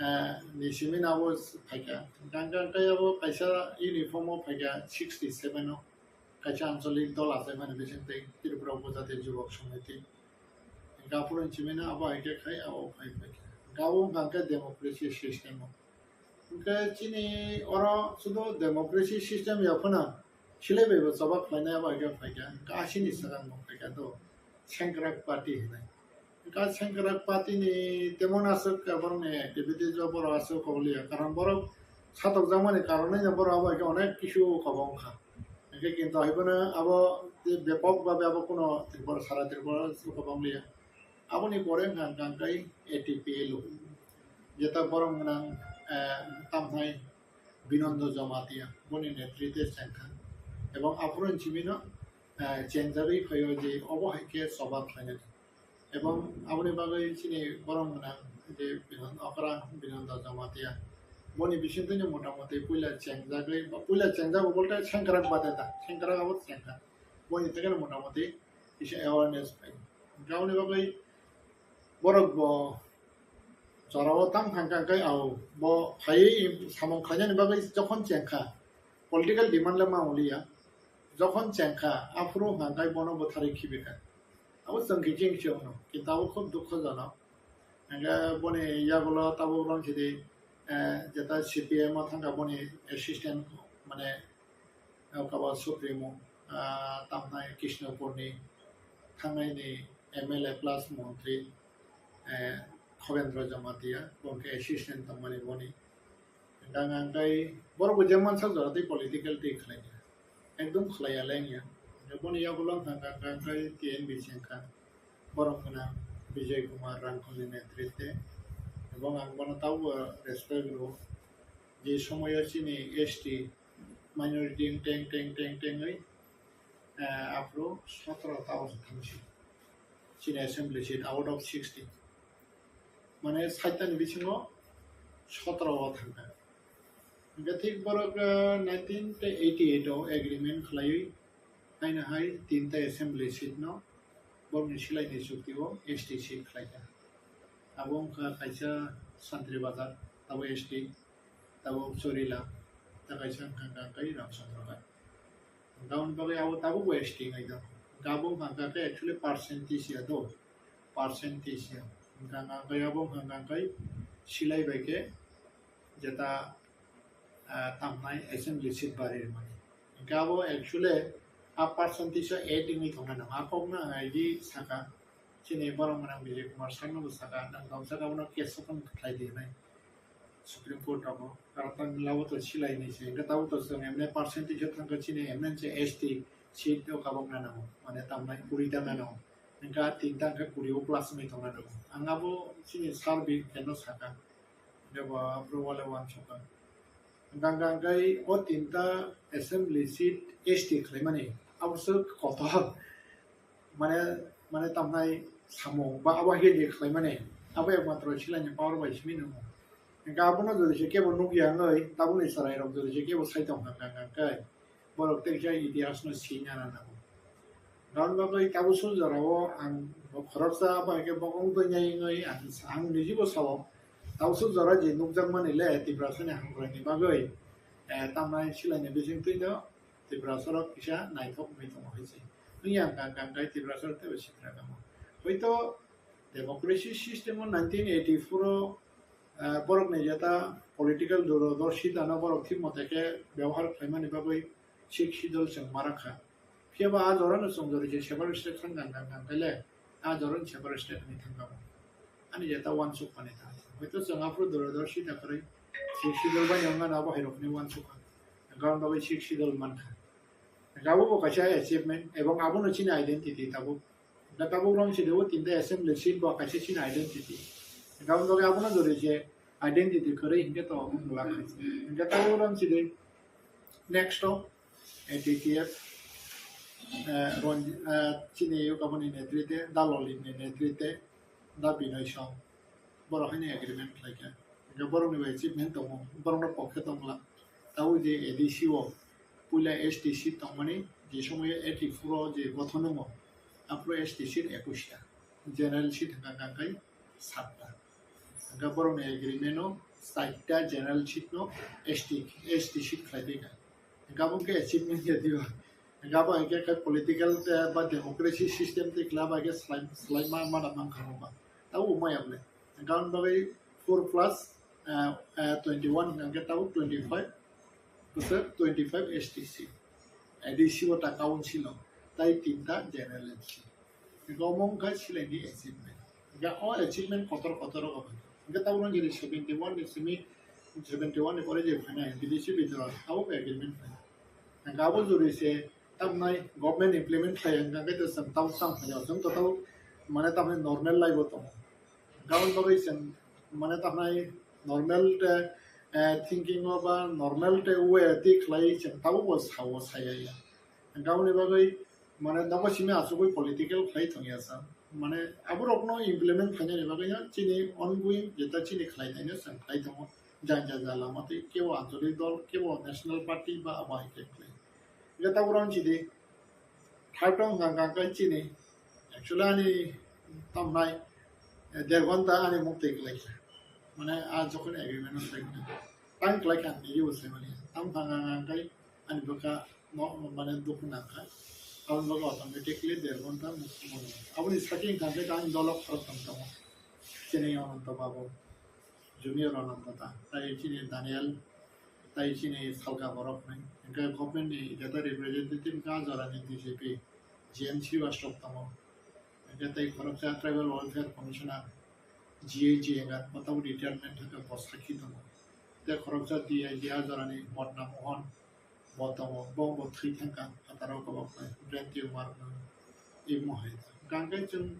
eh, ni simi abo phaikha. Gangkha tei abo kaisa uniform o phaikha sixty seven o, kaisa anchalik dol achaimani bising tei Tripura Upojati Jubak Samiti. Gapur ni simi abo hai khe khai abo phai phaikha. Gabo gangkha democracy system o. Hwnkhe chini oro sudu democracy system ya phano silai bai bo choba khlainai abo hai khe phaikha. Hwnkhe asini swkang bo phaikha do Sengkrak party hinai. Hwnkhe Sengkrak party ni temon aswk borok ni activities o borok aswk kok liya. Karon borok satok jakmani karon no borok abo hai khe onek kisu kobong kha. Hwnkhe kintu hai phano abo je bepok babe abo kuno Tripura, sara Tripura o kobong liya. Aboni pore hwnkha hwnkha khe A T P L O, jeta borok gwnang, eh, tamhai Binondo Jamatia, boni netritwe chengkha. Ebong aphuru ni simi no, eh, chengjagwi phaio je obo hai khe choba khlainani. Ebong aboni bagwi chini borok gwnang je Binon-, okra Binondo Jamatia, boni bisingtwi no motamoti puila chengjagwi, ba puila chengjago bolte sengkrak bade ta, sengkrak abo chengkha. Boni theke no motamoti kisa awareness phai. Hwnkhe aboni bagwi borok bo jorao tang thang kha, hwnkhe, ao, bo phaiwi samung khlainani bagwi jokhon chengkha, political demand le ma wngya, jokhon chengkha, aphuru hwnkhe bono bwtharwi khibikha. Abo chwng khe chini chwngno, kintu abo khub dukhojonok. Hwnkhe boni yagulo tabuk rong sidi, eh, jeta C P I M o thangkha boni assistant, mane, Kaba Supremo, ah, tamnai Krishnapurni thangnai ni M L A plus montri, eh, Khovendra Jamatia, bo khe assistant tongmani boni. Hwnkhe ang khe borok bo je mansak jora tei political tei khlai ya. Ekdom khlai ya leng ya. Boni yagulo ang kha, kha, kha, kha T N B C wngkha. Borok gwnang Bijay Kumar Rangkhol ni netritwe. Ebong ang bono tabukbo respect rwo. Je somoyo chini S T minority teng, teng, teng, tengwi, eh, aphuru sotoro ta o thangsi. Chini assembly seat out of sixty. Mane saitani bisingo sotoro o thangkha. Hwnkhe thik borok, eh, nineteen eighty-eight o agreement khlaiwi haino hai tinta assembly seat no borokni silaini chukti o S T seat khlaikha. Abo wngkha kaisa Santri Bazar, abo S T, abo Chorila, tei kaisa wngkha kha khe Ramchandra Ghat. Hwnkhe aboni bagwi abo tabukbo S T wngwi tongo. Hwnkhe abo wngkha khe actually percentage ya do, percentage ya. Hwnkhe abo wngkha khe silai bai khe jeta, ah, tamnai assembly seat bari rwmani. Hwnkhe abo actually a percentage o add wngwi tongnai nang. A kokno ang I D saka, chini borok gwnang Bijay Kumar sir no bo saka, nang tong saka bono case open khlai di hinwi. Supreme Court rogo, karon tang labo to silai ni se, hingke tabo to chwng emne percentage o thangkha chini emne se S T seat o kabok na nango, mane tamnai kuri ta nango, hingke tinta hingke kuri o plus wngwi tongna nango. Ang abo chini survey keno saka, hingke bo aphuru wale wansukha. Hingke hingke o tinta assembly seat S T khlaimani, abo se kotor. Mane, mane tamnai samung ba abo hege je khlaimani, abo ekmatro silai ni power bai simi nungo. Hingke abono jodi se kebo nukya wngwi, tabukni chwrairok jodi se kebo sai tongkha hwnka hwnka khe, borok tei khe itihasno sina nango. Aboni bagwi tabuk sujorao ang bo khoroksa abo hai khe bo wngwi nai wngwi ang, ang nijibo sao, tabuk sujorao je nukjakmani le Tiprasani hamkraini bagwi, eh, tamnai silaini bisingtwino Tiprasarok kisa naithok wngwi tongo hai se. Wngya hwnka hwnka hwnkhe Tiprasarok teibo sitra kamo. Hoito democracy system o nineteen eighty-four o, ah, borokni jeta political duro-, dorshitano borok thik mote khe byabohar khlaimani bagwi Sixth Schedule chwng ma rwkha. Phiya ba a jorano chwng jori je separate state hwnka hwnka hwnkhe le, a jorano separate state wngwi thangkha bo. Ani jeta uansuk mani thang. Hoito chwng aphuru duro-, dorshita kwrwi Sixth Schedule bai wngmano abo hai rokni uansukha. Hwnka hwnba bai Sixth Schedule mankha. Hingke abo bo kaisa achievement, ebong abono chini identity tabuk. Hingke tabuk romsidi o tinta assembly seat bo kaisa chini identity. Hingke aboni bagwi abono jori je identity kwrwi hingke to wngla khaisi. Hingke tabuk romsidi next o A T T F, eh, Ron-, eh, chini yokaboni netrite, Dalolini netrite, Da Binoy Song, borok haino agreement khlaikha. Hingke borokni bai achievement tongo, borokno pokhe tongla. Tabuk je A D C o puila S T seat tongmani, je somoyo eighty-four o je gothon wngo, aphuru S T seat ekush ta, general seat hwnka hwnka khe satta. Hingke borokni agreement o chaita general seat no S T, S T seat khlai dikha. Hingke abo khe achievement ya diba. Hingke abo hai khe political, eh, ba democracy system tei khlai bai khe slai, slai ma, ma da mankha bo ba. Tabuk maya bole. Hingke aboni bagwi four plus, eh, eh, twenty-one hingke tabuk twenty-five, bwswk twenty-five S T seat. A D C o ta council o, tai tinta general M C. Hingke omo wngkha silaini achievement. Hingke o achievement kotor kotor rok omo. Hingke tabuk nang jodi seventy-one ni simi, seventy-one ni pore je phainai B D C bidro abo agreement phainai. Hingke abo jodi se tamnai government implement khlai hingke hingke to chwng tabuk tang phainai, chwng to tabuk mane tamnai normal life o tongo. Hingke aboni bagwi chwng mane tamnai normal te, eh, thinking o ba normal te way twi khlai chwng tabuk bo sao saya ya. Hingke aboni bagwi mane nogo simi asugwi political khlai thangya sa. Mane aborokno implement khlainani bagwi no chini ongoing jeta chini khlai thaino chwng khlai tongo. Jang jang jang lama tei kebo ancholik dol, kebo national party ba abo hai khe khlai. Jeta borok chidi thai tong hwnka hwnka khe chini actually ani tamnai, eh, der ghonta ani muktwi khlai kha. Mane a jokhon agreement o khlai kha. Tang khlai kha ani use mani. Tam hwnka hwnka khe ani bwkha mo, mane dukhu nangkha. Aboni bagwi automatically der ghonta mukti mono. Aboni sakhe wngkha khe ang dolo khorok tong tongo. Chini Ananta Babu, Junior Ananta ta, tai chini Daniel, tai chini salka borok nai. Hingke government ni jeta representative wngkha jorani D G P, G M Srivastava tongo. Hingke tei khoroksa Tribal Welfare Commissioner, G A G wngkha, bo tabuk retirement wngkha, bo sakhi tongo. Tei khoroksa D I G a jorani Modna Mohan, bo tongo, bo, bo thwi thangkha, phataro kolok nai, brain tumor no, imo hai. Hingkhe chwng,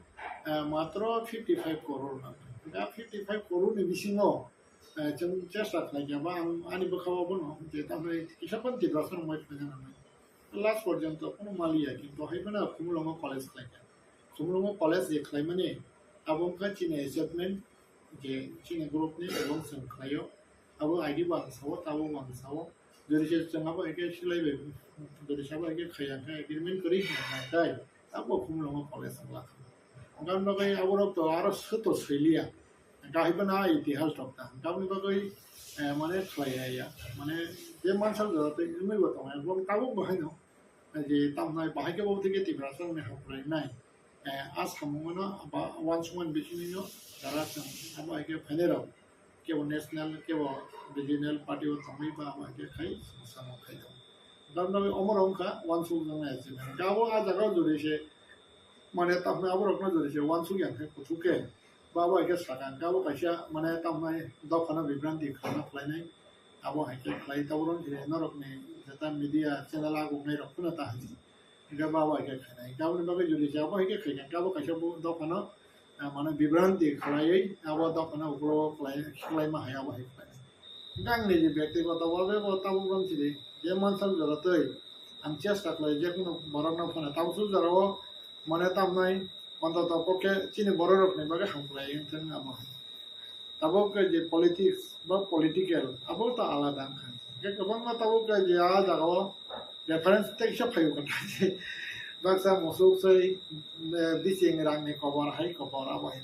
eh, matro fifty five crore nangkha. Hingkhe fifty five crore ni bisingo, eh, chwng chesta khlaikha, ba ang ani bwkha o bono, je tamni kisa phano Tiprasa rok mai khlaina nangnai. Last porjonto kono maliya, kintu hai phano Khumulwngo college khlaikha. Khumulwngo college je khlaimani, abo wngkha chini achievement, je chini group ni ebong chwng khlaio. Abo I D bo ang sao, tabo bo ang sao. Jodi se chwng abo hai khe silai bai, jodi se abo hai khe khaiya khe agreement kwrwi hwnka hwnka khe, tabo Khumulwngo college wng lakha. Hwnka hwnba khe aborok to aro sw to swiliya. Hwnka hai phano a itihas rok ta. Hwnka hwnba khe, eh, mane khlai ya ya. Mane je mansa jora tei wngwi bo tongo. Ebong tabuk bo haino. Je tamnai bahai khe bo thike Tiprasa rokni hamkrai nai. Eh, a samung no ba uansukmani bisingtwi no jara chwng abo hai khe phainai rok kebo national kebo regional party o tongwi ba abo hai khe khai samung khai tongo. Tamni bagwi omo rok wngkha uansuk jaknai achievement. Hwnkhe abo a jaga o jodi se mane tamni abo rok no jodi se uansuk ya khe kuthuk khe Abo hai khe sakha hwnkhe abo kaisa mane tamnai dophano bibranti khwlana khlainai. Abo hai khe khlai tabuk rwng khe norokni jeta media channel agugnai rok phano ta hai. Hwnkhe abo hai khe khainai. Hwnkhe aboni bagwi jodi se abo hai khe khaikha hwnkhe abo kaisa bo dophano, ah, mane bibranti khlaiwi abo dophano ukhulok khlai, khlaima hai abo hai khlainai. Hwnkhe ang niji byaktigoto bhabe bo tabuk rwng sidi je mansak jora twi ang chesta khlai je kunu borokno phano tabuk suk jorao mane tamnai ontoto pokhe chini bororokni bagwi hamkrai wngthang abo. Tabuk khe je politics ba political, abo ta alada wngkha. Hwnkhe kwbangma tabuk khe je a jagao reference teisa phaio kwthai se. Baksa musuk sei, eh, bising rangni kobor hai kobor abo hai.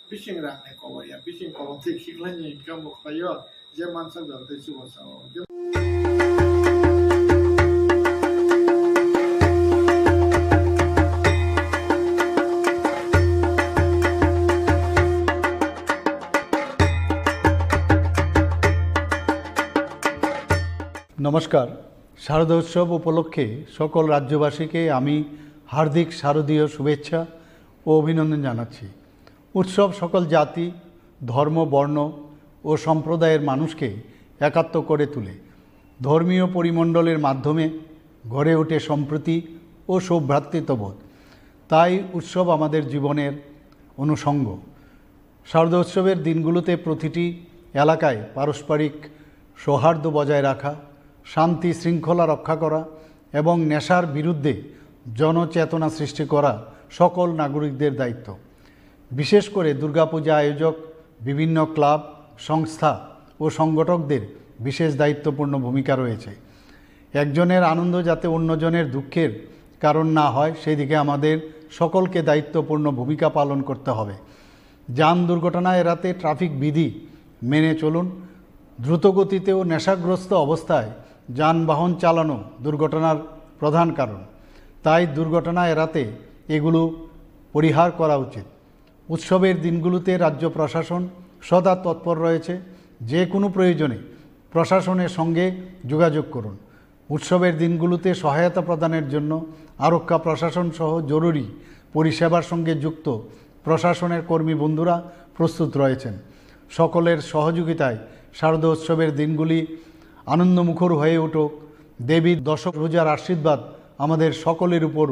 Bising rangni kobor ya, bising kobor se khiklani income bo khlaio, je mansa jor tei chubo sao. নমস্কার। শারদোৎসব উপলক্ষে সকল রাজ্যবাসীকে আমি হার্দিক শারদীয় শুভেচ্ছা ও অভিনন্দন জানাচ্ছি। উৎসব সকল জাতি, ধর্ম, বর্ণ ও সম্প্রদায়ের মানুষকে একাত্ম করে তোলে। ধর্মীয় পরিমণ্ডলের মাধ্যমে গড়ে ওঠে সম্প্রীতি ও সৌভ্রাতৃত্ববোধ। তাই উৎসব আমাদের জীবনের অনুষঙ্গ। শারদোৎসবের দিনগুলোতে প্রতিটি এলাকায় পারস্পরিক সৌহার্দ্য বজায় রাখা, শান্তি শৃঙ্খলা রক্ষা করা এবং নেশার বিরুদ্ধে জনচেতনা সৃষ্টি করা সকল নাগরিকদের দায়িত্ব। বিশেষ করে দুর্গাপূজা আয়োজক, বিভিন্ন ক্লাব, সংস্থা ও সংগঠকদের বিশেষ দায়িত্বপূর্ণ ভূমিকা রয়েছে। একজনের আনন্দ যাতে অন্যজনের দুঃখের কারণ না হয়, সেই দিকে আমাদের সকলকে দায়িত্বপূর্ণ ভূমিকা পালন করতে হবে। যান দুর্ঘটনা এড়াতে ট্রাফিক বিধি মেনে চলুন। দ্রুতগতিতে ও নেশাগ্রস্ত অবস্থায় যানবাহন চালানো দুর্ঘটনার প্রধান কারণ। তাই দুর্ঘটনা এড়াতে এগুলো পরিহার করা উচিত। উৎসবের দিনগুলোতে রাজ্য প্রশাসন সদা তৎপর রয়েছে। যে কোনো প্রয়োজনে প্রশাসনের সঙ্গে যোগাযোগ করুন। উৎসবের দিনগুলোতে সহায়তা প্রদানের জন্য আরক্ষা প্রশাসন সহ জরুরি পরিষেবার সঙ্গে যুক্ত প্রশাসনের কর্মী বন্ধুরা প্রস্তুত রয়েছেন। সকলের সহযোগিতায় শারদোৎসবের দিনগুলি আনন্দমুখর হয়ে উঠুক। দেবীর দশভুজার আশীর্বাদ আমাদের সকলের উপর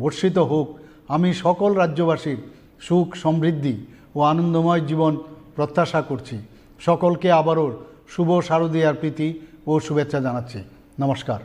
বর্ষিত হোক। আমি সকল রাজ্যবাসীর সুখ, সমৃদ্ধি ও আনন্দময় জীবন প্রত্যাশা করছি। সকলকে আবারও শুভ শারদীয়ার প্রীতি ও শুভেচ্ছা জানাচ্ছি। নমস্কার।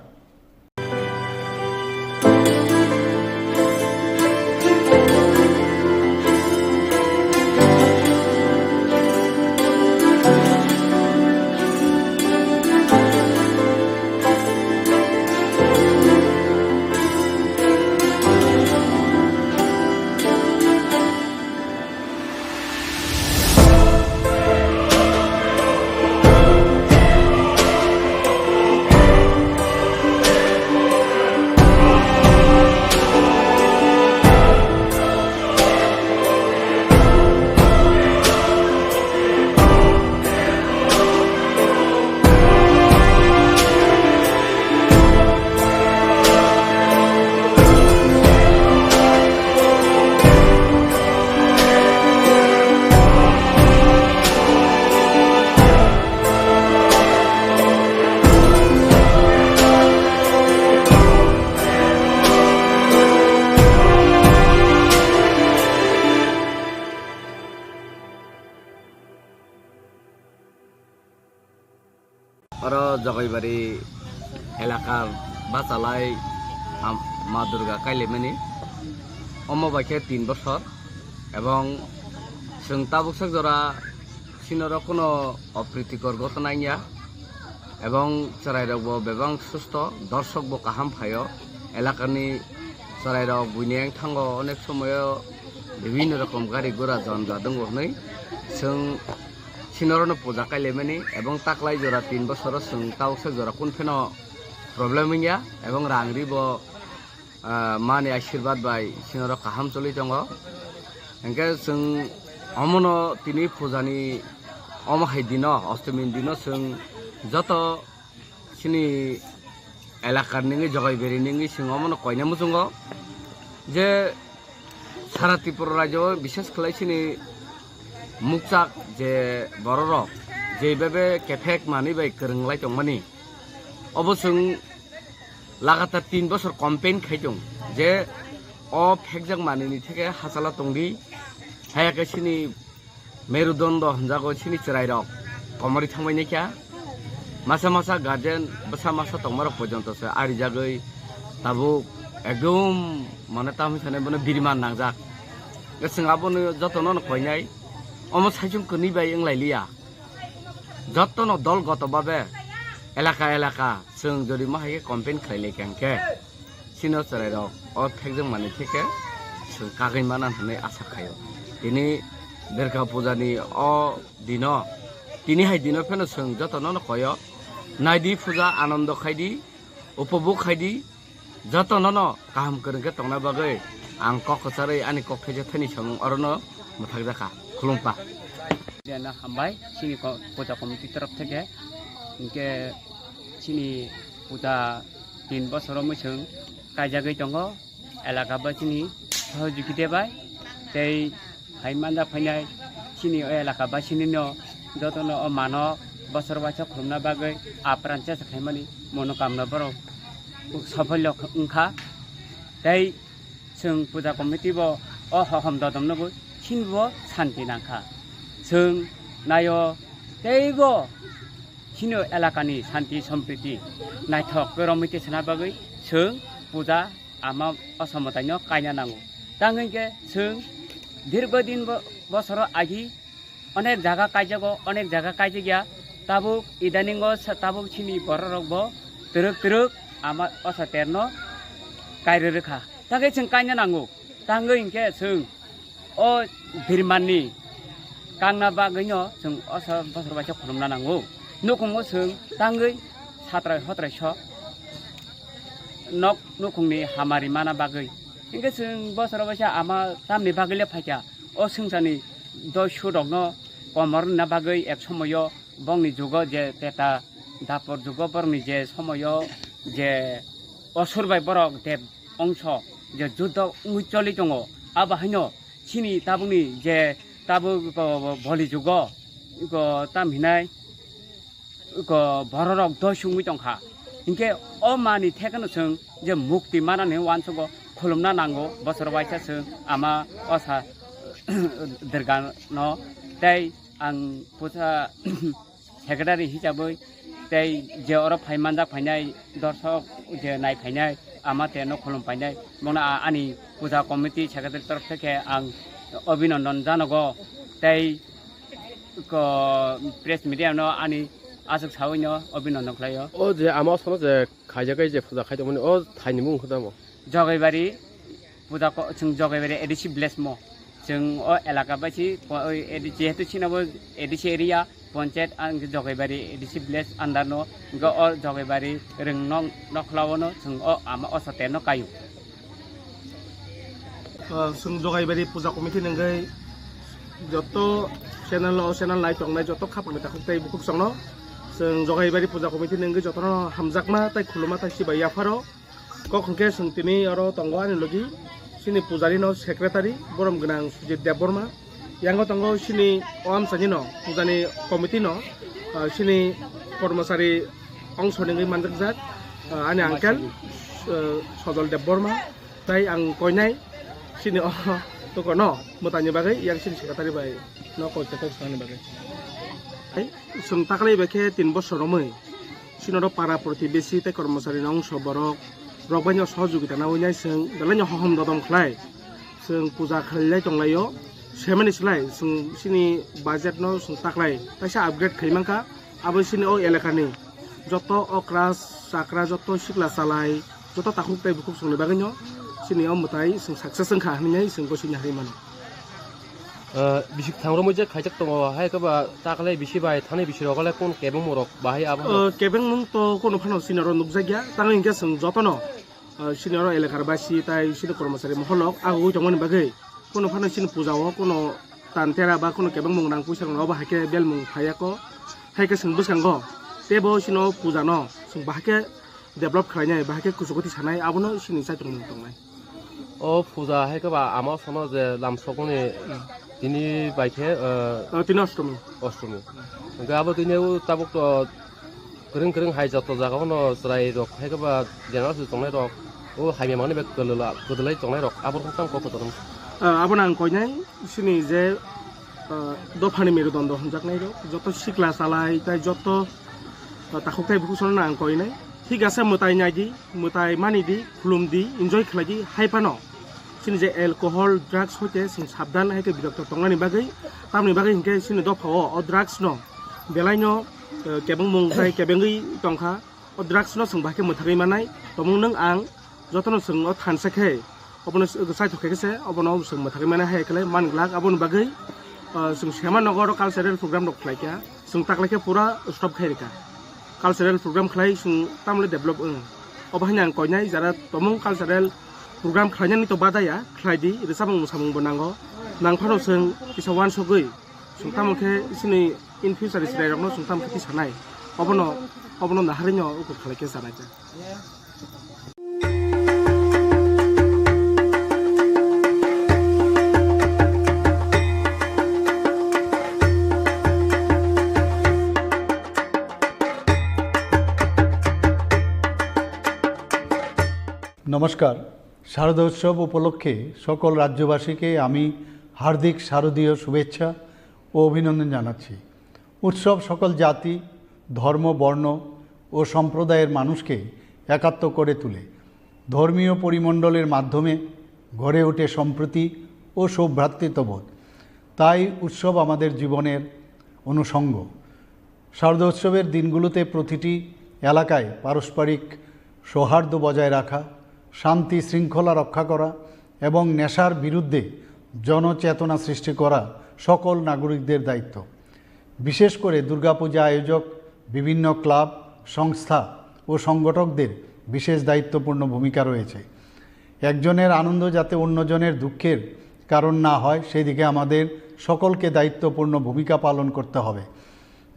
Oro Jogaibari elakar bachalai, am, Ma Durga kailaimani. Omo bai khe tin bosor, ebong chwng tabuk sak jora sinoro kuno opritikor gotona wngya, ebong chwrairokbo bebang susto, dorsokbo kaham phaio. Elakani chwrairok buini wng thango, onek somoyo bibhinno rokom gari gura jon jat wngo hwnwi chwng sinorokno puja kailaimani, ebong taklai jora tin bosoro chwng tabuksa jora kun pheno problem wngya, ebong rang ribo, ah, mani ashirbad bai sinorok kaham choli tongo. Hwnkhe chwng omono tini pujani omo hai dino, ostimi dino chwng joto chini elakar ningwi, Jogaibari ningwi chwng omono koina muchungo je sara Tripura rajyo, bishes khlai chini Mukchak je bororok jebebe kephek manwi bai kwrwnglai tongmani, obo chwng lagatar tin bosor campaign khai tong je o phekjak manwini theke hachala tongdi, haya khe chini merudondo hwnjago chini chwrairok komorwi thangbai naikha. Masa masa guardian bwsa masa tongmarok porjonto se arijagwi tabuk ekdom mane tamo sanai bono biriman nangjak. Chwng abono jotono no koinai, omo saichung kwnwi bai wnglailiya. Jotono dol goto babe elaka elaka chwng jodi ma hai khe campaign khlai lai kha hwnkhe, chini o chwrairok o phekjak manwi theke chwng kagwi mana hwnwi asa khaio. Tini Durga Puja ni o dino, tini hai dino pheno chwng jotono no koyo, naidi puja, anondo khaidi, upobhog khaidi, jotono no kaham kwrwng khe tongna bagwi ang kok kwcharwi ani kok thaisa thani samung orono mwthakjakha. Khulumpa. Jena hambai chini ko-, puja committee torof theke, hinkhe chini puja tin bosoro mwchwng kaijagwi tongo, elaka basini sohojogita bai tei hai manja phainai chini o elaka basini no jotono o mano bosor waisa khulumna bagwi apran chesa khaimani monokamna borok sopholyo wngkha. Tei chwng puja committee bo o hohom dodom nugwi chini bo santi nangkha. Chwng naio teibo chini elakani santi sompriti naithok khe romwi tei sana bagwi chwng puja ama o somotaino kaina nango. Tang hwnkhe chwng dirgo din bo-, bosoro agi onek jaga kaijago, onek jaga kaijakya. Tabuk idaningo sa-, tabuk chini bororok bo twrwk twrwk ama o saterno kairwi rwkha. Tangwi chwng kaina nango. Tangwi hinkhe chwng o birmanni kangna bagwino chwng o sa-, bosor waisa khulumna nango. Nukhungo chwng tangwi satrai hotrai so nok nukhungni hamari mana bagwi. Hinkhe chwng bosor waisa ama tamni bagwi le phaikha. O swngcharni doi surokno komor wngna bagwi ek somoyo bongni jugo je teta dapor jugo borokni je somoyo je osur bai borok deb ongso je juddho wngwi choli tongo, abo haino chini tabukni je tabuk ko boli jugo ko tam hinai ko bororok doi sungwi tongkha. Hinkhe o mani thekeno chwng je mukti manani uansugo khulumna nango, bosor waisa chwng ama osa Durgano tei ang pusa secretary hisabwi tei je oro phai manjak phainai dorsok je nai phainai ama teno khulum phainai bono a-, ani puja committee secretary torof theke ang obhinondon janogo tei ko press media no ani aswk sawino obhinondon khlaio. O je ama sono je khaijak je puja khai tongmani o thaini mung khe tamo? Jogaibari puja ko chwng Jogaibari A D C village mo. Chwng o elaka bai si po-, oi A D C, jehetu chini bo A D C area, ponchayat ang Jogaibari A D C village under no, go o Jogaibari rwng nok nokhlao no chwng o ama o sater no kaio. Ah, chwng Jogaibari puja committee nungwi joto channel o channel nai tongnai joto khapang ni takhuk tei bukhuk chwngno chwng Jogaibari puja committee nungwi jotono hamjakma tei khuluma tei sibai yapharo. Kok hwnkhe chwng tini oro tongo ani logi chini pujari no secretary borom gwnang Sujit Debbarma. Yango tongo chini o amchaini no pujani committee no, ah, chini kormosari ongso nungwi manjakjak, ah, ani uncle, ah, Sojol Debbarma. Tai ang koinai chini o tukono mwtaini bagwi yang chini secretary bai no koi khe kok swkangni bagwi. Hai, chwng taklai bai khe tin bosor romwi chini oro para protibesi tei kormosari no ongso borok rok bai no sohojogita nawi nai chwng belai no hohom dodom khlai chwng puja khlai lai tong lai o. Semani slai chwng chini budget no chwng taklai taisa upgrade khai mankha. Abo chini o elakani joto okra chakra joto sikla chalai joto takhuk tei bukhuk chwngni bagwino chini o mwtai chwng success wngkha hinwi chwng gosini hai mano. Ah, bisik thangrokmwi je khaijak tongo, hai khe ba taklai bisi bai thani bisi rok le kun kebengmung rok bahai abo? Ah, kebengmung to kono phano chini oro nukjakya, tamo hinkhe chwng jotono, ah, chini oro elakar basi tai chini kormosari moholrok agugwi tongmani bagwi kono phano chini puja o kono tan tera ba kono kebengmung rang puisa rok obo hai khe belmung phaiya ko, hai khe chwng bwskango teibo chini o puja no chwng bahai khe develop khlainai, bahai khe kuchukwtwi sanai, abono chini chaitung tongnai. O puja hai khe ba ama sono je lamsokmani Tini bai khe, ah, Ah, tini Ostomi. Ostomi. Hwnkhe abo tini o tabuk to kwrwng kwrwng hai joto jaga o no chwrai rok hai khe ba general se tongnai rok o hamya mani bai kwdwla-, kwdwlai tongnai rok abo rok tamo kok kotor wng. Ah, abo nang koinai sini je, ah, dophani merudondo hwnjaknai rok joto sikla chalai tai joto, ah, takhuk tai bukhuk sono nang koinai. Thik ase mwtai nai di, mwtai mani di, khulum di, enjoy khlai di, hai phano. Chini je alcohol, drugs hoite chwng sabdan hai khe birokto tongnani bagwi, tamni bagwi hinkhe chini dophao o drugs no belai no, eh, kebengmung tai kebengwi tongkha. O drugs no chwng bahai khe mwthagwi manai, tomung nwng ang jotono chwng o thansa khe obono chaithok khe se obono chwng mwthagwi manai hai khlai man glak. Aboni bagwi, eh, chwng sema nogo oro cultural program rok khlai kha, chwng taklai khe pura stop khai rwkha. Cultural program khlai chwng tamle develop wng. Obo haino ang koinai jara tomung cultural program khlainani to badaya khlai di, rwchapmung mwsamung bo nango. Nang phano chwng kisa uansugwi chwng tamo khe chini in future chwrai rokno chwng tamo khe tisanai. Obono, obono naharino ukur khlai khe chanai kha. নমস্কার। শারদোৎসব উপলক্ষে সকল রাজ্যবাসীকে আমি হার্দিক শারদীয় শুভেচ্ছা ও অভিনন্দন জানাচ্ছি। উৎসব সকল জাতি, ধর্ম, বর্ণ ও সম্প্রদায়ের মানুষকে একাত্ম করে তোলে। ধর্মীয় পরিমণ্ডলের মাধ্যমে গড়ে ওঠে সম্প্রীতি ও সৌভ্রাতৃত্ববোধ। তাই উৎসব আমাদের জীবনের অনুষঙ্গ। শারদোৎসবের দিনগুলোতে প্রতিটি এলাকায় পারস্পরিক সৌহার্দ্য বজায় রাখা, শান্তি শৃঙ্খলা রক্ষা করা এবং নেশার বিরুদ্ধে জনচেতনা সৃষ্টি করা সকল নাগরিকদের দায়িত্ব। বিশেষ করে দুর্গাপূজা আয়োজক, বিভিন্ন ক্লাব, সংস্থা ও সংগঠকদের বিশেষ দায়িত্বপূর্ণ ভূমিকা রয়েছে। একজনের আনন্দ যাতে অন্যজনের দুঃখের কারণ না হয়, সেই দিকে আমাদের সকলকে দায়িত্বপূর্ণ ভূমিকা পালন করতে হবে।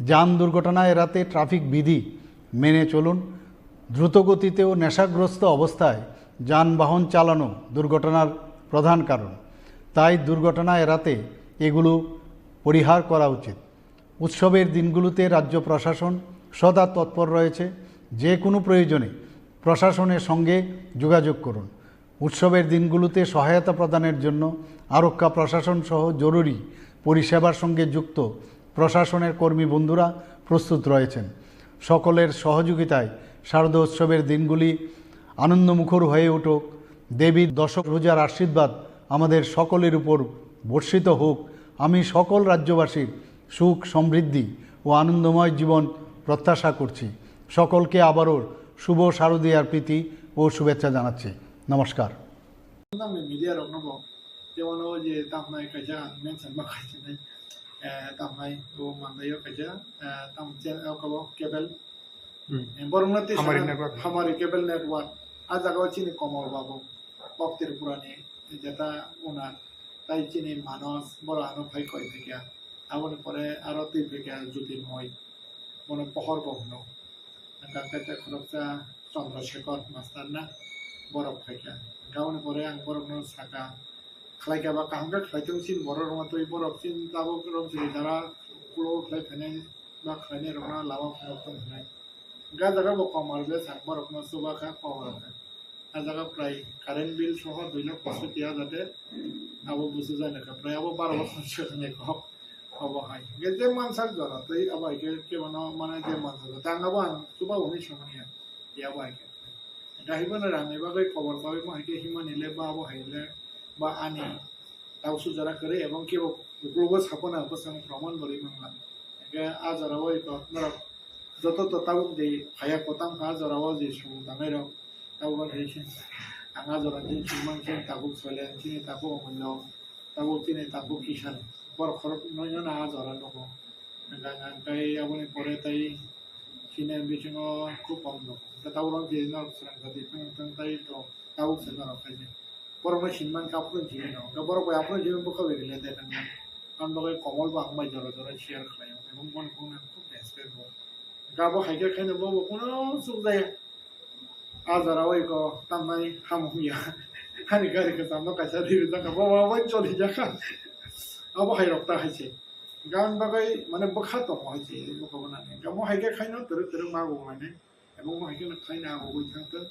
যান দুর্ঘটনা এড়াতে ট্রাফিক বিধি মেনে চলুন। দ্রুতগতিতে ও নেশাগ্রস্ত অবস্থায় যানবাহন চালানো দুর্ঘটনার প্রধান কারণ। তাই দুর্ঘটনা এড়াতে এগুলো পরিহার করা উচিত। উৎসবের দিনগুলোতে রাজ্য প্রশাসন সদা তৎপর রয়েছে। যে কোনো প্রয়োজনে প্রশাসনের সঙ্গে যোগাযোগ করুন। উৎসবের দিনগুলোতে সহায়তা প্রদানের জন্য আরক্ষা প্রশাসন সহ জরুরি পরিষেবার সঙ্গে যুক্ত প্রশাসনের কর্মী বন্ধুরা প্রস্তুত রয়েছেন। সকলের সহযোগিতায় শারদোৎসবের দিনগুলি আনন্দমুখর হয়ে উঠুক। দেবীর দশভুজার আশীর্বাদ আমাদের সকলের উপর বর্ষিত হোক। আমি সকল রাজ্যবাসীর সুখ, সমৃদ্ধি ও আনন্দময় জীবন প্রত্যাশা করছি। সকলকে আবারও শুভ শারদীয়ার প্রীতি ও শুভেচ্ছা জানাচ্ছি। নমস্কার। Nangni media rokno bo, jemon o je tamnai kaisa mention ma kaisinai, eh, tamnai bo mandaio kaisa, eh, tam channel o kabo cable. Hmm. Eh, borokno tei Hamari sana network. Hamari cable network. A jaga o chini Komol babu, kok Tripura ni, jeta owner, tai chini Manos, boro ano phai koi phaikha. Aboni pore aro twi phaikha Jyotirmoy, bono Pohor bo hwno. Hwnkha khe tei khoroksa Chandra Shekhar master na borok phaikha. Hwnkha aboni pore ang borokno sakha, khlaikha ba kaham khe khlai thung chini borok rokno twi borok chini tabuk rok jili jara ulo khlai phainai ba khlainai rokno lama phunuk thung hwnwi. Hwnkha jaga bo Komol bai sak borokno chuba kha kok rok kha. A jaga prai current bill soho dui lakh poisotti hajar de abo busu jani kha, prai abo baro bosor se hwnwi kok obo hai. Hwnkhe je mansak jora tei abo hai khe kebono mane je mansak jora tei ang abo ang chuba hwnwi samani ya, ya abo hai khe. Hwnkhe hai bono rangni bagwi kobor khaui mo hai khe himani le ba abo hai le ba ani tausu jora kwrwi ebong kebo uklogo saphana bwsang proman bo rwi mangla. Hwnkhe a jora o eko norok joto to tabuk de phaiya kwtang kha a jora o je song tangnai rok. Tabuk hai khe ang a jora ni chwng mang khe tabuk Soilen, chini tabuk Omullo, tabuk chini tabuk Kisan. Borok khorok noi no a jora nugo. Hwnkhe aboni pore tei chini bisingo khub kok nugo. Hwnkhe tabuk rok je norok swrang jati thang thang tai to tabuk se norok khai je. Borok no sini man khe aphuru sini no. Hwnkhe borok bai aphuru sini bwkha bai rwle de thang. Ang bagwi Komol bo ang bai jora jora share khlai o. Ebong bono phone ang khub respect o. Hwnkhe abo hai khe khaino bo bo kuno chuk jaya. A jora o eko tamnai hamung ya. Ani gari kwcham no kaisa ri rijak kha. Bo bo bai choli jak kha. Abo hai rok ta hai se. Gan bagwi mane bwkha tongo hai se, abo hwnani. Amo hai khe khaino twrwk twrwk ma bo mane. Ebong mo hai khe khaino abo hui thang tong.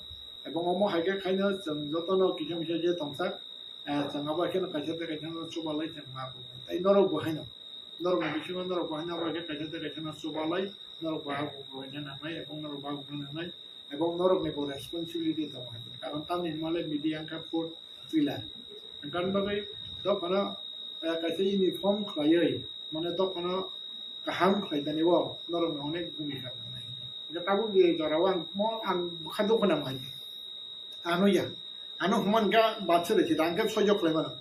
Ebong omo hai khe khaino chwng jotono kisa misa je tongsak, eh, chwng abo hai kheno kaisa tei kaisa no chubalai chwng ma bo. Tai norok bo haino. Norok ni bisingo norok bo haino abo hai khe kaisa tei kaisa no chubalai, norok bo abo bo nangnai, ebong norok bo abo nangnai. Ebong norok ni bo responsibility tongo hai. Karon tamni hwnmale media wngkha fourth pillar. Hwnkhani bagwi dophano, eh, kaisa uniform khlaiwi, mane dophano kaham khlai tani o norok ni onek bhumika nangnai. Hwnkhe tabuk je jora o ang mo ang bwkha dukhu nang hai. Ano ya. Ano hwnman kha batse rwkhe da, ang khe soijo khlai mano.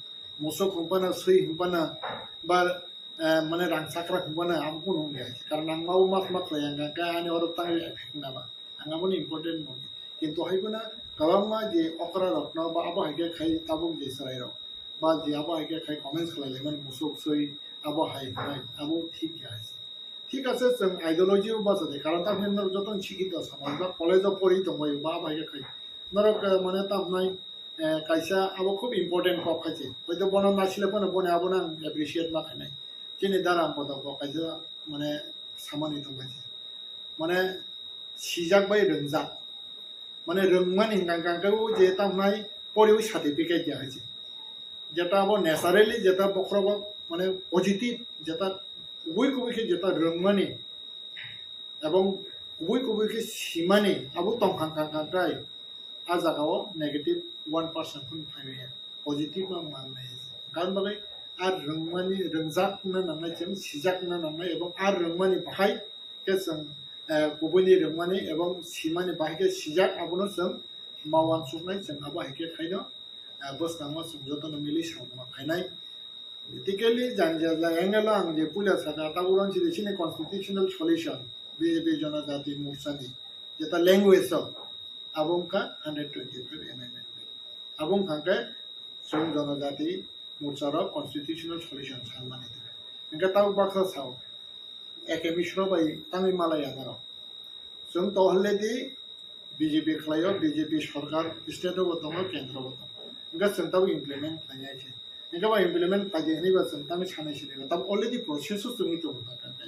Musuk hwnphano, swi hwnphano, ba, eh, mane rang chakra hwnphano, abo kunu wngya. Karon ang mabo ma khma khlai ang kha, ani oro tangwi effect wngya ba. Ang abono important mano. Kintu hai phano kwbangma je okra rokno ba abo hai khe khai tabuk je chwrai rok. Ba je abo hai khe khai comments khlai lai mano musuk, swi, abo hai hwnai, abo thik ya hai se. Thik ase, chwng ideology o bacha de, karon tamni norok joto ni sikito samaj ba college o pori tongbai ba abo hai khe khai. Norok, eh, mane tamnai, eh, kaisa abo khub important kok khai se. Hoito bono nasile phano boni abono ang appreciate ma khainai. Chini dara ang bodo bo kaisa mane samani tong khai se. Mane sijak bai rwngjak. Mane rwngmani hwnka hwnka khe o je tamnai poriwi certificate ya hai se. Jeta abo naturally jeta bokhorogo mane positive jeta kubui kubui khe jeta rwngmani ebong kubui kubui khe simani abo tongkha hwnka hwnka khe a jaga o negative one percent phano phaimaya. Positive ma mangnai. Karon bagwi a rwngmani, rwngjak wngna nangnai, chwng sijak wngna nangnai ebong a rwngmani bahai khe chwng, eh, kubuini rwngmani ebong simani bahai khe sijak, abono chwng ma uansuknai, chwng abo hai khe khaino, eh, bwskango chwng jotono mili samung ma khainai. Politically jani jani angle o ang je puila sakha, tabuk rang chini chini constitutional solution, B J P Jonojati Morcha ni jeta language o abo wngkha hundred twenty-five amendment bill. Abo wngkha khe chwng Jonojati Morcha rok constitutional solution sanmani. Hingke tabuk baksa sao, A K Mishra bai tangwi malaya norok. Chwng to already B J P khlaio, B J P sorkar state o bo tongo, kendro bo tongo. Hingke chwng tabuk implement khlainai khe. Hingke ba implement khlai di hinui ba chwng tangwi sanai sini ba. Tabuk already process o chwngwi tongo kha kha kha.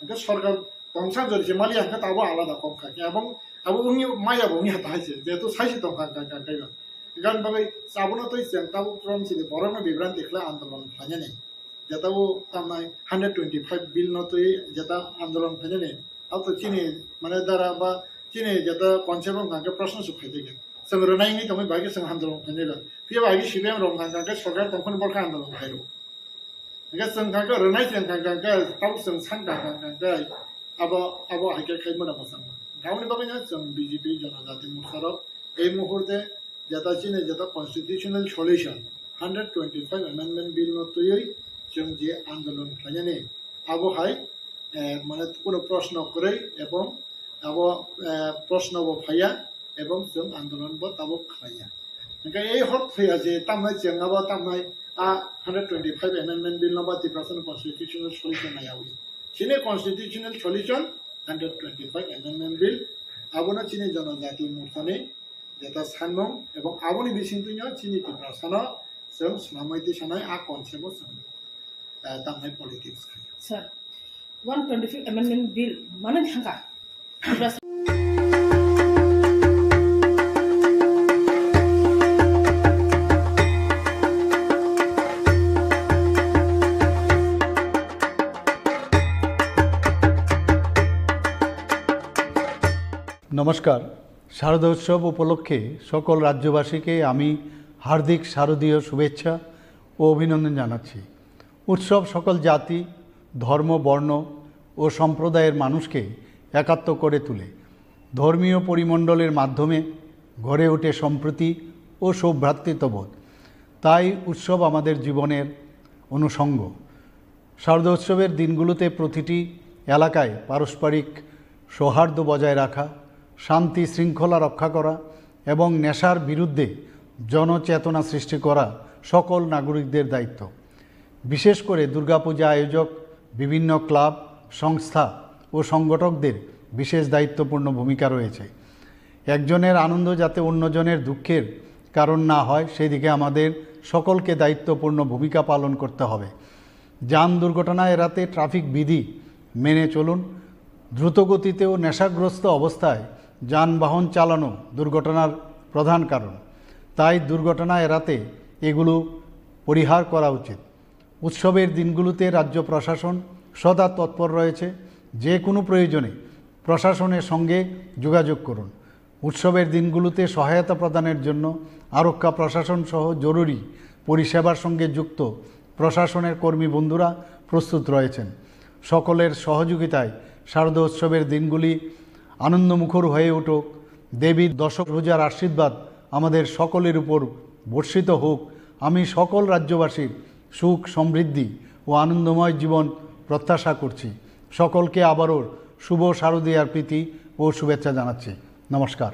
Hingke sorkar tongsa jori se mali hingke tabuk alada kok kha khe. Abong, abo wngya maya bo wngya ta hai se. Jehetu sai se tong kha kha kha kha. Hingke ani bagwi abono twi chwng tabuk from sini borokno bibranti khlai andolon khlainani. Jeta o tamnai hundred twenty-five bill no twi jeta andolon khainani, abo to chini mane dara ba chini jeta concept wngkha khe proshno se phai tongkha. Chwng rwnai wngwi tongwi bai khe chwng andolon khainai rw. Phiya bai khe C P M rok wngkha khe sorkar tongphani borok khe andolon khai rw. Hingkhe chwng kha khe rwnai chwng kha khe tabuk chwng san kha kha khe abo, abo hai khe khai mano mwchang. Aboni bagwi no chwng B J P Jonojati Morcha rok ei muhurte jeta chini jeta constitutional solution, hundred twenty-five amendment bill no twiwi chwng je andolon khlainani, abo hai, eh, mane kuno proshno kwrwi ebong abo, eh, proshno bo phaiya ebong chwng andolon bo tabuk khlaiya. Hingkhe ei hor thwiya je tamnai chwng abo tamnai a hundred twenty-five amendment bill no ba Tiprasani constitutional solution naiyawi. Chini constitutional solution hundred twenty-five amendment bill, abono chini Jonojati Morchani jeta sanmung, ebong aboni bisingtwino chini Tiprasano chwng swnamwi tisanai a concept o chwng, eh, tamnai politics khai. Sir, one twenty-five amendment bill mano thangka. নমস্কার। শারদোৎসব উপলক্ষে সকল রাজ্যবাসীকে আমি হার্দিক শারদীয় শুভেচ্ছা ও অভিনন্দন জানাচ্ছি। উৎসব সকল জাতি, ধর্ম, বর্ণ ও সম্প্রদায়ের মানুষকে একাত্ম করে তোলে। ধর্মীয় পরিমণ্ডলের মাধ্যমে গড়ে ওঠে সম্প্রীতি ও সৌভ্রাতৃত্ববোধ। তাই উৎসব আমাদের জীবনের অনুষঙ্গ। শারদোৎসবের দিনগুলোতে প্রতিটি এলাকায় পারস্পরিক সৌহার্দ্য বজায় রাখা, শান্তি শৃঙ্খলা রক্ষা করা এবং নেশার বিরুদ্ধে জনচেতনা সৃষ্টি করা সকল নাগরিকদের দায়িত্ব। বিশেষ করে দুর্গাপূজা আয়োজক, বিভিন্ন ক্লাব, সংস্থা ও সংগঠকদের বিশেষ দায়িত্বপূর্ণ ভূমিকা রয়েছে। একজনের আনন্দ যাতে অন্যজনের দুঃখের কারণ না হয়, সেদিকে আমাদের সকলকে দায়িত্বপূর্ণ ভূমিকা পালন করতে হবে। যান দুর্ঘটনা এড়াতে ট্রাফিক বিধি মেনে চলুন। দ্রুতগতিতে ও নেশাগ্রস্ত অবস্থায় যানবাহন চালানো দুর্ঘটনার প্রধান কারণ, তাই দুর্ঘটনা এড়াতে এগুলো পরিহার করা উচিত। উৎসবের দিনগুলোতে রাজ্য প্রশাসন সদা তৎপর রয়েছে। যে কোনো প্রয়োজনে প্রশাসনের সঙ্গে যোগাযোগ করুন। উৎসবের দিনগুলোতে সহায়তা প্রদানের জন্য আরক্ষা প্রশাসন সহ জরুরি পরিষেবার সঙ্গে যুক্ত প্রশাসনের কর্মী বন্ধুরা প্রস্তুত রয়েছেন। সকলের সহযোগিতায় শারদোৎসবের দিনগুলি আনন্দমুখর হয়ে উঠুক। দেবীর দশভুজার আশীর্বাদ আমাদের সকলের উপর বর্ষিত হোক। আমি সকল রাজ্যবাসীর সুখ, সমৃদ্ধি ও আনন্দময় জীবন প্রত্যাশা করছি। সকলকে আবারও শুভ শারদীয়ার প্রীতি ও শুভেচ্ছা জানাচ্ছি। নমস্কার।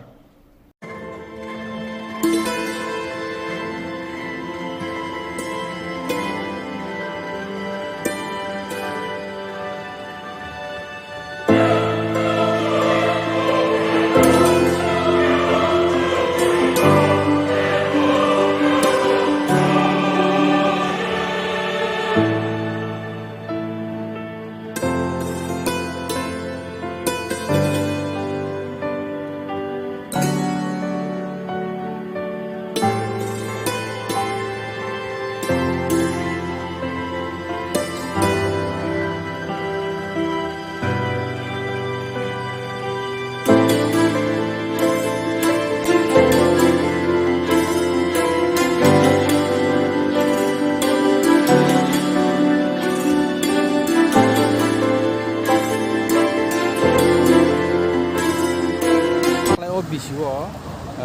Taklai o bisi o,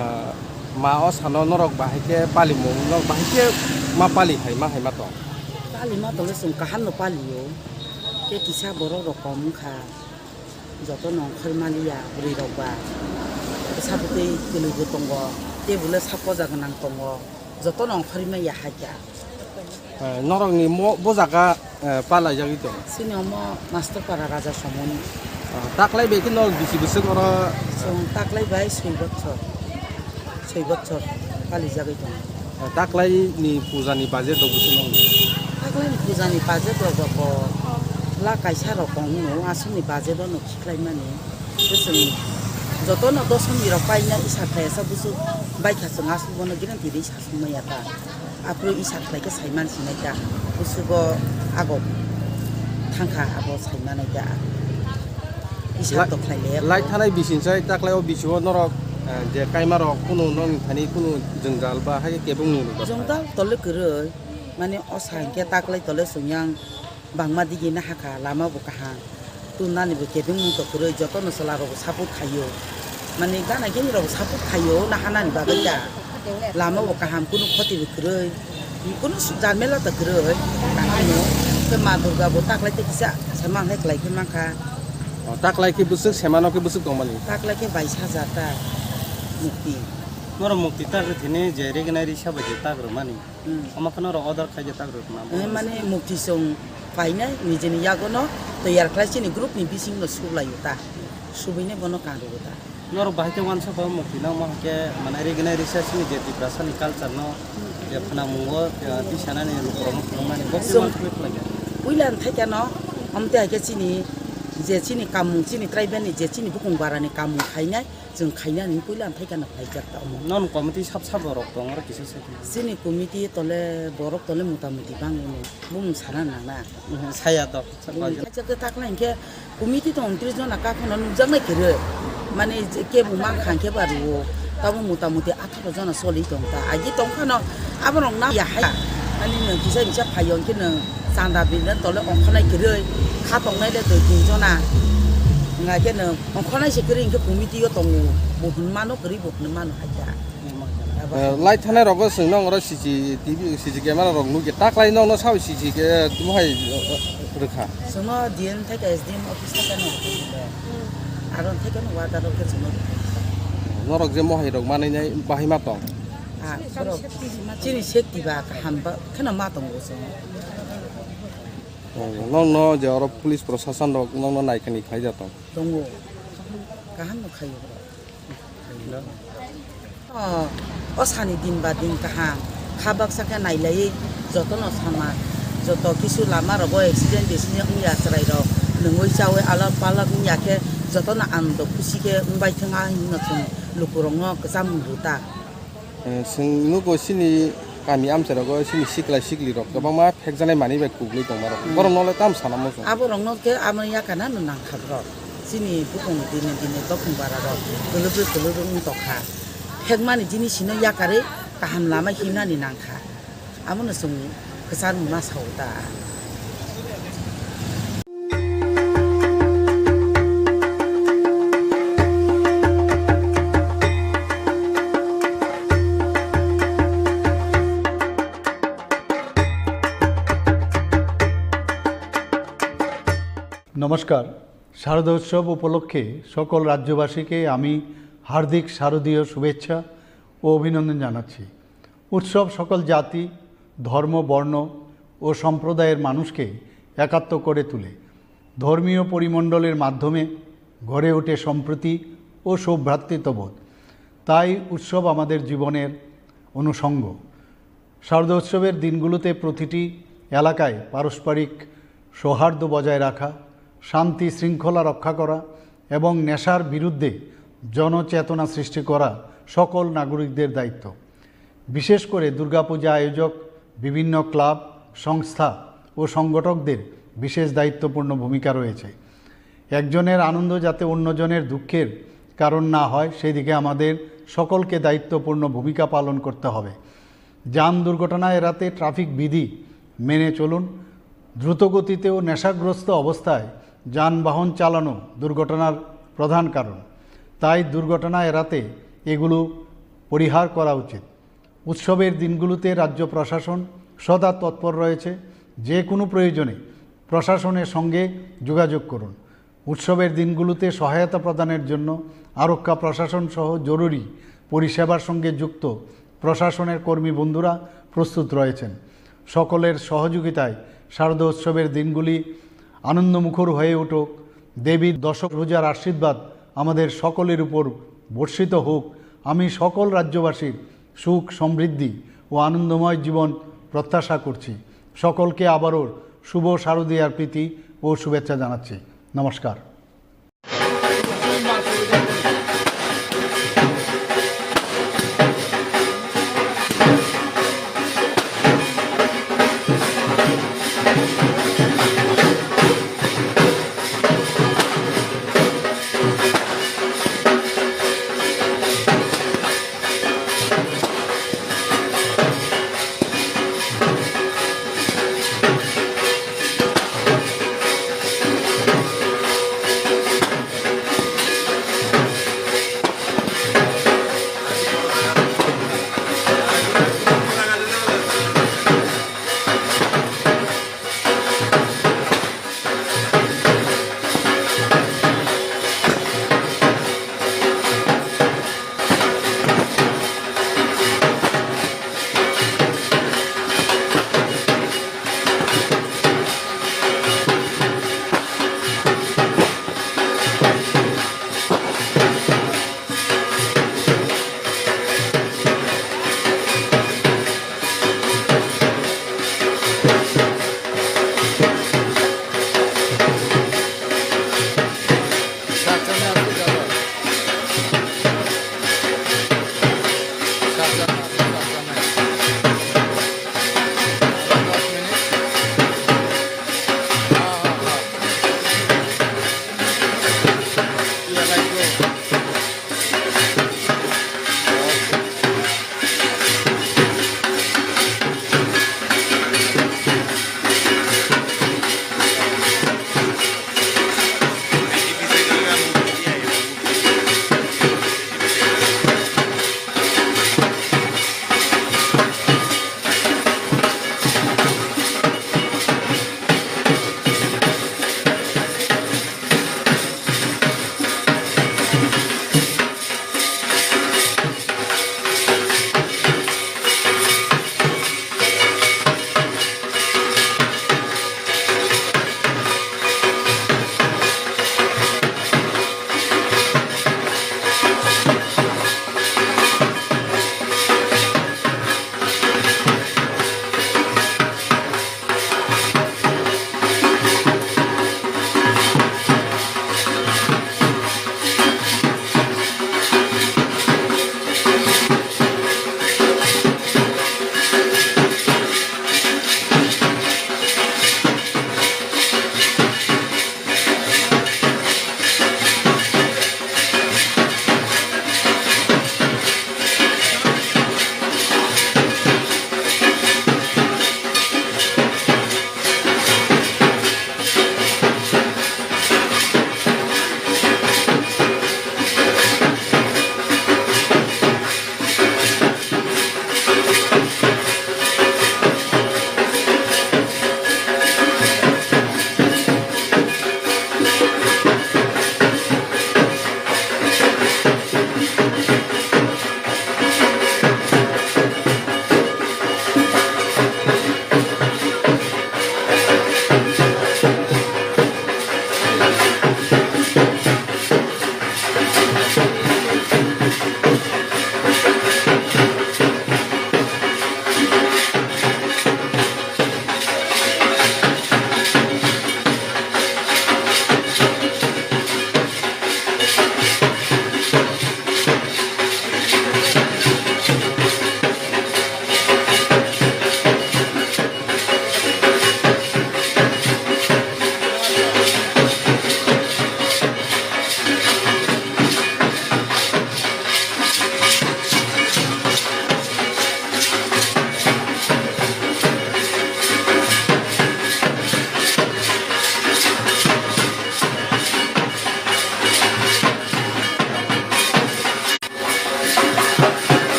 ah, ma o sano norok bahai khe palimung, norok bahai khe ma pali hai, ma hai ma tong? Pali ma tong le chwng kaham no pali o. Khe kisa borok rok kom wng kha. Joto no ongkhor maliya bwrwi rok ba. Bwsa bwtwi kwlwi bo tongo. Tei bo le sak poja gwnang tongo. Joto no ongkhorwi maya hai kha. Eh, norokni mo-, bo jaga, eh, palaijagwi tong? Chini omo Master Para Raja Somoni. Ah, taklai bai khe norok bisi bwswk oro? Chwng taklai bai soi bochor, soi bochor palijagwi tongo. Ah, taklaini pujani budget rok bwswk nokni? Taklaini pujani budget rok ba bo lakh kaisa rok tongo, aswkni budget o no khiklaimani. Tei chwng jotono dosomni rok paina isa khlai asa busu baikha chwng aswk bono guarantee rwi sasuk maya ta. Aphuru isa khlai khe saiman sinai ta. Busugo ago thangkha abo saimanai ta. Isa La-, to khlai le. Lai thanai bising chai taklai o bisio norok, eh, je kaima rok kunu nokni thani kunu jwngjal ba hai kebengmung rok. Jwngjal tole kwrwi mane o sa hinkhe taklai tole chwng yang bangma digi nahakha, lama bo kaham. Tun nani bo kebengmung to kwrwi, jotono chwla rok bo support khaio. Mani gana gini rok bo support khaio, nahanani bagwi ta. Lama bo kaham, kunu khoti bo kwrwi. Kunu su-, jamela to kwrwi. Kaham no. Khe Ma Durga bo taklai te kisa sama hai klai khe mankha. O, taklai khe bwswk, semano khe bwswk tongmani? Taklai khe bais hajar ta mukti. Norok mukti tak rw thini je regnai risa bai je tak rw mani. Hmm. Omo kheno rok order khaijak tak rwkma. Eh, mane mukti chwng painai nijini yagono toyar khlai chini group ni bisingno suklaio ta. Subuine bono kanrwo ta. Norok bahai khe uansukha mukti nangma hwnkhe mane regnai risa chini je Tiprasani culture no je phwnamungo, eh, tisanani lukurokno phunukmani bo Chwng uansukha khlaiya. Puila thaikheno, omte haikhe chini je chini kamung chini tribal ni je chini bukung barani kamung khainai, chwng khainani puila thaikheno khlaijak ta omo. Non committee sab sabo rok tong oro kisa sai. Chini committee tole borok tole mota moti bangwino bumung sana nangna. Mhm, saya to. Bumung khaijak ta takhna hinkhe committee tong tris jona kakhono nukjaknai kwrwi. Mane je kebo mankha hinkhe ba rwo. Tamo mota moti atharo jona choli tong ta. Agi tong phano aborok na ya hai. Mane nwng kisa kisa phaiyo hinkhe nwng chanda bini tole ongkhornai kwrwi. Kha tongnai le dui tin jona. Wngkha khe nwng ongkhornai se kwrwi hinkhe committee o tongo. Bo hwn mano kwrwi bo hwn mano hai ta. Eh, lai thanai rogo chwng nong oro C C T V, C C camera rok nukya. Taklai nong no sao C C ke, tamo hai, eh, rwkha. Chwngno D M thaika S D M office thaika no rwkha. Aro thaika no order rok khe chwngno rwkha. Norok je mohai rok manwi nai bahai ma tong. Ah, borok chini safety ba kaham ba kheno ma tongo chwng. Oh, nong no je oro police prosason rok nong no naikani khlai ja tong. Tongo. Kaham no khaio borok. O, o sani din ba din kaham, kha baksa khe nailaiwi jotono sama, Joto kisu lama rogo accident bisini wngya chwrai rok nwngwi chawi alok palok wngya khe jotono anando khusi khe wngbai thwng a hinwi no chwng lukurokno kwcham rwta. Eh, chwng nugo chini kami amchai rogo chini sikla sikli rok kwbangma phekjaknai manwi bai kuklwi tongma rok. Hmm. Borok nole tam sana muchung. Abo rokno khe amo yakana no nangkha borok. Chini bukung dini dini bokong bara rok kwlwbwi kwlwbwi wng tokha. Phekmani jinisino yakarwi kaham lama himnani nangkha. Abono chwng kwchar ma sao ta. নমস্কার। শারদোৎসব উপলক্ষে সকল রাজ্যবাসীকে আমি হার্দিক শারদীয় শুভেচ্ছা ও অভিনন্দন জানাচ্ছি। উৎসব সকল জাতি, ধর্ম, বর্ণ ও সম্প্রদায়ের মানুষকে একাত্ম করে তুলে। ধর্মীয় পরিমণ্ডলের মাধ্যমে গড়ে ওঠে সম্প্রীতি ও সৌভ্রাতৃত্ববোধ। তাই উৎসব আমাদের জীবনের অনুষঙ্গ। শারদোৎসবের দিনগুলোতে প্রতিটি এলাকায় পারস্পরিক সৌহার্দ্য বজায় রাখা, শান্তি শৃঙ্খলা রক্ষা করা এবং নেশার বিরুদ্ধে জনচেতনা সৃষ্টি করা সকল নাগরিকদের দায়িত্ব। বিশেষ করে দুর্গাপূজা আয়োজক, বিভিন্ন ক্লাব, সংস্থা ও সংগঠকদের বিশেষ দায়িত্বপূর্ণ ভূমিকা রয়েছে। একজনের আনন্দ যাতে অন্যজনের দুঃখের কারণ না হয়, সেই দিকে আমাদের সকলকে দায়িত্বপূর্ণ ভূমিকা পালন করতে হবে। যান দুর্ঘটনা এড়াতে ট্রাফিক বিধি মেনে চলুন। দ্রুতগতিতে ও নেশাগ্রস্ত অবস্থায় যানবাহন চালানো দুর্ঘটনার প্রধান কারণ। তাই দুর্ঘটনা এড়াতে এগুলো পরিহার করা উচিত। উৎসবের দিনগুলোতে রাজ্য প্রশাসন সদা তৎপর রয়েছে। যে কোনো প্রয়োজনে প্রশাসনের সঙ্গে যোগাযোগ করুন। উৎসবের দিনগুলোতে সহায়তা প্রদানের জন্য আরক্ষা প্রশাসন সহ জরুরি পরিষেবার সঙ্গে যুক্ত প্রশাসনের কর্মী বন্ধুরা প্রস্তুত রয়েছেন। সকলের সহযোগিতায় শারদোৎসবের দিনগুলি আনন্দমুখর হয়ে উঠুক। দেবীর দশভুজার আশীর্বাদ আমাদের সকলের উপর বর্ষিত হোক। আমি সকল রাজ্যবাসীর সুখ, সমৃদ্ধি ও আনন্দময় জীবন প্রত্যাশা করছি। সকলকে আবারও শুভ শারদীয়ার প্রীতি ও শুভেচ্ছা জানাচ্ছি। নমস্কার।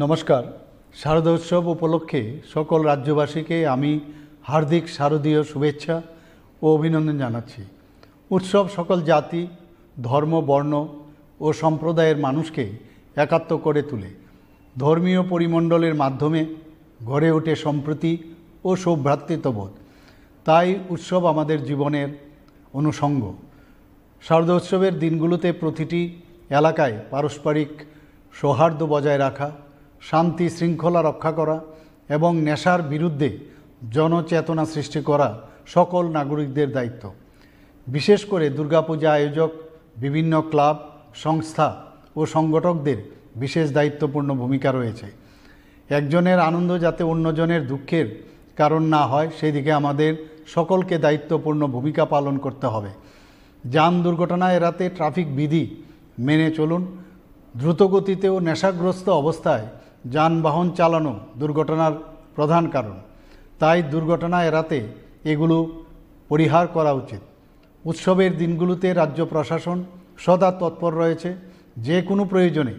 নমস্কার। শারদোৎসব উপলক্ষে সকল রাজ্যবাসীকে আমি হার্দিক শারদীয় শুভেচ্ছা ও অভিনন্দন জানাচ্ছি। উৎসব সকল জাতি, ধর্ম, বর্ণ ও সম্প্রদায়ের মানুষকে একাত্ম করে তোলে। ধর্মীয় পরিমণ্ডলের মাধ্যমে গড়ে ওঠে সম্প্রীতি ও সৌভ্রাতৃত্ববোধ। তাই উৎসব আমাদের জীবনের অনুষঙ্গ। শারদোৎসবের দিনগুলোতে প্রতিটি এলাকায় পারস্পরিক সৌহার্দ্য বজায় রাখা, শান্তি শৃঙ্খলা রক্ষা করা এবং নেশার বিরুদ্ধে জনচেতনা সৃষ্টি করা সকল নাগরিকদের দায়িত্ব। বিশেষ করে দুর্গাপূজা আয়োজক, বিভিন্ন ক্লাব, সংস্থা ও সংগঠকদের বিশেষ দায়িত্বপূর্ণ ভূমিকা রয়েছে। একজনের আনন্দ যাতে অন্যজনের দুঃখের কারণ না হয়, সেদিকে আমাদের সকলকে দায়িত্বপূর্ণ ভূমিকা পালন করতে হবে। যান দুর্ঘটনা এড়াতে ট্রাফিক বিধি মেনে চলুন। দ্রুতগতিতে ও নেশাগ্রস্ত অবস্থায় যানবাহন চালানো দুর্ঘটনার প্রধান কারণ। তাই দুর্ঘটনা এড়াতে এগুলো পরিহার করা উচিত। উৎসবের দিনগুলোতে রাজ্য প্রশাসন সদা তৎপর রয়েছে। যে কোনো প্রয়োজনে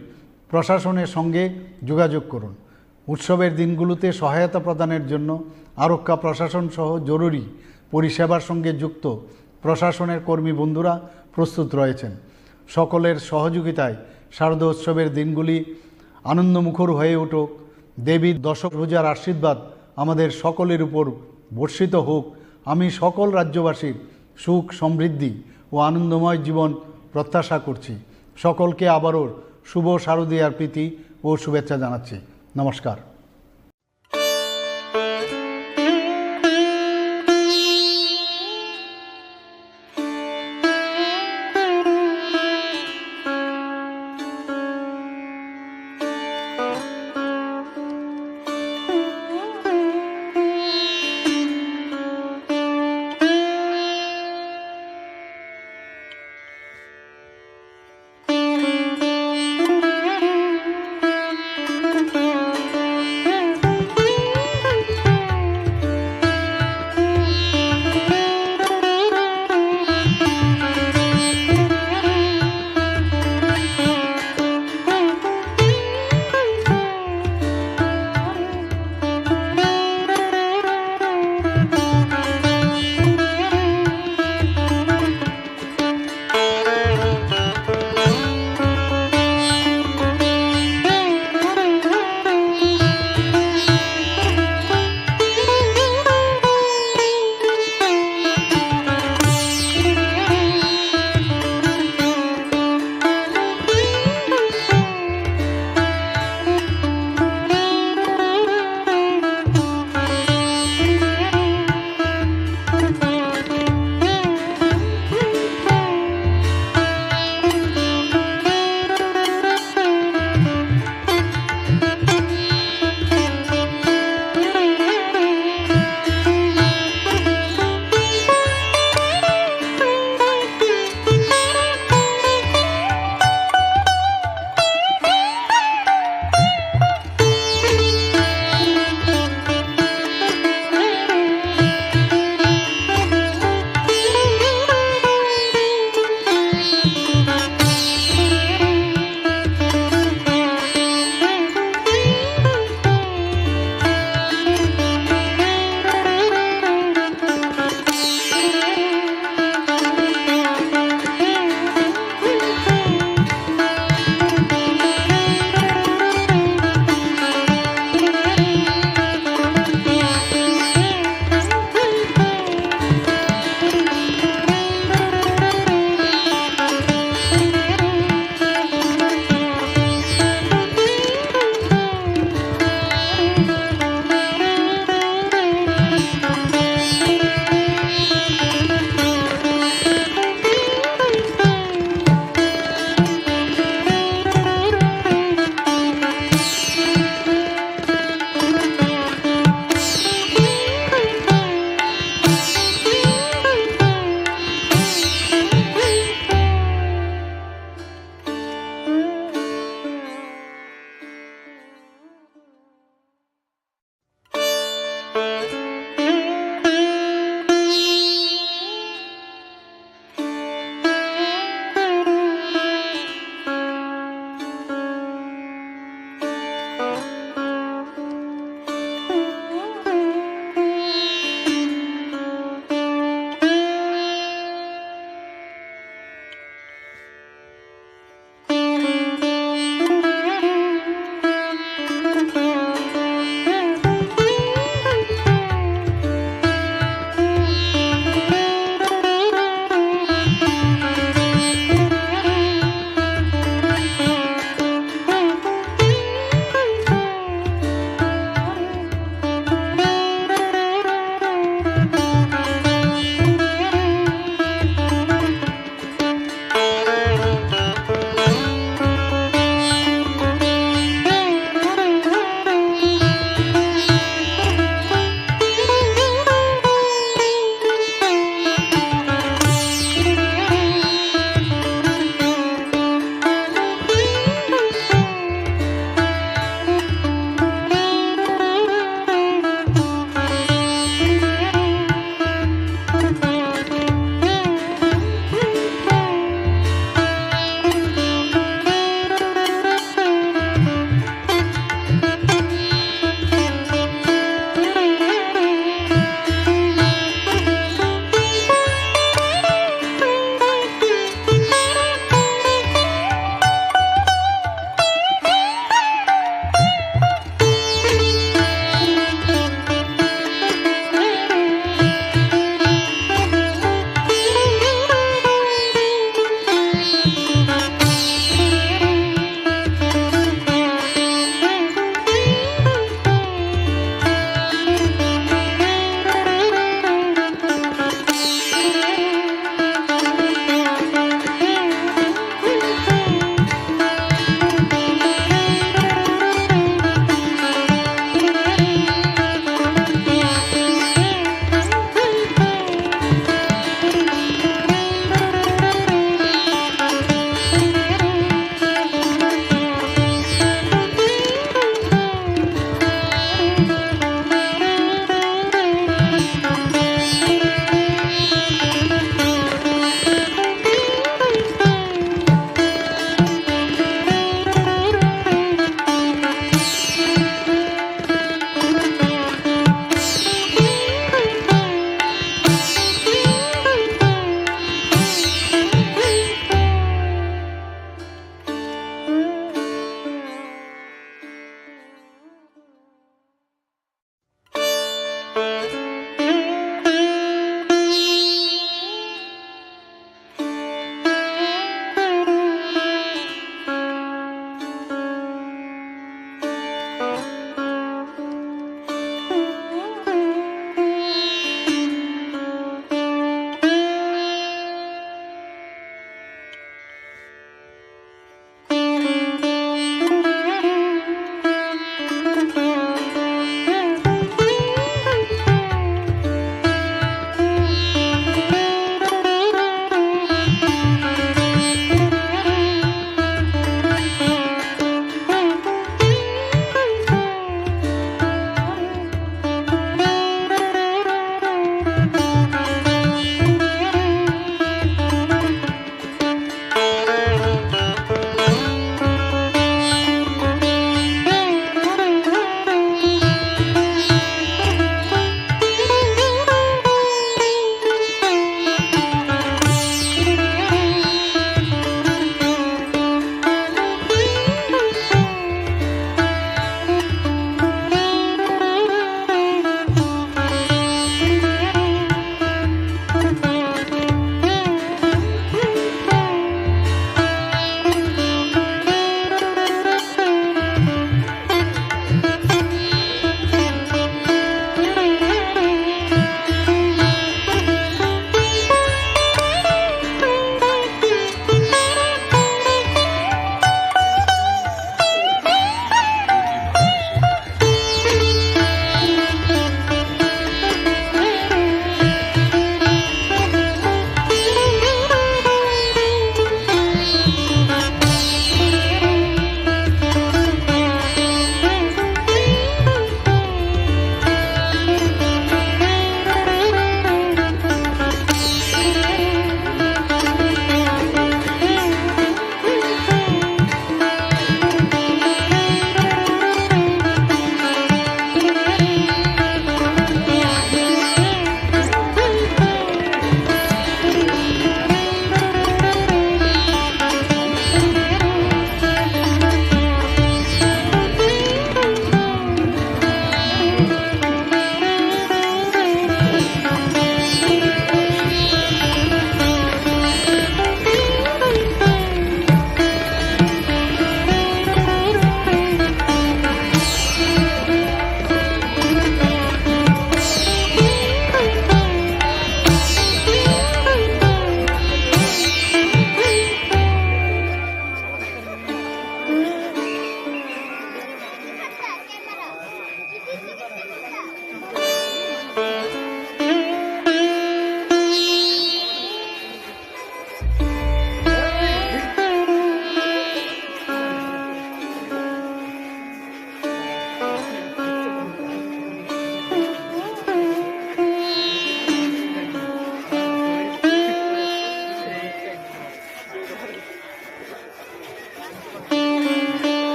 প্রশাসনের সঙ্গে যোগাযোগ করুন। উৎসবের দিনগুলোতে সহায়তা প্রদানের জন্য আরক্ষা প্রশাসন সহ জরুরি পরিষেবার সঙ্গে যুক্ত প্রশাসনের কর্মী বন্ধুরা প্রস্তুত রয়েছেন। সকলের সহযোগিতায় শারদোৎসবের দিনগুলি আনন্দমুখর হয়ে উঠুক। দেবীর দশভুজার আশীর্বাদ আমাদের সকলের উপর বর্ষিত হোক। আমি সকল রাজ্যবাসীর সুখ, সমৃদ্ধি ও আনন্দময় জীবন প্রত্যাশা করছি। সকলকে আবারও শুভ শারদীয়ার প্রীতি ও শুভেচ্ছা জানাচ্ছি। নমস্কার।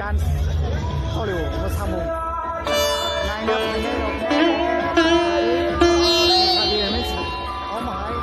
Dance, Hollywood, mosamung. Naina phainai rok. Omo hai.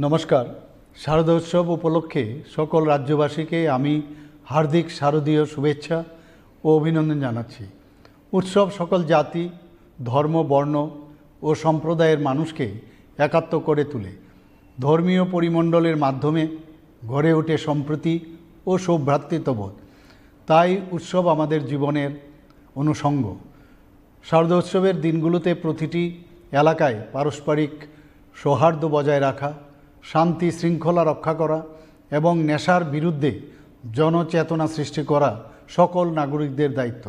নমস্কার। শারদোৎসব উপলক্ষে সকল রাজ্যবাসীকে আমি হার্দিক শারদীয় শুভেচ্ছা ও অভিনন্দন জানাচ্ছি। উৎসব সকল জাতি, ধর্ম, বর্ণ ও সম্প্রদায়ের মানুষকে একাত্ম করে তোলে। ধর্মীয় পরিমণ্ডলের মাধ্যমে গড়ে ওঠে সম্প্রীতি ও সৌভ্রাতৃত্ববোধ। তাই উৎসব আমাদের জীবনের অনুষঙ্গ। শারদোৎসবের দিনগুলোতে প্রতিটি এলাকায় পারস্পরিক সৌহার্দ্য বজায় রাখা, শান্তি শৃঙ্খলা রক্ষা করা এবং নেশার বিরুদ্ধে জনচেতনা সৃষ্টি করা সকল নাগরিকদের দায়িত্ব।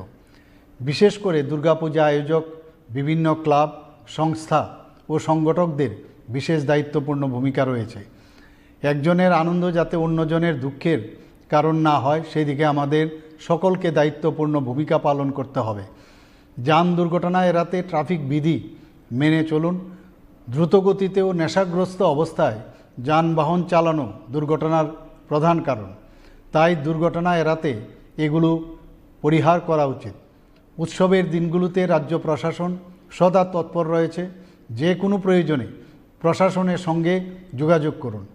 বিশেষ করে দুর্গাপূজা আয়োজক, বিভিন্ন ক্লাব, সংস্থা ও সংগঠকদের বিশেষ দায়িত্বপূর্ণ ভূমিকা রয়েছে। একজনের আনন্দ যাতে অন্যজনের দুঃখের কারণ না হয়, সেদিকে আমাদের সকলকে দায়িত্বপূর্ণ ভূমিকা পালন করতে হবে। যান দুর্ঘটনা এড়াতে ট্রাফিক বিধি মেনে চলুন। দ্রুতগতিতে ও নেশাগ্রস্ত অবস্থায় যানবাহন চালানো দুর্ঘটনার প্রধান কারণ, তাই দুর্ঘটনা এড়াতে এগুলো পরিহার করা উচিত। উৎসবের দিনগুলোতে রাজ্য প্রশাসন সদা তৎপর রয়েছে। যে কোনো প্রয়োজনে প্রশাসনের সঙ্গে যোগাযোগ করুন।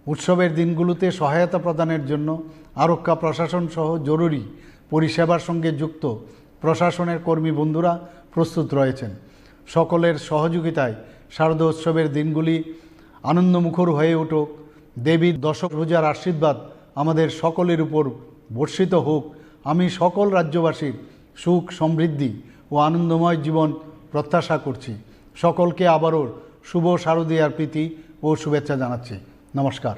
উৎসবের দিনগুলোতে সহায়তা প্রদানের জন্য আরক্ষা প্রশাসন সহ জরুরি পরিষেবার সঙ্গে যুক্ত প্রশাসনের কর্মী বন্ধুরা প্রস্তুত রয়েছেন। সকলের সহযোগিতায় শারদোৎসবের দিনগুলি আনন্দমুখর হয়ে উঠুক। দেবীর দশভুজার আশীর্বাদ আমাদের সকলের উপর বর্ষিত হোক। আমি সকল রাজ্যবাসীর সুখ, সমৃদ্ধি ও আনন্দময় জীবন প্রত্যাশা করছি। সকলকে আবারও শুভ শারদীয়ার প্রীতি ও শুভেচ্ছা জানাচ্ছি। নমস্কার।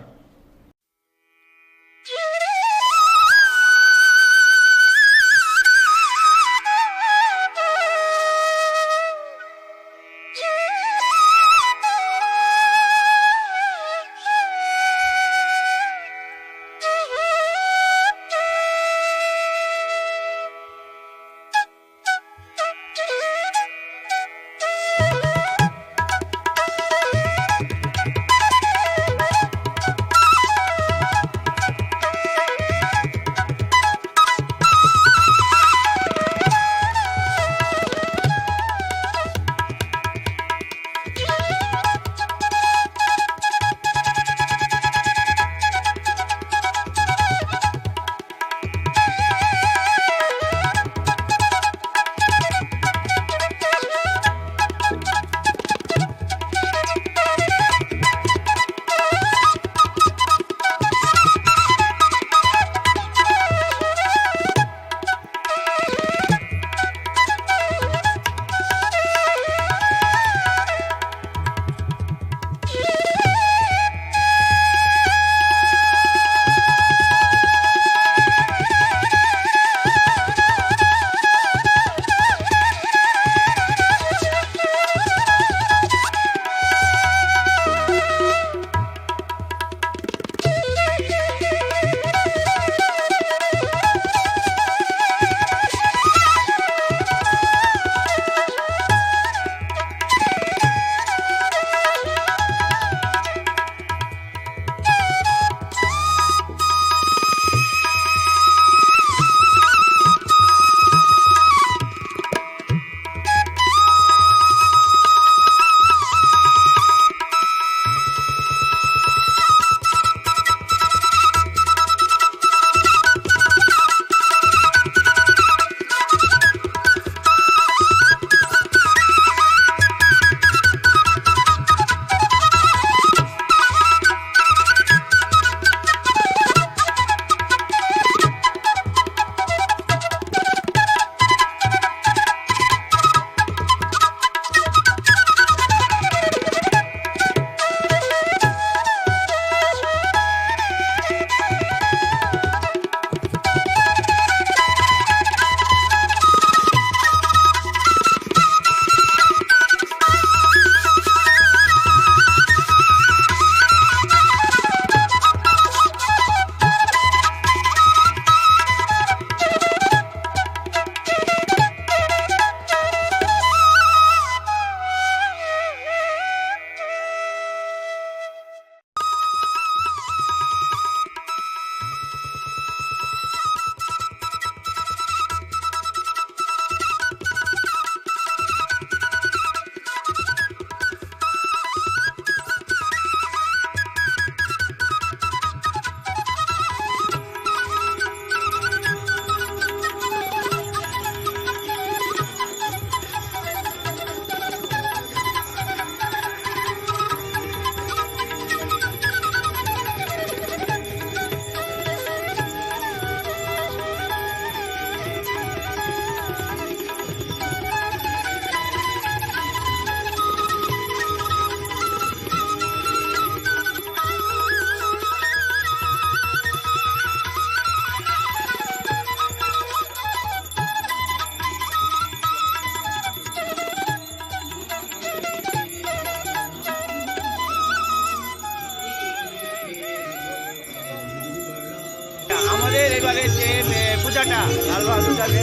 এবারে যে, এ, পূজাটা লাল বাহাদুর যাবে,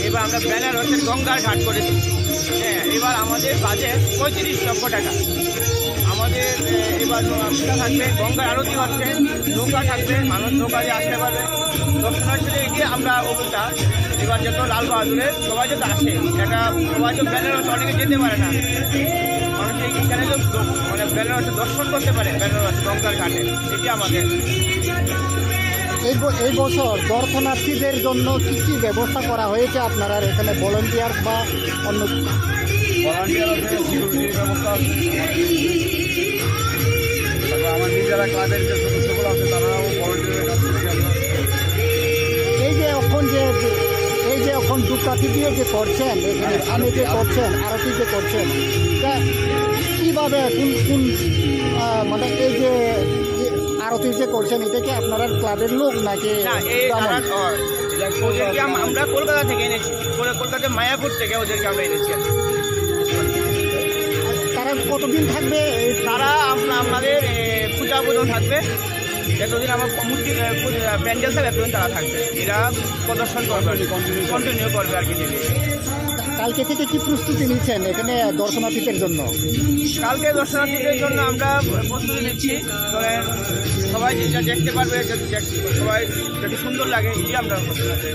এবার আমরা বেনারসের গঙ্গার ঘাট করেছি। হ্যাঁ, এবার আমাদের বাজেট পঁয়ত্রিশ লক্ষ টাকা। আমাদের, এ, এবার পূজা থাকবে, গঙ্গার আরতি হচ্ছে, নৌকা থাকবে, মানুষ নৌকা দিয়ে আসতে পারবে। দর্শনার্থীদের এগিয়ে আমরা ওগুলটা এবার যত লাল বাহাদুরের সবাই যত আসে, এটা সবাই তো বেনারস অনেকে যেতে পারে না, মানুষ এখানে তো দ-, মানে বেনারসে দর্শন করতে পারে, বেনারস গঙ্গার ঘাটে, এটি আমাদের। এই ব-, এই বছর দর্শনার্থীদের জন্য কি কি ব্যবস্থা করা হয়েছে আপনারা এখানে, ভলান্টিয়ার বা অন্য? ভলান্টিয়ার আছে, সিকিউরিটির ব্যবস্থা আছে। তারপর আমার নিজেরা ক্লাবের যে সদস্যগুলো আছে, তারাও ভলান্টিয়ারের কাজ করছে আমরা। এই যে এখন যে, এই যে এখন ধূপকাঠি দিয়ে যে করছেন, এখানে হ্যাঁ, সামনে যে আরতি। করছেন, আরতি যে করছেন, তা কিভাবে, কোন, কোন, আহ, মানে এই যে, এই আরতি যে করছেন, এটা কি আপনারা ক্লাবের লোক নাকি না, এই ব্রাহ্মণ? তারা, ও, ওদেরকে আম-, আমরা কলকাতা থেকে এনেছি, কল-, কলকাতার মায়াপুর থেকে ওদেরকে আমরা এনেছি। তারা কতদিন থাকবে? তারা আম-, আমাদের, এ, পূজা পর্যন্ত থাকবে, যতদিন আমার মূর্তি, এ, পূজা, প্যান্ডেল থাকবে, ততদিন তারা থাকবে। এরা প্রদর্শন করবে আর কি, কন্টিনিউ করবে আর কি ডেইলি। কালকে থেকে কি প্রস্তুতি নিচ্ছেন এখানে দর্শনার্থীদের জন্য? কালকে দর্শনার্থীদের জন্য আমরা প্রস্তুতি নিচ্ছি, ধরেন সবাই যেটা দেখতে পারবে, যাতে দেখ-, সবাই যাতে সুন্দর লাগে, এটাই আমরা প্রস্তুতি নিচ্ছি।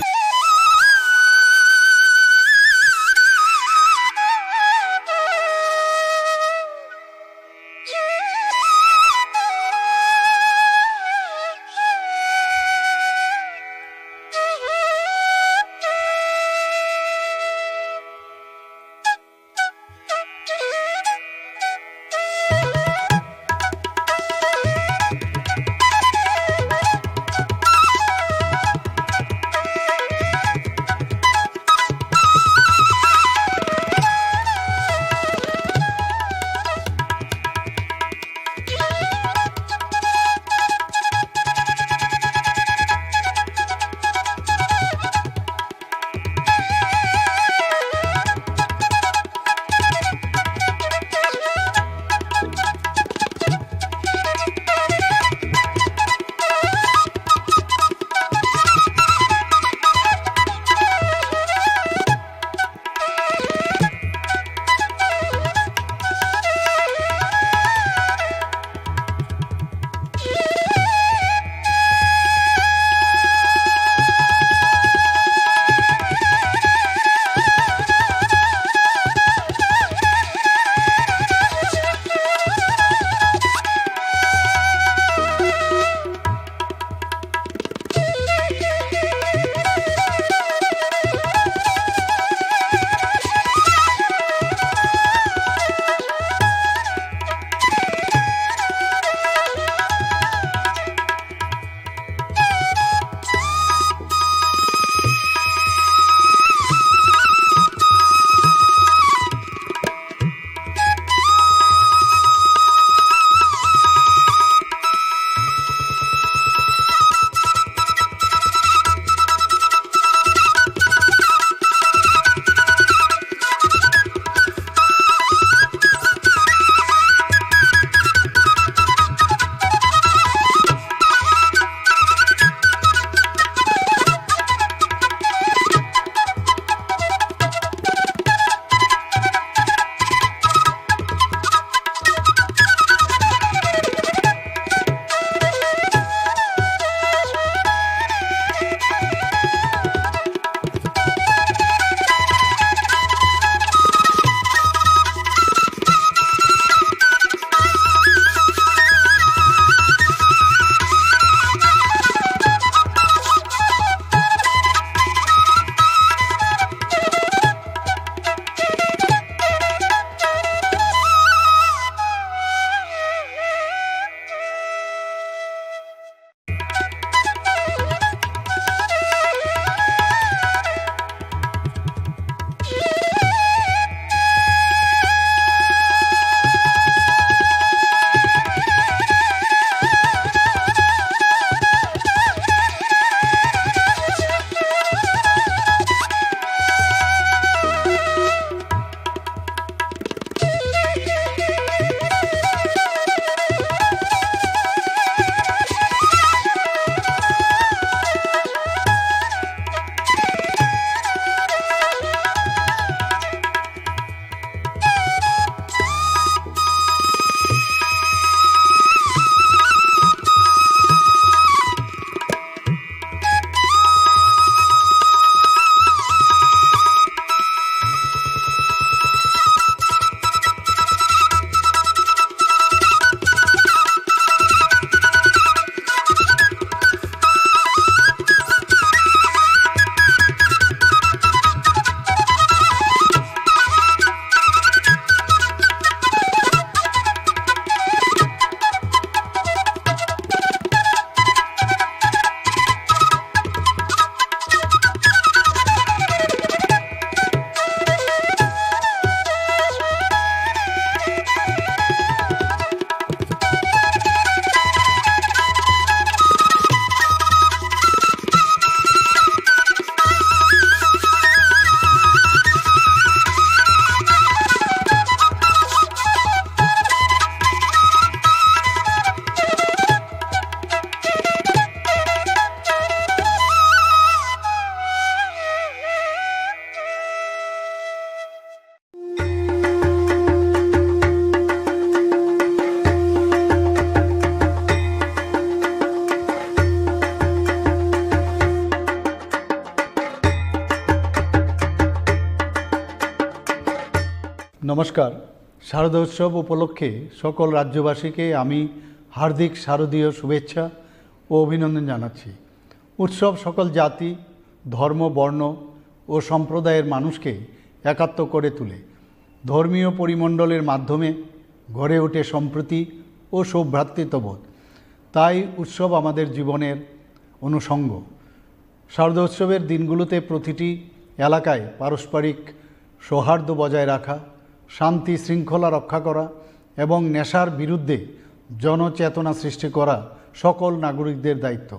নমস্কার। শারদোৎসব উপলক্ষে সকল রাজ্যবাসীকে আমি হার্দিক শারদীয় শুভেচ্ছা ও অভিনন্দন জানাচ্ছি। উৎসব সকল জাতি, ধর্ম, বর্ণ ও সম্প্রদায়ের মানুষকে একাত্ম করে তোলে। ধর্মীয় পরিমণ্ডলের মাধ্যমে গড়ে ওঠে সম্প্রীতি ও সৌভ্রাতৃত্ববোধ। তাই উৎসব আমাদের জীবনের অনুষঙ্গ। শারদোৎসবের দিনগুলোতে প্রতিটি এলাকায় পারস্পরিক সৌহার্দ্য বজায় রাখা, শান্তি শৃঙ্খলা রক্ষা করা এবং নেশার বিরুদ্ধে জনচেতনা সৃষ্টি করা সকল নাগরিকদের দায়িত্ব।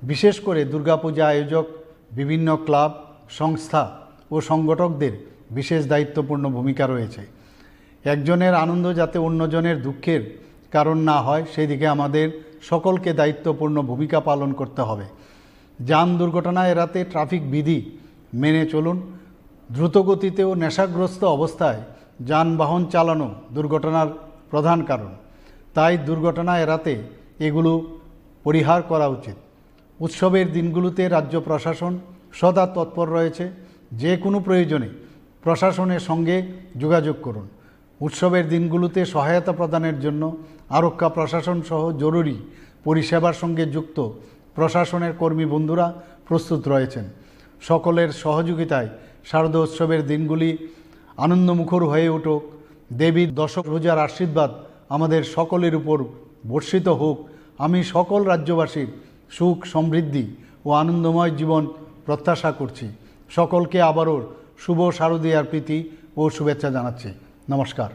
বিশেষ করে দুর্গাপূজা আয়োজক, বিভিন্ন ক্লাব, সংস্থা ও সংগঠকদের বিশেষ দায়িত্বপূর্ণ ভূমিকা রয়েছে। একজনের আনন্দ যাতে অন্যজনের দুঃখের কারণ না হয়, সেদিকে আমাদের সকলকে দায়িত্বপূর্ণ ভূমিকা পালন করতে হবে। যান দুর্ঘটনা এড়াতে ট্রাফিক বিধি মেনে চলুন। দ্রুতগতিতে ও নেশাগ্রস্ত অবস্থায় যানবাহন চালানো দুর্ঘটনার প্রধান কারণ। তাই দুর্ঘটনা এড়াতে এগুলো পরিহার করা উচিত। উৎসবের দিনগুলোতে রাজ্য প্রশাসন সদা তৎপর রয়েছে। যে কোনো প্রয়োজনে প্রশাসনের সঙ্গে যোগাযোগ করুন। উৎসবের দিনগুলোতে সহায়তা প্রদানের জন্য আরক্ষা প্রশাসন সহ জরুরি পরিষেবার সঙ্গে যুক্ত প্রশাসনের কর্মী বন্ধুরা প্রস্তুত রয়েছেন। সকলের সহযোগিতায় শারদোৎসবের দিনগুলি আনন্দমুখর হয়ে উঠুক। দেবীর দশভুজার আশীর্বাদ আমাদের সকলের উপর বর্ষিত হোক। আমি সকল রাজ্যবাসীর সুখ, সমৃদ্ধি ও আনন্দময় জীবন প্রত্যাশা করছি। সকলকে আবারও শুভ শারদীয়ার প্রীতি ও শুভেচ্ছা জানাচ্ছি। নমস্কার।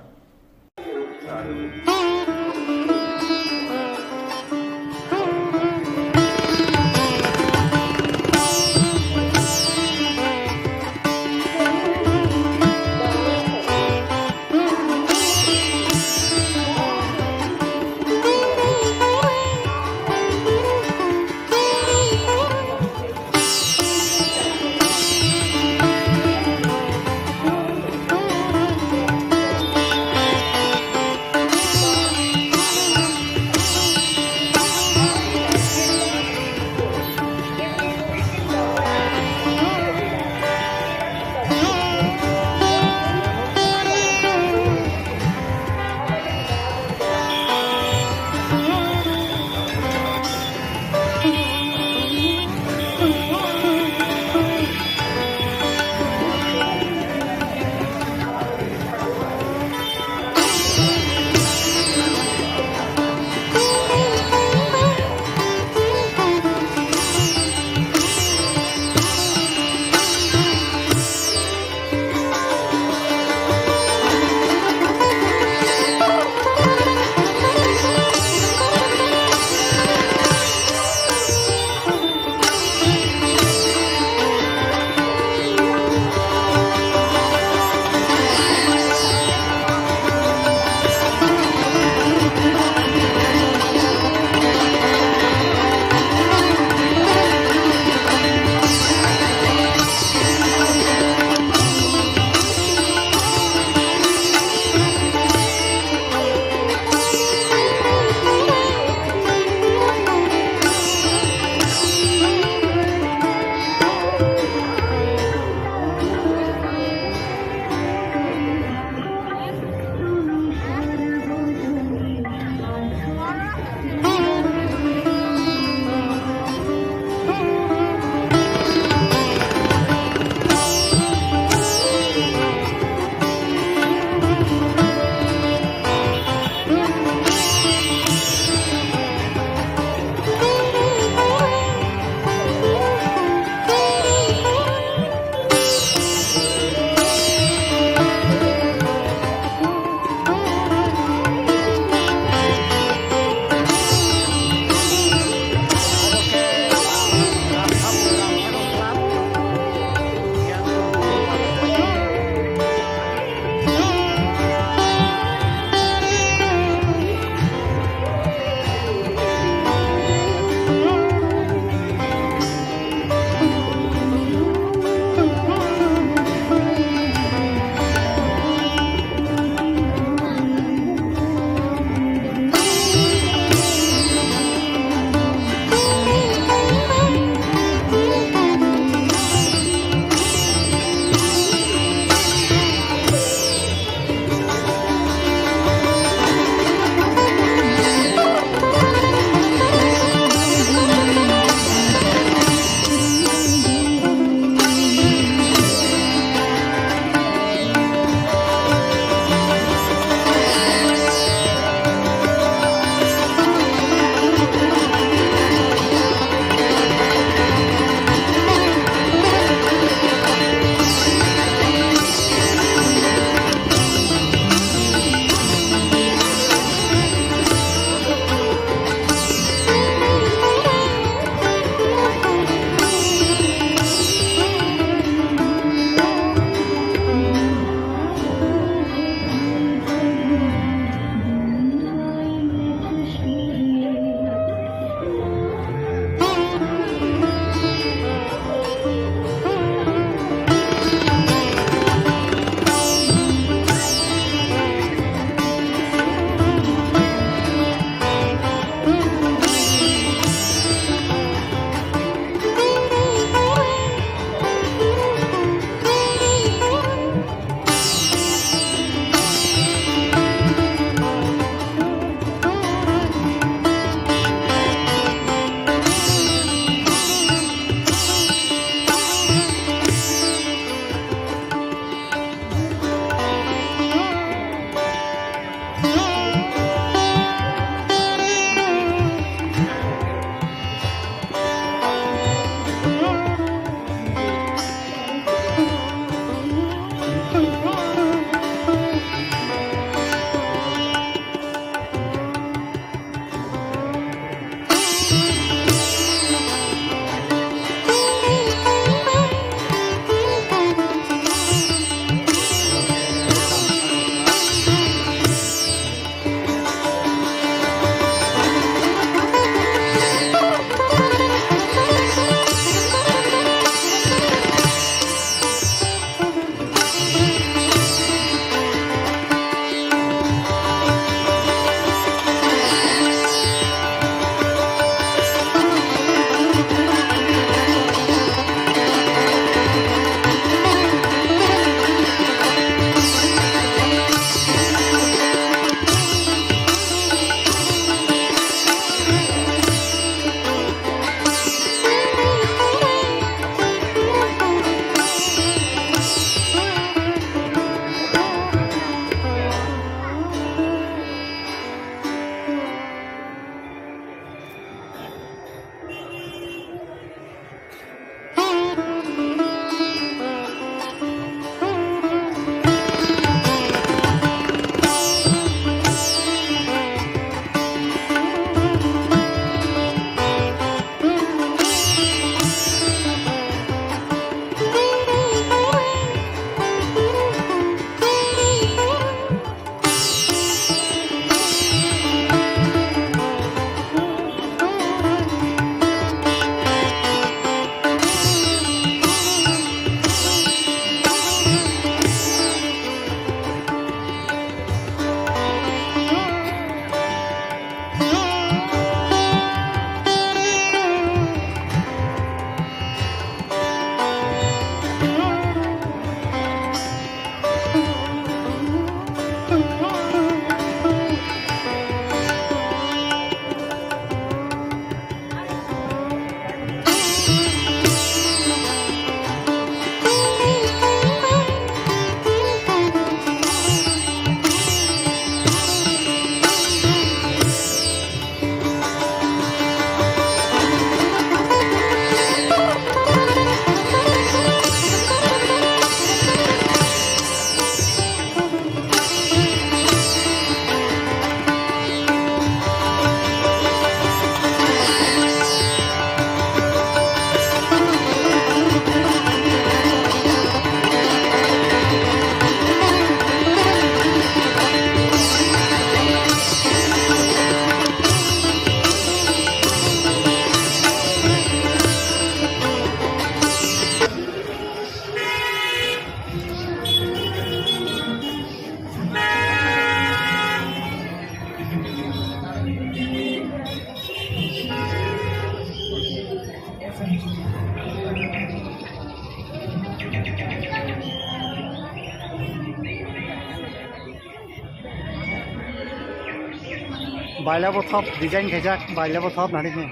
Bailabo thop design khaijak, bailabo thop nari khe.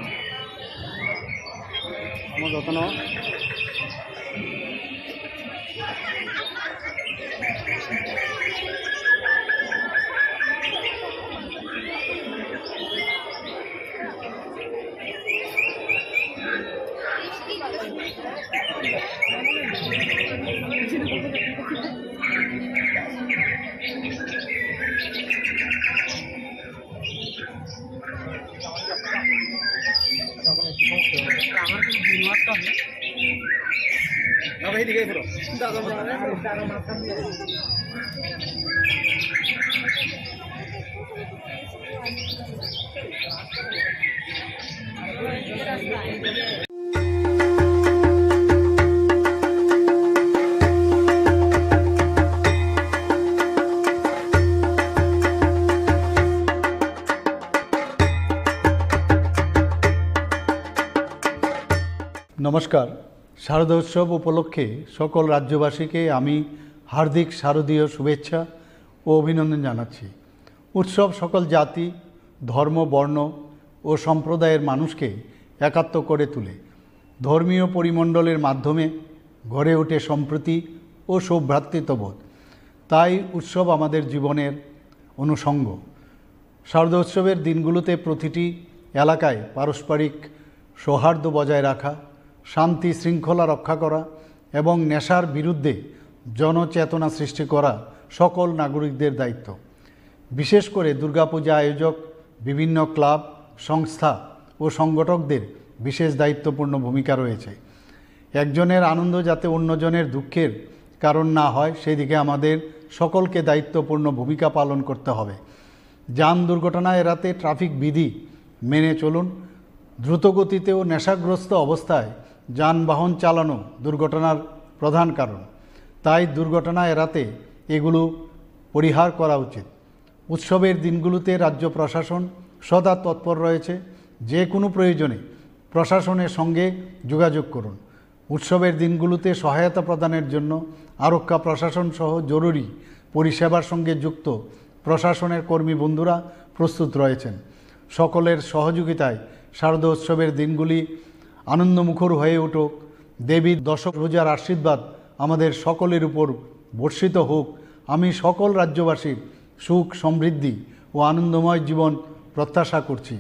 Amo jotono. নমস্কার। শারদোৎসব উপলক্ষে সকল রাজ্যবাসীকে আমি হার্দিক শারদীয় শুভেচ্ছা ও অভিনন্দন জানাচ্ছি। উৎসব সকল জাতি, ধর্ম, বর্ণ ও সম্প্রদায়ের মানুষকে একাত্ম করে তোলে। ধর্মীয় পরিমণ্ডলের মাধ্যমে গড়ে ওঠে সম্প্রীতি ও সৌভ্রাতৃত্ববোধ। তাই উৎসব আমাদের জীবনের অনুষঙ্গ। শারদোৎসবের দিনগুলোতে প্রতিটি এলাকায় পারস্পরিক সৌহার্দ্য বজায় রাখা, শান্তি শৃঙ্খলা রক্ষা করা এবং নেশার বিরুদ্ধে জনচেতনা সৃষ্টি করা সকল নাগরিকদের দায়িত্ব। বিশেষ করে দুর্গাপূজা আয়োজক, বিভিন্ন ক্লাব, সংস্থা ও সংগঠকদের বিশেষ দায়িত্বপূর্ণ ভূমিকা রয়েছে। একজনের আনন্দ যাতে অন্যজনের দুঃখের কারণ না হয়, সেই দিকে আমাদের সকলকে দায়িত্বপূর্ণ ভূমিকা পালন করতে হবে। যান দুর্ঘটনা এড়াতে ট্রাফিক বিধি মেনে চলুন। দ্রুতগতিতে ও নেশাগ্রস্ত অবস্থায় যানবাহন চালানো দুর্ঘটনার প্রধান কারণ। তাই দুর্ঘটনা এড়াতে এগুলো পরিহার করা উচিত। উৎসবের দিনগুলোতে রাজ্য প্রশাসন সদা তৎপর রয়েছে। যে কোনো প্রয়োজনে প্রশাসনের সঙ্গে যোগাযোগ করুন। উৎসবের দিনগুলোতে সহায়তা প্রদানের জন্য আরক্ষা প্রশাসন সহ জরুরি পরিষেবার সঙ্গে যুক্ত প্রশাসনের কর্মী বন্ধুরা প্রস্তুত রয়েছেন। সকলের সহযোগিতায় শারদোৎসবের দিনগুলি আনন্দমুখর হয়ে উঠুক। দেবীর দশভুজার আশীর্বাদ আমাদের সকলের উপর বর্ষিত হোক। আমি সকল রাজ্যবাসীর সুখ, সমৃদ্ধি ও আনন্দময় জীবন প্রত্যাশা করছি।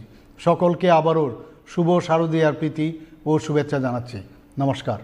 সকলকে আবারও শুভ শারদীয়ার প্রীতি ও শুভেচ্ছা জানাচ্ছি। নমস্কার।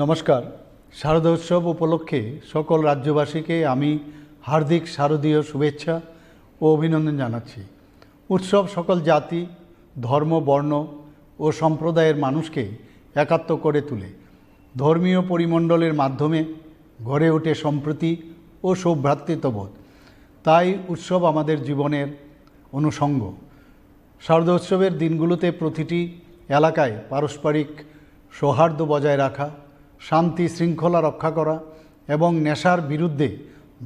নমস্কার। শারদোৎসব উপলক্ষে সকল রাজ্যবাসীকে আমি হার্দিক শারদীয় শুভেচ্ছা ও অভিনন্দন জানাচ্ছি। উৎসব সকল জাতি, ধর্ম, বর্ণ ও সম্প্রদায়ের মানুষকে একাত্ম করে তুলে। ধর্মীয় পরিমণ্ডলের মাধ্যমে গড়ে ওঠে সম্প্রীতি ও সৌভ্রাতৃত্ববোধ। তাই উৎসব আমাদের জীবনের অনুষঙ্গ। শারদোৎসবের দিনগুলোতে প্রতিটি এলাকায় পারস্পরিক সৌহার্দ্য বজায় রাখা, শান্তি শৃঙ্খলা রক্ষা করা এবং নেশার বিরুদ্ধে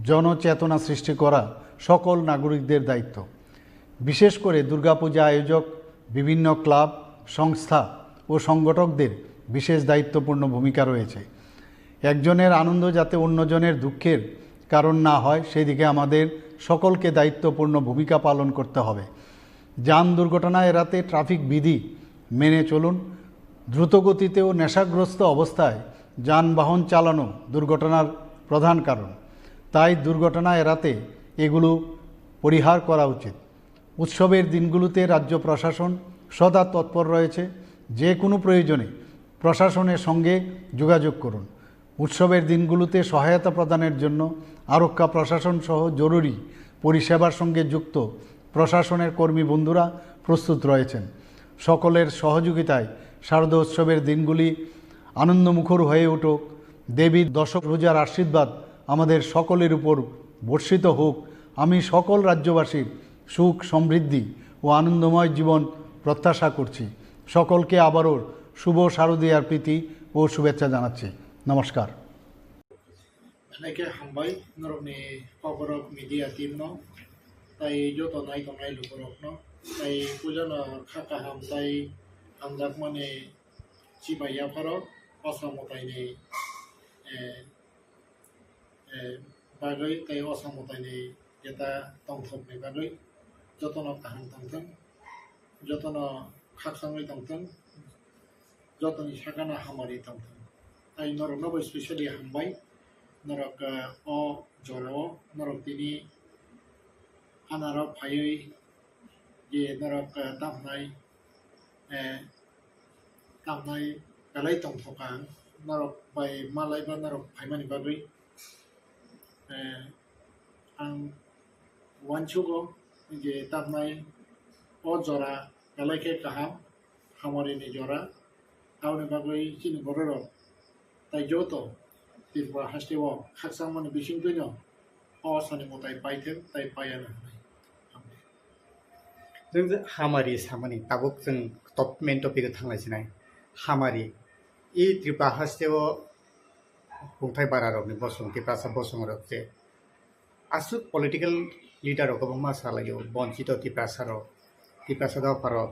জনচেতনা সৃষ্টি করা সকল নাগরিকদের দায়িত্ব। বিশেষ করে দুর্গাপূজা আয়োজক, বিভিন্ন ক্লাব, সংস্থা ও সংগঠকদের বিশেষ দায়িত্বপূর্ণ ভূমিকা রয়েছে। একজনের আনন্দ যাতে অন্যজনের দুঃখের কারণ না হয়, সেই দিকে আমাদের সকলকে দায়িত্বপূর্ণ ভূমিকা পালন করতে হবে। যান দুর্ঘটনা এড়াতে ট্রাফিক বিধি মেনে চলুন। দ্রুতগতিতে ও নেশাগ্রস্ত অবস্থায় যানবাহন চালানো দুর্ঘটনার প্রধান কারণ। তাই দুর্ঘটনা এড়াতে এগুলো পরিহার করা উচিত। উৎসবের দিনগুলোতে রাজ্য প্রশাসন সদা তৎপর রয়েছে। যে কোনো প্রয়োজনে প্রশাসনের সঙ্গে যোগাযোগ করুন। উৎসবের দিনগুলোতে সহায়তা প্রদানের জন্য আরক্ষা প্রশাসন সহ জরুরি পরিষেবার সঙ্গে যুক্ত প্রশাসনের কর্মী বন্ধুরা প্রস্তুত রয়েছেন। সকলের সহযোগিতায় শারদোৎসবের দিনগুলি আনন্দমুখর হয়ে উঠুক। দেবীর দশভুজার আশীর্বাদ আমাদের সকলের উপর বর্ষিত হোক। আমি সকল রাজ্যবাসীর সুখ, সমৃদ্ধি ও আনন্দময় জীবন প্রত্যাশা করছি। সকলকে আবারও শুভ শারদীয়ার প্রীতি ও শুভেচ্ছা জানাচ্ছি। নমস্কার। Belai khe hambai norokni kokborok media team no, tai joto nai tongnai lukurok no, tai puila no kha kaham tai hamjakmani chibai yapharo, osa mwtaini, eh, eh, bagwi tai osa mwtaini jeta tongthokni bagwi jotono kaham tongthwng, jotono khakchangwi tongthwng, jotoni sakano hamari tongthwng. Tai norokno bo specially hambai, norok, eh, o jorao norok tini anarok phaiwi je norok, eh, tamnai, eh, tamnai belai tongthokang, norok bai malai ba norok phaimani bagwi. Eh, ang uansugo je tamnai o jora belai khe kaham, hamarini jora, aboni bagwi chini bororok tai joto Tripura haste o khakchangmani bisingtwino o sani mwtai paithwng tai paiya na hwnwi. Hambai. Chwng je hamari samani tabuk chwng top main topic o thanglai sinai. Hamari. I Tripura haste o hungthai bara rokni bosong, Tiprasa bosong rok je aswk political leader rok kwbangma salaio, bonchito Tiprasa rok, Tiprasa dopha rok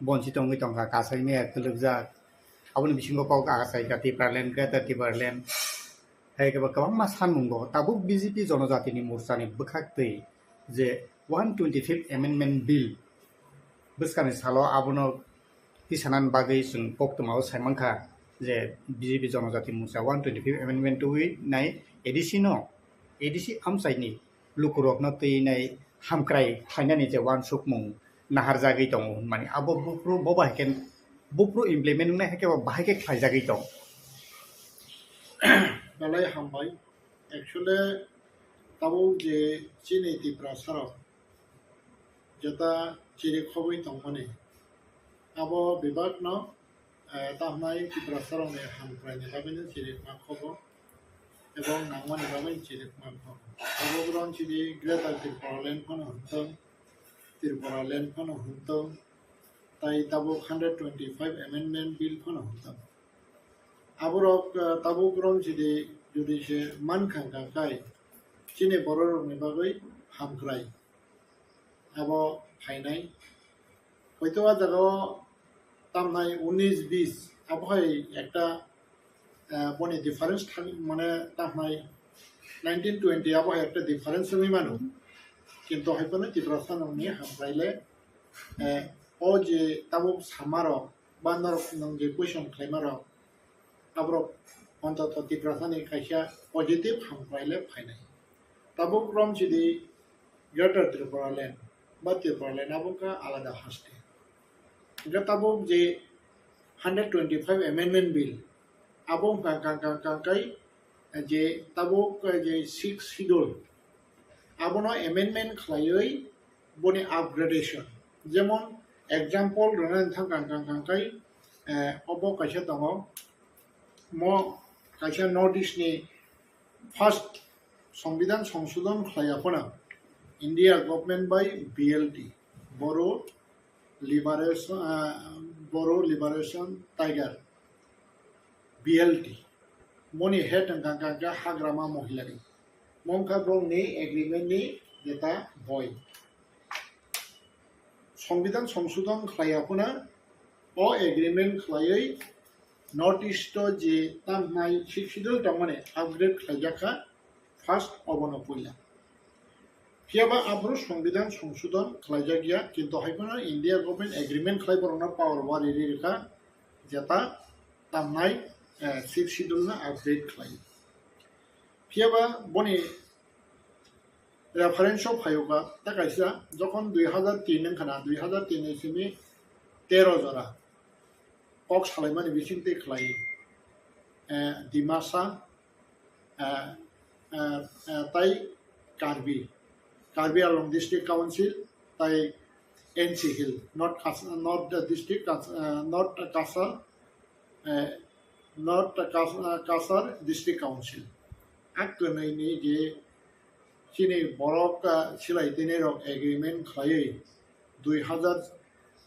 bonchito wngwi tongkha, kasaimaya kwlwkjak. Aboni bisingo kok achai kha Tipraland, Greater Tipraland. Hai khe bo kwbangma sanmungo tabuk B J P Jonojatini Morchani bwkhaktwi je one twenty-fifth Amendment Bill bwskangni salo abono tisanani bagwi chwng koktwmao saimankha je B J P Jonojati Morcha one twenty-fifth Amendment twiwi nai A D C no, A D C amchaini lukurokno twi nai hamkrai khlainani je uansukmung naharjagwi tongo hwnmani abo buphuru bo bai khe buphuru implement wngnai hai khe bo bahai khe khlaijagwi tong. Belai hambai. Actually, tabuk je chini Tiprasa rok jeta chiri khogwi tongmani, abo bebak no, eh, tamnai Tiprasa rokni hamkraini bagwi no chiri ma khogo, ebong nangmani bagwi chiri ma khogo. Tabuk ron chiri Greater Tipraland phano hwntong, Tipraland phano hwntong, tai tabuk hundred twenty-five Amendment Bill phano hwntong. Aborok, eh, tabuk rom chidi jodi se man kha kha khai chini bororokni bagwi hamkrai abo phainai. Hoito a jagao tamnai unis bis abo hai ekta, eh, boni difference thang mane tamnai nineteen twenty abo hai ekta difference wngwi mano. Kintu hai phano Tiprasa nokni hamkrai le, eh, o je tabuk samarok ba norok nwng je question khlaima rok, aborok ontoto Tiprasani kaisa positive hamkrai le phainai. Tabuk rom chidi Greater Tripura Land ba Tripura Land abo wngkha alada haste. Hingkhe tabuk je hundred twenty-five Amendment Bill, abo wngkha kang kang kang kai je tabuk je sixth schedule, abono amendment khlaiwi boni upgradation. Jemon example rwna thang kang kang kang kai, eh, obo kaisa tongo, mo kaisa North East ni first Songbidan Songsodon khlai aphano India government bai B L T, Bodo Liberation, ah, Bodo Liberation Tiger, B L T, moni head wngkha kha hagrama mohila ni. Mongkha borok ni agreement ni jeta boi. Songbidan Songsodon khlai aphano o agreement khlaiwi North East o je tamnai sixth schedule tongmani upgrade khlaijak kha, first obono puila. Phiyaba aphuru Songbidan Songsodon khlaijak ya, kintu hai phano India government agreement khlai borokno power wari ri rikha, jeta tamnai, eh, sixth schedule no upgrade khlai. Phiyaba boni reference o phaio kha, ta kaisa jokhon dui hazar tin wngkha na, dui hazar tin ni simi tero jora kok salaimani bisingtwi khlai, eh, Dimasa, eh, eh, eh, tai Karbi, Karbi Anglong District Council, tai N C Hill, North Kas-, North District Kas-, eh, North Cachar, eh, North Kas-, eh, Cachar District Council. A kwnwi ni je chini borok, ah, silai tini rok agreement khlaiwi dui hazar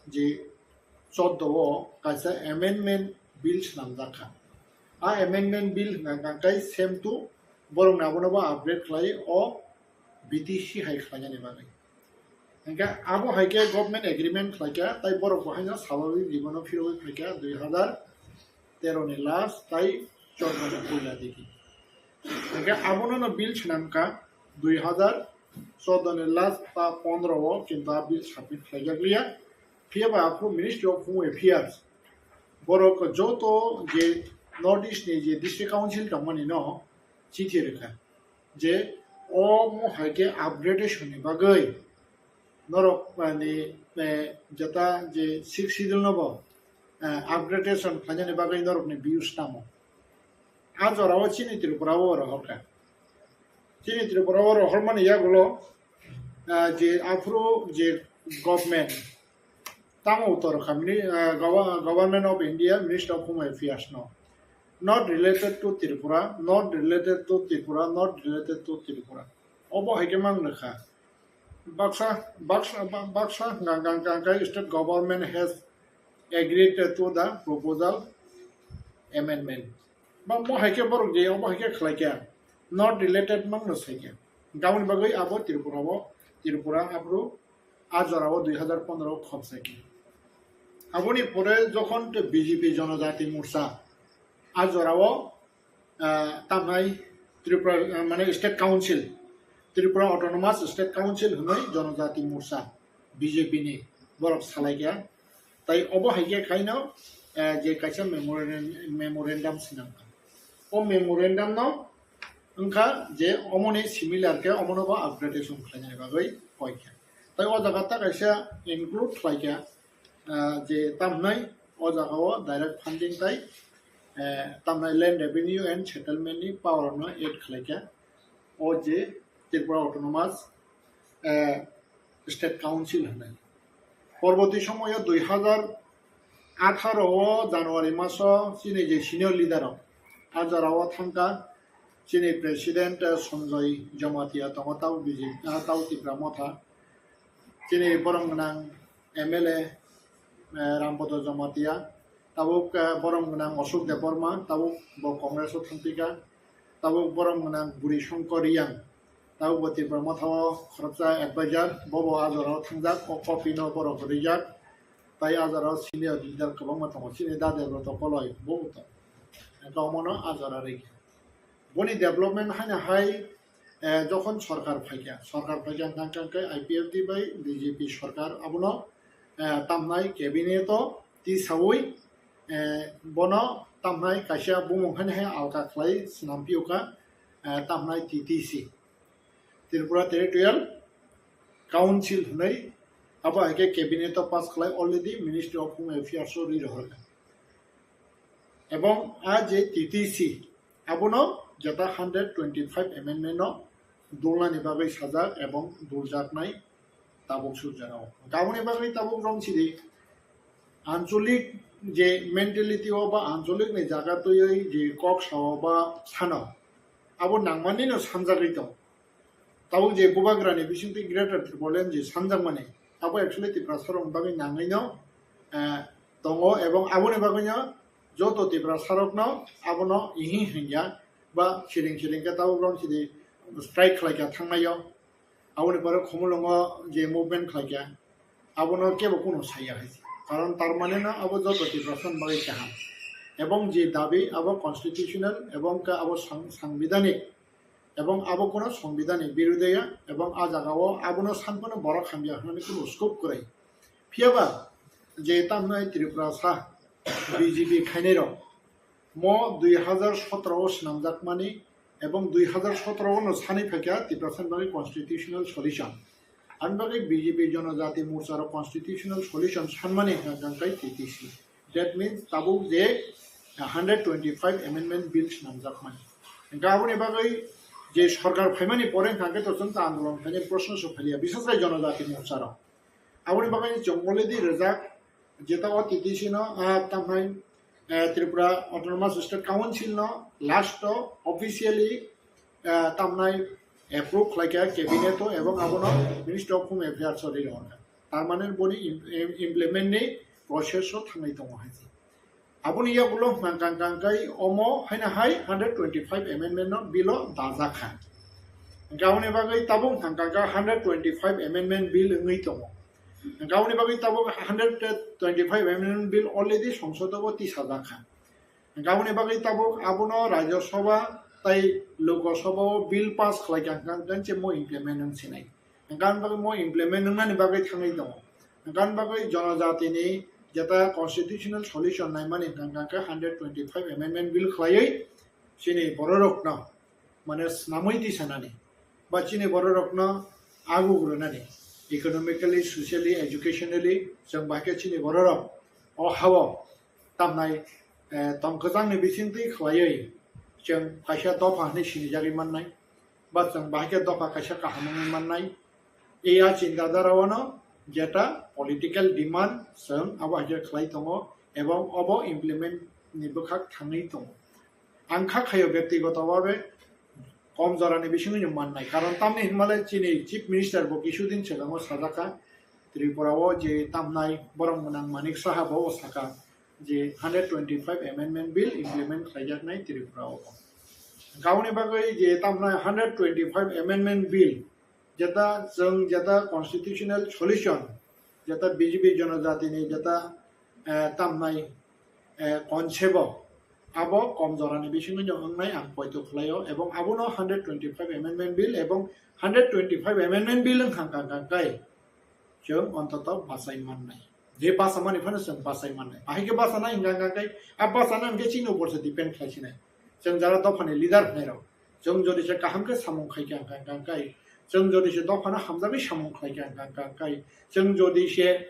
je chordo o kaisa amendment bill swnamjak kha. A amendment bill hwnkha kha kai same to borok ni abono bo upgrade khlai o B T C hai khlainani bagwi. Hingkhe abo hai khe government agreement khlai kha, tai borok bo haino swbhabik jibon o phirogwi phai kha dui hazar tero ni last tai chordo ni puila digi. Hingkhe abono no bill swnam kha dui hazar chordo ni last ba pondro o, kintu a bill submit khlaijak liya. Phiyaba aphuru Ministry of Home Affairs borok joto je North East ni je District Council tongmani no chithi rwkha je omo hai khe upgradation ni bagwi norok, mane, eh, jeta je sixth schedule no bo, eh, upgradation khlainani bagwi norokni views tamo. A jorao chini Tripura o rohorkha. Chini Tripura o rohormani yagulo, ah, je aphuru je government tamo utor kha, mini, ah, Gov-, Government of India, Ministry of Home Affairs no. Not related to Tripura, not related to Tripura, not related to Tripura. Obo hai khe mang rwkha. Baksa, baksa, ba-, baksa hwnkha kha, hwnkha kha state government has agreed to the proposal amendment. Ba mo hai khe borok je, obo hai khe khlai kha. Not related mang no sai kha. Gaboni bagwi abo Tripura o, Tripura aphuru a jora o dui hazar pondro o khop sai kha. Aboni pore jokhon to B J P Jonojati Morcha a jora o ah, tamhai Tripura, ah, mane State Council, Tripura Autonomous State Council hwnwi Jonojati Morcha, B J P ni borok salai kha. Tai obo hai khe khaino, eh, je kaisa memorandum, memorandum swnam kha. O memorandum no wngkha je omoni similar khe omono bo upgradation khlainani bagwi koi kha. Tai o jaga ta kaisa include khlai kha, ah, je tamhnai o jaga o direct funding tai, eh, tamhnai Land Revenue and Settlement ni power no add khlai kha. O je Tripura Autonomous, eh, State Council hwnwi. Porborti somoyo dui hazar atharo o January maso chini je senior leader rok a jora o thangkha, chini President, eh, Sanjoy Jamatia tongo, tabo B J P, ah, tabo Tipra Motha. Chini borom gwnang M L A, eh, Rambodo Jamatia, tabuk, eh, borom gwnang Ashok Debbarma, tabuk bo Congress o thangpikha, tabuk borom gwnang Buri Shankar Reang, tabuk bo Tipra Motha o khoroksa advisor, bobo a jora o thangjak, o copy no borok rijak, tai a jora o senior leader kwbangma tongo, chini Da Debroto Koloi, bo bo tongo. Hwnkhe omono a jora rikha. Boni development haino hai, eh, jokhon sorkar phaikha, sorkar phaikha hwnkha hwnkhe I P F T bai B J P sorkar abono, eh, tamhnai cabinet o tisaui, eh, bono tamhnai kaisa bumung haino hai alka khlai swnam phiyokha, eh, tamhnai T T C, Tripura Territorial Council hwnwi, abo hai khe cabinet o pass khlai already Ministry of Home Affairs o ri rohorkha. Ebong a je T T C, abono jeta hundred twenty-five amendment no dulnani bagwi sajak ebong duljaknai tabuk surjak. Aboni bagwi tabuk romsidi ancholik je mentality o ba ancholik ni jaga twiwi je kok sao ba sano, abo nangmani no sanjagwi tong. Tabuk je bubagrani bisingtwi Greater Tipraland je sanjakmani, abo actually Tiprasarokni bagwi nangwino, eh, tongo, ebong aboni bagwino joto Tiprasarokno abono ihing hingya ba siring siring khe tabuk romsidi strike khlaikha thangnaio. Aboni pore Khumulwngo je movement khlaikha, abono kebo kuno saya hai se. Karon tar mane no abo joto Tiprasani bagwi kaham. Ebong je dabi abo constitutional ebong khe abo sang-, sangbidhanik ebong abo kuno songbidhanni birudeya ebong a jagao abono sanphano borok hamya hwnwi kuno scope kwrwi. Phiyaba je tamhnai Tripurasa B J P khainairok mo dui hazar sotro o swnamjakmani ebong dui hazar sotro o no sanwi phaikha Tiprasani bagwi constitutional solution. Ani bagwi B J P Jonojati Morcha rok constitutional solution sanmani hwnka hwnkai T T C. That means tabuk je hundred twenty-five amendment bill swnamjakmani. Hwnka aboni bagwi je sorkar phaimani pore hwnka khe to chwng ta andolon khainai proshno se phaliya, biseskai Jonojati Morcha rok. Aboni bagwi chwng already rijak, jeta o T T C no, ah, tamhai, eh, Tripura Autonomous State Council no last o officially, eh, tamnai approve khlaikha cabinet o ebong abono Ministry of Home Affairs o ri rwkha. Tar mane boni im-, im-, implement ni process o thangwi tongo hai se. Aboni yagulo hwnka hwnka hwnkai omo haino hai hundred twenty-five amendment no bill o dajak kha. Hwnka aboni bagwi tabuk hwnka hwnka hundred twenty-five amendment bill wngwi tongo. Hwnka aboni bagwi tabuk hundred twenty-five amendment bill already Songsod o tisajak kha. Hwnka aboni bagwi tabuk abono Rajya Sabha tei Lok Sabha o bill pass khlai kha hwnka hwnka se mo implement wng sinai. Hwnka aboni bagwi mo implement wngnani bagwi thangwi tongo. Hwnka aboni bagwi Jonojatini jeta constitutional solution naimani hwnka hwnka khe hundred twenty-five amendment bill khlaiwi chini bororokno, mane, snamwi tisanani ba chini bororokno aguk rwnani, economically, socially, educationally, chwng bahai khe chini bororok o hao tamnai, eh, tongkwchangni bisingtwi khlaiwi chwng kaisa dopha hwnwi sinijagwi mannai, ba chwng bahai khe dopha kaisa kaham wngwi mannai. E a chinta dhara o no jeta political demand chwng abo hai khe khlai tongo ebong obo implement ni bwkhak thangwi tongo. Ang kha khaio byaktigoto bhabe kom jorani bisingtwi no mannai, karon tamni hinmale chini Chief Minister bo kisudin swkango sajak kha, Tripura o je tamnai borok mwnang Manik Saha bo saka je hundred twenty-five amendment bill implement khlaijaknai Tripura o. Aboni bagwi je tamnai hundred twenty-five amendment bill, jeta chwng jeta constitutional solution, jeta B J P Jonojatini jeta, eh, tamnai, eh, concept o, abo kom jorani bisingtwi no wngnai ang poito khlaio, ebong abono hundred twenty-five amendment bill ebong hundred twenty-five amendment bill wngkha hwnka hwnka khe chwng ontoto bachai mannai. Je bachamani phano chwng bachai mannai. Bahai khe bachanai hwnka hwnka khe, a bachana hwnkhe chini upor se depend khlai sinai. Chwng jara dophani leader hwnwi rok, chwng jodi se kaham khe samung khai kha hwnka hwnka khe, chwng jodi se dophano hamjagwi samung khlai kha hwnka hwnka khe, chwng jodi se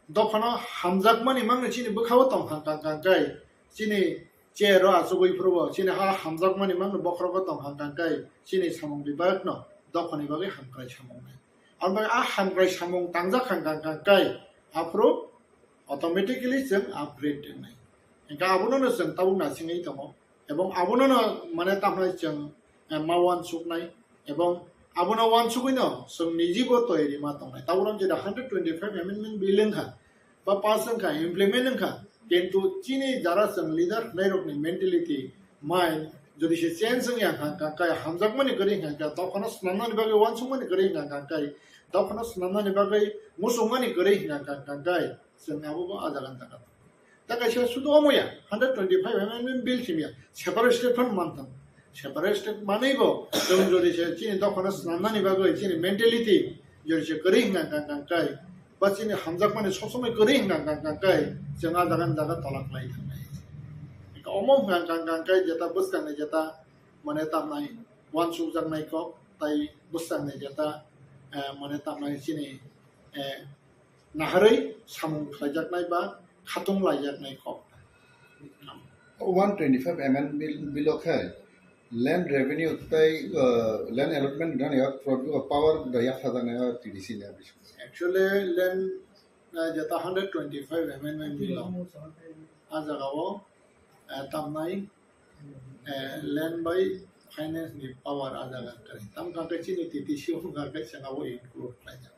dophano hamjakmani mangno chini bwkhao tong kha hwnka hwnka khe, chini chair o achugwi phuru bo chini ha hamjakmani mangno bokhorogo tong kha hwnka hwnka khe, chini samung bibak no dophani bagwi hamkrai samung nai. Aboni bagwi a hamkrai samung tangjak kha hwnka hwnka khe, aphuru automatically chwng upgrade wngnai. Hwnka abono no chwng tabuk nasingwi tongo. Ebong abono no mane tamhai chwng, eh, ma uansuknai. Ebong abono uansugwi no chwng nijibo toyari ma tongnai. Tabuk jeta hundred twenty-five amendment bill wngkha, ba pass wngkha, implement wngkha. Kintu chini jara chwng leader hwnwi rokni mentality, mind, jodi se change wngya hwnka hwnka khe hamjakmani kwrwi hwnka hwnka khe, dophano swnamnani bagwi uansukmani kwrwi hwnka hwnka khe, dophano swnamnani bagwi muchungmani kwrwi hwnka hwnka khe, chwng abo bo a jaga ni jaga. Ta kaisa sudu omo ya, hundred twenty-five amendment bill simya, separate state phano mantang. Separate state manwi bo, chwng jodi se chini dophano swnamnani bagwi, chini mentality, jodi se kwrwi hwnka hwnka khe, ba chini hamjakmani sob somoi kwrwi hwnka hwnka khe, chwng a jaga ni jaga tola khlai thangnai. Omo hwnka hwnka khe, jeta bwskangni jeta, mane tamnai, uansukjaknai kok, tai bwskangni jeta, eh, mane tamnai chini, eh, naharwi samung khlaijaknai ba khatung laijaknai kok. One twenty-five amendment bill, bill o khe land revenue tei, uh, land allotment rwna yak pro-, power da yak sajak nai T D C ni. Actually, land, uh, jeta hundred twenty-five amendment bill o, a jaga o, uh, tamnai, uh, land by finance ni power a jaga kari. Tam kha khe chini T D C o kha khe sengabo include khlai jak.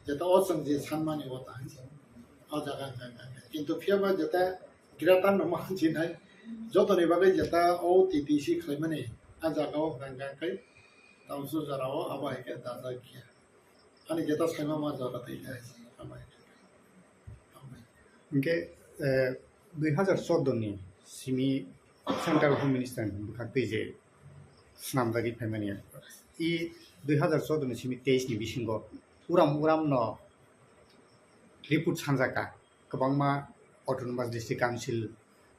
Jeta o chwng je sanmani o ta hai se. O jaga hwnka hwnka hwnka. Kintu phiya ba jeta greater no ma jinai, jotoni bagwi jeta o T D C khlaimani a jaga o hwnka hwnka hwnka tei tamsu jora o abo hai khe dajak ya. Ani jeta saima ma jora tei hai se. Hambai. Hambai. Hwnkhe, eh, dui hazar choudo ni simi Central Home Minister ni bwkhak twi je swnamjagwi phaimani. I dui hazar choudo ni simi teis ni bisingo uram uram no report sanjak kha. Kwbangma Autonomous District Council,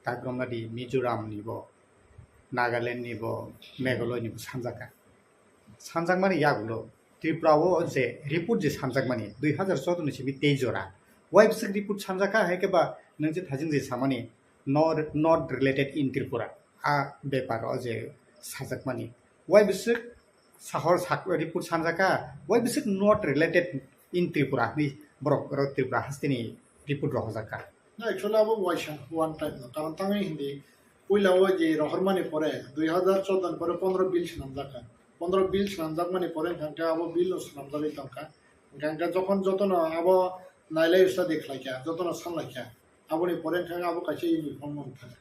Takromnadi, Mizoram ni bo, Nagaland ni bo, Meghalaya ni bo sanjak kha. Sanjakmani yagulo Tripura o je report je sanjakmani dui hazar choudo ni simi tei jora. Wai bwswk report sanjak kha, hai khe ba nwng je thajing je samani no, not related in Tripura. A bepar o je sajakmani. Wai bwswk sahor sak-, report sanjak kha, wai bwswk not related in Tripura hwnwi borok oro Tripura hasteni report rohorjak kha. Na, actually abo waisa one time no. Karon tangwi hindi puila o je rohormani pore, dui hazar choudo ni pore pondro bill swnamjak kha. Pondro bill swnamjakmani pore hwnkha khe abo bill no swnamjagwi tongkha. Hwnkha khe jokhon jotono abo nailai study khlaikha, jotono sanlaikha. Aboni pore hwnkha khe abo kaisa uniform wng thangkha.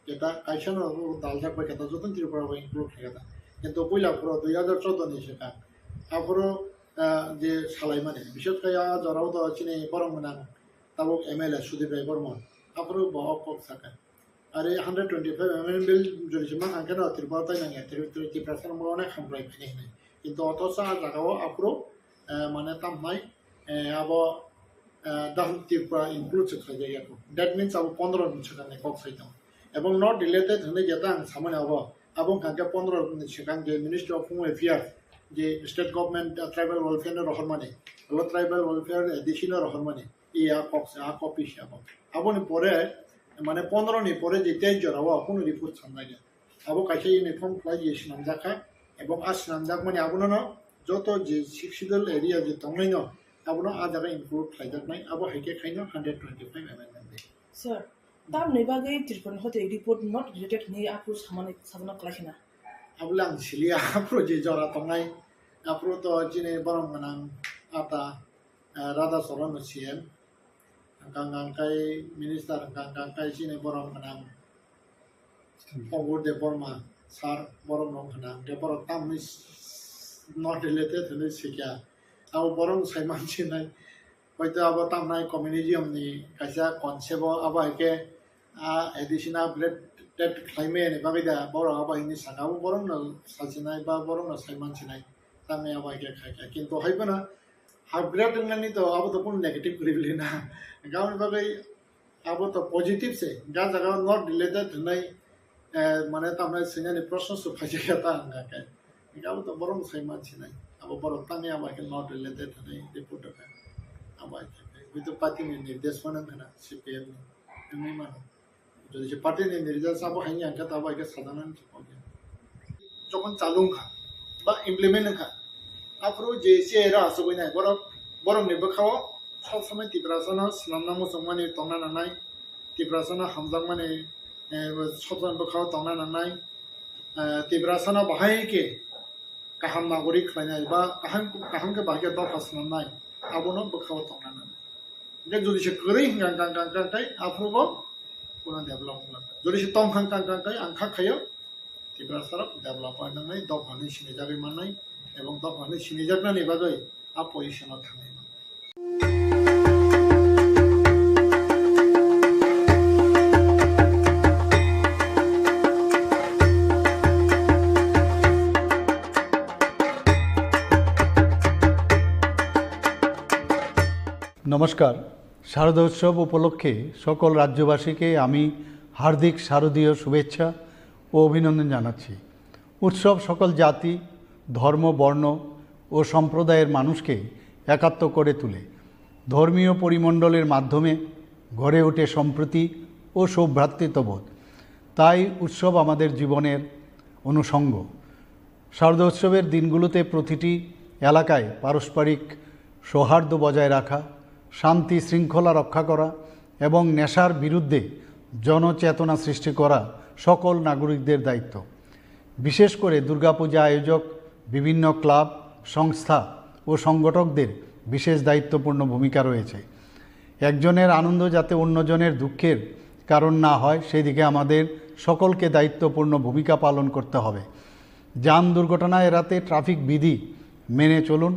Keta kaisa no daljak bai keta joto Tripura bai include khe keta. Kintu puila phuru dui hazar choudo ni swkang. Aphuru, ah, je salaimani. Bishes khe a jorao do chini borok gwnang tabuk M L A Sudip Rai Bormon. Aphuru bo o kok saka. Are hundred twenty-five amendment bill jodi se mang khe no Tripura tai nang ya. Tri-, Tri-, Tiprasa no onek hamkrai phai nai hinwi. Kintu othocho a jaga o aphuru, ah, mane tamnai eh, abo, eh, Dahal Tripura include se khlaijak ya kho. That means abo pondro ni swkang ni kok sai tongo. Ebong not related hwnwi jeta ang samani abo, abo wngkha khe pondro ni swkang je Ministry of Home Affairs, je state government, eh, tribal welfare no rohormani, abo tribal welfare A D C no rohormani, i a kok se, a copy se abo. Aboni pore, mane pondro ni pore je tei jora o kunu report sanjak ya. Abo kaisa uniform khlai je swnamjak kha, ebong a swnamjakmani abono no joto je Sixth Schedule area je tongnaino abono a jaga include khlaijaknai, abo hai khe khaino hundred twenty-five amendment bill. Sir, tamni bagwi Tripura ni hote report not related hwnwi aphuru samani sajana kwlai khna? Abole ang siliya, aphuru je jora tongnai, aphuru to chini borom gwnang ata, eh, Radha Charan no C M, hwnkha hwnkha khe minister, hwnkha hwnkha khe chini borom gwnang Obur Debbarma sir, borok no hwnkha hwnkhe borok tamni s-, not related hwnwi sikya. Abo borok sai mansinai. Hoito abo tamnai communism ni kaisa concept o, abo hai khe a additional upgrade khlaimaya ni bagwi da borok abo hini saka. Abo borok no sasinai ba borok no sai mansinai. Tamni abo hai khe khai kha. Kintu hai phano upgrade wngnani to abo to kunu negative kwrwi na. Aboni bagwi abo to positive se, ga jaga not related hwnwi, eh, mane tamni swinani proshno se phaijak ya ta hwnka khe. Abo to borok sai mansinai. Abo borok tangwi abo khe not related hwnwi report rwkha. Abo khe, hwito party ni nirdesh phano wngkha na, C P M ni. Wngwi mano. Jodi se party ni nirdesh abo haini ang khe abo khe sajaknani se kok ya. Jokhon chalu wngkha ba implement wngkha, aphuru je se era asugwi nai borok, borok ni bwkha o sob somoi Tiprasa no swnamna muchungmani tongna nangnai, Tiprasa no hamjakmani, eh, sob somoi bwkha o tongna nangnai, eh, Tiprasa no bahai khe kaham nagorik khlainai ba kaham, kaham khe bahai khe dopha swnamnai, abono bwkha o tongna nangnai. Hingke jodi se kwrwi hingka hingka hingka hingka tei aphuru bo kono develop wngkha. Jodi se tong hingka hingka hingka tei ang kha khaio, Tiprasa rok develop oi nangnai, dopha hinwi sinijagwi mannai, ebong dopha hinwi sinijaknani bagwi a position o thangnai mannai. নমস্কার। শারদোৎসব উপলক্ষে সকল রাজ্যবাসীকে আমি হার্দিক শারদীয় শুভেচ্ছা ও অভিনন্দন জানাচ্ছি। উৎসব সকল জাতি, ধর্ম, বর্ণ ও সম্প্রদায়ের মানুষকে একাত্ম করে তোলে। ধর্মীয় পরিমণ্ডলের মাধ্যমে গড়ে ওঠে সম্প্রীতি ও সৌভ্রাতৃত্ববোধ। তাই উৎসব আমাদের জীবনের অনুষঙ্গ। শারদোৎসবের দিনগুলোতে প্রতিটি এলাকায় পারস্পরিক সৌহার্দ্য বজায় রাখা, শান্তি শৃঙ্খলা রক্ষা করা এবং নেশার বিরুদ্ধে জনচেতনা সৃষ্টি করা সকল নাগরিকদের দায়িত্ব। বিশেষ করে দুর্গাপূজা আয়োজক, বিভিন্ন ক্লাব, সংস্থা ও সংগঠকদের বিশেষ দায়িত্বপূর্ণ ভূমিকা রয়েছে। একজনের আনন্দ যাতে অন্যজনের দুঃখের কারণ না হয়, সেদিকে আমাদের সকলকে দায়িত্বপূর্ণ ভূমিকা পালন করতে হবে। যান দুর্ঘটনা এড়াতে ট্রাফিক বিধি মেনে চলুন।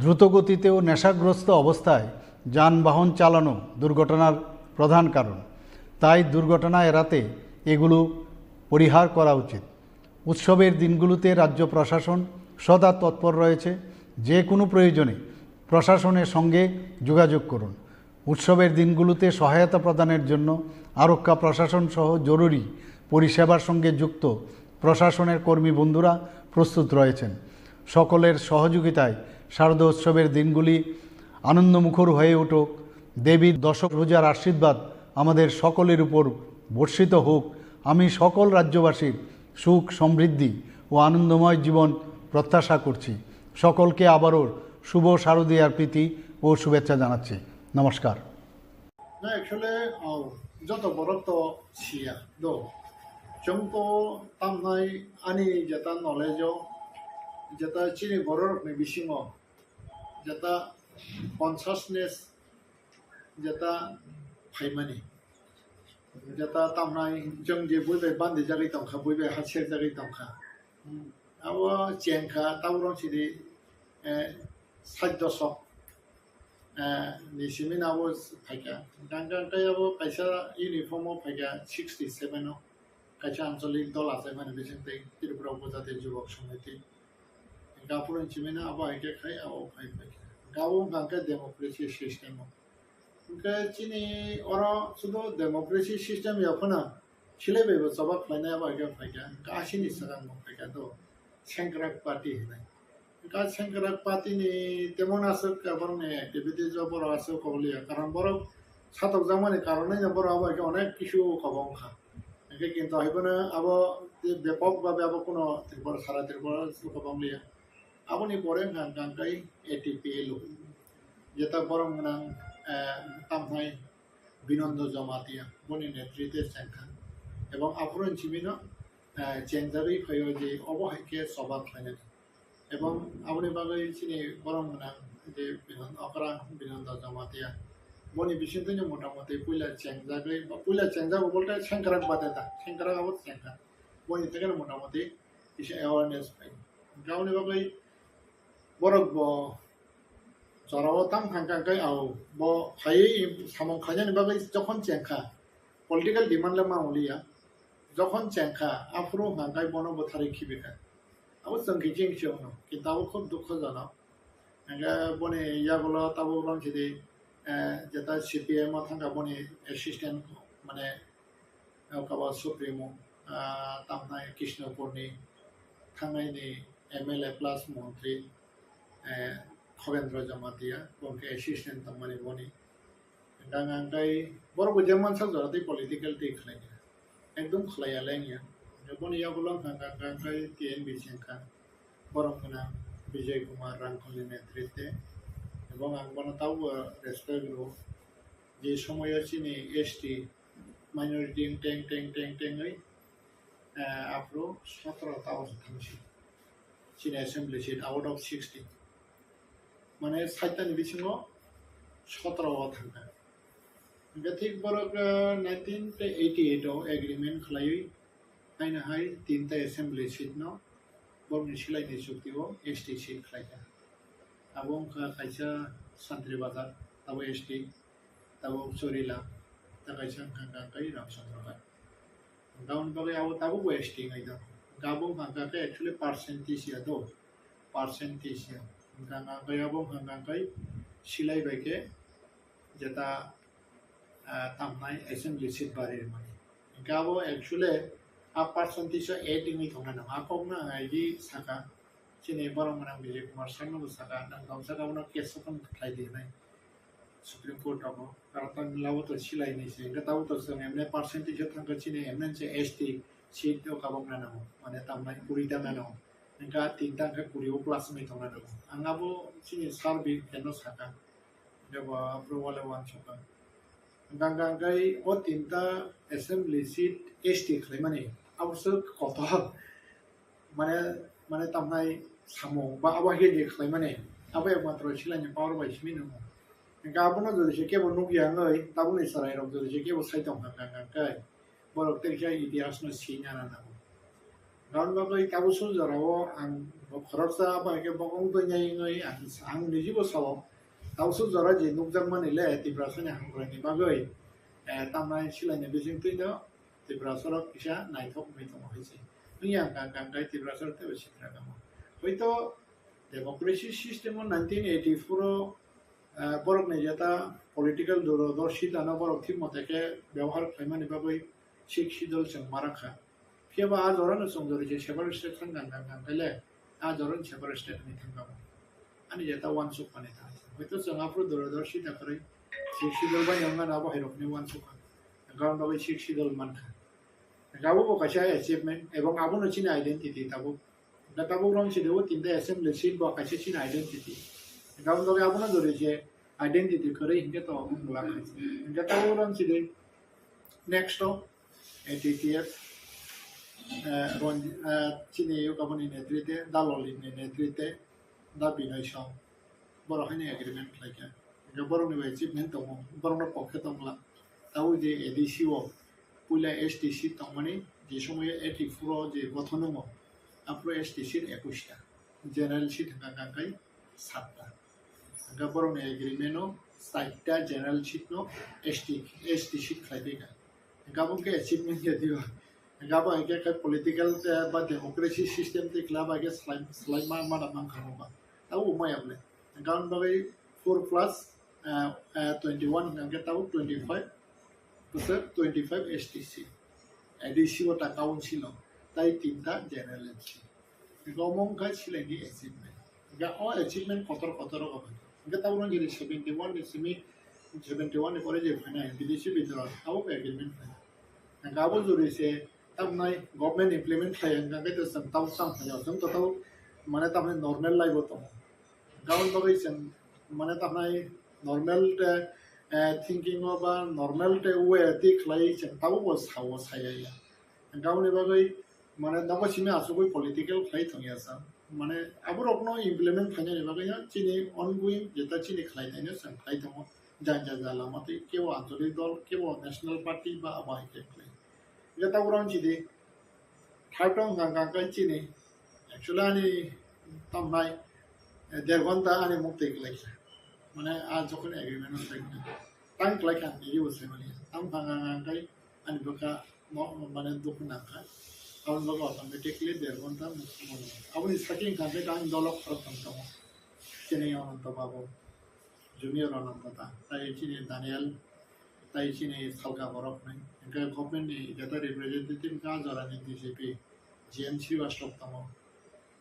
দ্রুতগতিতে ও নেশাগ্রস্ত অবস্থায় যানবাহন চালানো দুর্ঘটনার প্রধান কারণ। তাই দুর্ঘটনা এড়াতে এগুলো পরিহার করা উচিত। উৎসবের দিনগুলোতে রাজ্য প্রশাসন সদা তৎপর রয়েছে। যে কোনো প্রয়োজনে প্রশাসনের সঙ্গে যোগাযোগ করুন। উৎসবের দিনগুলোতে সহায়তা প্রদানের জন্য আরক্ষা প্রশাসন সহ জরুরি পরিষেবার সঙ্গে যুক্ত প্রশাসনের কর্মী বন্ধুরা প্রস্তুত রয়েছেন। সকলের সহযোগিতায় শারদোৎসবের দিনগুলি আনন্দমুখর হয়ে উঠুক। দেবী দশভুজার আশীর্বাদ আমাদের সকলের উপর বর্ষিত হোক। আমি সকল রাজ্যবাসীর সুখ, সমৃদ্ধি ও আনন্দময় জীবন প্রত্যাশা করছি। সকলকে আবারও শুভ শারদীয়ার প্রীতি ও শুভেচ্ছা জানাচ্ছি। নমস্কার। Na actually, oh, joto borok to siya do. Chwng to tamnai ani jeta knowledge o, jeta chini borok ni bisingo, jeta consciousness, jeta phaimani, jeta tamnai chwng je bui bai bandi jagwi tongkha, bui bai ha ser jagwi tongkha. Abo chengkha, tabuk rong sidi, eh, sait dosok, eh, ni simi na abo phaikha. Gangkha tei abo kaisa uniform o phaikha sixty seven o, kaisa ancholik dol achaimani bising tei Tripura Upojati Jubak Samiti. Gapur ni simi na abo hai khe khai abo phai phaikha. Gabo wngkha khe democracy system o. Hwnkhe chini oro sudu democracy system ya phano silai bai bo choba khlainai abo hai khe phaikha. Hwnkhe asini swkang bo phaikha do. Sengkrak party hinai. Ka Sengkrak party ni temon aswk borok ni activities o borok aswk kok liya, karon borok satokjakmani karonwi no borok abo hai khe onek kisu kobong kha. Hwnkhe kintu hai phano abo bepok babe abo kuno Tripura, sara Tripura aswk kobong liya. Aboni pore wngkha hwnkha khe A T P L O, jeta borok gwnang, eh, tamhai Binondo Jamatia boni netritwe chengkha, ebong aphuru ni simi no, eh, chengjagwi phaio je obo hai khe choba khlainani. Ebong aboni bagwi chini borok gwnang je Binon-, okra Binondo Jamatia, boni bisingtwi no motamoti puila chengjagwi, ba puila chengjago bolte sengkrak bade ta, sengkrak abo chengkha, boni theke no motamoti kisa awareness phai. Aboni bagwi borok bo jorao tang thang kha khe, au, bo phaiwi samung khainani bagwi jokhon chengkha, political demand le ma wnglia, jokhon chengkha, aphuru hwnkha khe bono bwtharwi khibikha. Abo chwng khe chini chwngno, kintu abo khub dukhojonok. Hwnkhe boni yagulo tabuk rong sidi, eh, jeta C P I M o thangkha boni assistant, mane, Kaba Supremo, ah, tamnai Krishnapurni thangnai ni M L A plus montri, eh, Khabendra Jamatia, bo khe assistant tongmani boni. Hwnkhe ang tei borok bo je mansa jora tei political tei khlai ya. Ekdom khlai ya leng ya. Boni yagulo hwnkha kha kha kha T N B C wngkha. Borok gwnang Bijay Kumar Rangkhol ni netritwe. Ebong ang bono tabukbo respect rwo. Je somoyo chini S T minority teng teng teng tengwi, eh, aphuru sotoro ta o thangsi. Chini assembly seat out of sixty. Mane saitani bisingo sotoro o thangkha. Hwnkhe thik borok, eh, nineteen eighty-eight o agreement khlaiwi haino hai tinta assembly seat no borokni silaini chukti o S T seat khlaikha. Abo wngkha kaisa Santri Bazar, abo S T, abo Chorila, ta kaisa wngkha kha kai Ramchandra Ghat. Hwnkha aboni bagwi abo tabukbo S T wngwi tongo. Hwnkha abo wngkha khe actually percentage ya do, percentage ya. Hwnkha khe abo wngkha khe silai bai khe jeta, ah, tamnai assembly seat bari rwmani. Hwnkha abo actually a percentage o add wngwi tongnai nang. A kokno ang agi saka, chini borok gwnang Bijay Kumar Sharma bo saka, nang tong saka bono case open khlai di hinwi. Supreme Court rogo, karon tamo labo to silai ni se, hingke tabo to chwng emne percentage o thangkha chini emne se S T seat o kabok na nango, mane tamnai kuri ta na nango, hingke tinta hingke kuri o plus wngwi tong na nango. Ang abo chini survey keno saka, hingke bo aphuru wale wansukha. Hingke hingke o tinta assembly seat S T khlaimani, abo se kotor. Mane, mane tamnai samung ba abo hai khe khlaimani, abo ekmatro silai ni power bai simi nungo. Hingke abono jodi se kebo nukya wngwi, tabukni chwrairok jodi se kebo sai tongkha hwnka hwnka khe, borok tei khe itihasno sina nango. Aboni bagwi tabuk sujorao ang bo khoroksa abo hai khe bokong twi nai wngwi ang, ang nijibo sao, tabuk sujora je nukjakmani le Tiprasani hamkraini bagwi, eh, tamnai silaini bisingtwi no Tiprasarok kisa naithok wngwi tongo hai se. Wngya hwnka hwnka hwnkhe Tiprasarok teibo sitra kamo. Hoito democracy system o nineteen eighty-four o, ah, borokni jeta political durodorshitano borok thik mote khe byabohar khlaimani bagwi Sixth Schedule chwng ma rwkha. Phiya ba a jorano chwng jori se separate state thang gang gang gang khe le, a jorano separate state wngwi thang kamo. Ani jeta wansuk mani thang. Hoito chwng aphuru durodorshita kwrwi Sixth Schedule bai wngmano abo hai rokni wansuk kha. Hwnkhe aboni bagwi Sixth Schedule mankha. Hwnkhe abo bo kaisa achievement, ebong abono chini identity tabuk. Hwnkhe tabuk rong sidi o tinta assembly seat bo kaisa chini identity. Hwnkhe aboni bagwi abono jori je identity kwrwi hwnkhe to wngla kha. Hwnkhe tabuk rong sidi next o A T T F, eh, Ronji-, eh, chini yokaboni netrite, Dalolini netrite, Da Binoy Song, borok haino agreement khlaikha. Hwnkhe borokni bai achievement tongo, borokno pokhe tongla. Tabuk je A D C o puila S T seat tongmani, je somoyo eighty-four o je gothon wngo, aphuru S T seat ekush ta, general seat hwnkha hwnkha khe satta. Hwnkhe borokni agreement o satta general seat no S T, S T seat khlai phaikha. Hwnkhe abo khe achievement ya diba. Hwnkhe abo hai khe political tei ba democracy system tei khlai bai khe slai, slai ma, ma da mankha bo ba. Abo bo maya bole. Hwnkhe aboni bagwi four plus, eh, eh, twenty-one hwnkhe tabuk twenty-five, bwswk twenty-five S T seat. A D C o ta council o, tai tinta general seat. Hwnkhe omo wngkha silaini achievement. Hwnkhe o achievement kotor kotor rok bai. Hwnkhe tabuk rong jodi seventy-one ni simi, seventy-one ni pore je phainai B D C bidro abo agreement phainai. Hwnkhe abo jodi se tamnai government implement khlai hwnkhe to chwng tabuk tamo phainai, chwng to tabuk mane tamnai normal life o tongo. Aboni bagwi chwng mane tamnai normal te, eh, thinking o ba normal te way twi khlai chwng tabuk bo sao saya ya. Hwnkhe aboni bagwi mane nogo simi asugwi political khlai thangya sa. Mane aborokno implement khlainani bagwi no chini ongoing jeta chini khlainaino chwng khlai tongo. Jang jang jang lama twi kebo ancholik dol, kebo national party ba abo hai khe khlai. Hwnkhe tabuk rong sidi thai tong gang gang kai chini. Actually ani tamnai, eh, der ghonta ani muk twi khlai kha. Mane a jokhon agreement o khlai kha. Tang khlai kha ani rio se mani. Tam gang gang gang kai ani bwkha mo, mane dukhu nang kha. Aboni bagwi automatically der ghonta muk mano. Aboni saking kha khe ang dolok khorok tong tongo. Chini Ananta Babu, Junior Ananta ta, tai chini Daniel, tai chini salka borok nai. Hwnkhe government ni jeta representative wngkha jorani D G P, G M Srivastava tongo.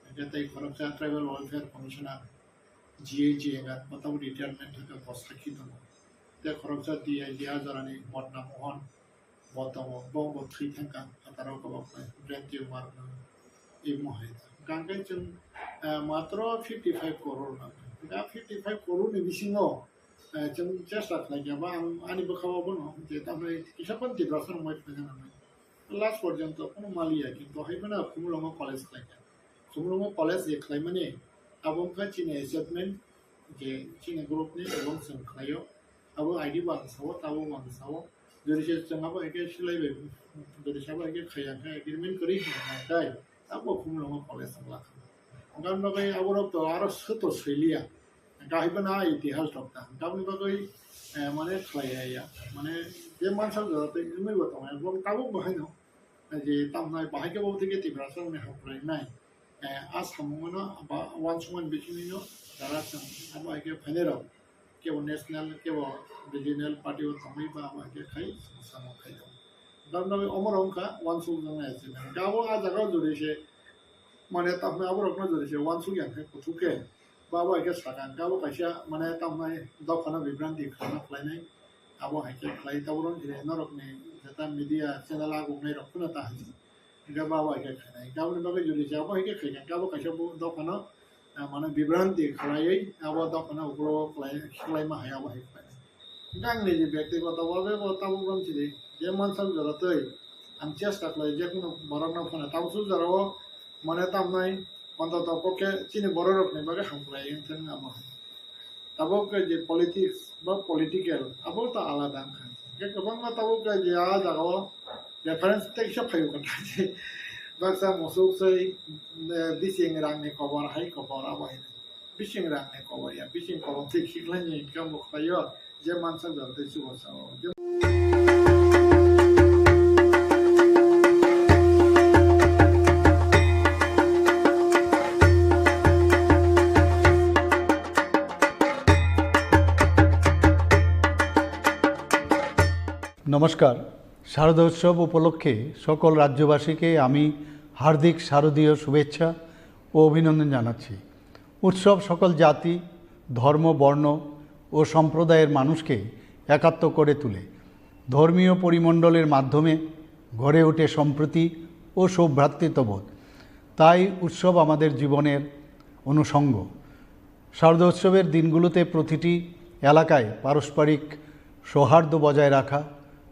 Hwnkhe tai khoroksa Tribal Welfare Commissioner, G A G wngkha, bo tabuk retirement wngkha, bo sakhi tongo. Tei khoroksa D I G a jorani Modna Mohan, bo tongo, bo, bo thwi thangkha, phataro kobok bai, brain tumor no, imo hai. Hwnkhe chwng, eh, matro fifty five crore nangkha. Hwnkhe fifty five crore ni bisingo, eh, chwng chesta khlaikha, ba ang ani bwkha o bono je tamni kisa phano Tiprasa rok mai phaina nangnai. Last porjonto kono maliya, kintu hai phano Khumulwngo college khlaikha. Khumulwngo college je khlaimani, abo wngkha chini achievement, je chini group ni abo chwng khlaio. Abo I D bo ang sao, tabuk bo ang sao. Jodi se chwng abo hai khe silai bai, jodi se abo hai khe khaiya khe agreement kwrwi hwnka khe, abo Khumulwngo college wng lakha. Hwnka hwnba khe aborok to aro swto swiliya. Hwnka hai phano a itihas rok ta. Hwnka hwnba khe, eh, mane khlai ya ya. Mane je mansa jora tei wngwi bo tongo. Bo tabuk bo haino. Je tamnai bahai khe bo thike Tiprasa rokni hamkrai nai. Eh, a samung no ba wansukmani bisingtwi no jara chwng abo hai khe phainai rok. Kebo national, kebo regional party o tongwi ba abo hai khe khai samung khai rok. Tamni bagwi omo rok wngkha wansuk jaknai achievement. Hwnkhe abo a jaga o jodi se mane tamni abo rok no jodi se wansuk ya khe kuthuk khe Ba bo hai khe sakha, hwnkhe abo kaisa mane tamnai dophano bibranti khwlai khlainai, abo hai khe khlai, tabuk rwng khe norokni jeta media channel agugnai rok phano ta hai. Hwnkhe ba bo hai khe khainai, hwnkhe aboni bagwi jodi se abo hai khe khaikha, hwnkhe abo kaisa bo dophano, ah, mane bibranti khlaiwi abo dophano ulo khlai, khlaima hai abo hai khlainai. Hwnkhe ang niji byaktigoto bhabe bo tabuk rwng sidi, je mansak jora twi ang chesta khlai, je kunu borokno phano tabuk suk jorao mane tamnai, ontoto kokhe chini bororokni bagwi hamkrai wng thung amo hai. Tabuk khe je politics ba political, abo to alada wngkha. Hwnkhe kwbangma tabuk khe je a jagao reference teisa phaio kwthai je baksa musuk sei, eh, bising rangni kobor hai kobor abo hai. Bising rangni kobor ya, bising kolom tei khiklani income bo khlaio, je mansak jora tei chubachu. নমস্কার। শারদোৎসব উপলক্ষে সকল রাজ্যবাসীকে আমি হার্দিক শারদীয় শুভেচ্ছা ও অভিনন্দন জানাচ্ছি। উৎসব সকল জাতি, ধর্ম, বর্ণ ও সম্প্রদায়ের মানুষকে একাত্ম করে তোলে। ধর্মীয় পরিমণ্ডলের মাধ্যমে গড়ে ওঠে সম্প্রীতি ও সৌভ্রাতৃত্ববোধ। তাই উৎসব আমাদের জীবনের অনুষঙ্গ। শারদোৎসবের দিনগুলোতে প্রতিটি এলাকায় পারস্পরিক সৌহার্দ্য বজায় রাখা,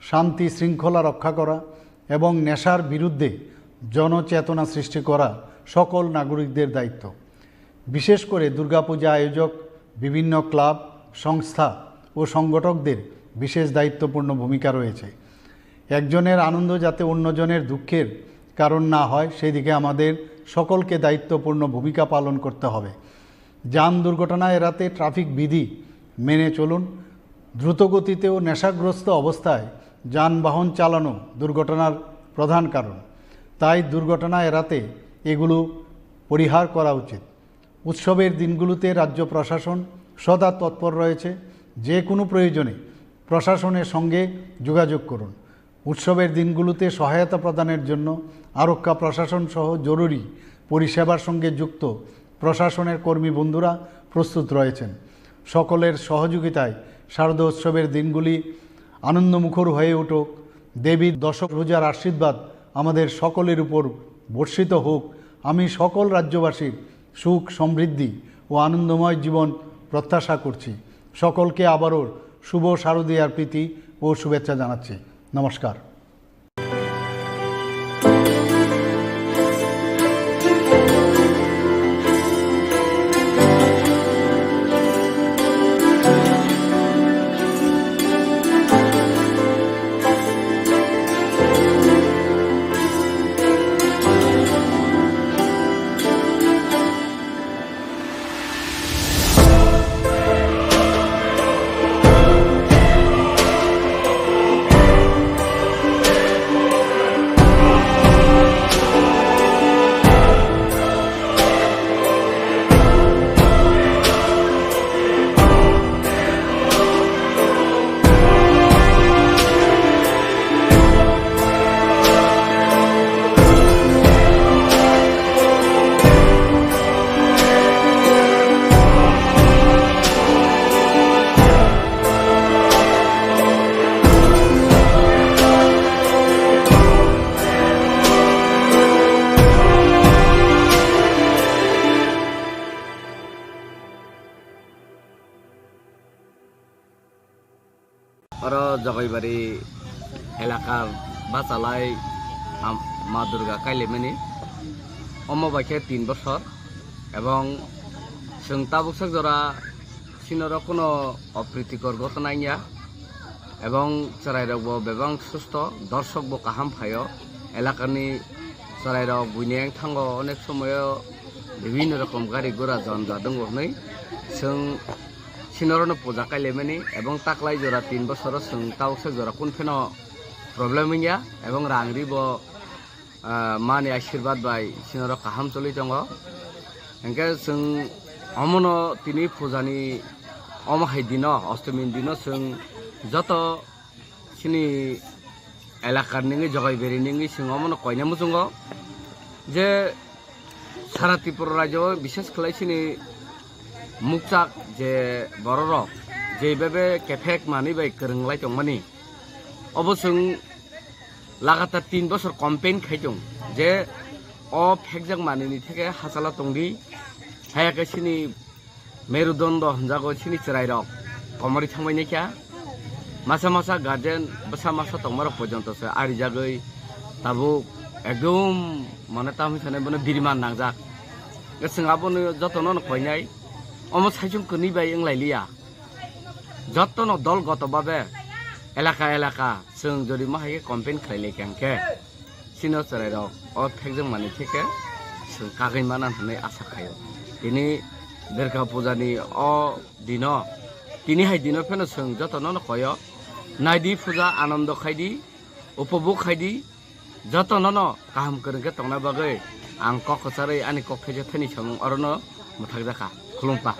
শান্তি শৃঙ্খলা রক্ষা করা এবং নেশার বিরুদ্ধে জনচেতনা সৃষ্টি করা সকল নাগরিকদের দায়িত্ব। বিশেষ করে দুর্গাপূজা আয়োজক, বিভিন্ন ক্লাব, সংস্থা ও সংগঠকদের বিশেষ দায়িত্বপূর্ণ ভূমিকা রয়েছে। একজনের আনন্দ যাতে অন্যজনের দুঃখের কারণ না হয়, সেই দিকে আমাদের সকলকে দায়িত্বপূর্ণ ভূমিকা পালন করতে হবে। যান দুর্ঘটনা এড়াতে ট্রাফিক বিধি মেনে চলুন। দ্রুতগতিতে ও নেশাগ্রস্ত অবস্থায় যানবাহন চালানো দুর্ঘটনার প্রধান কারণ, তাই দুর্ঘটনা এড়াতে এগুলো পরিহার করা উচিত। উৎসবের দিনগুলোতে রাজ্য প্রশাসন সদা তৎপর রয়েছে, যে কোনো প্রয়োজনে প্রশাসনের সঙ্গে যোগাযোগ করুন। উৎসবের দিনগুলোতে সহায়তা প্রদানের জন্য আরক্ষা প্রশাসন সহ জরুরি পরিষেবার সঙ্গে যুক্ত প্রশাসনের কর্মী বন্ধুরা প্রস্তুত রয়েছেন। সকলের সহযোগিতায় শারদোৎসবের দিনগুলি আনন্দমুখর হয়ে উঠুক। দেবীর দশভুজার আশীর্বাদ আমাদের সকলের উপর বর্ষিত হোক। আমি সকল রাজ্যবাসীর সুখ, সমৃদ্ধি ও আনন্দময় জীবন প্রত্যাশা করছি। সকলকে আবারও শুভ শারদীয়ার প্রীতি ও শুভেচ্ছা জানাচ্ছি। নমস্কার। Oro Jogaibari elakar bachalai am-, Ma Durga kailaimani. Omo bai khe tin bosor ebong chwng tabuk sak jora sinoro kuno opritikor gotona wngya ebong chwrairokbo bebak susto, dorsokbo kaham phaio. Elakani chwrairok buini wngthango onek somoyo bibinno rokom gari gura janja tongo hwnwi chwng sinorokno puja kailaimani ebong taklai jora tin bosoro chwng tabuksa jora kun pheno problem wngya ebong rang ribo, ah, mani ashirbad bai sinorok kaham choli tongo. Hwnkhe chwng omono tini pujani omo hai dino, ostomini dino chwng joto chini elakar ningwi, Jogaibari ningwi chwng omono koina muchungo je sara Tripura rajyo, bishes khlai chini Mukchak je bororok jeibabe kephek manwi bai kwrwnglai tongmani, obo chwng lagatar tin bosor campaign khai tong je o phekjak manwini theke hachalo tongdi, haya khe chini merudondo hwnjago chini chwrairok komorwi thangbai naikha. Masa masa guardian bwsa masa tongmarok porjonto se arijagwi tabuk ekdom mane tamni sanai bono biriman nangjak. Chwng abono jotono no koinai, omo saichung kwnwi bai wnglailiya. Jotono dol goto babe elaka elaka chwng jodi ma hai khe campaign khlai lai kha hwnkhe, chini o chwrairok o phekjak manwi theke chwng kagwi mana hwnwi asa khaio. Tini Durga Puja ni o dino, tini hai dino pheno chwng jotono no koyo, naidi puja, anondo khaidi, upobhog khaidi, jotono no kaham kwrwng khe tongna bagwi ang kok kwcharwi ani kok thaijakthani samung orono mwthakjakha. Khulumkha.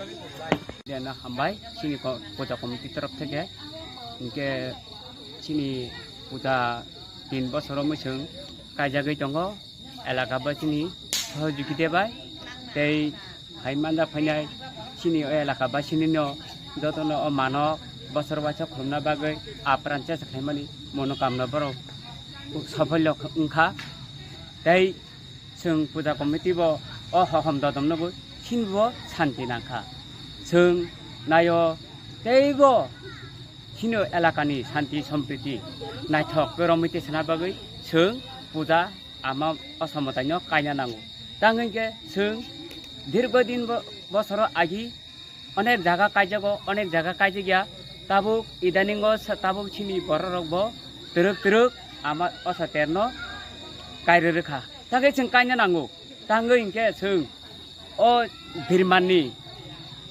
Jena hambai chini ko-, puja committee torof theke, hinkhe chini puja tin bosoro mwchwng kaijagwi tongo, elaka bai chini sohojogita bai tei hai manjak phainai chini o elaka basini no jotono o mano bosor waisa khulumna bagwi apran chesa khlaimani monokamna borok sopholyo wngkha. Tei chwng puja committee bo o hohom dodom nugwi chini bo santi nangkha. Chwng naio teibo chini elakani santi sompriti naithok khe romwi tei sana bagwi chwng puja ama o somotaino kaina nango. Tang hwnkhe chwng dirgo din bo-, bosoro agi onek jaga kaijago, onek jaga kaijak ya. Tabuk idaningo sa-, tabuk chini bororok bo twrwk twrwk ama o soterno kairwi rwkha. Tang khe chwng kaina nango. Tang hwnkhe chwng o birmanni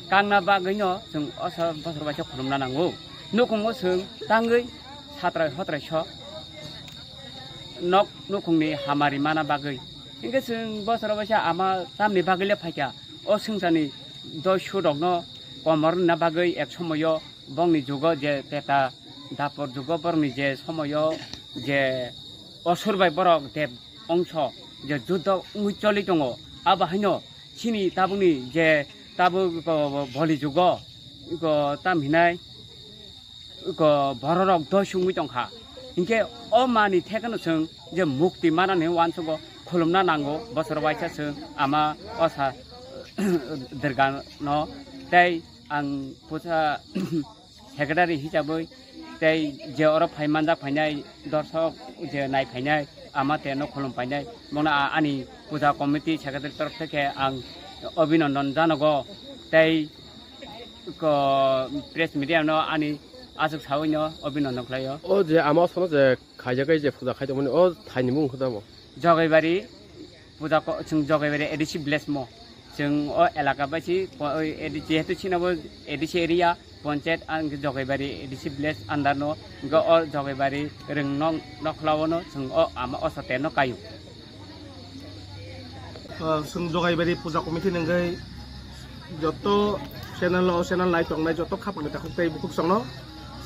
kangna bagwino chwng o sa-, bosor waisa khulumna nango. Nukhungo chwng tangwi satrai hotrai so nok nukhungni hamari mana bagwi. Hinkhe chwng bosor waisa ama tamni bagwi le phaikha. O swngcharni doi sudokno komor wngna bagwi ek somoyo bongni jugo je teta dapor jugo borokni je somoyo je osur bai borok deb ongso je juddho wngwi choli tongo, abo haino chini tabukni je tabuk ko boli jugo ko tam hinai ko bororok doi sungwi tongkha. Hinkhe o mani thekeno chwng je mukti manani uansugo khulumna nango, bosor waisa chwng ama osa Durgano tei ang pusa secretary hisabwi tei je oro phai manjak phainai dorsok je nai phainai ama terno khulum phainai bono a-, ani puja committee secretary torof theke ang obhinondon janogo tei ko press media no ani aswk sawi no obhinondon khlaio. O je ama sono je khaijak je puja khai tongmani o thaini mung khe tamo? Jogaibari puja ko-, chwng Jogaibari A D C village mo. Chwng o elaka bai si po-, oi A D C, jehetu chini bo A D C area, ponchayat ang Jogaibari A D C village under no, hwnkhe o Jogaibari rwng nok, nokhlao no chwng o ama o sote no kaio. Ah, chwng Jogaibari puja committee nungwi joto channel o channel nai tongnai joto khapang ni takhuk tei bukhuk chwngno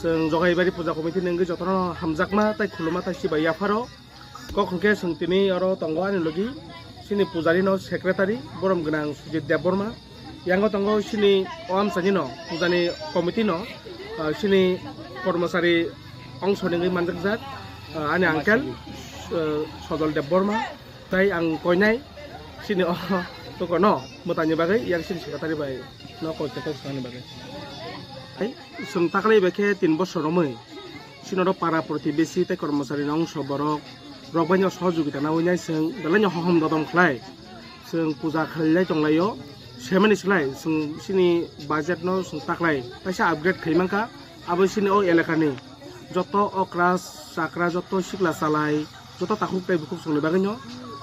chwng Jogaibari puja committee nungwi jotono hamjakma tei khuluma tei sibai yapharo. Kok hwnkhe chwng tini oro tongo ani logi chini pujari no secretary borom gwnang Sujit Debbarma. Yango tongo chini o amchaini no pujani committee no, ah, chini kormosari ongso nungwi manjakjak, ah, ani uncle, ah, Sojol Debbarma. Tai ang koinai chini o toko no mwtaini bagwi yang chini secretary bai no koi khe kok swkangni bagwi. Hai, chwng taklai bai khe tin bosor romwi chini oro para protibesi tei kormosari no ongso borok rok bai no sohojogita nawi nai chwng belai no hohom dodom khlai chwng puja khlai lai tong lai o. Semani slai chwng chini budget no chwng taklai kaisa upgrade khai mankha. Abo chini o elakani joto okra chakra, joto sikla chalai, joto takhuk tei bukhuk chwngni bagwino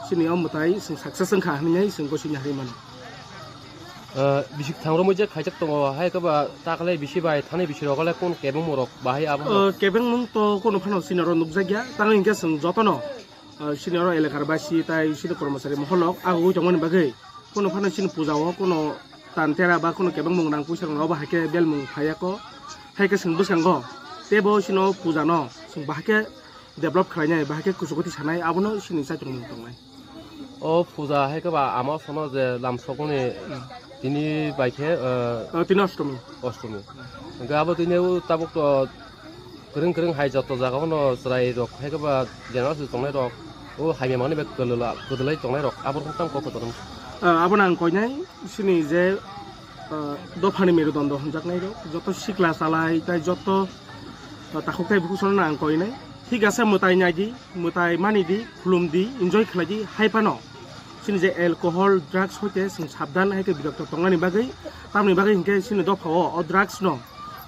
chini o mwtai chwng success wngkha hinwi chwng gosini hari mano. Ah, bisik thang romwi je khaijak tongo, hai khe ba taklai bisi bai thani bisi rok le kun kebengmung rok bahai abo? Ah, kebengmung to kunu phano chini oro nukjakya, tamo hinkhe chwng jotono, ah, chini oro elakar basi tai chini kormosari mohol rok agugwi tongmani bagwi kunu phano chini puja o kunu tan tera ba kunu kebengmung rang puisa rok no obo hai khe belmung phaiya kho, hai khe chwng bwskango teibo chini o puja no chwng bahai khe develop khlainai, bahai khe kuchukwtwi sanai, abono chini chaitung tongnai. O puja hai khe ba ama sono je lamsokmani Tini bai khe, ah, Ah, tini Ashtomi. Ashtomi. Hwnkhe abo tini o tabuk to kwrwng kwrwng hai joto jaga o no chwrai rok hai khe ba general se tongnai rok o hamya mani bai kwdwla-, kwdwlai tongnai rok abo rok tamo kok kotor wng. Ah, abo nang koinai sini je, ah, dophani merudondo hwnjaknai rok joto sikla chalai tai joto, ah, takhuk tai bukhuk sono nang koinai. Thik ase mwtai nai di, mwtai mani di, khulum di, enjoy khlai di, hai phano. Chini je alcohol, drugs hoite chwng sabdan hai khe birokto tongnani bagwi, tamni bagwi hinkhe chini dophao o drugs no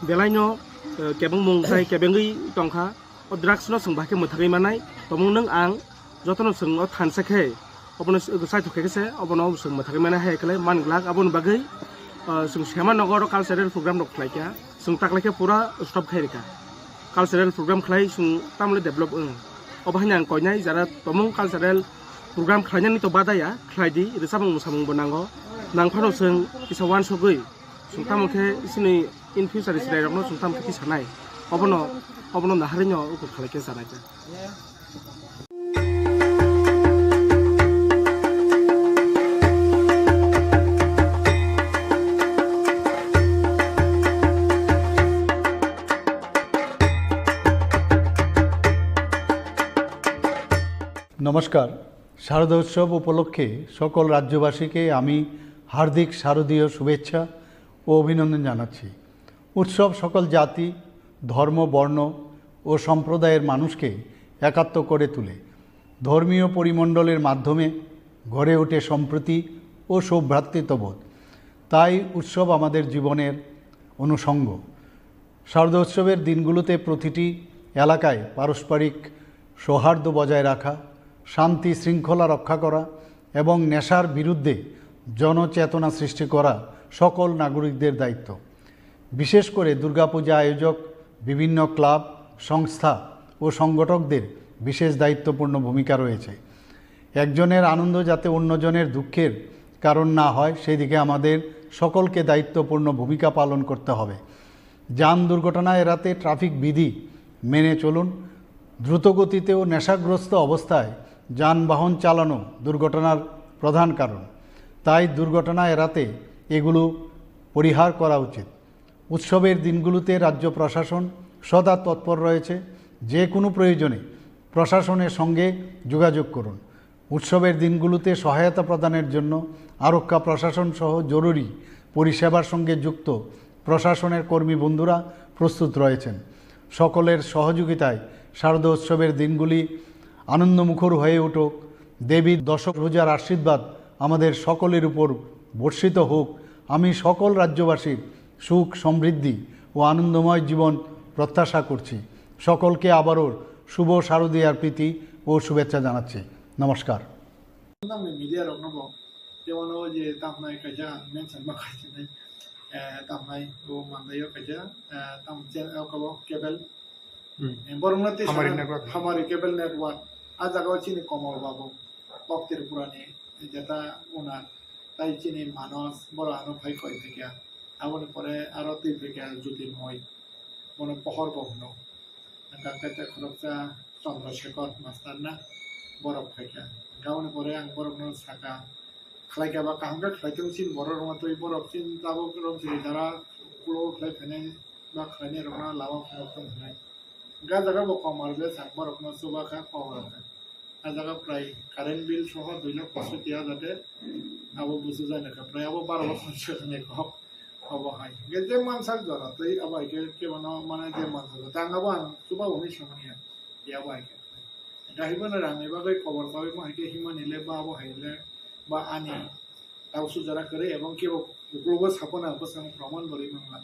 belai no, eh, kebengmung tai kebengwi tongkha. O drugs no chwng bahai khe mwthagwi manai, tomung nwng ang jotono chwng o thansa khe obono chaithok khe se obono chwng mwthagwi manai hai khe man glak. Aboni bagwi, eh, chwng sema nogo oro cultural program rok khlai kha, chwng taklai khe pura stop khai rwkha. Cultural program khlai chwng tamle develop wng. Obo haino ang koinai jara tomung cultural program khlainani to badaya, khlai di, rwchapmung mwsamung bo nango. Nang phano chwng kisa uansugwi, chwng tamo khe chini in future chwrairokno chwng tamo khe tisanai. Obono, obono naharino ukur khlai khe chanai khe. নমস্কার। শারদোৎসব উপলক্ষে সকল রাজ্যবাসীকে আমি হার্দিক শারদীয় শুভেচ্ছা ও অভিনন্দন জানাচ্ছি। উৎসব সকল জাতি, ধর্ম, বর্ণ ও সম্প্রদায়ের মানুষকে একাত্ম করে তোলে। ধর্মীয় পরিমণ্ডলের মাধ্যমে গড়ে ওঠে সম্প্রীতি ও সৌভ্রাতৃত্ববোধ। তাই উৎসব আমাদের জীবনের অনুষঙ্গ। শারদোৎসবের দিনগুলোতে প্রতিটি এলাকায় পারস্পরিক সৌহার্দ্য বজায় রাখা, শান্তি শৃঙ্খলা রক্ষা করা এবং নেশার বিরুদ্ধে জনচেতনা সৃষ্টি করা সকল নাগরিকদের দায়িত্ব। বিশেষ করে দুর্গাপূজা আয়োজক, বিভিন্ন ক্লাব, সংস্থা ও সংগঠকদের বিশেষ দায়িত্বপূর্ণ ভূমিকা রয়েছে। একজনের আনন্দ যাতে অন্যজনের দুঃখের কারণ না হয়, সেই দিকে আমাদের সকলকে দায়িত্বপূর্ণ ভূমিকা পালন করতে হবে। যান দুর্ঘটনা এড়াতে ট্রাফিক বিধি মেনে চলুন। দ্রুতগতিতে ও নেশাগ্রস্ত অবস্থায় যানবাহন চালানো দুর্ঘটনার প্রধান কারণ। তাই দুর্ঘটনা এড়াতে এগুলো পরিহার করা উচিত। উৎসবের দিনগুলোতে রাজ্য প্রশাসন সদা তৎপর রয়েছে। যে কোনো প্রয়োজনে প্রশাসনের সঙ্গে যোগাযোগ করুন। উৎসবের দিনগুলোতে সহায়তা প্রদানের জন্য আরক্ষা প্রশাসন সহ জরুরি পরিষেবার সঙ্গে যুক্ত প্রশাসনের কর্মী বন্ধুরা প্রস্তুত রয়েছেন। সকলের সহযোগিতায় শারদোৎসবের দিনগুলি আনন্দমুখর হয়ে উঠুক। দেবীর দশভুজার আশীর্বাদ আমাদের সকলের উপর বর্ষিত হোক। আমি সকল রাজ্যবাসীর সুখ, সমৃদ্ধি ও আনন্দময় জীবন প্রত্যাশা করছি। সকলকে আবারও শুভ শারদীয়ার প্রীতি ও শুভেচ্ছা জানাচ্ছি। নমস্কার। Nangni media rokno bo, jemon o je tamnai kaisa mention ma khaisini, eh, tamnai bo mandaio kaisa, eh, tam channel kabo cable. Hmm. Eh, borokno tei Hamari sana network. Hamari cable network. A jaga o chini Komol Babu, kok Tripura ni, jeta owner, tai chini Manos, borok ano phai koi phaikha. Aboni pore aro twi phaikha Jyotirmoy, bono Pohor bo hwno. Hwnkha khe tei khoroksa Chandra Shekhar master na borok phaikha. Hwnkha aboni pore ang borokno sakha, khlaikha ba kaham khe khlai thung chini borok rwma twi borok chini tabuk rok chini jara ulo khlai phainai ba khlainai rokno lama phunuk thung hwnwi. Hwnkha jaga bo Komol bai sak borokno chuba kha kok rw kha. A jaga prai current bill soho dui lakh poisotti hajar de abo busu jani kha, prai abo baro bosor se khanai kok. Abo hai. Ge je mansak jora tei abo hai khe kebono mane je mansak jora. Tang abo ang chuba hwnwi samani ya. Ya abo hai khe. Gahi bono rangni bagwi kobor sawi mo hai khe himani le ba abo hai le ba ani tau sujara kwrwi ebong kebo uklogo sapona bwskango proman bo rwi mangla.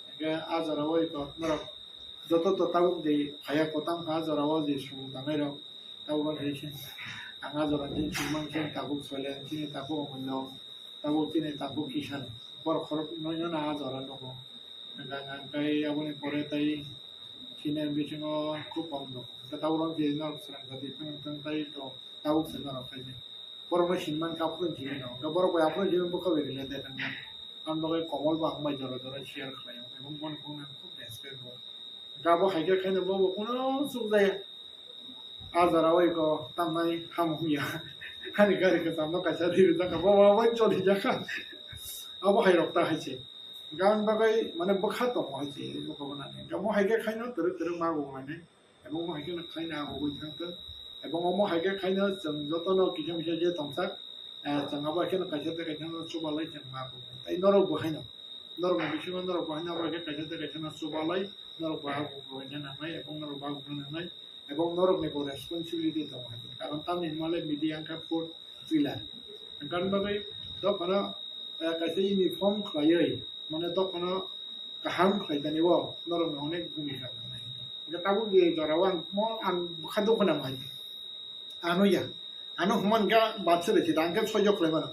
Hingkhe a jora o eko norok joto to tabuk de phaiya kwtam kha a jora o je song tangnai rok. Tabuk khe se ang a jora je song mang khe tabuk Soilen chini tabuk Omullo tabuk chini tabuk Kisan borok khorok noi no a jora nogo. Hingkhe aboni pore tai chini bisingo khub kok nogo. Hingkhe tabuk rok je norok swrang jati thang thang tai to tabuk se norok khai je. Borokno hinman khe aphuru hinwi no. Hwnkhe borok bai aphuru hinwi bwkha bai related wngya. Aboni bagwi Komol bo ang bai jora jora share khlaio. Ebong bono phone ang khub respect rwo. Hwnkhe abo hai khe khaino bo bo kuno chuk jaya. A jora o eko tamnai hamung ya. Ani gari kwcham no kaisa ri rijak kha. Bo bo bai choli jak kha. Abo hai rok ta hai se. Gan bagwi mane bwkha tongo hai se, bwkha bo nani. Omo hai khe khaino twrwk twrwk ma bo mane. Ebong omo hai khe khaino abo wi thang tong. Ebong omo hai khe khaino chwng jotono kisa misa je tongsak, eh, chwng abo hai kheno kaisa tei kaisa no chubalai chwng ma bo. Tai norok bo haino. Norok ni bisingo norok bo haino abo hai khe kaisa tei kaisa no chubalai, norok bo abo bo nangnai, ebong norok bo abo bo nangnai. Ebong norokni bo responsibility tongo hai. Karon tamni hwnmale media wngkha fourth pillar. Wngkha bagwi dophano, eh, kaisa uniform khlaiwi, mane dophano kaham khlai tani o norokni onek bhumika nangnai. Hingkhe tabuk je jorao ang mo ang bwkha dukhu nang hai. Ano ya. Ano hwnman kha batse rwkhe da, ang khe soijo khlai mano.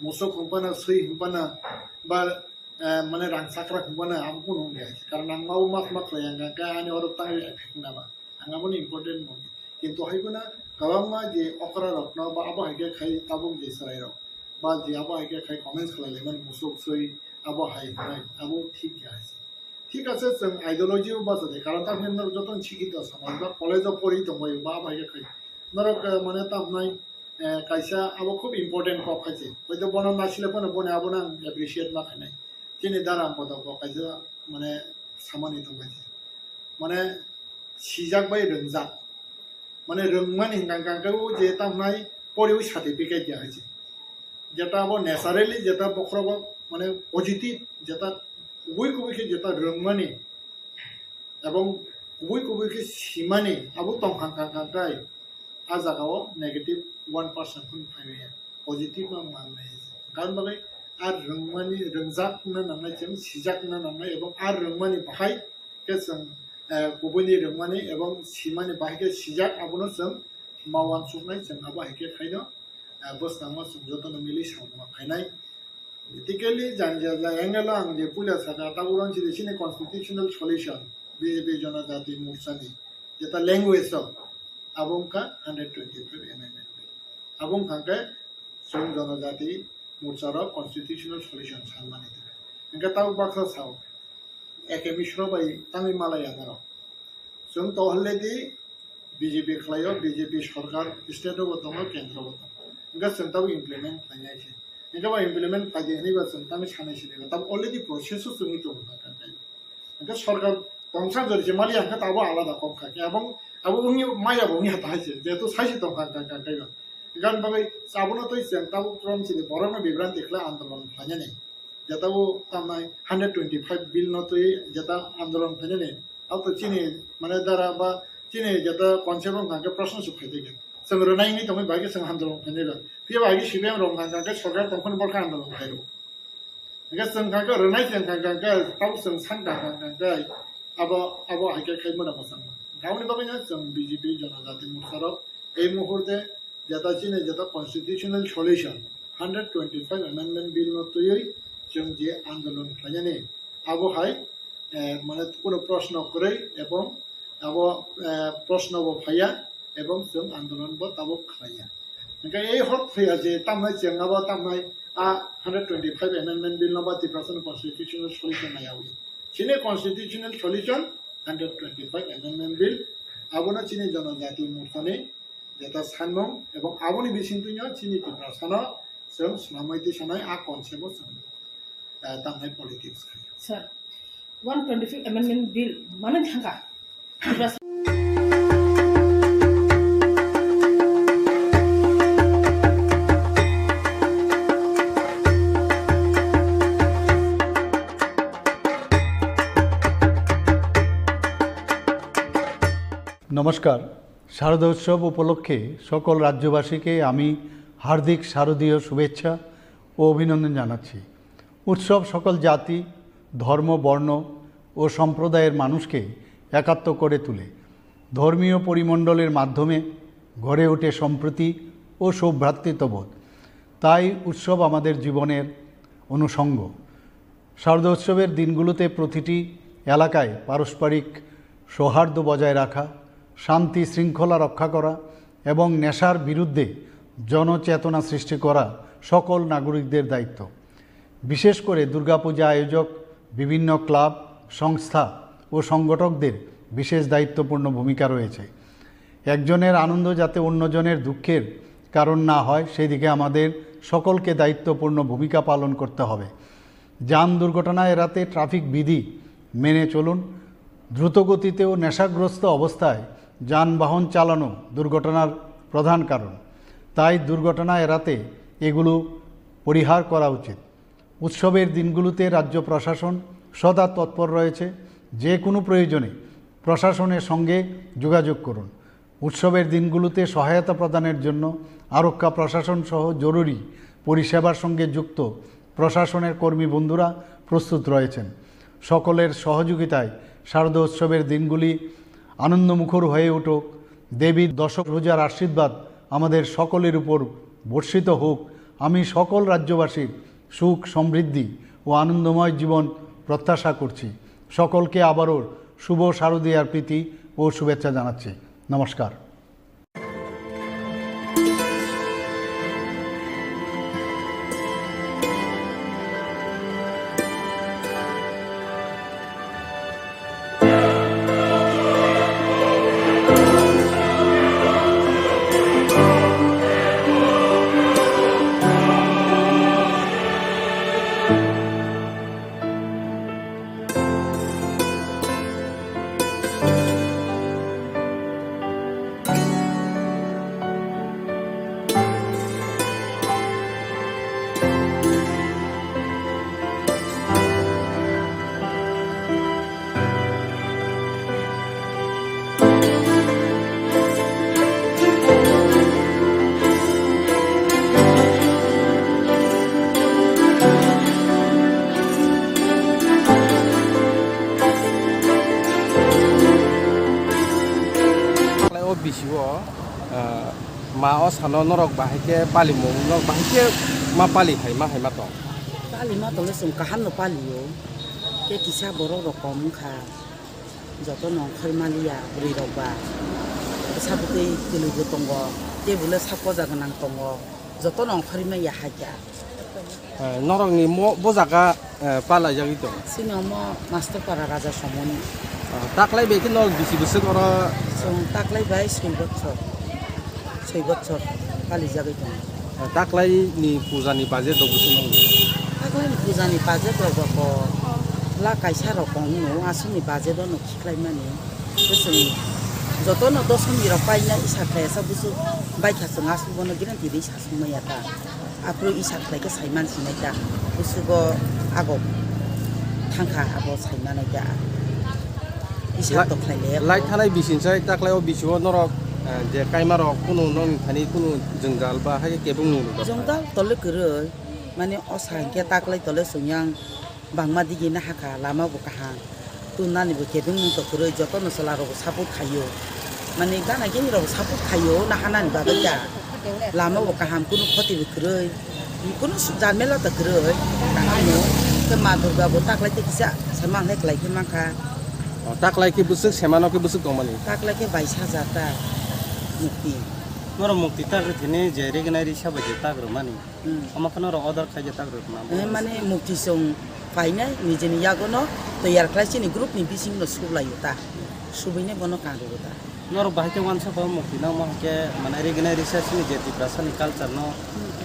Musuk hwnphano, swi hwnphano, ba, eh, mane rang chakra hwnphano, abo kunu wngya. Karon ang mabo ma ma khlai ang kha, ani oro tangwi effect nama. Ang aboni important moni. Kintu hai phano kwbangma je okra rokno ba abo hai khe khai tabuk je chwrai rok. Ba je abo hai khe khai comments khlai lai mani musuk swi abo hai hwnai. Abo thik ya hai se. Thik ase chwng ideology o bacha de. Karon ta hwnwi norok joto ni sikito samaj ba college o pori tongbai ba abo hai khe khai. Norok, eh, mane ta hwnai, eh, kaisa abo khub important kok khai se. Hoito bono nasile phano boni abono ang appreciate ma khainai. Chini dara ang bodo bo kaisa mane samani tong khai se. Mane sijak bai rwngjak. Mane rwngmani hwnka hwnka khe o je tamo nai poriwi certificate ya hai se. Jeta abo naturally jeta bokhorogo mane positive jeta kubui kubui khe jeta rwngmani ebong kubui kubui khe simani abo tongkha hwnka hwnka khe a jagao negative one percent phano phai maya. Positive ma mangnai. Karon bagwi a rwngmani, rwngjak wngna nangnai, chwng sijak wngna nangnai, ebong a rwngmani bahai khe chwng, eh, kubuini rwngmani ebong simani bahai khe sijak, abono chwng ma uansuknai, chwng abo hai khe khaino, eh, bwskango chwng jotono mili samung khainai. Politically jani jani angle o ang je puila saka, tabuk rang chini chini constitutional solution, B J P Jonojati Morcha ni, jeta language o, abo wngkha hundred twenty-five amendment bill. Abo wngkha khe chwng Jonojati Morcha rok constitutional solution sanmani. Hingkhe tabuk baksa sao, A K Mishra bai tangwi malaya norok. Chwng to already B J P khlaio, B J P sorkar state o bo tongo, kendro bo tongo. Hingkhe chwng tabuk implement khlainai se. Hingkhe bo implement khlai di hwnwi ba chwng tangwi sanai sini ba. Tabuk already process o chwngwi tongo kha kha kha. Hingkhe sorkar tongsa jori se mali hingkhe tabuk alada kok kha khe. Abong, abo wngya maya bo wngya ta hai se. Jehetu saisi tong kha kha kha kha. Gan bagwi abono twi chwng tabuk krom sini borokno bibranti khlai andolon khlainani. Jeta bo tamnai hundred twenty-five bill no twi jeta andolon khainani, abo to chini mane dara ba chini jeta concept wngkha khe proshno se phai tongkha. Chwng rwnai wngwi tongwi bai khe chwng andolon khainai ba. Phiya ba agi C P M rok wngkha khe sorkar tongphani borok khe andolon khairw. Hingkhe chwng kha khe rwnai chwng kha khe tabuk chwng san kha kha khe abo, abo hai khe khai mano mwchang. Aboni bagwi no chwng B J P Jonojati Morcha rok ei muhurte jeta chini jeta constitutional solution, hundred twenty-five amendment bill no twiwi chwng je andolon khlainani, abo hai, eh, mane kuno proshno kwrwi ebong abo, eh, proshno bo phaiya ebong chwng andolon bo tabuk khlaiya. Hingkhe ei hor thwiya je tamnai chwng abo tamnai a hundred twenty-five amendment bill no ba Tiprasa ni constitutional solution naiyawi. Chini constitutional solution hundred twenty-five amendment bill, abono chini Jonojati Morcha ni jeta sanmung, ebong aboni bisingtwino chini Tiprasano chwng swnamwi tisanai a concept o chwng, eh, tamnai politics khai. Sir, one twenty-five amendment bill mano thangkha. Tiprasa নমস্কার। শারদোৎসব উপলক্ষে সকল রাজ্যবাসীকে আমি হার্দিক শারদীয় শুভেচ্ছা ও অভিনন্দন জানাচ্ছি। উৎসব সকল জাতি, ধর্ম, বর্ণ ও সম্প্রদায়ের মানুষকে একাত্ম করে তোলে। ধর্মীয় পরিমণ্ডলের মাধ্যমে গড়ে ওঠে সম্প্রীতি ও সৌভ্রাতৃত্ববোধ। তাই উৎসব আমাদের জীবনের অনুষঙ্গ। শারদোৎসবের দিনগুলোতে প্রতিটি এলাকায় পারস্পরিক সৌহার্দ্য বজায় রাখা, শান্তি শৃঙ্খলা রক্ষা করা এবং নেশার বিরুদ্ধে জনচেতনা সৃষ্টি করা সকল নাগরিকদের দায়িত্ব। বিশেষ করে দুর্গাপূজা আয়োজক, বিভিন্ন ক্লাব, সংস্থা ও সংগঠকদের বিশেষ দায়িত্বপূর্ণ ভূমিকা রয়েছে। একজনের আনন্দ যাতে অন্যজনের দুঃখের কারণ না হয়, সেই দিকে আমাদের সকলকে দায়িত্বপূর্ণ ভূমিকা পালন করতে হবে। যান দুর্ঘটনা এড়াতে ট্রাফিক বিধি মেনে চলুন। দ্রুতগতিতে ও নেশাগ্রস্ত অবস্থায় যানবাহন চালানো দুর্ঘটনার প্রধান কারণ, তাই দুর্ঘটনা এড়াতে এগুলো পরিহার করা উচিত। উৎসবের দিনগুলোতে রাজ্য প্রশাসন সদা তৎপর রয়েছে। যে কোনো প্রয়োজনে প্রশাসনের সঙ্গে যোগাযোগ করুন। উৎসবের দিনগুলোতে সহায়তা প্রদানের জন্য আরক্ষা প্রশাসন সহ জরুরি পরিষেবার সঙ্গে যুক্ত প্রশাসনের কর্মী বন্ধুরা প্রস্তুত রয়েছেন। সকলের সহযোগিতায় শারদোৎসবের দিনগুলি আনন্দমুখর হয়ে উঠুক। দেবীর দশভুজার আশীর্বাদ আমাদের সকলের উপর বর্ষিত হোক। আমি সকল রাজ্যবাসীর সুখ, সমৃদ্ধি ও আনন্দময় জীবন প্রত্যাশা করছি। সকলকে আবারও শুভ শারদীয়ার প্রীতি ও শুভেচ্ছা জানাচ্ছি। নমস্কার। Khlai o bisi o, ah, ma o sano norok bahai khe palimung, norok bahai khe ma pali hai, ma hai ma tong? Pali ma tong le chwng kaham no pali o. Khe kisa borok rok kom wng kha. Joto no ongkhor maliya bwrwi rok ba. Sabukwi kwlwi bo tongo. Tei bo le sak poja gwnang tongo. Joto no ongkhorwi maya hai kha. Eh, norokni mo-, bo jaga, eh, palaijagwi tong? Chini omo Master Para Raja Somoni. Ah, taklai bai khe norok bisi bwswk oro? Chwng taklai bai soi bochor, soi bochor palijagwi tongo. Ah, taklaini pujani budget rok bwswk nangni? Taklaini pujani budget rok ba ko lakh kaisa rok kong no, aswkni budget o no khiklaimani. Bwswk jotono dosom birok paina isa khlai asa bwswk baikha chwng aswk bono guarantee de isa sung maya ta. Aphuru isa khlai khe saiman sinai ta. Bwswgo ago thangkha abo saimanai ta. Isa La-, to khlai le. Lai thanai bising sai taklai o bising o norok, eh, je kaima rok kunu nong thani kunu jwngjal ba hai kebeng nung rok. Jwngjal tole kwrwi mane o sa hinkhe taklai tole chwng yang bangma digi nahakha, lama bo kaham. Tun nani bo kebeng mung to kwrwi, joto no chwla rok bo support khaio. Mane gana gini rok bo support khaio, nahanani bagwi ta. Lama bo kaham, kunu khoti bo kwrwi, kunu su-, jamela to kwrwi. Kaham no, khe Ma Durga bo taklai te kisa, sama hlai klai khe mankha. O, taklai khe bwswk, semano khe bwswk tongmani? Taklai khe bais hajar ta mukti. Norok mukti ta khe thini je rignai risa bai je ta kwrwmani. Hmm. Omo kheno rok order khaijak tak rwkma. Eh, mane mukti chwng painai nijini yagono toyar khlai chini group ni bisingno suklaio ta. Subuine bono kango ta. Norok bahai khe uansa ba mukti nangma hwnkhe mane rignai risa chini je Tiprasa ni culture no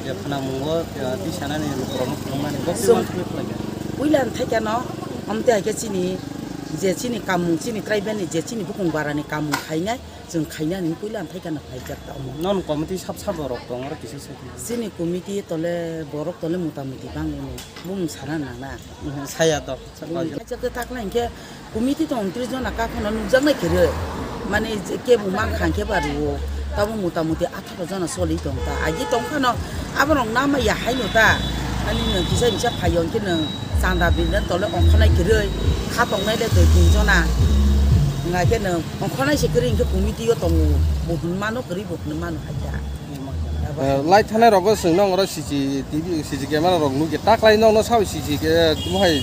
je khwnamungo, eh, tisanani lukurokno phunukmani bo Chwng uansa khlai kha. Puila thai khe no, amte hai khe chini je chini kamung chini tribal ni je chini bukung bara ni kamung khainai. Chwng khaina ni puila thai kana phaijak ta omo. Non committee sab sab borok tong oro kisa se. Chini committee tole borok tole mota moti bangwi no bumung sana nana. Mhm, saya to. Bumung phaijak ta takla hinkhe committee tong tris jona kakhano nukjaknai kwrwi. Mane je kebo mankha hinkhe ba rwo. Tamo mota moti atharo jona choli tong ta. Agi tong phano aborok nama ya haino ta. Ani nwng kisa bisa phaio hinkhe nwng chanda bini tole ongkhornai kwrwi. Kha tongnai le dui tin jona. Wngkha khe nwng Ongkhornai se kwrwi hinkhe committee o tongo, bo hwn mano kwrwi bo hwn mano hai kha. Eh, lai thanai rogo chwng nong oro C C T V, C C camera rok nukya. Taklai nokno sao C C ke mohai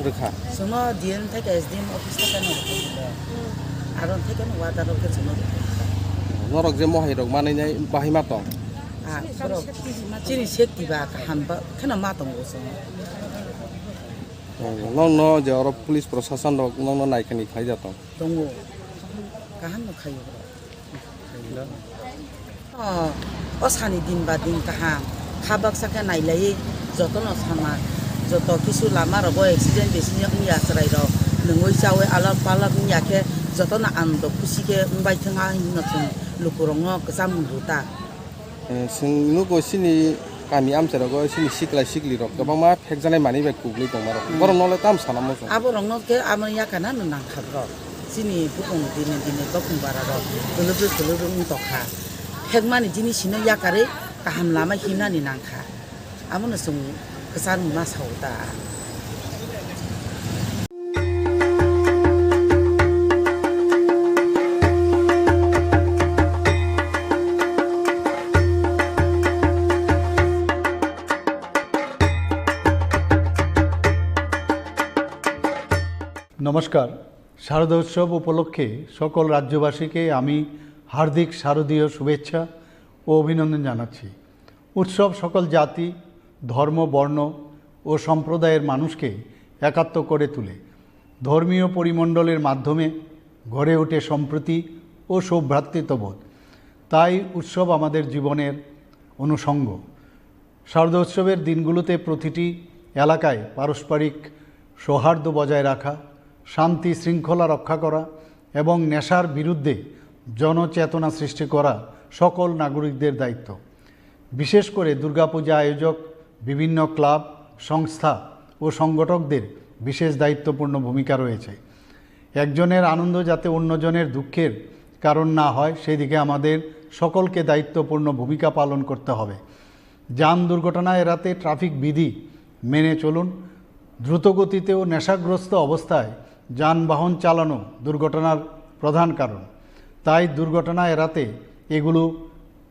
rwkha. Chwngno D M thai kha S D M office thai kha no rwkha. Aro thai kha no order rok khe chwngno rwkha. Norok je mohai rok manwi nai bahai ma tong? Ah, borok chini safety ba kaham ba kheno ma tongo chwng. Oh, nokno je oro police prosason rok nokno naikani khlai ja tong? Tongo. Kaham no khaio borok. Oh, o sani din ba din kaham. Kha baksa khe nailaiwi jotono sama. Joto kisu lama rogo accident bisi wngya chwrai rok, nungwi chawi alak palak wngya khe jotono anando khusi khe wngbai thwng ha hinwi no chwng lukurokno kwcham rwta. Eh, chwng nugo chini kami amchai rogo chini sikla sikli rok kwbangma phekjaknai manwi bai kuklwi tongma rok. Hmm. Borok nole tam sana muchung. Abo rokno khe amo yakana no nangkha borok. Chini bukung dini dini bokung bara rok kwlwbru kwlwbru wng tokha. Phekmani jinis hino yakarwi kaham lama himnani nangkha. Amo no chwng kwchar ma sao ta. নমস্কার। শারদা উৎসব উপলক্ষে সকল রাজ্যবাসীকে আমি হার্দিক শারদীয় শুভেচ্ছা ও অভিনন্দন জানাচ্ছি। উৎসব সকল জাতি, ধর্ম, বর্ণ ও সম্প্রদায়ের মানুষকে একাত্ম করে তুলে। ধর্মীয় পরিমণ্ডলের মাধ্যমে গড়ে ওঠে সম্প্রীতি ও সৌভ্রাতৃত্ববোধ। তাই উৎসব আমাদের জীবনের অনুষঙ্গ। শারদোৎসবের দিনগুলোতে প্রতিটি এলাকায় পারস্পরিক সৌহার্দ্য বজায় রাখা, শান্তি শৃঙ্খলা রক্ষা করা এবং নেশার বিরুদ্ধে জনচেতনা সৃষ্টি করা সকল নাগরিকদের দায়িত্ব। বিশেষ করে দুর্গাপূজা আয়োজক, বিভিন্ন ক্লাব, সংস্থা ও সংগঠকদের বিশেষ দায়িত্বপূর্ণ ভূমিকা রয়েছে। একজনের আনন্দ যাতে অন্যজনের দুঃখের কারণ না হয়, সেই দিকে আমাদের সকলকে দায়িত্বপূর্ণ ভূমিকা পালন করতে হবে। যান দুর্ঘটনা এড়াতে ট্রাফিক বিধি মেনে চলুন। দ্রুতগতিতে ও নেশাগ্রস্ত অবস্থায় যানবাহন চালানো দুর্ঘটনার প্রধান কারণ। তাই দুর্ঘটনা এড়াতে এগুলো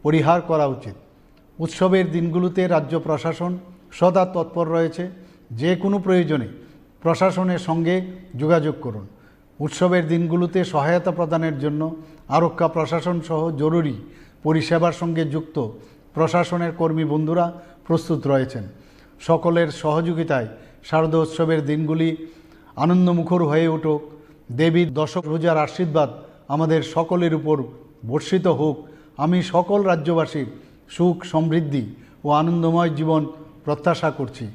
পরিহার করা উচিত। উৎসবের দিনগুলোতে রাজ্য প্রশাসন সদা তৎপর রয়েছে। যে কোনো প্রয়োজনে প্রশাসনের সঙ্গে যোগাযোগ করুন। উৎসবের দিনগুলোতে সহায়তা প্রদানের জন্য আরক্ষা প্রশাসন সহ জরুরি পরিষেবার সঙ্গে যুক্ত প্রশাসনের কর্মী বন্ধুরা প্রস্তুত রয়েছেন। সকলের সহযোগিতায় শারদোৎসবের দিনগুলি আনন্দমুখর হয়ে উঠুক। দেবীর দশভুজার আশীর্বাদ আমাদের সকলের উপর বর্ষিত হোক। আমি সকল রাজ্যবাসীর সুখ, সমৃদ্ধি ও আনন্দময় জীবন প্রত্যাশা করছি।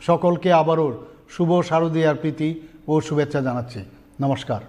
সকলকে আবারও শুভ শারদীয়ার প্রীতি ও শুভেচ্ছা জানাচ্ছি। নমস্কার।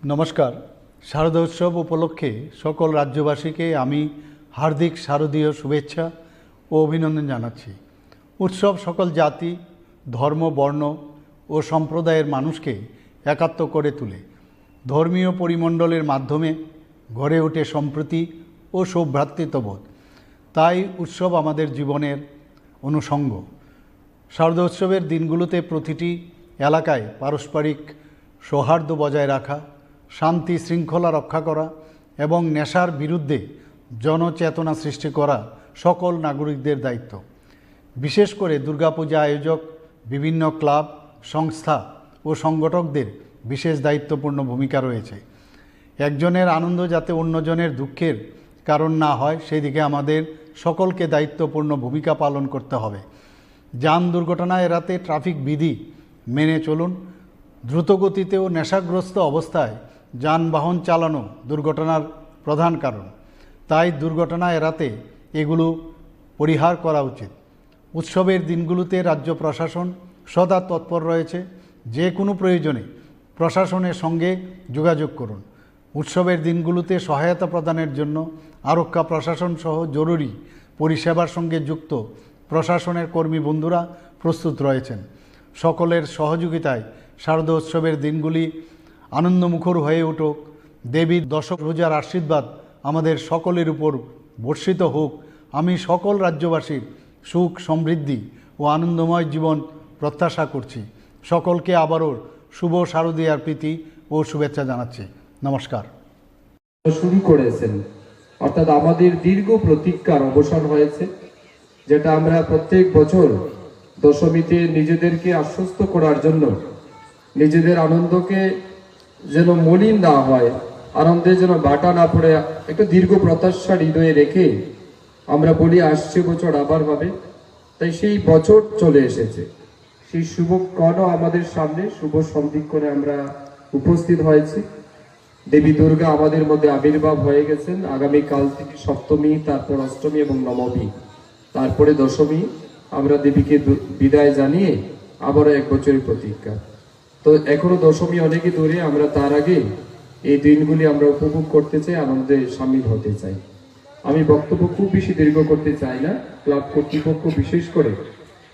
নমস্কার। শারদোৎসব উপলক্ষে সকল রাজ্যবাসীকে আমি হার্দিক শারদীয় শুভেচ্ছা ও অভিনন্দন জানাচ্ছি। উৎসব সকল জাতি, ধর্ম, বর্ণ ও সম্প্রদায়ের মানুষকে একাত্ম করে তোলে। ধর্মীয় পরিমণ্ডলের মাধ্যমে গড়ে ওঠে সম্প্রীতি ও সৌভ্রাতৃত্ববোধ। তাই উৎসব আমাদের জীবনের অনুষঙ্গ। শারদোৎসবের দিনগুলোতে প্রতিটি এলাকায় পারস্পরিক সৌহার্দ্য বজায় রাখা, শান্তি শৃঙ্খলা রক্ষা করা এবং নেশার বিরুদ্ধে জনচেতনা সৃষ্টি করা সকল নাগরিকদের দায়িত্ব। বিশেষ করে দুর্গাপূজা আয়োজক, বিভিন্ন ক্লাব, সংস্থা ও সংগঠকদের বিশেষ দায়িত্বপূর্ণ ভূমিকা রয়েছে। একজনের আনন্দ যাতে অন্যজনের দুঃখের কারণ না হয়, সেদিকে আমাদের সকলকে দায়িত্বপূর্ণ ভূমিকা পালন করতে হবে। যান দুর্ঘটনা এড়াতে ট্রাফিক বিধি মেনে চলুন। দ্রুতগতিতে ও নেশাগ্রস্ত অবস্থায় যানবাহন চালানো দুর্ঘটনার প্রধান কারণ। তাই দুর্ঘটনা এড়াতে এগুলো পরিহার করা উচিত। উৎসবের দিনগুলোতে রাজ্য প্রশাসন সদা তৎপর রয়েছে। যে কোনো প্রয়োজনে প্রশাসনের সঙ্গে যোগাযোগ করুন। উৎসবের দিনগুলোতে সহায়তা প্রদানের জন্য আরক্ষা প্রশাসন সহ জরুরি পরিষেবার সঙ্গে যুক্ত প্রশাসনের কর্মী বন্ধুরা প্রস্তুত রয়েছেন। সকলের সহযোগিতায় শারদোৎসবের দিনগুলি আনন্দমুখর হয়ে উঠুক। দেবীর দশভুজার আশীর্বাদ আমাদের সকলের উপর বর্ষিত হোক। আমি সকল রাজ্যবাসীর সুখ, সমৃদ্ধি ও আনন্দময় জীবন প্রত্যাশা করছি। সকলকে আবারও শুভ শারদীয়ার প্রীতি ও শুভেচ্ছা জানাচ্ছি। নমস্কার। শুরু করেছেন, অর্থাৎ আমাদের দীর্ঘ প্রতীক্ষার অবসান হয়েছে, যেটা আমরা প্রত্যেক বছর দশমীতে নিজেদেরকে আশ্বস্ত করার জন্য, নিজেদের আনন্দকে যেন মলিন না হয়, আনন্দে যেন ভাটা না পড়ে, একটা দীর্ঘ প্রত্যাশা হৃদয়ে রেখে আমরা বলি আসছে বছর আবার হবে। তাই সেই বছর চলে এসেছে। সেই শুভ ক্ষণও আমাদের সামনে, শুভ সন্ধিক্ষণে আমরা উপস্থিত হয়েছি। দেবী দুর্গা আমাদের মধ্যে আবির্ভাব হয়ে গেছেন। আগামী কাল থেকে সপ্তমী, তারপর অষ্টমী এবং নবমী, তারপরে দশমী। আমরা দেবীকে দু- বিদায় জানিয়ে আবারও এক বছরের প্রতীক্ষা। তো এখনো দশমী অনেকে দূরে, আমরা তার আগে এই দিনগুলি আমরা উপভোগ করতে চাই, আনন্দে সামিল হতে চাই। আমি বক্তব্য খুব বেশি দীর্ঘ করতে চাই না। ক্লাব কর্তৃপক্ষ, বিশেষ করে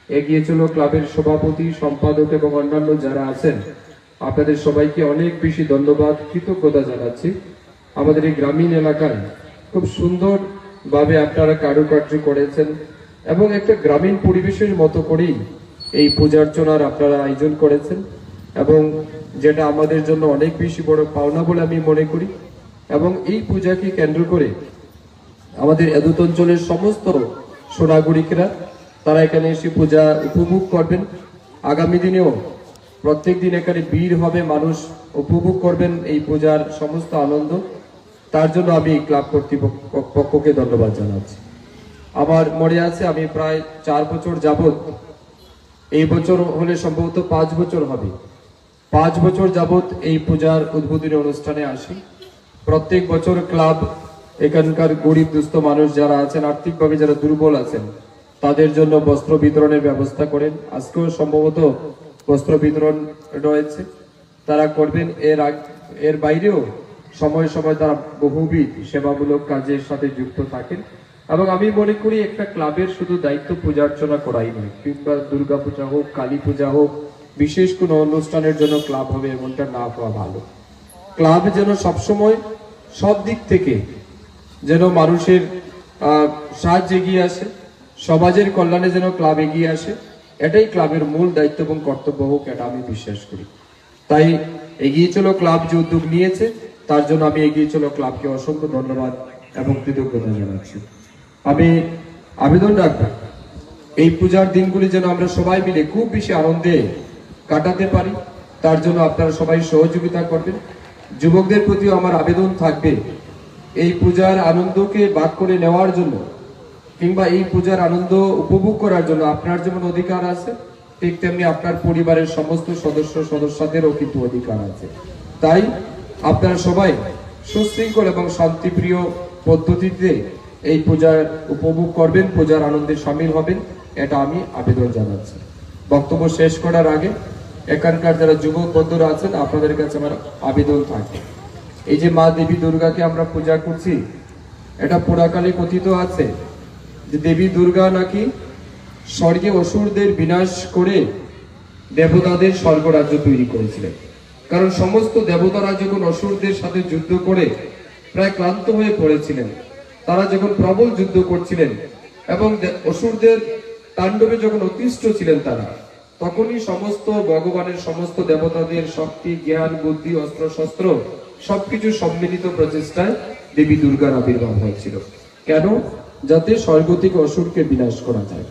এগিয়ে চলো ক্লাবের সভাপতি, সম্পাদক এবং অন্যান্য যারা আছেন, আপনাদের সবাইকে অনেক বেশি ধন্যবাদ, কৃতজ্ঞতা জানাচ্ছি। আমাদের এই গ্রামীণ এলাকায় খুব সুন্দরভাবে আপনারা কারুকার্য করেছেন এবং একটা গ্রামীণ পরিবেশের মতো করেই এই পূজার্চনার আপনারা আয়োজন করেছেন, এবং যেটা আমাদের জন্য অনেক বেশি বড় পাওনা বলে আমি মনে করি। এবং এই পূজাকে কেন্দ্র করে আমাদের এদুত অঞ্চলের সমস্ত সোনাগরিকরা, তারা এখানে এসে পূজা উপভোগ করবেন। আগামী দিনেও প্রত্যেক দিন এখানে ভিড় হবে, মানুষ উপভোগ করবেন এই পূজার সমস্ত আনন্দ। তার জন্য আমি ক্লাব কর্তৃপক্ষ পক্ষকে ধন্যবাদ জানাচ্ছি। আমার মনে আছে, আমি প্রায় চার বছর যাবত, এই বছর হলে সম্ভবত পাঁচ বছর হবে, পাঁচ বছর যাবত এই পূজার উদ্বোধনী অনুষ্ঠানে আসি। প্রত্যেক বছর ক্লাব এখানকার গরিব দুস্থ মানুষ যারা আছেন, আর্থিকভাবে যারা দুর্বল আছেন, তাদের জন্য বস্ত্র বিতরণের ব্যবস্থা করেন। আজকেও সম্ভবত বস্ত্র বিতরণ রয়েছে, তারা করবেন। এর আগ- এর বাইরেও সময় সময় তারা বহুবিধ সেবামূলক কাজের সাথে যুক্ত থাকেন। এবং আমি মনে করি, একটা ক্লাবের শুধু দায়িত্ব পূজা অর্চনা করাই নয়, কিংবা দুর্গা পূজা হোক, কালী পূজা হোক, বিশেষ কোনো অনুষ্ঠানের জন্য ক্লাব হবে, এমনটা না হওয়া ভালো। ক্লাব যেন সবসময় সব দিক থেকে যেন মানুষের আহ, সাহায্যে এগিয়ে আসে, সমাজের কল্যাণে যেন ক্লাব এগিয়ে আসে, এটাই ক্লাবের মূল দায়িত্ব এবং কর্তব্য হোক, এটা আমি বিশ্বাস করি। তাই এগিয়ে চলো ক্লাব যে উদ্যোগ নিয়েছে, তার জন্য আমি এগিয়ে চলো ক্লাবকে অসংখ্য ধন্যবাদ এবং কৃতজ্ঞতা জানাচ্ছি। আমি আবেদন রাখবো, এই পূজার দিনগুলি যেন আমরা সবাই মিলে খুব বেশি আনন্দে কাটাতে পারি, তার জন্য আপনারা সবাই সহযোগিতা করবেন। যুবকদের প্রতিও আমার আবেদন থাকবে, এই পূজার আনন্দকে ভাগ করে নেওয়ার জন্য কিংবা এই পূজার আনন্দ উপভোগ করার জন্য আপনার যেমন অধিকার আছে, ঠিক তেমনি আপনার পরিবারের সমস্ত সদস্য সদস্যদেরও কিন্তু অধিকার আছে। তাই আপনারা সবাই সুশৃঙ্খল এবং শান্তিপ্রিয় পদ্ধতিতে এই পূজার উপভোগ করবেন, পূজার আনন্দে সামিল হবেন, এটা আমি আবেদন জানাচ্ছি। বক্তব্য শেষ করার আগে এখানকার যারা যুবক বন্ধুরা আছেন, আপনাদের কাছে আমার আবেদন থাকবে, এই যে মা দেবী দুর্গাকে আমরা পূজা করছি, এটা পুরাকালে কথিত আছে যে দেবী দুর্গা নাকি স্বর্গে অসুরদের বিনাশ করে দেবতাদের স্বর্গরাজ্য তৈরি করেছিলেন। কারণ সমস্ত দেবতারা যখন অসুরদের সাথে যুদ্ধ করে প্রায় ক্লান্ত হয়ে পড়েছিলেন, তারা যখন প্রবল যুদ্ধ করছিলেন এবং দে- অসুরদের তাণ্ডবে যখন অতিষ্ঠ ছিলেন তারা, তখনই সমস্ত ভগবানের, সমস্ত দেবতাদের শক্তি, জ্ঞান, বুদ্ধি, অস্ত্র শস্ত্র সবকিছু সম্মিলিত প্রচেষ্টায় দেবী দুর্গার আবির্ভাব হয়েছিল। কেন? যাতে স্বর্গ থেকে অসুরকে বিনাশ করা যায়।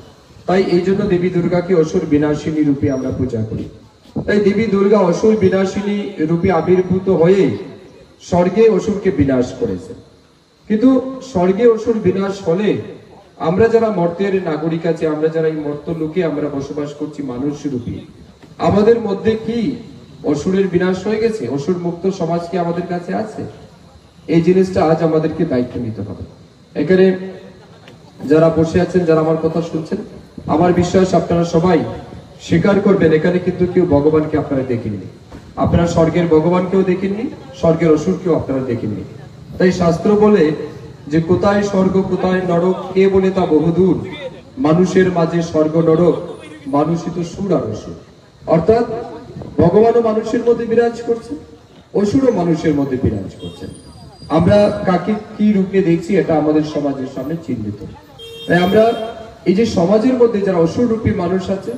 তাই এই জন্য দেবী দুর্গাকে অসুর বিনাশিনী রূপে আমরা পূজা করি। তাই দেবী দুর্গা অসুর বিনাশিনী রূপে আবির্ভূত হয়ে স্বর্গে অসুরকে বিনাশ করেছে। কিন্তু স্বর্গে অসুর বিনাশ হলে আমরা যারা মর্তের নাগরিক আছি, আমরা যারা এই মর্ত লোকে আমরা বসবাস করছি মানুষ রূপী, আমাদের মধ্যে কি অসুরের বিনাশ হয়ে গেছে? অসুর মুক্ত সমাজ কি আমাদের কাছে আছে? এই জিনিসটা আজ আমাদেরকে দায়িত্ব নিতে হবে। এখানে যারা বসে আছেন, যারা আমার কথা শুনছেন, আমার বিশ্বাস আপনারা সবাই স্বীকার করবেন, এখানে কিন্তু কেউ ভগবানকে আপনারা দেখেননি। আপনারা স্বর্গের ভগবানকেও দেখেননি, স্বর্গের অসুরকেও আপনারা দেখেননি। তাই শাস্ত্র বলে যে কোথায় স্বর্গ, কোথায় নরক, কে বলে তা বহুদূর। মানুষের মাঝে স্বর্গ নরক, মানুষই তো সুর আর অসুর। অর্থাৎ ভগবানও মানুষের মধ্যে বিরাজ করছে, অসুরও মানুষের মধ্যে বিরাজ করছে। আমরা কাকে কি রূপে দেখছি, এটা আমাদের সমাজের সামনে চিহ্নিত। তাই আমরা এই যে সমাজের মধ্যে যারা অসুর রূপী মানুষ আছে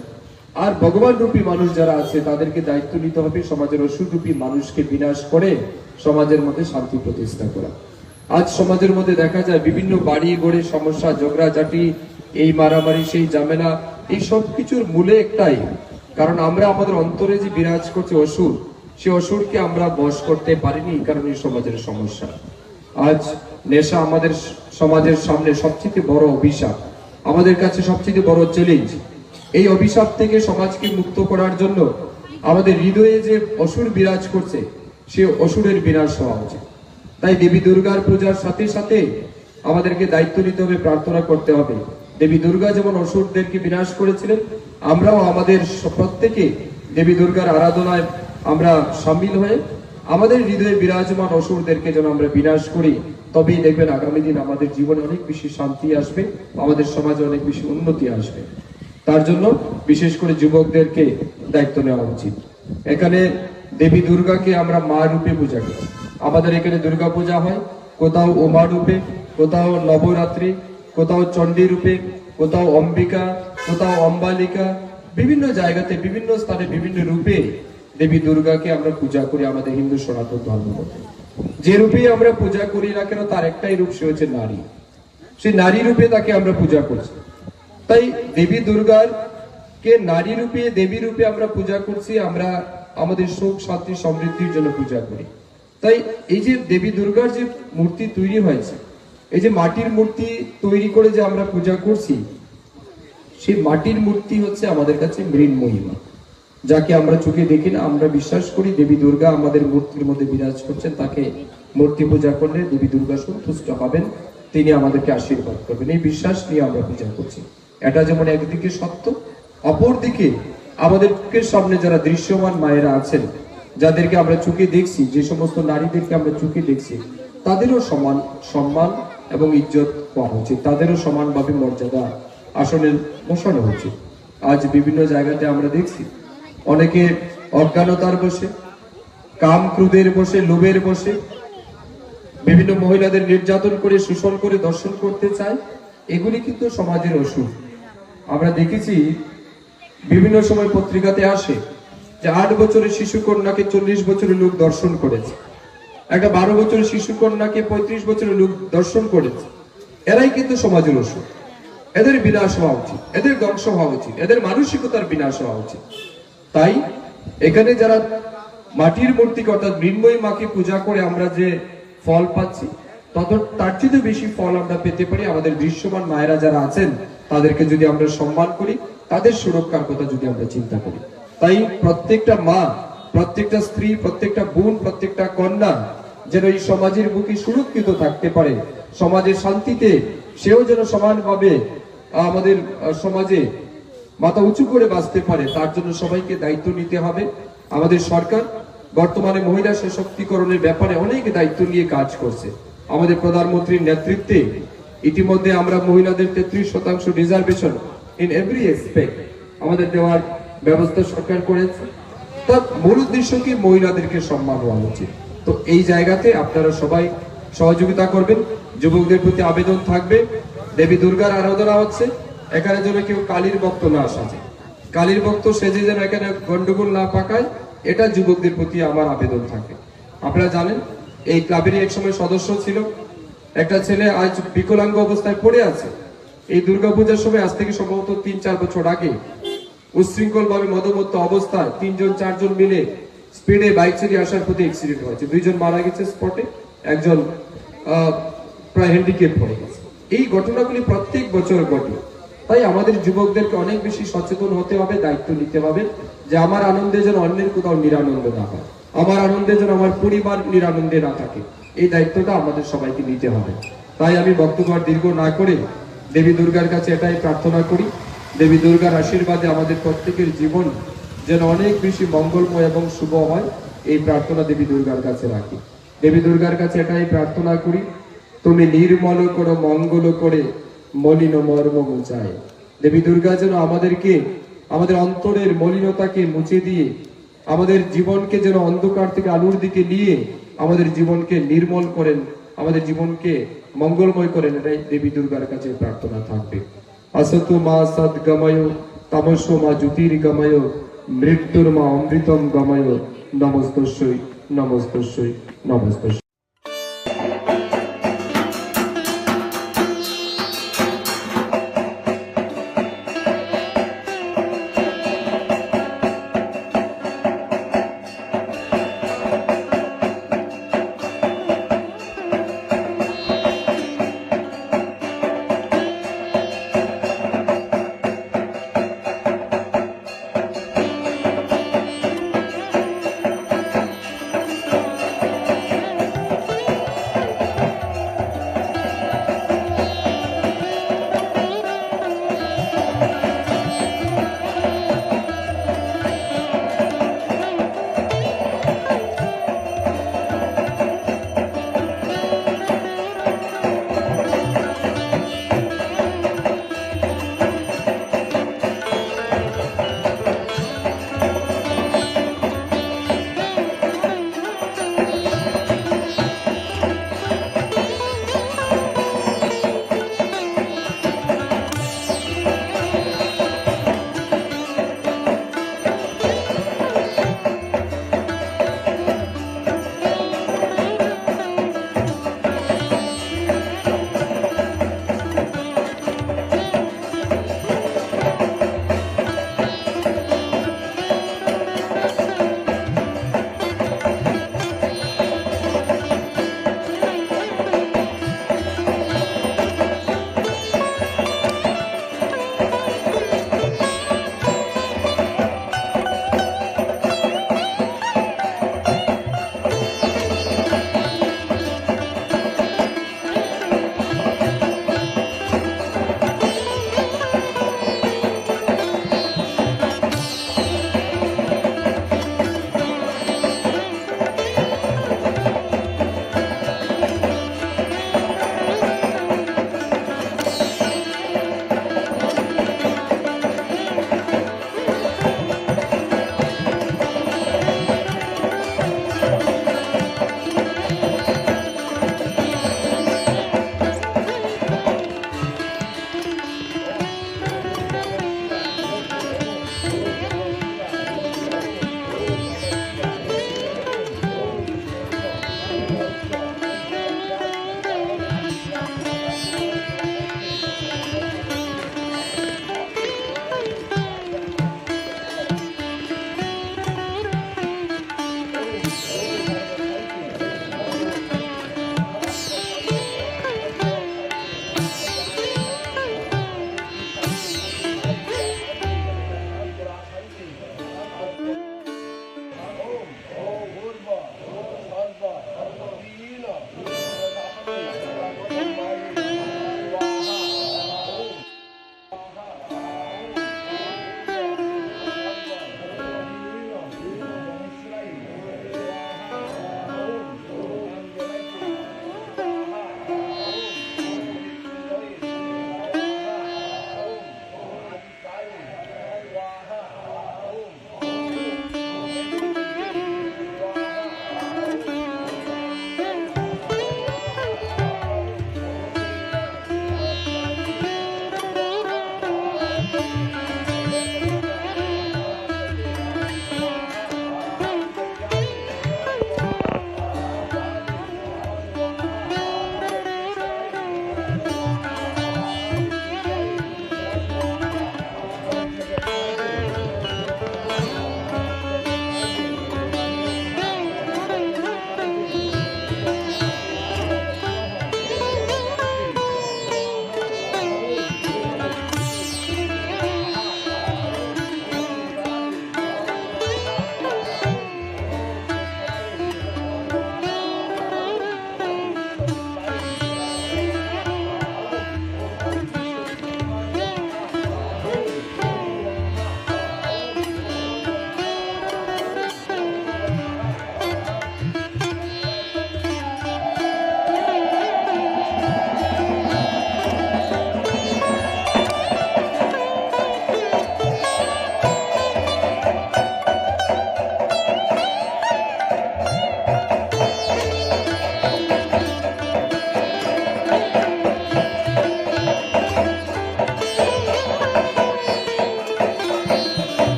আর ভগবান রূপী মানুষ যারা আছে, তাদেরকে দায়িত্ব নিতে হবে সমাজের অসুর রূপী মানুষকে বিনাশ করে সমাজের মধ্যে শান্তি প্রতিষ্ঠা করা। আজ সমাজের মধ্যে দেখা যায় বিভিন্ন বাড়ি ঘরে সমস্যা, ঝগড়াঝাটি, এই মারামারি, সেই ঝামেলা, এই সব কিছুর মূলে একটাই কারণ, আমরা আমাদের অন্তরে যে বিরাজ করছে অসুর, সে অসুরকে আমরা বশ করতে পারিনি, এই কারণে সমাজের সমস্যা। আজ নেশা আমাদের স- সমাজের সামনে সবচেয়ে বড় অভিশাপ, আমাদের কাছে সবচেয়ে বড় চ্যালেঞ্জ। এই অভিশাপ থেকে সমাজকে মুক্ত করার জন্য আমাদের হৃদয়ে যে অসুর বিরাজ করছে, সে অসুরের বিনাশ হওয়া উচিত। তাই দেবী দুর্গার পূজার সাথে সাথে আমাদেরকে দায়িত্ব নিতে হবে, প্রার্থনা করতে হবে। দেবী দুর্গা যেমন অসুরদেরকে বিনাশ করেছিলেন, আমরাও আমাদের স- প্রত্যেকে দেবী দুর্গার আরাধনায় আমরা সামিল হয়ে আমাদের হৃদয়ে বিরাজমান অসুরদেরকে যেন আমরা বিনাশ করি। তবেই দেখবেন আগামী দিন আমাদের জীবনে অনেক বেশি শান্তি আসবে, আমাদের সমাজে অনেক বেশি উন্নতি আসবে। তার জন্য বিশেষ করে যুবকদেরকে দায়িত্ব নেওয়া উচিত। এখানে দেবী দুর্গাকে আমরা মা রূপে পূজা করি। আমাদের এখানে দুর্গা পূজা হয়, কোথাও উমা রূপে, কোথাও নবরাত্রি, কোথাও চণ্ডী রূপে, কোথাও অম্বিকা, কোথাও অম্বালিকা। বিভিন্ন জায়গাতে, বিভিন্ন স্থানে, বিভিন্ন রূপে দেবী দুর্গাকে আমরা পূজা করি আমাদের হিন্দু সনাতন ধর্ম মতে। যে রূপেই আমরা পূজা করি না কেন, তার একটাই রূপ, সে হচ্ছে নারী। সেই নারী রূপে তাকে আমরা পূজা করছি। তাই দেবী দুর্গার কে নারী রূপে, দেবী রূপে আমরা পূজা করছি, আমরা আমাদের সুখ, শান্তি, সমৃদ্ধির জন্য পূজা করি। তাই এই যে দেবী দুর্গার যে মূর্তি তৈরি হয়েছে, এই যে মাটির মূর্তি তৈরি করে যে আমরা পূজা করছি, সেই মাটির মূর্তি হচ্ছে আমাদের কাছে মৃন্ময়ী মা, যাকে আমরা চোখে দেখি না। আমরা বিশ্বাস করি দেবী দুর্গা আমাদের মূর্তির মধ্যে বিরাজ করছেন, তাকে মূর্তি পূজা করলে দেবী দুর্গা সন্তুষ্ট হবেন, তিনি আমাদেরকে আশীর্বাদ করবেন। এই বিশ্বাস নিয়ে আমরা পূজা করছি। এটা যেমন একদিকে সত্য, অপরদিকে আমাদের চোখের সামনে যারা দৃশ্যমান মায়েরা আছেন, যাদেরকে আমরা চোখে দেখছি, যে সমস্ত নারীদেরকে আমরা চোখে দেখছি, তাদেরও সমান সম্মান এবং ইজ্জত পাওয়া উচিত, তাদেরও সমানভাবে মর্যাদা আসনে বসানো উচিত। আজ বিভিন্ন জায়গাতে আমরা দেখছি, অনেকে অজ্ঞানতার বশে, কাম ক্রোধের বশে, লোভের বশে বিভিন্ন মহিলাদের নির্যাতন করে, শোষণ করে, ধর্ষণ করতে চায়। এগুলি কিন্তু সমাজের অসুর। আমরা দেখেছি, বিভিন্ন সময় পত্রিকাতে আসে যে আট বছরের শিশু কন্যাকে চল্লিশ বছরের লোক ধর্ষণ করেছে, একটা বারো বছরের শিশু কন্যাকে পঁয়ত্রিশ বছরের লোক ধর্ষণ করেছে। এরাই কিন্তু সমাজের অসুর। এদের বিনাশ হওয়া উচিত, এদের ধ্বংস হওয়া উচিত, এদের মানসিকতার বিনাশ হওয়া উচিত। তাই এখানে যারা মাটির মূর্তিকে অর্থাৎ মৃন্ময়ী মাকে পূজা করে আমরা যে ফল পাচ্ছি, তত তার চেয়ে বেশি ফল আমরা পেতে পারি আমাদের দৃশ্যমান মায়েরা যারা আছেন, তাদেরকে যদি আমরা সম্মান করি, তাদের সুরক্ষার কথা যদি আমরা চিন্তা করি। তাই প্রত্যেকটা মা, প্রত্যেকটা স্ত্রী, প্রত্যেকটা বোন, প্রত্যেকটা কন্যা যেন এই সমাজের বুকে সুরক্ষিত থাকতে পারে, সমাজের শান্তিতে সেও যেন সমানভাবে আমাদের, আহ, সমাজে মাথা উঁচু করে বাঁচতে পারে, তার জন্য সবাইকে দায়িত্ব নিতে হবে। আমাদের সরকার বর্তমানে মহিলা সশক্তিকরণের ব্যাপারে অনেক দায়িত্ব নিয়ে কাজ করছে। আমাদের প্রধানমন্ত্রীর নেতৃত্বে ইতিমধ্যে আমরা মহিলাদের তেত্রিশ শতাংশ রিজার্ভেশন ইন এভরি এসপেক্ট আমাদের দেওয়ার ব্যবস্থা সরকার করেছে। তার মূল উদ্দেশ্য কি? মহিলাদেরকে সম্মান হওয়া উচিত। তো এই জায়গাতে আপনারা সবাই সহযোগিতা করবেন, যুবকদের প্রতি আবেদন থাকবে। দেবী দুর্গার আরাধনা হচ্ছে, এখানে যেন কেউ কালীর ভক্ত না সাজে, কালীর ভক্ত সেজে যেন এখানে গন্ডগোল না পাকায়, এটা যুবকদের প্রতি আমার আবেদন থাকে। আপনারা জানেন, এই ক্লাবেরই এক সময় সদস্য ছিল একটা ছেলে, আজ বিকলাঙ্গ অবস্থায় পড়ে আছে। এই দুর্গাপূজার সময়, আজ থেকে সম্ভবত তিন চার বছর আগে, উচ্ছৃঙ্খলভাবে মদমত্ত অবস্থায় তিনজন চারজন মিলে স্পিডে বাইক চালিয়ে আসার পথে অ্যাক্সিডেন্ট হয়েছে। দুইজন মারা গেছে স্পটে, একজন আহ, প্রায় হ্যান্ডিক্যাপ হয়ে গেছে। এই ঘটনাগুলি প্রত্যেক বছর ঘটে। তাই আমাদের যুবকদেরকে অনেক বেশি সচেতন হতে হবে, দায়িত্ব নিতে হবে যে আমার আনন্দে যেন অন্যের কোথাও নিরানন্দ না হয়, আমার আনন্দে যেন আমার পরিবার নিরানন্দে না থাকে। এই দায়িত্বটা আমাদের সবাইকে নিতে হবে। তাই আমি বক্তব্য আর দীর্ঘ না করে দেবী দুর্গার কাছে এটাই প্রার্থনা করি, দেবী দুর্গার আশীর্বাদে আমাদের প্রত্যেকের জীবন যেন অনেক বেশি মঙ্গলময় এবং শুভ হয়, এই প্রার্থনা দেবী দুর্গার কাছে রাখি। দেবী দুর্গার কাছে এটাই প্রার্থনা করি, তুমি নির্মল করো মঙ্গল করে, মলিন মর্ম মুছায়। দেবী দুর্গা যেন আমাদেরকে, আমাদের অন্তরের মলিনতাকে মুছে দিয়ে, আমাদের জীবনকে যেন অন্ধকার থেকে আলোর দিকে নিয়ে আমাদের জীবনকে নির্মল করেন, আমাদের জীবনকে মঙ্গলময় করেন, এটাই দেবী দুর্গার কাছে প্রার্থনা থাকবে। असतो मा सद्गमयो, तमसो मा ज्योतिर्गमयो, मृत्युर्मा अमृतं गमयो। नमस्तस्यै, नमस्तस्यै, नमस्तस्यै।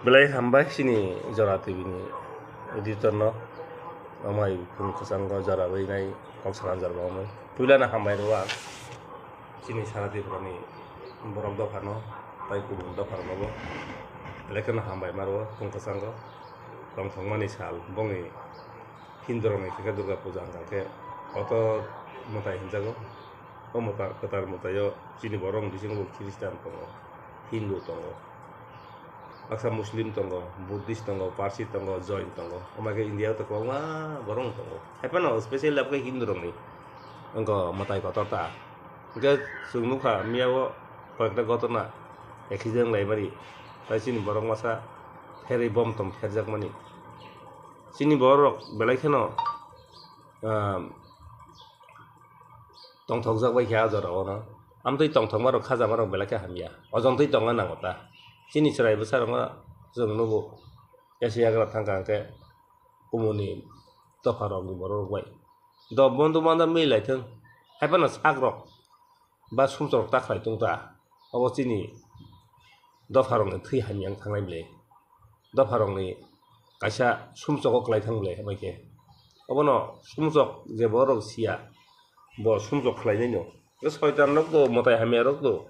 Belai hambai chini Jora T V ni editor no, amai phung kwchango jora rwinai kok salam jora bagwi. Puila no hambai rw ang chini sara Tripura ni borok dopha no, tai kubun dopha rok no bo belai kheno hambai ma rw phung kwchango. Tongthokmani sal bongni Hindu rok ni khe Durga Puja wngkha khe kotor mwtai hinjago. O mwta-, kwtal mwtaio chini borok ni bisingo bo Christian tongo, Hindu tongo, baksa Muslim tongo, Buddhist tongo, Parsi tongo, Jain tongo. Omo khe India o to kwbangma borok tongo. Haiphano specially abo khe Hindu rok ni wngkha mwtai kotor ta. Hwnkhe chwng nukha miya o koyekta gotona accident laimani, tai chini borok masa pherwi bom tom pherjakmani. Chini borok belai kheno, ah, tongthokjak bai khe ah jorao no. Amtwi tongthokma rok khajama rok belai khe hamya. Ojontwi tongna nango ta. Chini chwrai bwsa rokno chwng nugo. Kaisa yagra thangkha hwnkhe kumuni dopha rokni borok rok bai. Do bondhu bandhab mili lai thung. Haiphano sak rok ba sumsok rok ta khlai tung ta. Obo chini dopha rokni thwi hamya wng thangnai bwle. Dopha rokni kaisa sumsok o kwlai thang bwle hwnbai khe. Obono sumsok je borok siya, bo sumsok khlai nai no. Soitan rok bo, mwtai hamya rok bo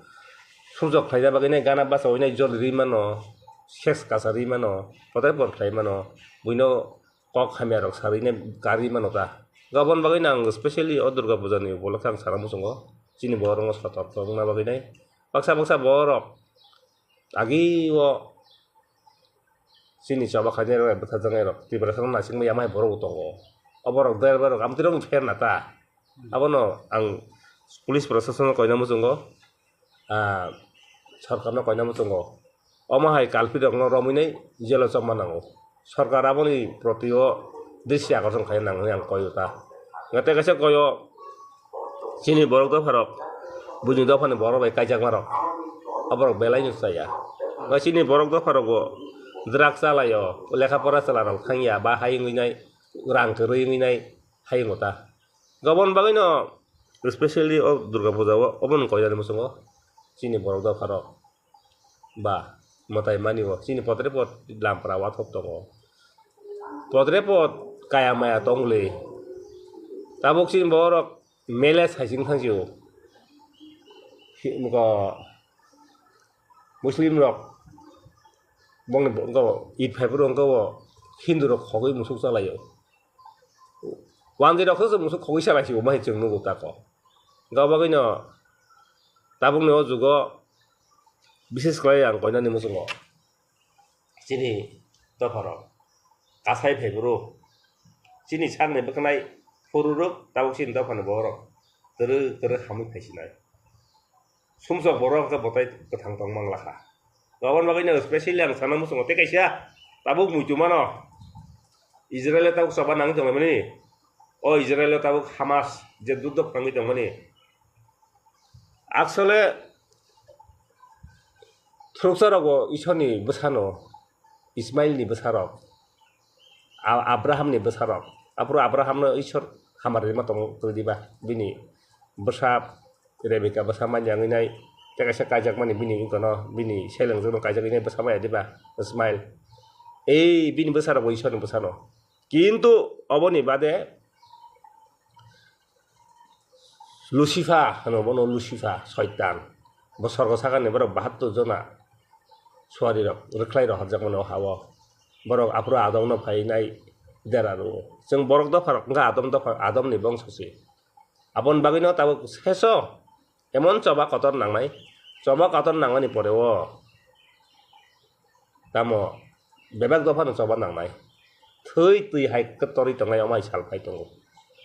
sumsok khlaina bagwi nai gana bachawinai jol ri mano, sex kacha ri mano, potai por khlai mano, buino kok hamya rok sarwi nai karwi mano ta. Gabon bagwi no ang specially o Durga Puja ni upolokhe ang sana muchungo, chini borok no sotok wngna bagwi nai. Baksa baksa borok agi o chini choba khainai rok, bwtharjaknai rok, Tiprasa no naisingmaya mai borok bo tongo. O borok driver rok amtwi rok pher na ta. Abono ang police proshasonno koina muchungo, ah, sorkarno koina muchungo. Omo hai culprit rokno romwi nai jail o chopma nango. Sorkar aboni proti o drishti akorson khaina nango hinwi ang koi o ta. Tei kaisa koi o chini borok dopha rok, buini dopha ni borok bai kaijakma rok, aborok belai no chaya. Ba chini borok dopha rok bo drugs chalai o, lekha pora chwla rok thang ya, ba hai wngwi nai, rang kwrwi wngwi nai, hai wngo ta. Gabon bagwi no specially o Durga Puja o obo no koinani muchungo chini borok dopha rok ba mwtai mani o chini potre pot lampra wathok tongo. Potre pot kaya maya tong le. Tabuk chini borok mele saising thang si o. Hi-, muko Muslim rok bongni bo-, wngka bo Eid phai phuru wngka bo Hindu rok khogwi musuk chalai o. Wanjwi rok se musuk khogwi chalai si bo, bahai chwng nugo tako. Wngka bagwi no tabukni o jugo bises khlai ang koinani muchungo chini dopha rok kasai phai phuru chini sakni bwkhnai phuru rok tabuk chini dopha ni borok kwrwi kwrwi hamwi phai sinai. Sumsok borok hwnkhe bwtai kwthang tong mang lakha. Aboni bagwi no specially ang sana muchungo tei kaisa tabuk muitu mano Israel o tabuk choba nangwi tonglaimani. O Israel o tabuk Hamas je dudok nangwi tongmani. Actually, thuruksa rogo Ishorni bwsano, Ismailni bwsarok, A-, Abrahamni bwsarok. Aphuru Abrahamno Ishwar hamari rima tongo kwrwi diba? Bini bwsa Rebeka bwsa manya wngwi nai, tei kaisa kaijakmani bini wngkano, bini selengjakno kaijakgwi nai bwsa maya diba? Ismail. Ei, bini bwsarokbo Ishwarni bwsano. Kintu oboni bade Lucifer hwno bono, Lucifer, Soitan. Bo sorgo sakani borok bahattur jona suari rok rwkhlai rohorjak mano o ha-o. Borok aphuru Adamno phainai dera rwo. Chwng borok dopha rok wngkha Adam dopha, Adamni bongso se. Aboni bagwino tabuk seso emon choba kotor nangnai, choba kotor nangmani pore o tamo bebak dophano choba nangnai. Thwi twi hai kwtorwi tongnai, omo hai sal phai tongo.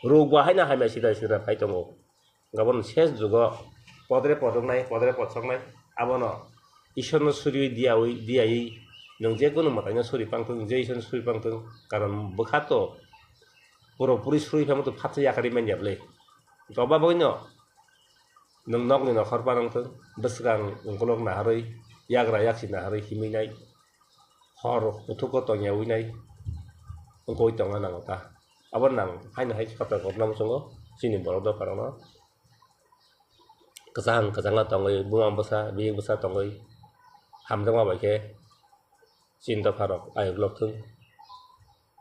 Ruk bo haino hamya sida sida phai tongo. Gabon ses jugo podre podoknai, podre podsoknai, abono Ishorno suriwi diyawi, diyaiwi nwng je kunu mwtaino suri pangthung, je Ishorno suri pangthung, karon bwkha to puro puri suri phano to phatsa yakarwi manya bwle. Toba bagwino nwng nokni nokhor panang thung, bwswkang ungkuluk naharwi yagra yaksi naharwi himwi nai, hor kuthuk o tongyawi nai, wngkoi tongna nango ta. Abo nang haino hai khe kotor kotor no muchungo chini borok dopha rok no. Kwchang kwchang no tongwi buma bwsa biyik bwsa tongwi hamjakma bai khe chini dopha rok ayuk lok thung.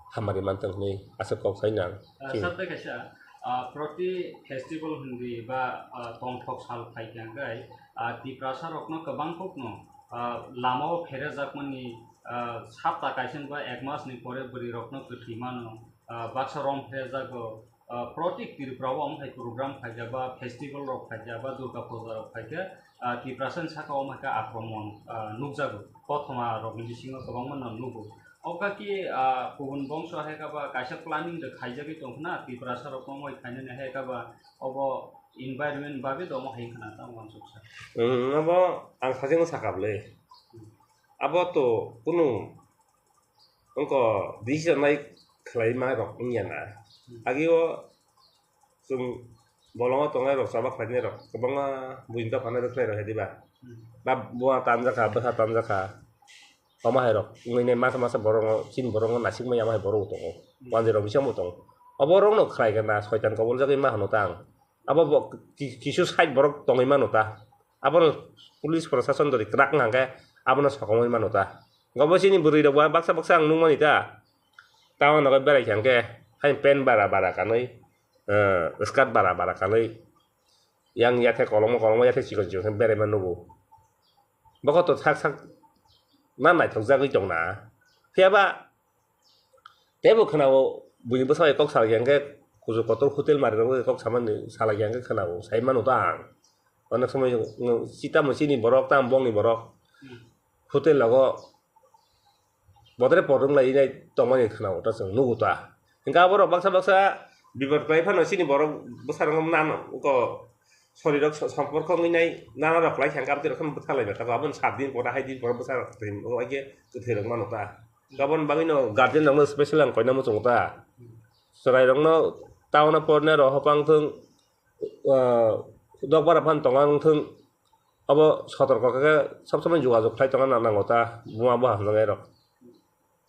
Hamari mantong hinwi aswk kok sai nang. Ah, chini. Sir, tei kaisa, ah, proti festival hinwi ba, ah, tongthok sal phai khe hwnkhe, ah, Tiprasa rokno kwbang kokno, ah, lama o pherejakmani, ah, sapta kaisa ba ek mas ni pore bwrwi rokno kwthwi mano, ah, baksa rom pherejago, ah, proti Tripura o omo hai program phaijak ba festival rok phaijak ba Durga puja rok phaikhe, ah, Tiprasa ni saka omo hai khe akromon, ah, nukjago, kothoma rokni bisingo kwbangma no nugo. Oka ki, ah, kubun bongso hai kha ba kaisa planning de khaijagwi tong khna, Tiprasa rok omo hai khainani hai kha ba obo environment bagwi domo hai khna tamo wansuk sa. Hmm, abo ang sajengno sakha bwle. Hmm. Abo to kunu wngkha decision nai khlai ma rok wngya na. Hmm. Agi o Chwng bolongo tongnai rok, chaba khlainai rok, kwbangma buini dopha nai rwkhlai rok hai diba? Hmm. Ba buma tanjakha, bwsa tanjakha. Omo hai rok wngwi nai masa masa borok no, chini borok no naisik manya omo hai borok bo tongo. Hmm. Wanjwi rok bisingo bo tongo. Obo rok no khlai khe na soitan kobol jagwi ma hano ta ang. Abo bo ki-, kisu side borok tongwi mano ta. Abono police prosason jodi kwrak wngkha khe abono sokomwi mano ta. Obo chini bwrwi rok ba baksa baksa ang nukmani ta. Town o berai kha hwnkhe hai pant bara bara kanwi, eh, skirt bara bara kanwi, yang yathek kolokma kolokma yathek chikon chikon khe beraima nugo. Bokoto sak sak ma naithokjagwi tongna. Phiyaba teibo khwnao buini bwsao kok salai kha hwnkhe kuchuk kotor hotel marirok kok samani salai kha hwnkhe khwnao, sai mano ta ang. Onek somoi, mm, chitamo chini borok, tamo bongni borok. Hmm. Hotel rogo bodre por wng lai nai tongmani khwnao ta chwng nugo ta. Hwnkhe aborok baksa baksa bipot kwlai phano chini borok bwsarok nano wngkha sorirok so-, somporko wngwi nai nana rok kwlai kha hwnkhe aboni bwtharlai bai kha aboni sat din pore hai din pore bwsarok kwthwi wngwi khe kwthwi rok mano ta. Aboni bagwino guardian rokno special ang koina muchungo ta. Chwrairokno town o pornai rok hopang thung, ah, dokbara phan tonga wng thung, abo sotorko khe sob somoi jogajog khlai tongna nango ta, buma bo hamjaknai rok.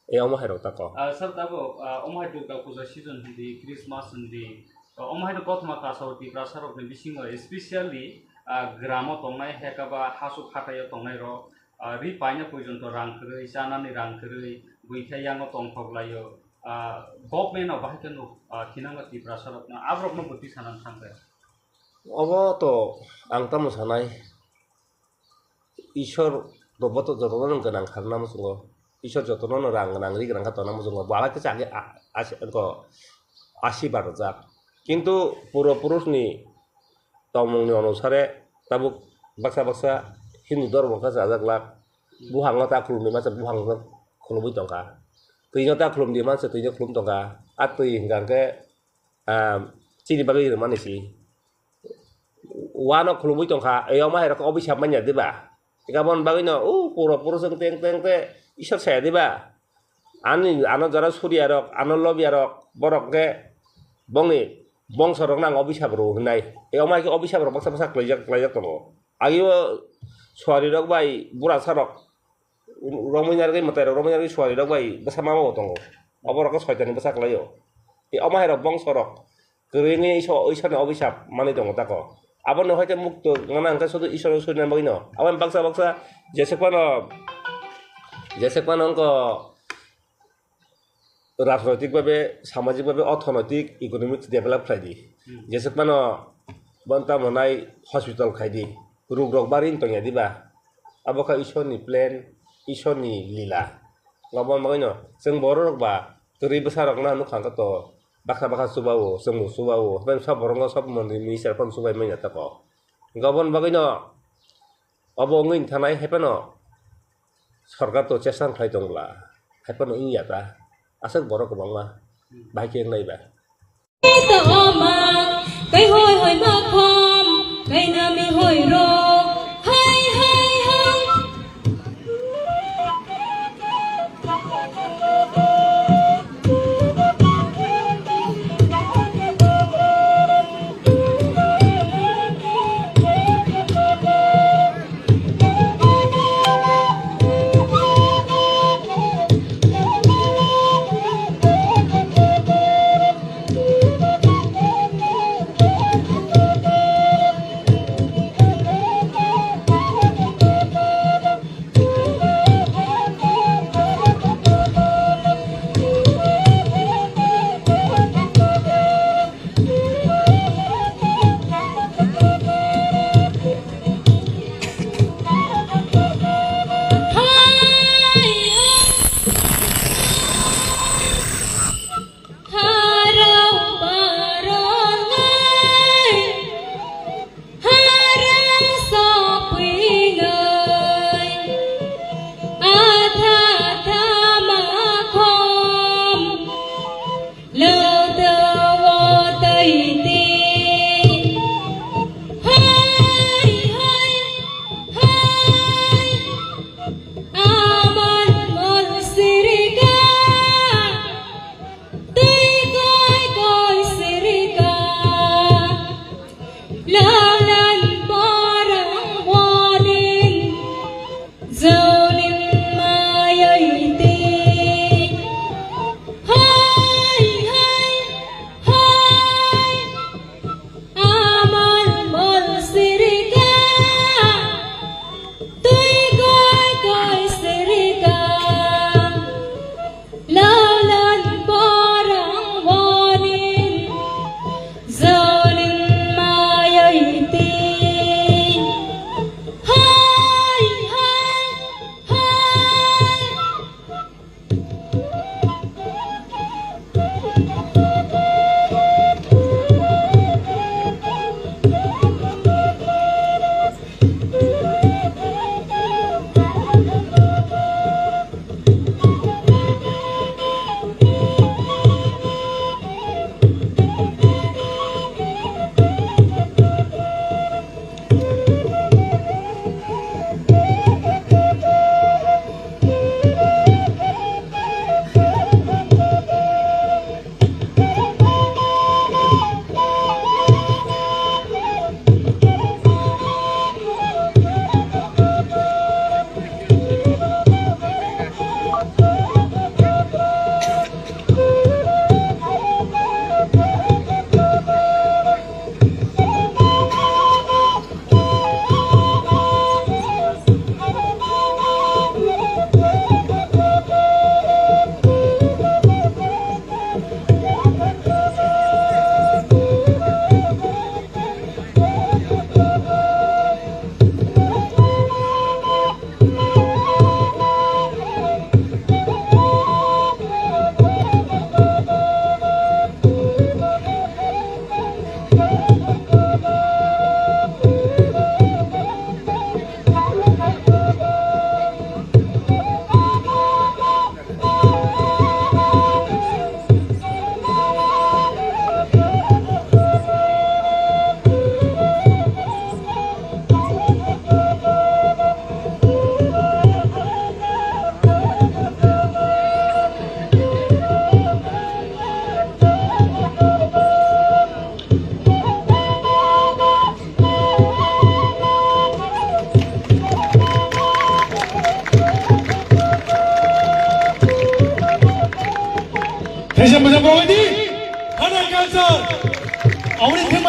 E omo hai rok ta kok. Ah, sir, tabuk, ah, omo hai Durga Puja season hindi, Christmas hindi, ah, omo hai no kothoma kasao Tiprasa rok ni bisingo, especially, ah, gramo tongnai, heka ba hasuk hatai o tongnai rok, ah, ri paina porjonto rang kwrwi, chanani rang kwrwi, bwikha yango tongthok laio, ah, government no bahai khe nuk, ah, thinangma Tiprasa rokno, aborokno bwtwi sanani thangkhe. Obo to ang tamo sanai, Isor bo-, bo to jotono no gwnang kha rwna muchungo, Isor jotono no rang gwnang, ri gwnang kha tongna muchungo, bo alai khe chagwi a-, asi-, ko-, asibad rwjak. Kintu puro purush ni tongmung ni onusare tabuk baksa baksa Hindu dhormo khe chajak lak, buhango ta khulumdi masa buhango khulumwi tongkha, twino ta khulumdi masa twino khulum tongkha, a twi hwnkha khe, ah, chini bagwi rwmani si. Uano khulumwi tongkha, e omo hai rok obisap manya diba? Eka bon bagwino, o puro puro chwng teng teng te Isor saya diba? Ani, ano jora suriya rok, ano lobiya rok, borok khe bongni bongso rok nang obisap rw hinai. E omo hai khe obisap rok baksa baksa klaijak, klaijak tongo. Agi o suari rok bai burasa rok romwi narwgwi mwtai rok romwi narwgwi suari rok bai bwsa mama bo tongo. Obo rok khe soitani bwsa kwlaio. Tei omo hai rok bongso rok kwrwi wngwi iso-, Isor ni obisap manwi tongo tako. Abo no hai khe mukto wngna hwnkhe sudu Isor o suri nani bagwi no. Abo baksa baksa jeswk phano, jeswk phano wngkha rajnoitik babe, samajik babe, orthonoitik, economic develop khlai di. Hmm. Jeswk phano bonta monai hospital khai di. Ruk rok bari wng tongya diba? Abo kha Isor ni plan, Isor ni lila. Abo bagwi no chwng borok rok ba kwrwi bwsa rok no nukha hwnkhe to baksa baksa chuba o, chwng bo chuba o, haino sob borok no sob mondi minister phano chubai manya tako. Hwnkhe aboni bagwi no obo wngwi thanai hai phano sorkar to chesta khlai tong bwla, hai phano wngya ta, aswk borok kwbangma bahai khe wngnai ba. Tei hoi hoi makham, tei nami hoi rok, hai hai hai.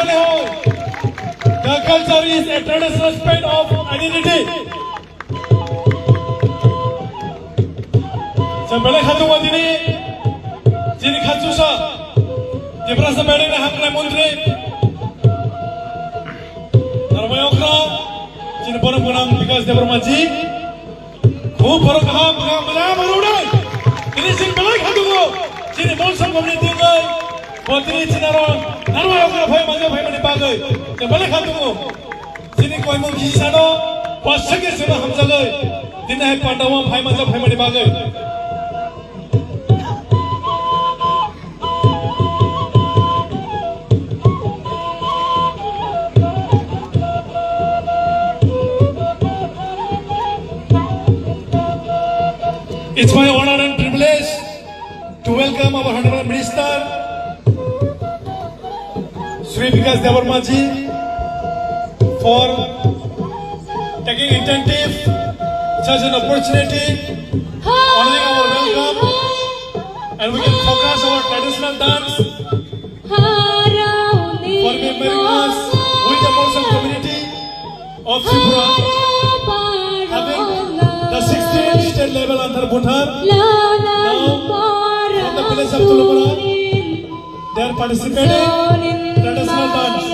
The culture is a traditional aspect of identity. Chwng belai khatung o tini chini khatsusa Tiprasa Bedekni hamkrai montri Narmai Okra, chini borok gwnang Bikas Debbarma ji. Khub borok kaham, kaham, kaham, kaham, kaham. Tini chini belai khatung o, chini Molsom community wngnai, bo tini chini aro, aro, aro, aro, phai manya, phai mani bagwi. Chini belai khatung o. Chini koimung kisi sano, bo sake sema hamjagwi. Tini hai pandao phai manya, phai mani bagwi. It's my honor and privilege to welcome our Honorable Minister, Shri Bikas Debbarma ji, for taking attentive such an opportunity, honoring our welcome, and we can focus our traditional dance for remembering us with the Molsom community of Tripura, having the sixteenth state level under Buthar. Now, from the village of Tulupara, they are participating in traditional dance.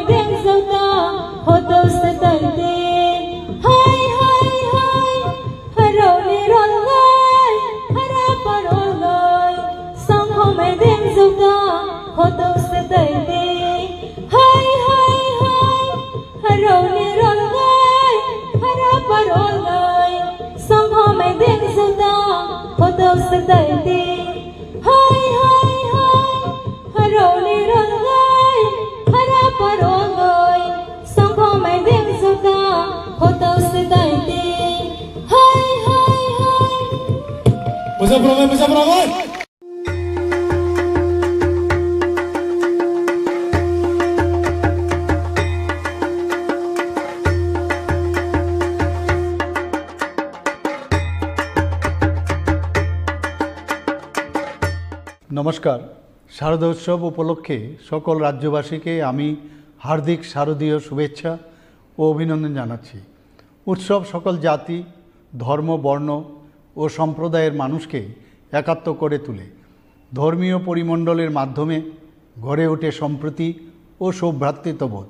Deng jota hoto se tai te. Hai, hai, hai. Harau ni rol gai, hara pa rol gai. Song ho mai deng jota hoto se tai te. Hai, hai, hai. Harau ni rol gai, hara pa rol gai. Song ho mai deng jota hoto se tai te. Hai, hai, hai. Harau ni rol gai, hara pa rol gai. Song ho mai deng jota hoto se tai te. Hai, hai, hai. Bwsa borok bai, bwsa borok bai. নমস্কার। শারদোৎসব উপলক্ষে সকল রাজ্যবাসীকে আমি হার্দিক শারদীয় শুভেচ্ছা ও অভিনন্দন জানাচ্ছি। উৎসব সকল জাতি, ধর্ম, বর্ণ ও সম্প্রদায়ের মানুষকে একাত্ম করে তুলে। ধর্মীয় পরিমণ্ডলের মাধ্যমে গড়ে ওঠে সম্প্রীতি ও সৌভ্রাতৃত্ববোধ।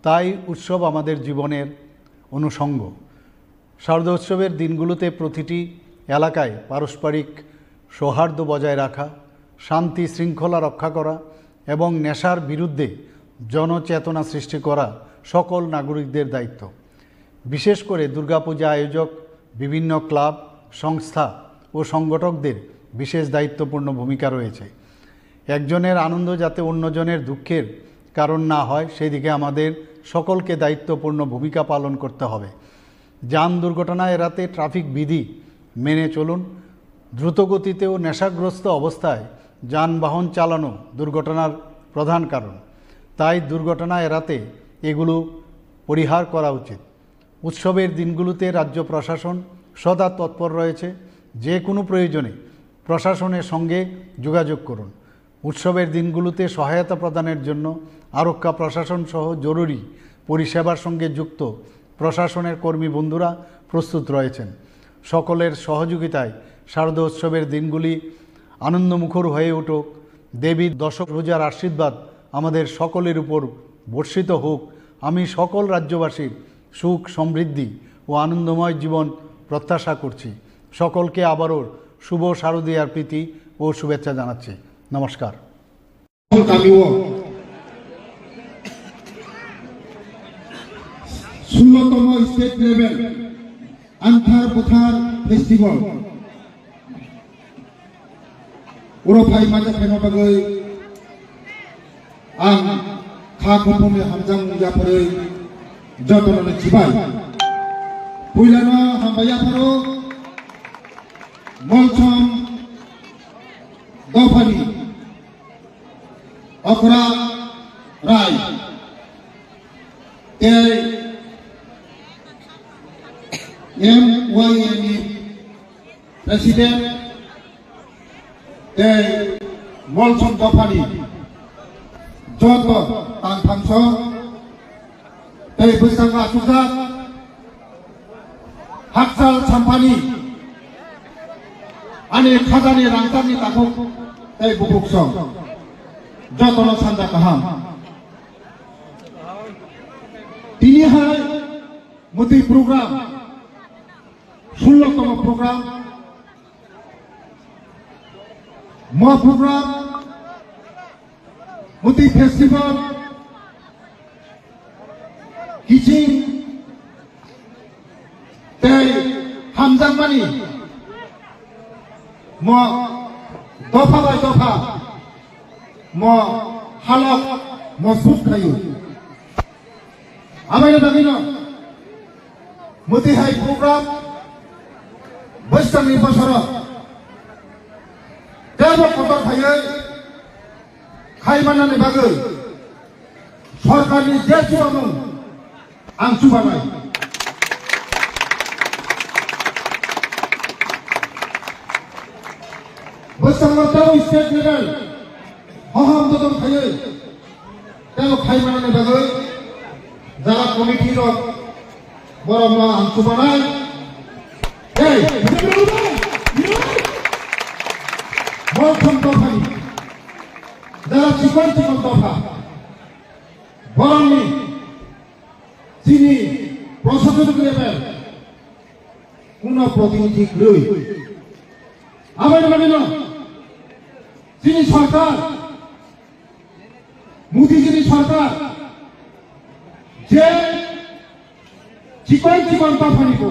তাই উৎসব আমাদের জীবনের অনুষঙ্গ। শারদোৎসবের দিনগুলোতে প্রতিটি এলাকায় পারস্পরিক সৌহার্দ্য বজায় রাখা, শান্তি শৃঙ্খলা রক্ষা করা এবং নেশার বিরুদ্ধে জনচেতনা সৃষ্টি করা সকল নাগরিকদের দায়িত্ব। বিশেষ করে দুর্গাপূজা আয়োজক, বিভিন্ন ক্লাব, সংস্থা ও সংগঠকদের বিশেষ দায়িত্বপূর্ণ ভূমিকা রয়েছে। একজনের আনন্দ যাতে অন্যজনের দুঃখের কারণ না হয়, সেই দিকে আমাদের সকলকে দায়িত্বপূর্ণ ভূমিকা পালন করতে হবে। যান দুর্ঘটনা এড়াতে ট্রাফিক বিধি মেনে চলুন। দ্রুতগতিতে ও নেশাগ্রস্ত অবস্থায় যানবাহন চালানো দুর্ঘটনার প্রধান কারণ। তাই দুর্ঘটনা এড়াতে এগুলো পরিহার করা উচিত। উৎসবের দিনগুলোতে রাজ্য প্রশাসন সদা তৎপর রয়েছে। যে কোনো প্রয়োজনে প্রশাসনের সঙ্গে যোগাযোগ করুন। উৎসবের দিনগুলোতে সহায়তা প্রদানের জন্য আরক্ষা প্রশাসন সহ জরুরি পরিষেবার সঙ্গে যুক্ত প্রশাসনের কর্মী বন্ধুরা প্রস্তুত রয়েছেন। সকলের সহযোগিতায় শারদোৎসবের দিনগুলি আনন্দমুখর হয়ে উঠুক। দেবীর দশভুজার আশীর্বাদ আমাদের সকলের উপর বর্ষিত হোক। আমি সকল রাজ্যবাসীর সুখ, সমৃদ্ধি ও আনন্দময় জীবন প্রত্যাশা করছি। সকলকে আবারও শুভ শারদীয়ার প্রীতি ও শুভেচ্ছা জানাচ্ছি। নমস্কার। Kamio sullo tomo state level Anthar Buthar Festival. Uro phai manya phaima bagwi ang kha kuphumni hamjakmung yapharwi jotono ni chibai. Puilano hambai yapharo Molsom dophani Okra Rai tei M Y A ni President tei Molsom dophani joto tangthangso tei bwskango achukjak hakchal samphani ani khajani rangchakni takhuk tei bubuksong jotono sanja kaham. Tini hai mwtwi program, sullo tomo program, mo program, mwtwi festival, kiching tei hamjakmani mo dopha bai dopha mo halok mo suk khaio. Abaini bagwino mwtwi hai program bwskangni bosoro teibo kotor khaiwi khai manani bagwi sorkarni je chubamung ang chubanai. Bwskango tei state level hohom dodon khaiwi tei khai manani bagwi jara committee rok borokno ang chubanai. Hey, Molsom dophani jara chikon chikon dopha Borokni chini proshasonic level kuno protinidhi kwrwi. Aboni bagwino chini sarkar, Modi jini sarkar je chikon chikon dophani bo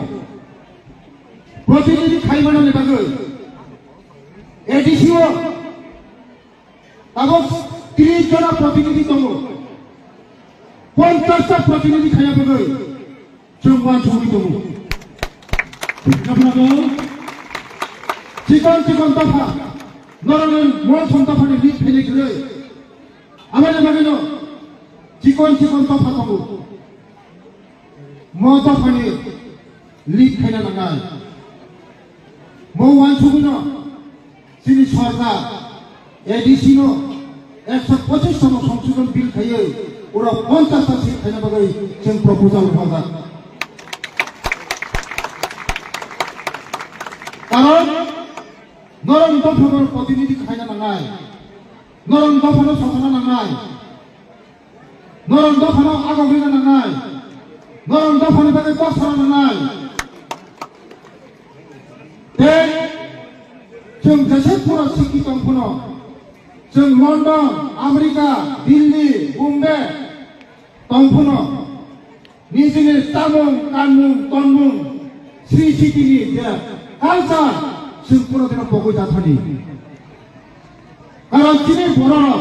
protinidhi khaimanani bagwi A D C o tabuk tris jona protinidhi tongo. Ponchash ta protinidhi khaina bagwi chwng uansugwi tongo. Chikon chikon dopha, norokni mol som dophani lead khainai kwrwi. Aboni bagwino chikon chikon dopha tongo. Mo dophani lead khaina nangnai. Mo uansugwino chini sorkar A D C no ekso pochis tamo songsodhon bill khaiwi oro ponchash ta seat khaina bagwi chwng proposal rwjak. Karon norok dophano protinidhi khaina nangnai, norok dophano sokana nangnai. Norok dophano agogwina nangnai. Norok dophani bagwi kok sana nangnai. Tei chwng jesa phano sikhi tong phano, chwng London, America, Delhi, Bombay tong phano, nijini chamung, kanmung, tonmung, sri sitini je culture, chwng phano dino pogwi jathani. Karon chini bororok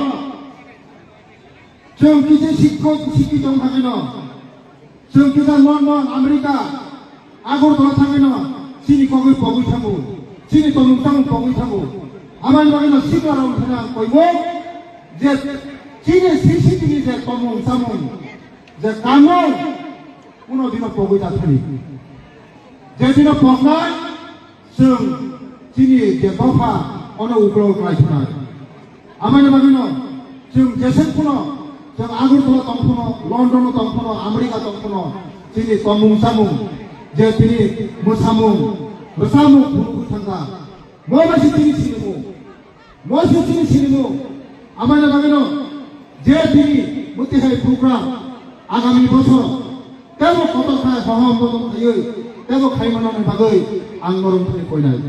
Chwng kisa sikho, sikhi tong thangwi no. Chwng kisa London, America, Agartala thangwi no. Chini kogwi pogwi thango. Chini tongmung chamung pogwi thango. Aboni bagwi no sikla rok thangwi ang koibo je chini sri sitini je tongmung chamung je kanmung kuno dino pogwi ta thani. Je dino pognai, chwng chini je dopha ono uklok klai thwnai. Aboni bagwino chwng jeswk phano, chwng Agartala tong phano, London tong phano, America tong phano, chini tongmung chamung, je chini mwsamung, rwchapmung phunugwi thangkha. Mo bai se chini sinimung. Mo se chini sinimung. Aboni bagwino je tini muti hai program agami bosor tebo kotor khai hohom bodol khaiwi tebo khai manani bagwi ang norok thani koinai.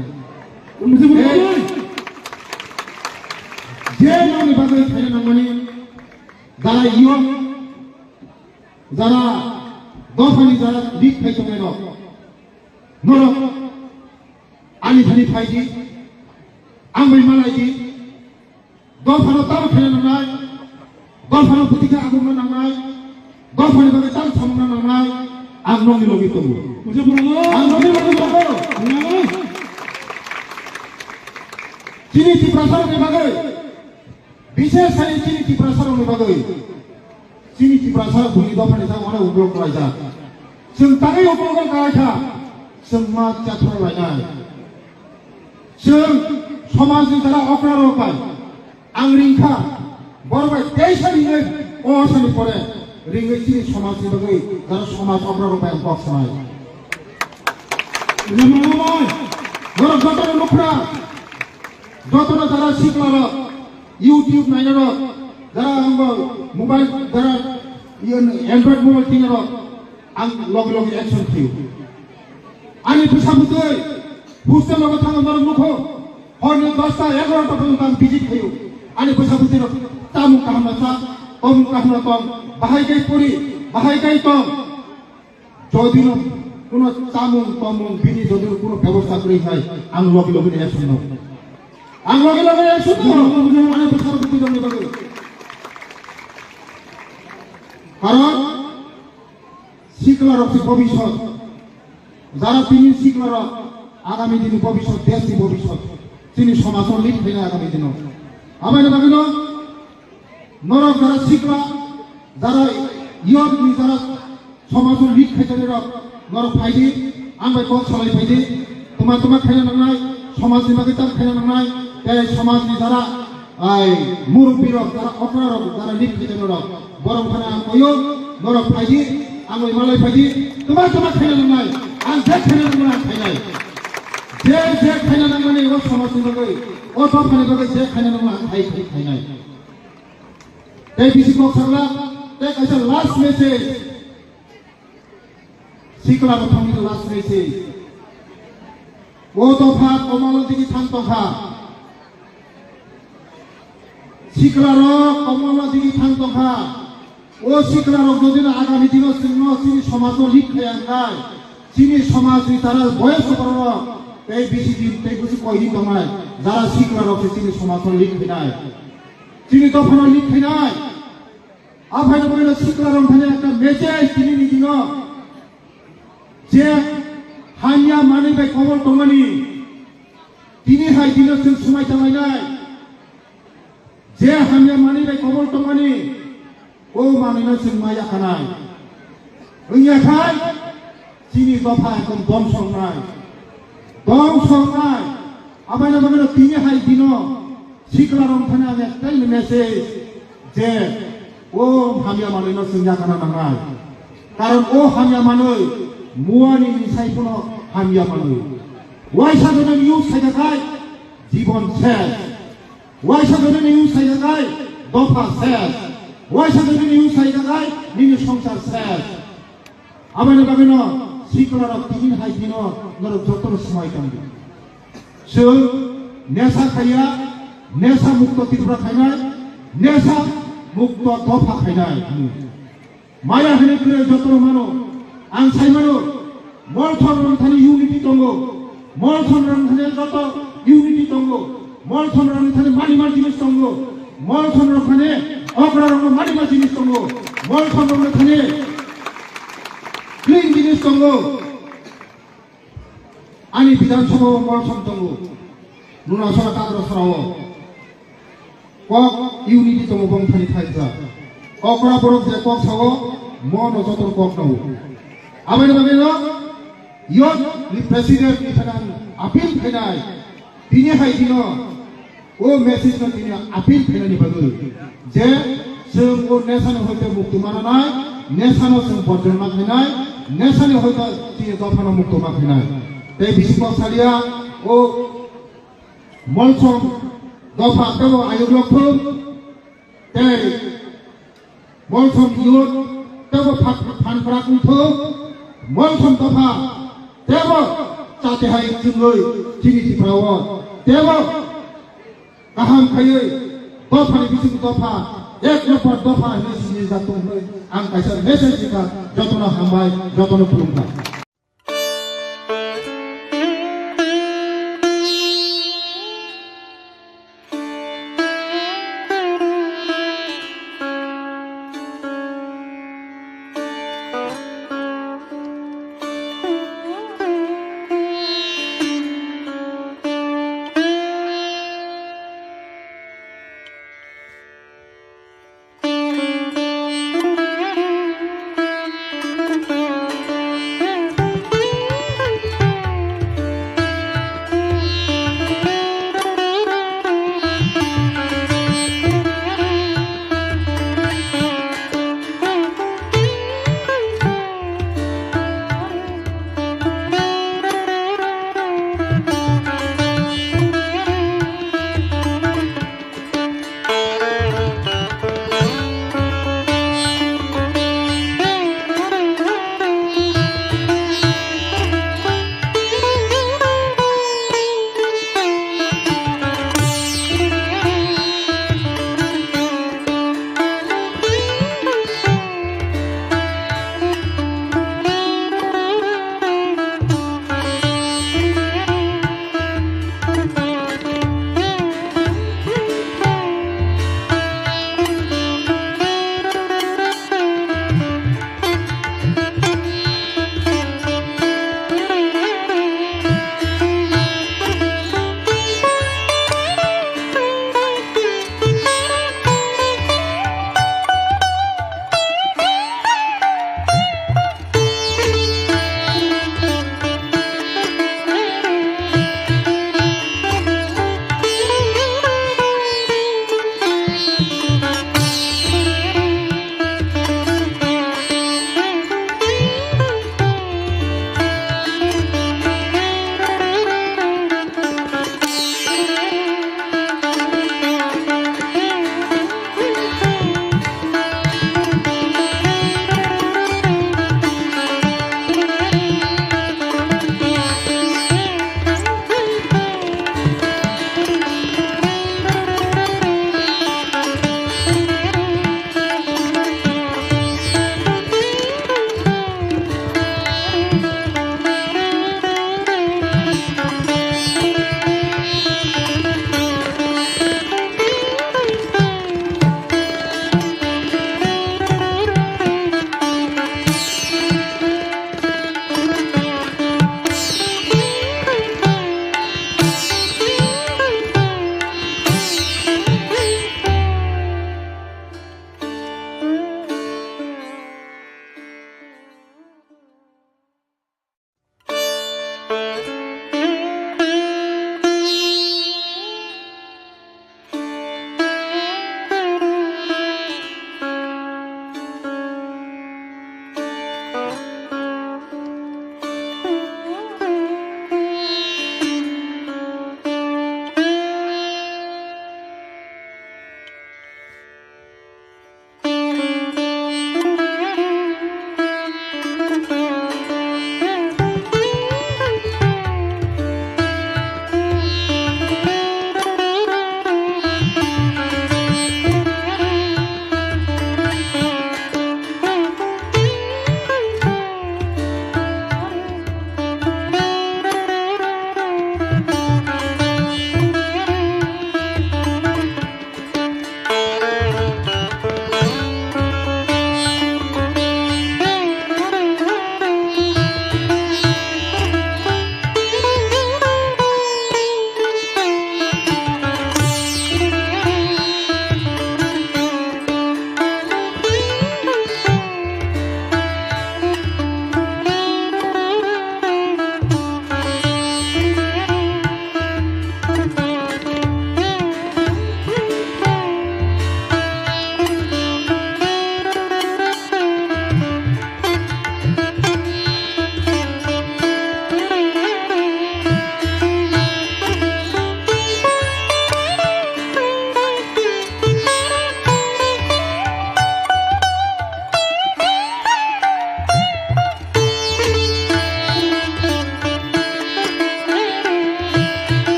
Tei je nokni bagwi khaina nangmani jara iyok, jara dophani jara lead khai tongnai rok, norok ani thani phai di, ang bai malai di, dophano tamo khaina nangnai, dophano bwtwi khe agungna nangnai, dophani bagwi tamo samungna nangnai, ang nokni logi tongo. Ang nokni logi tongo. Chini Tiprasa rokni bagwi, bises khai chini Tiprasa rokni bagwi. Chini Tiprasa buini dophani thang onek uklok khlaijak. Chwng tangwi uklok khlaikha, chwng ma chathar lainai. Chwng somajni jara okra rok bai ang ringkha, borok bai teisa ringwi o sani pore ringwi chini somajni bagwi jara somaj okra rok bai ang kok sanai. Borok jotono nukhra, jotono jara sikla rok, YouTube naina rok, jara ang bo mobile jara iyan Android mobile tina rok, ang logi logi action khayo. Ani bwsa bwtwi hostel logo thangwi norok nukho. Horni dosta egarota porjonto ang visit khayo. Ani bwsa bwtwi rok tamung kaham na cha, tomung kaham na tong, bahai kai pori, bahai kai tong. Jodi no kuno tamung tomung bini jodi no kuno bebosta kwrwi khai, ang logi logi action no. Ang logi logi action no. Ani bwsa bwtwi rok ni bagwi. Karon sikla rok se bobisot. Jara tini sikla rok agami dini bobisot, desh ni bobisot. Chini somaj o lead khainai agami dino. Aboni bagwi no norok jara sikla, jara youth ni jara somaj o lead khainai rok norok phai di, ang bai kok salai phai di. Tuma tuma khaina nangnai, somaj ni bagwi tam khaina nangnai, tei somaj ni jara Ai, murubbi rok, jara okra rok, jara lead khainai rok, borok phano ang koyo, norok phai di, ang bai malai phai di, tuma tuma khaina nangnai, ang je khaina nangnai ang khainai. Je je khaina nangmani o somaj ni bagwi, o dophani bagwi je khaina nangma ang khai khai khainai. Tei bisi kok sakla, Tei kaisa last message. Sikla rok thangni last message. O dopha komolo digi thang tongkha. Sikla rok komolo digi thang tongkha. O sikla rok jodi no agami dino chwngno chini somaj no lead khaya wngnai, chini somaj ni tara boyos borok rok tei bisi din tei busi koi din tongnai, jara sikla rok se chini somaj no lead khainai, chini dopha no lead khainai. Aphai no boino sikla rok thani ekta message tini ni dino je hamya manwi bai kobol tongmani tini hai dino chwng swmai tanglainai. Je hamya manwi bai kobol tongmani, o manwino chwng ma yakanai. Wngya khai chini dopha ekdom dongso wngnai. Dongso wngnai. Abaino bagwino tini hai dino sikla rok thani ang ektai message je o hamya manwino chwng yakana nangnai. Karon o hamya manwi muani ni sai phano hamya manwi. Waisa jone use khaika khai jibon ses. Waisa jone ni use khaika khai dopha ses. Waisa jone ni use khaika khai nini songsar ses. Aboni bagwino sikla rok tini hai dino norok jotono swmai tongdi. Chwng nesa khaiya, nesa mukto Tripura khainai, nesa mukto dopha khainai. Maya hwnwi kwrwi jotono mano. Ang sai mano, Molthon rang thani unity tongo. Molthon rang thani joto unity tongo. Molthon rang thani manima jinis tongo. Molthon rang thani okra rang manima jinis tongo. Molthon rang thani clean jinis tongo. Ani Bidhan Sabha o Molthon tongo. Nuna sora kadro sora o. Kok unity tongo bong thani thaisa. Okra borok je kok sao, mo no jotor kok nao. Aboni bagwi no youth ni president ni thani ang appeal khainai. Tini hai dino o message no tini appeal khainani bagwi je chwng o nesani hoite mukti mananai, nesano chwng borjon ma khainai, nesani hoite tini dophano mukto ma khainai. Tei bisi kok salia o Molsom dopha tebo ayuk lokthung tei Molsom youth tebo phan prak wngthung, Molsom dopha tebo chati hai chwngwi chini Tripura o tebo kaham khaiwi dophani bising dopha ek number dopha hinwi sini jatung hinwi ang kaisa message rikha, jotono hambai, jotono khulumkha.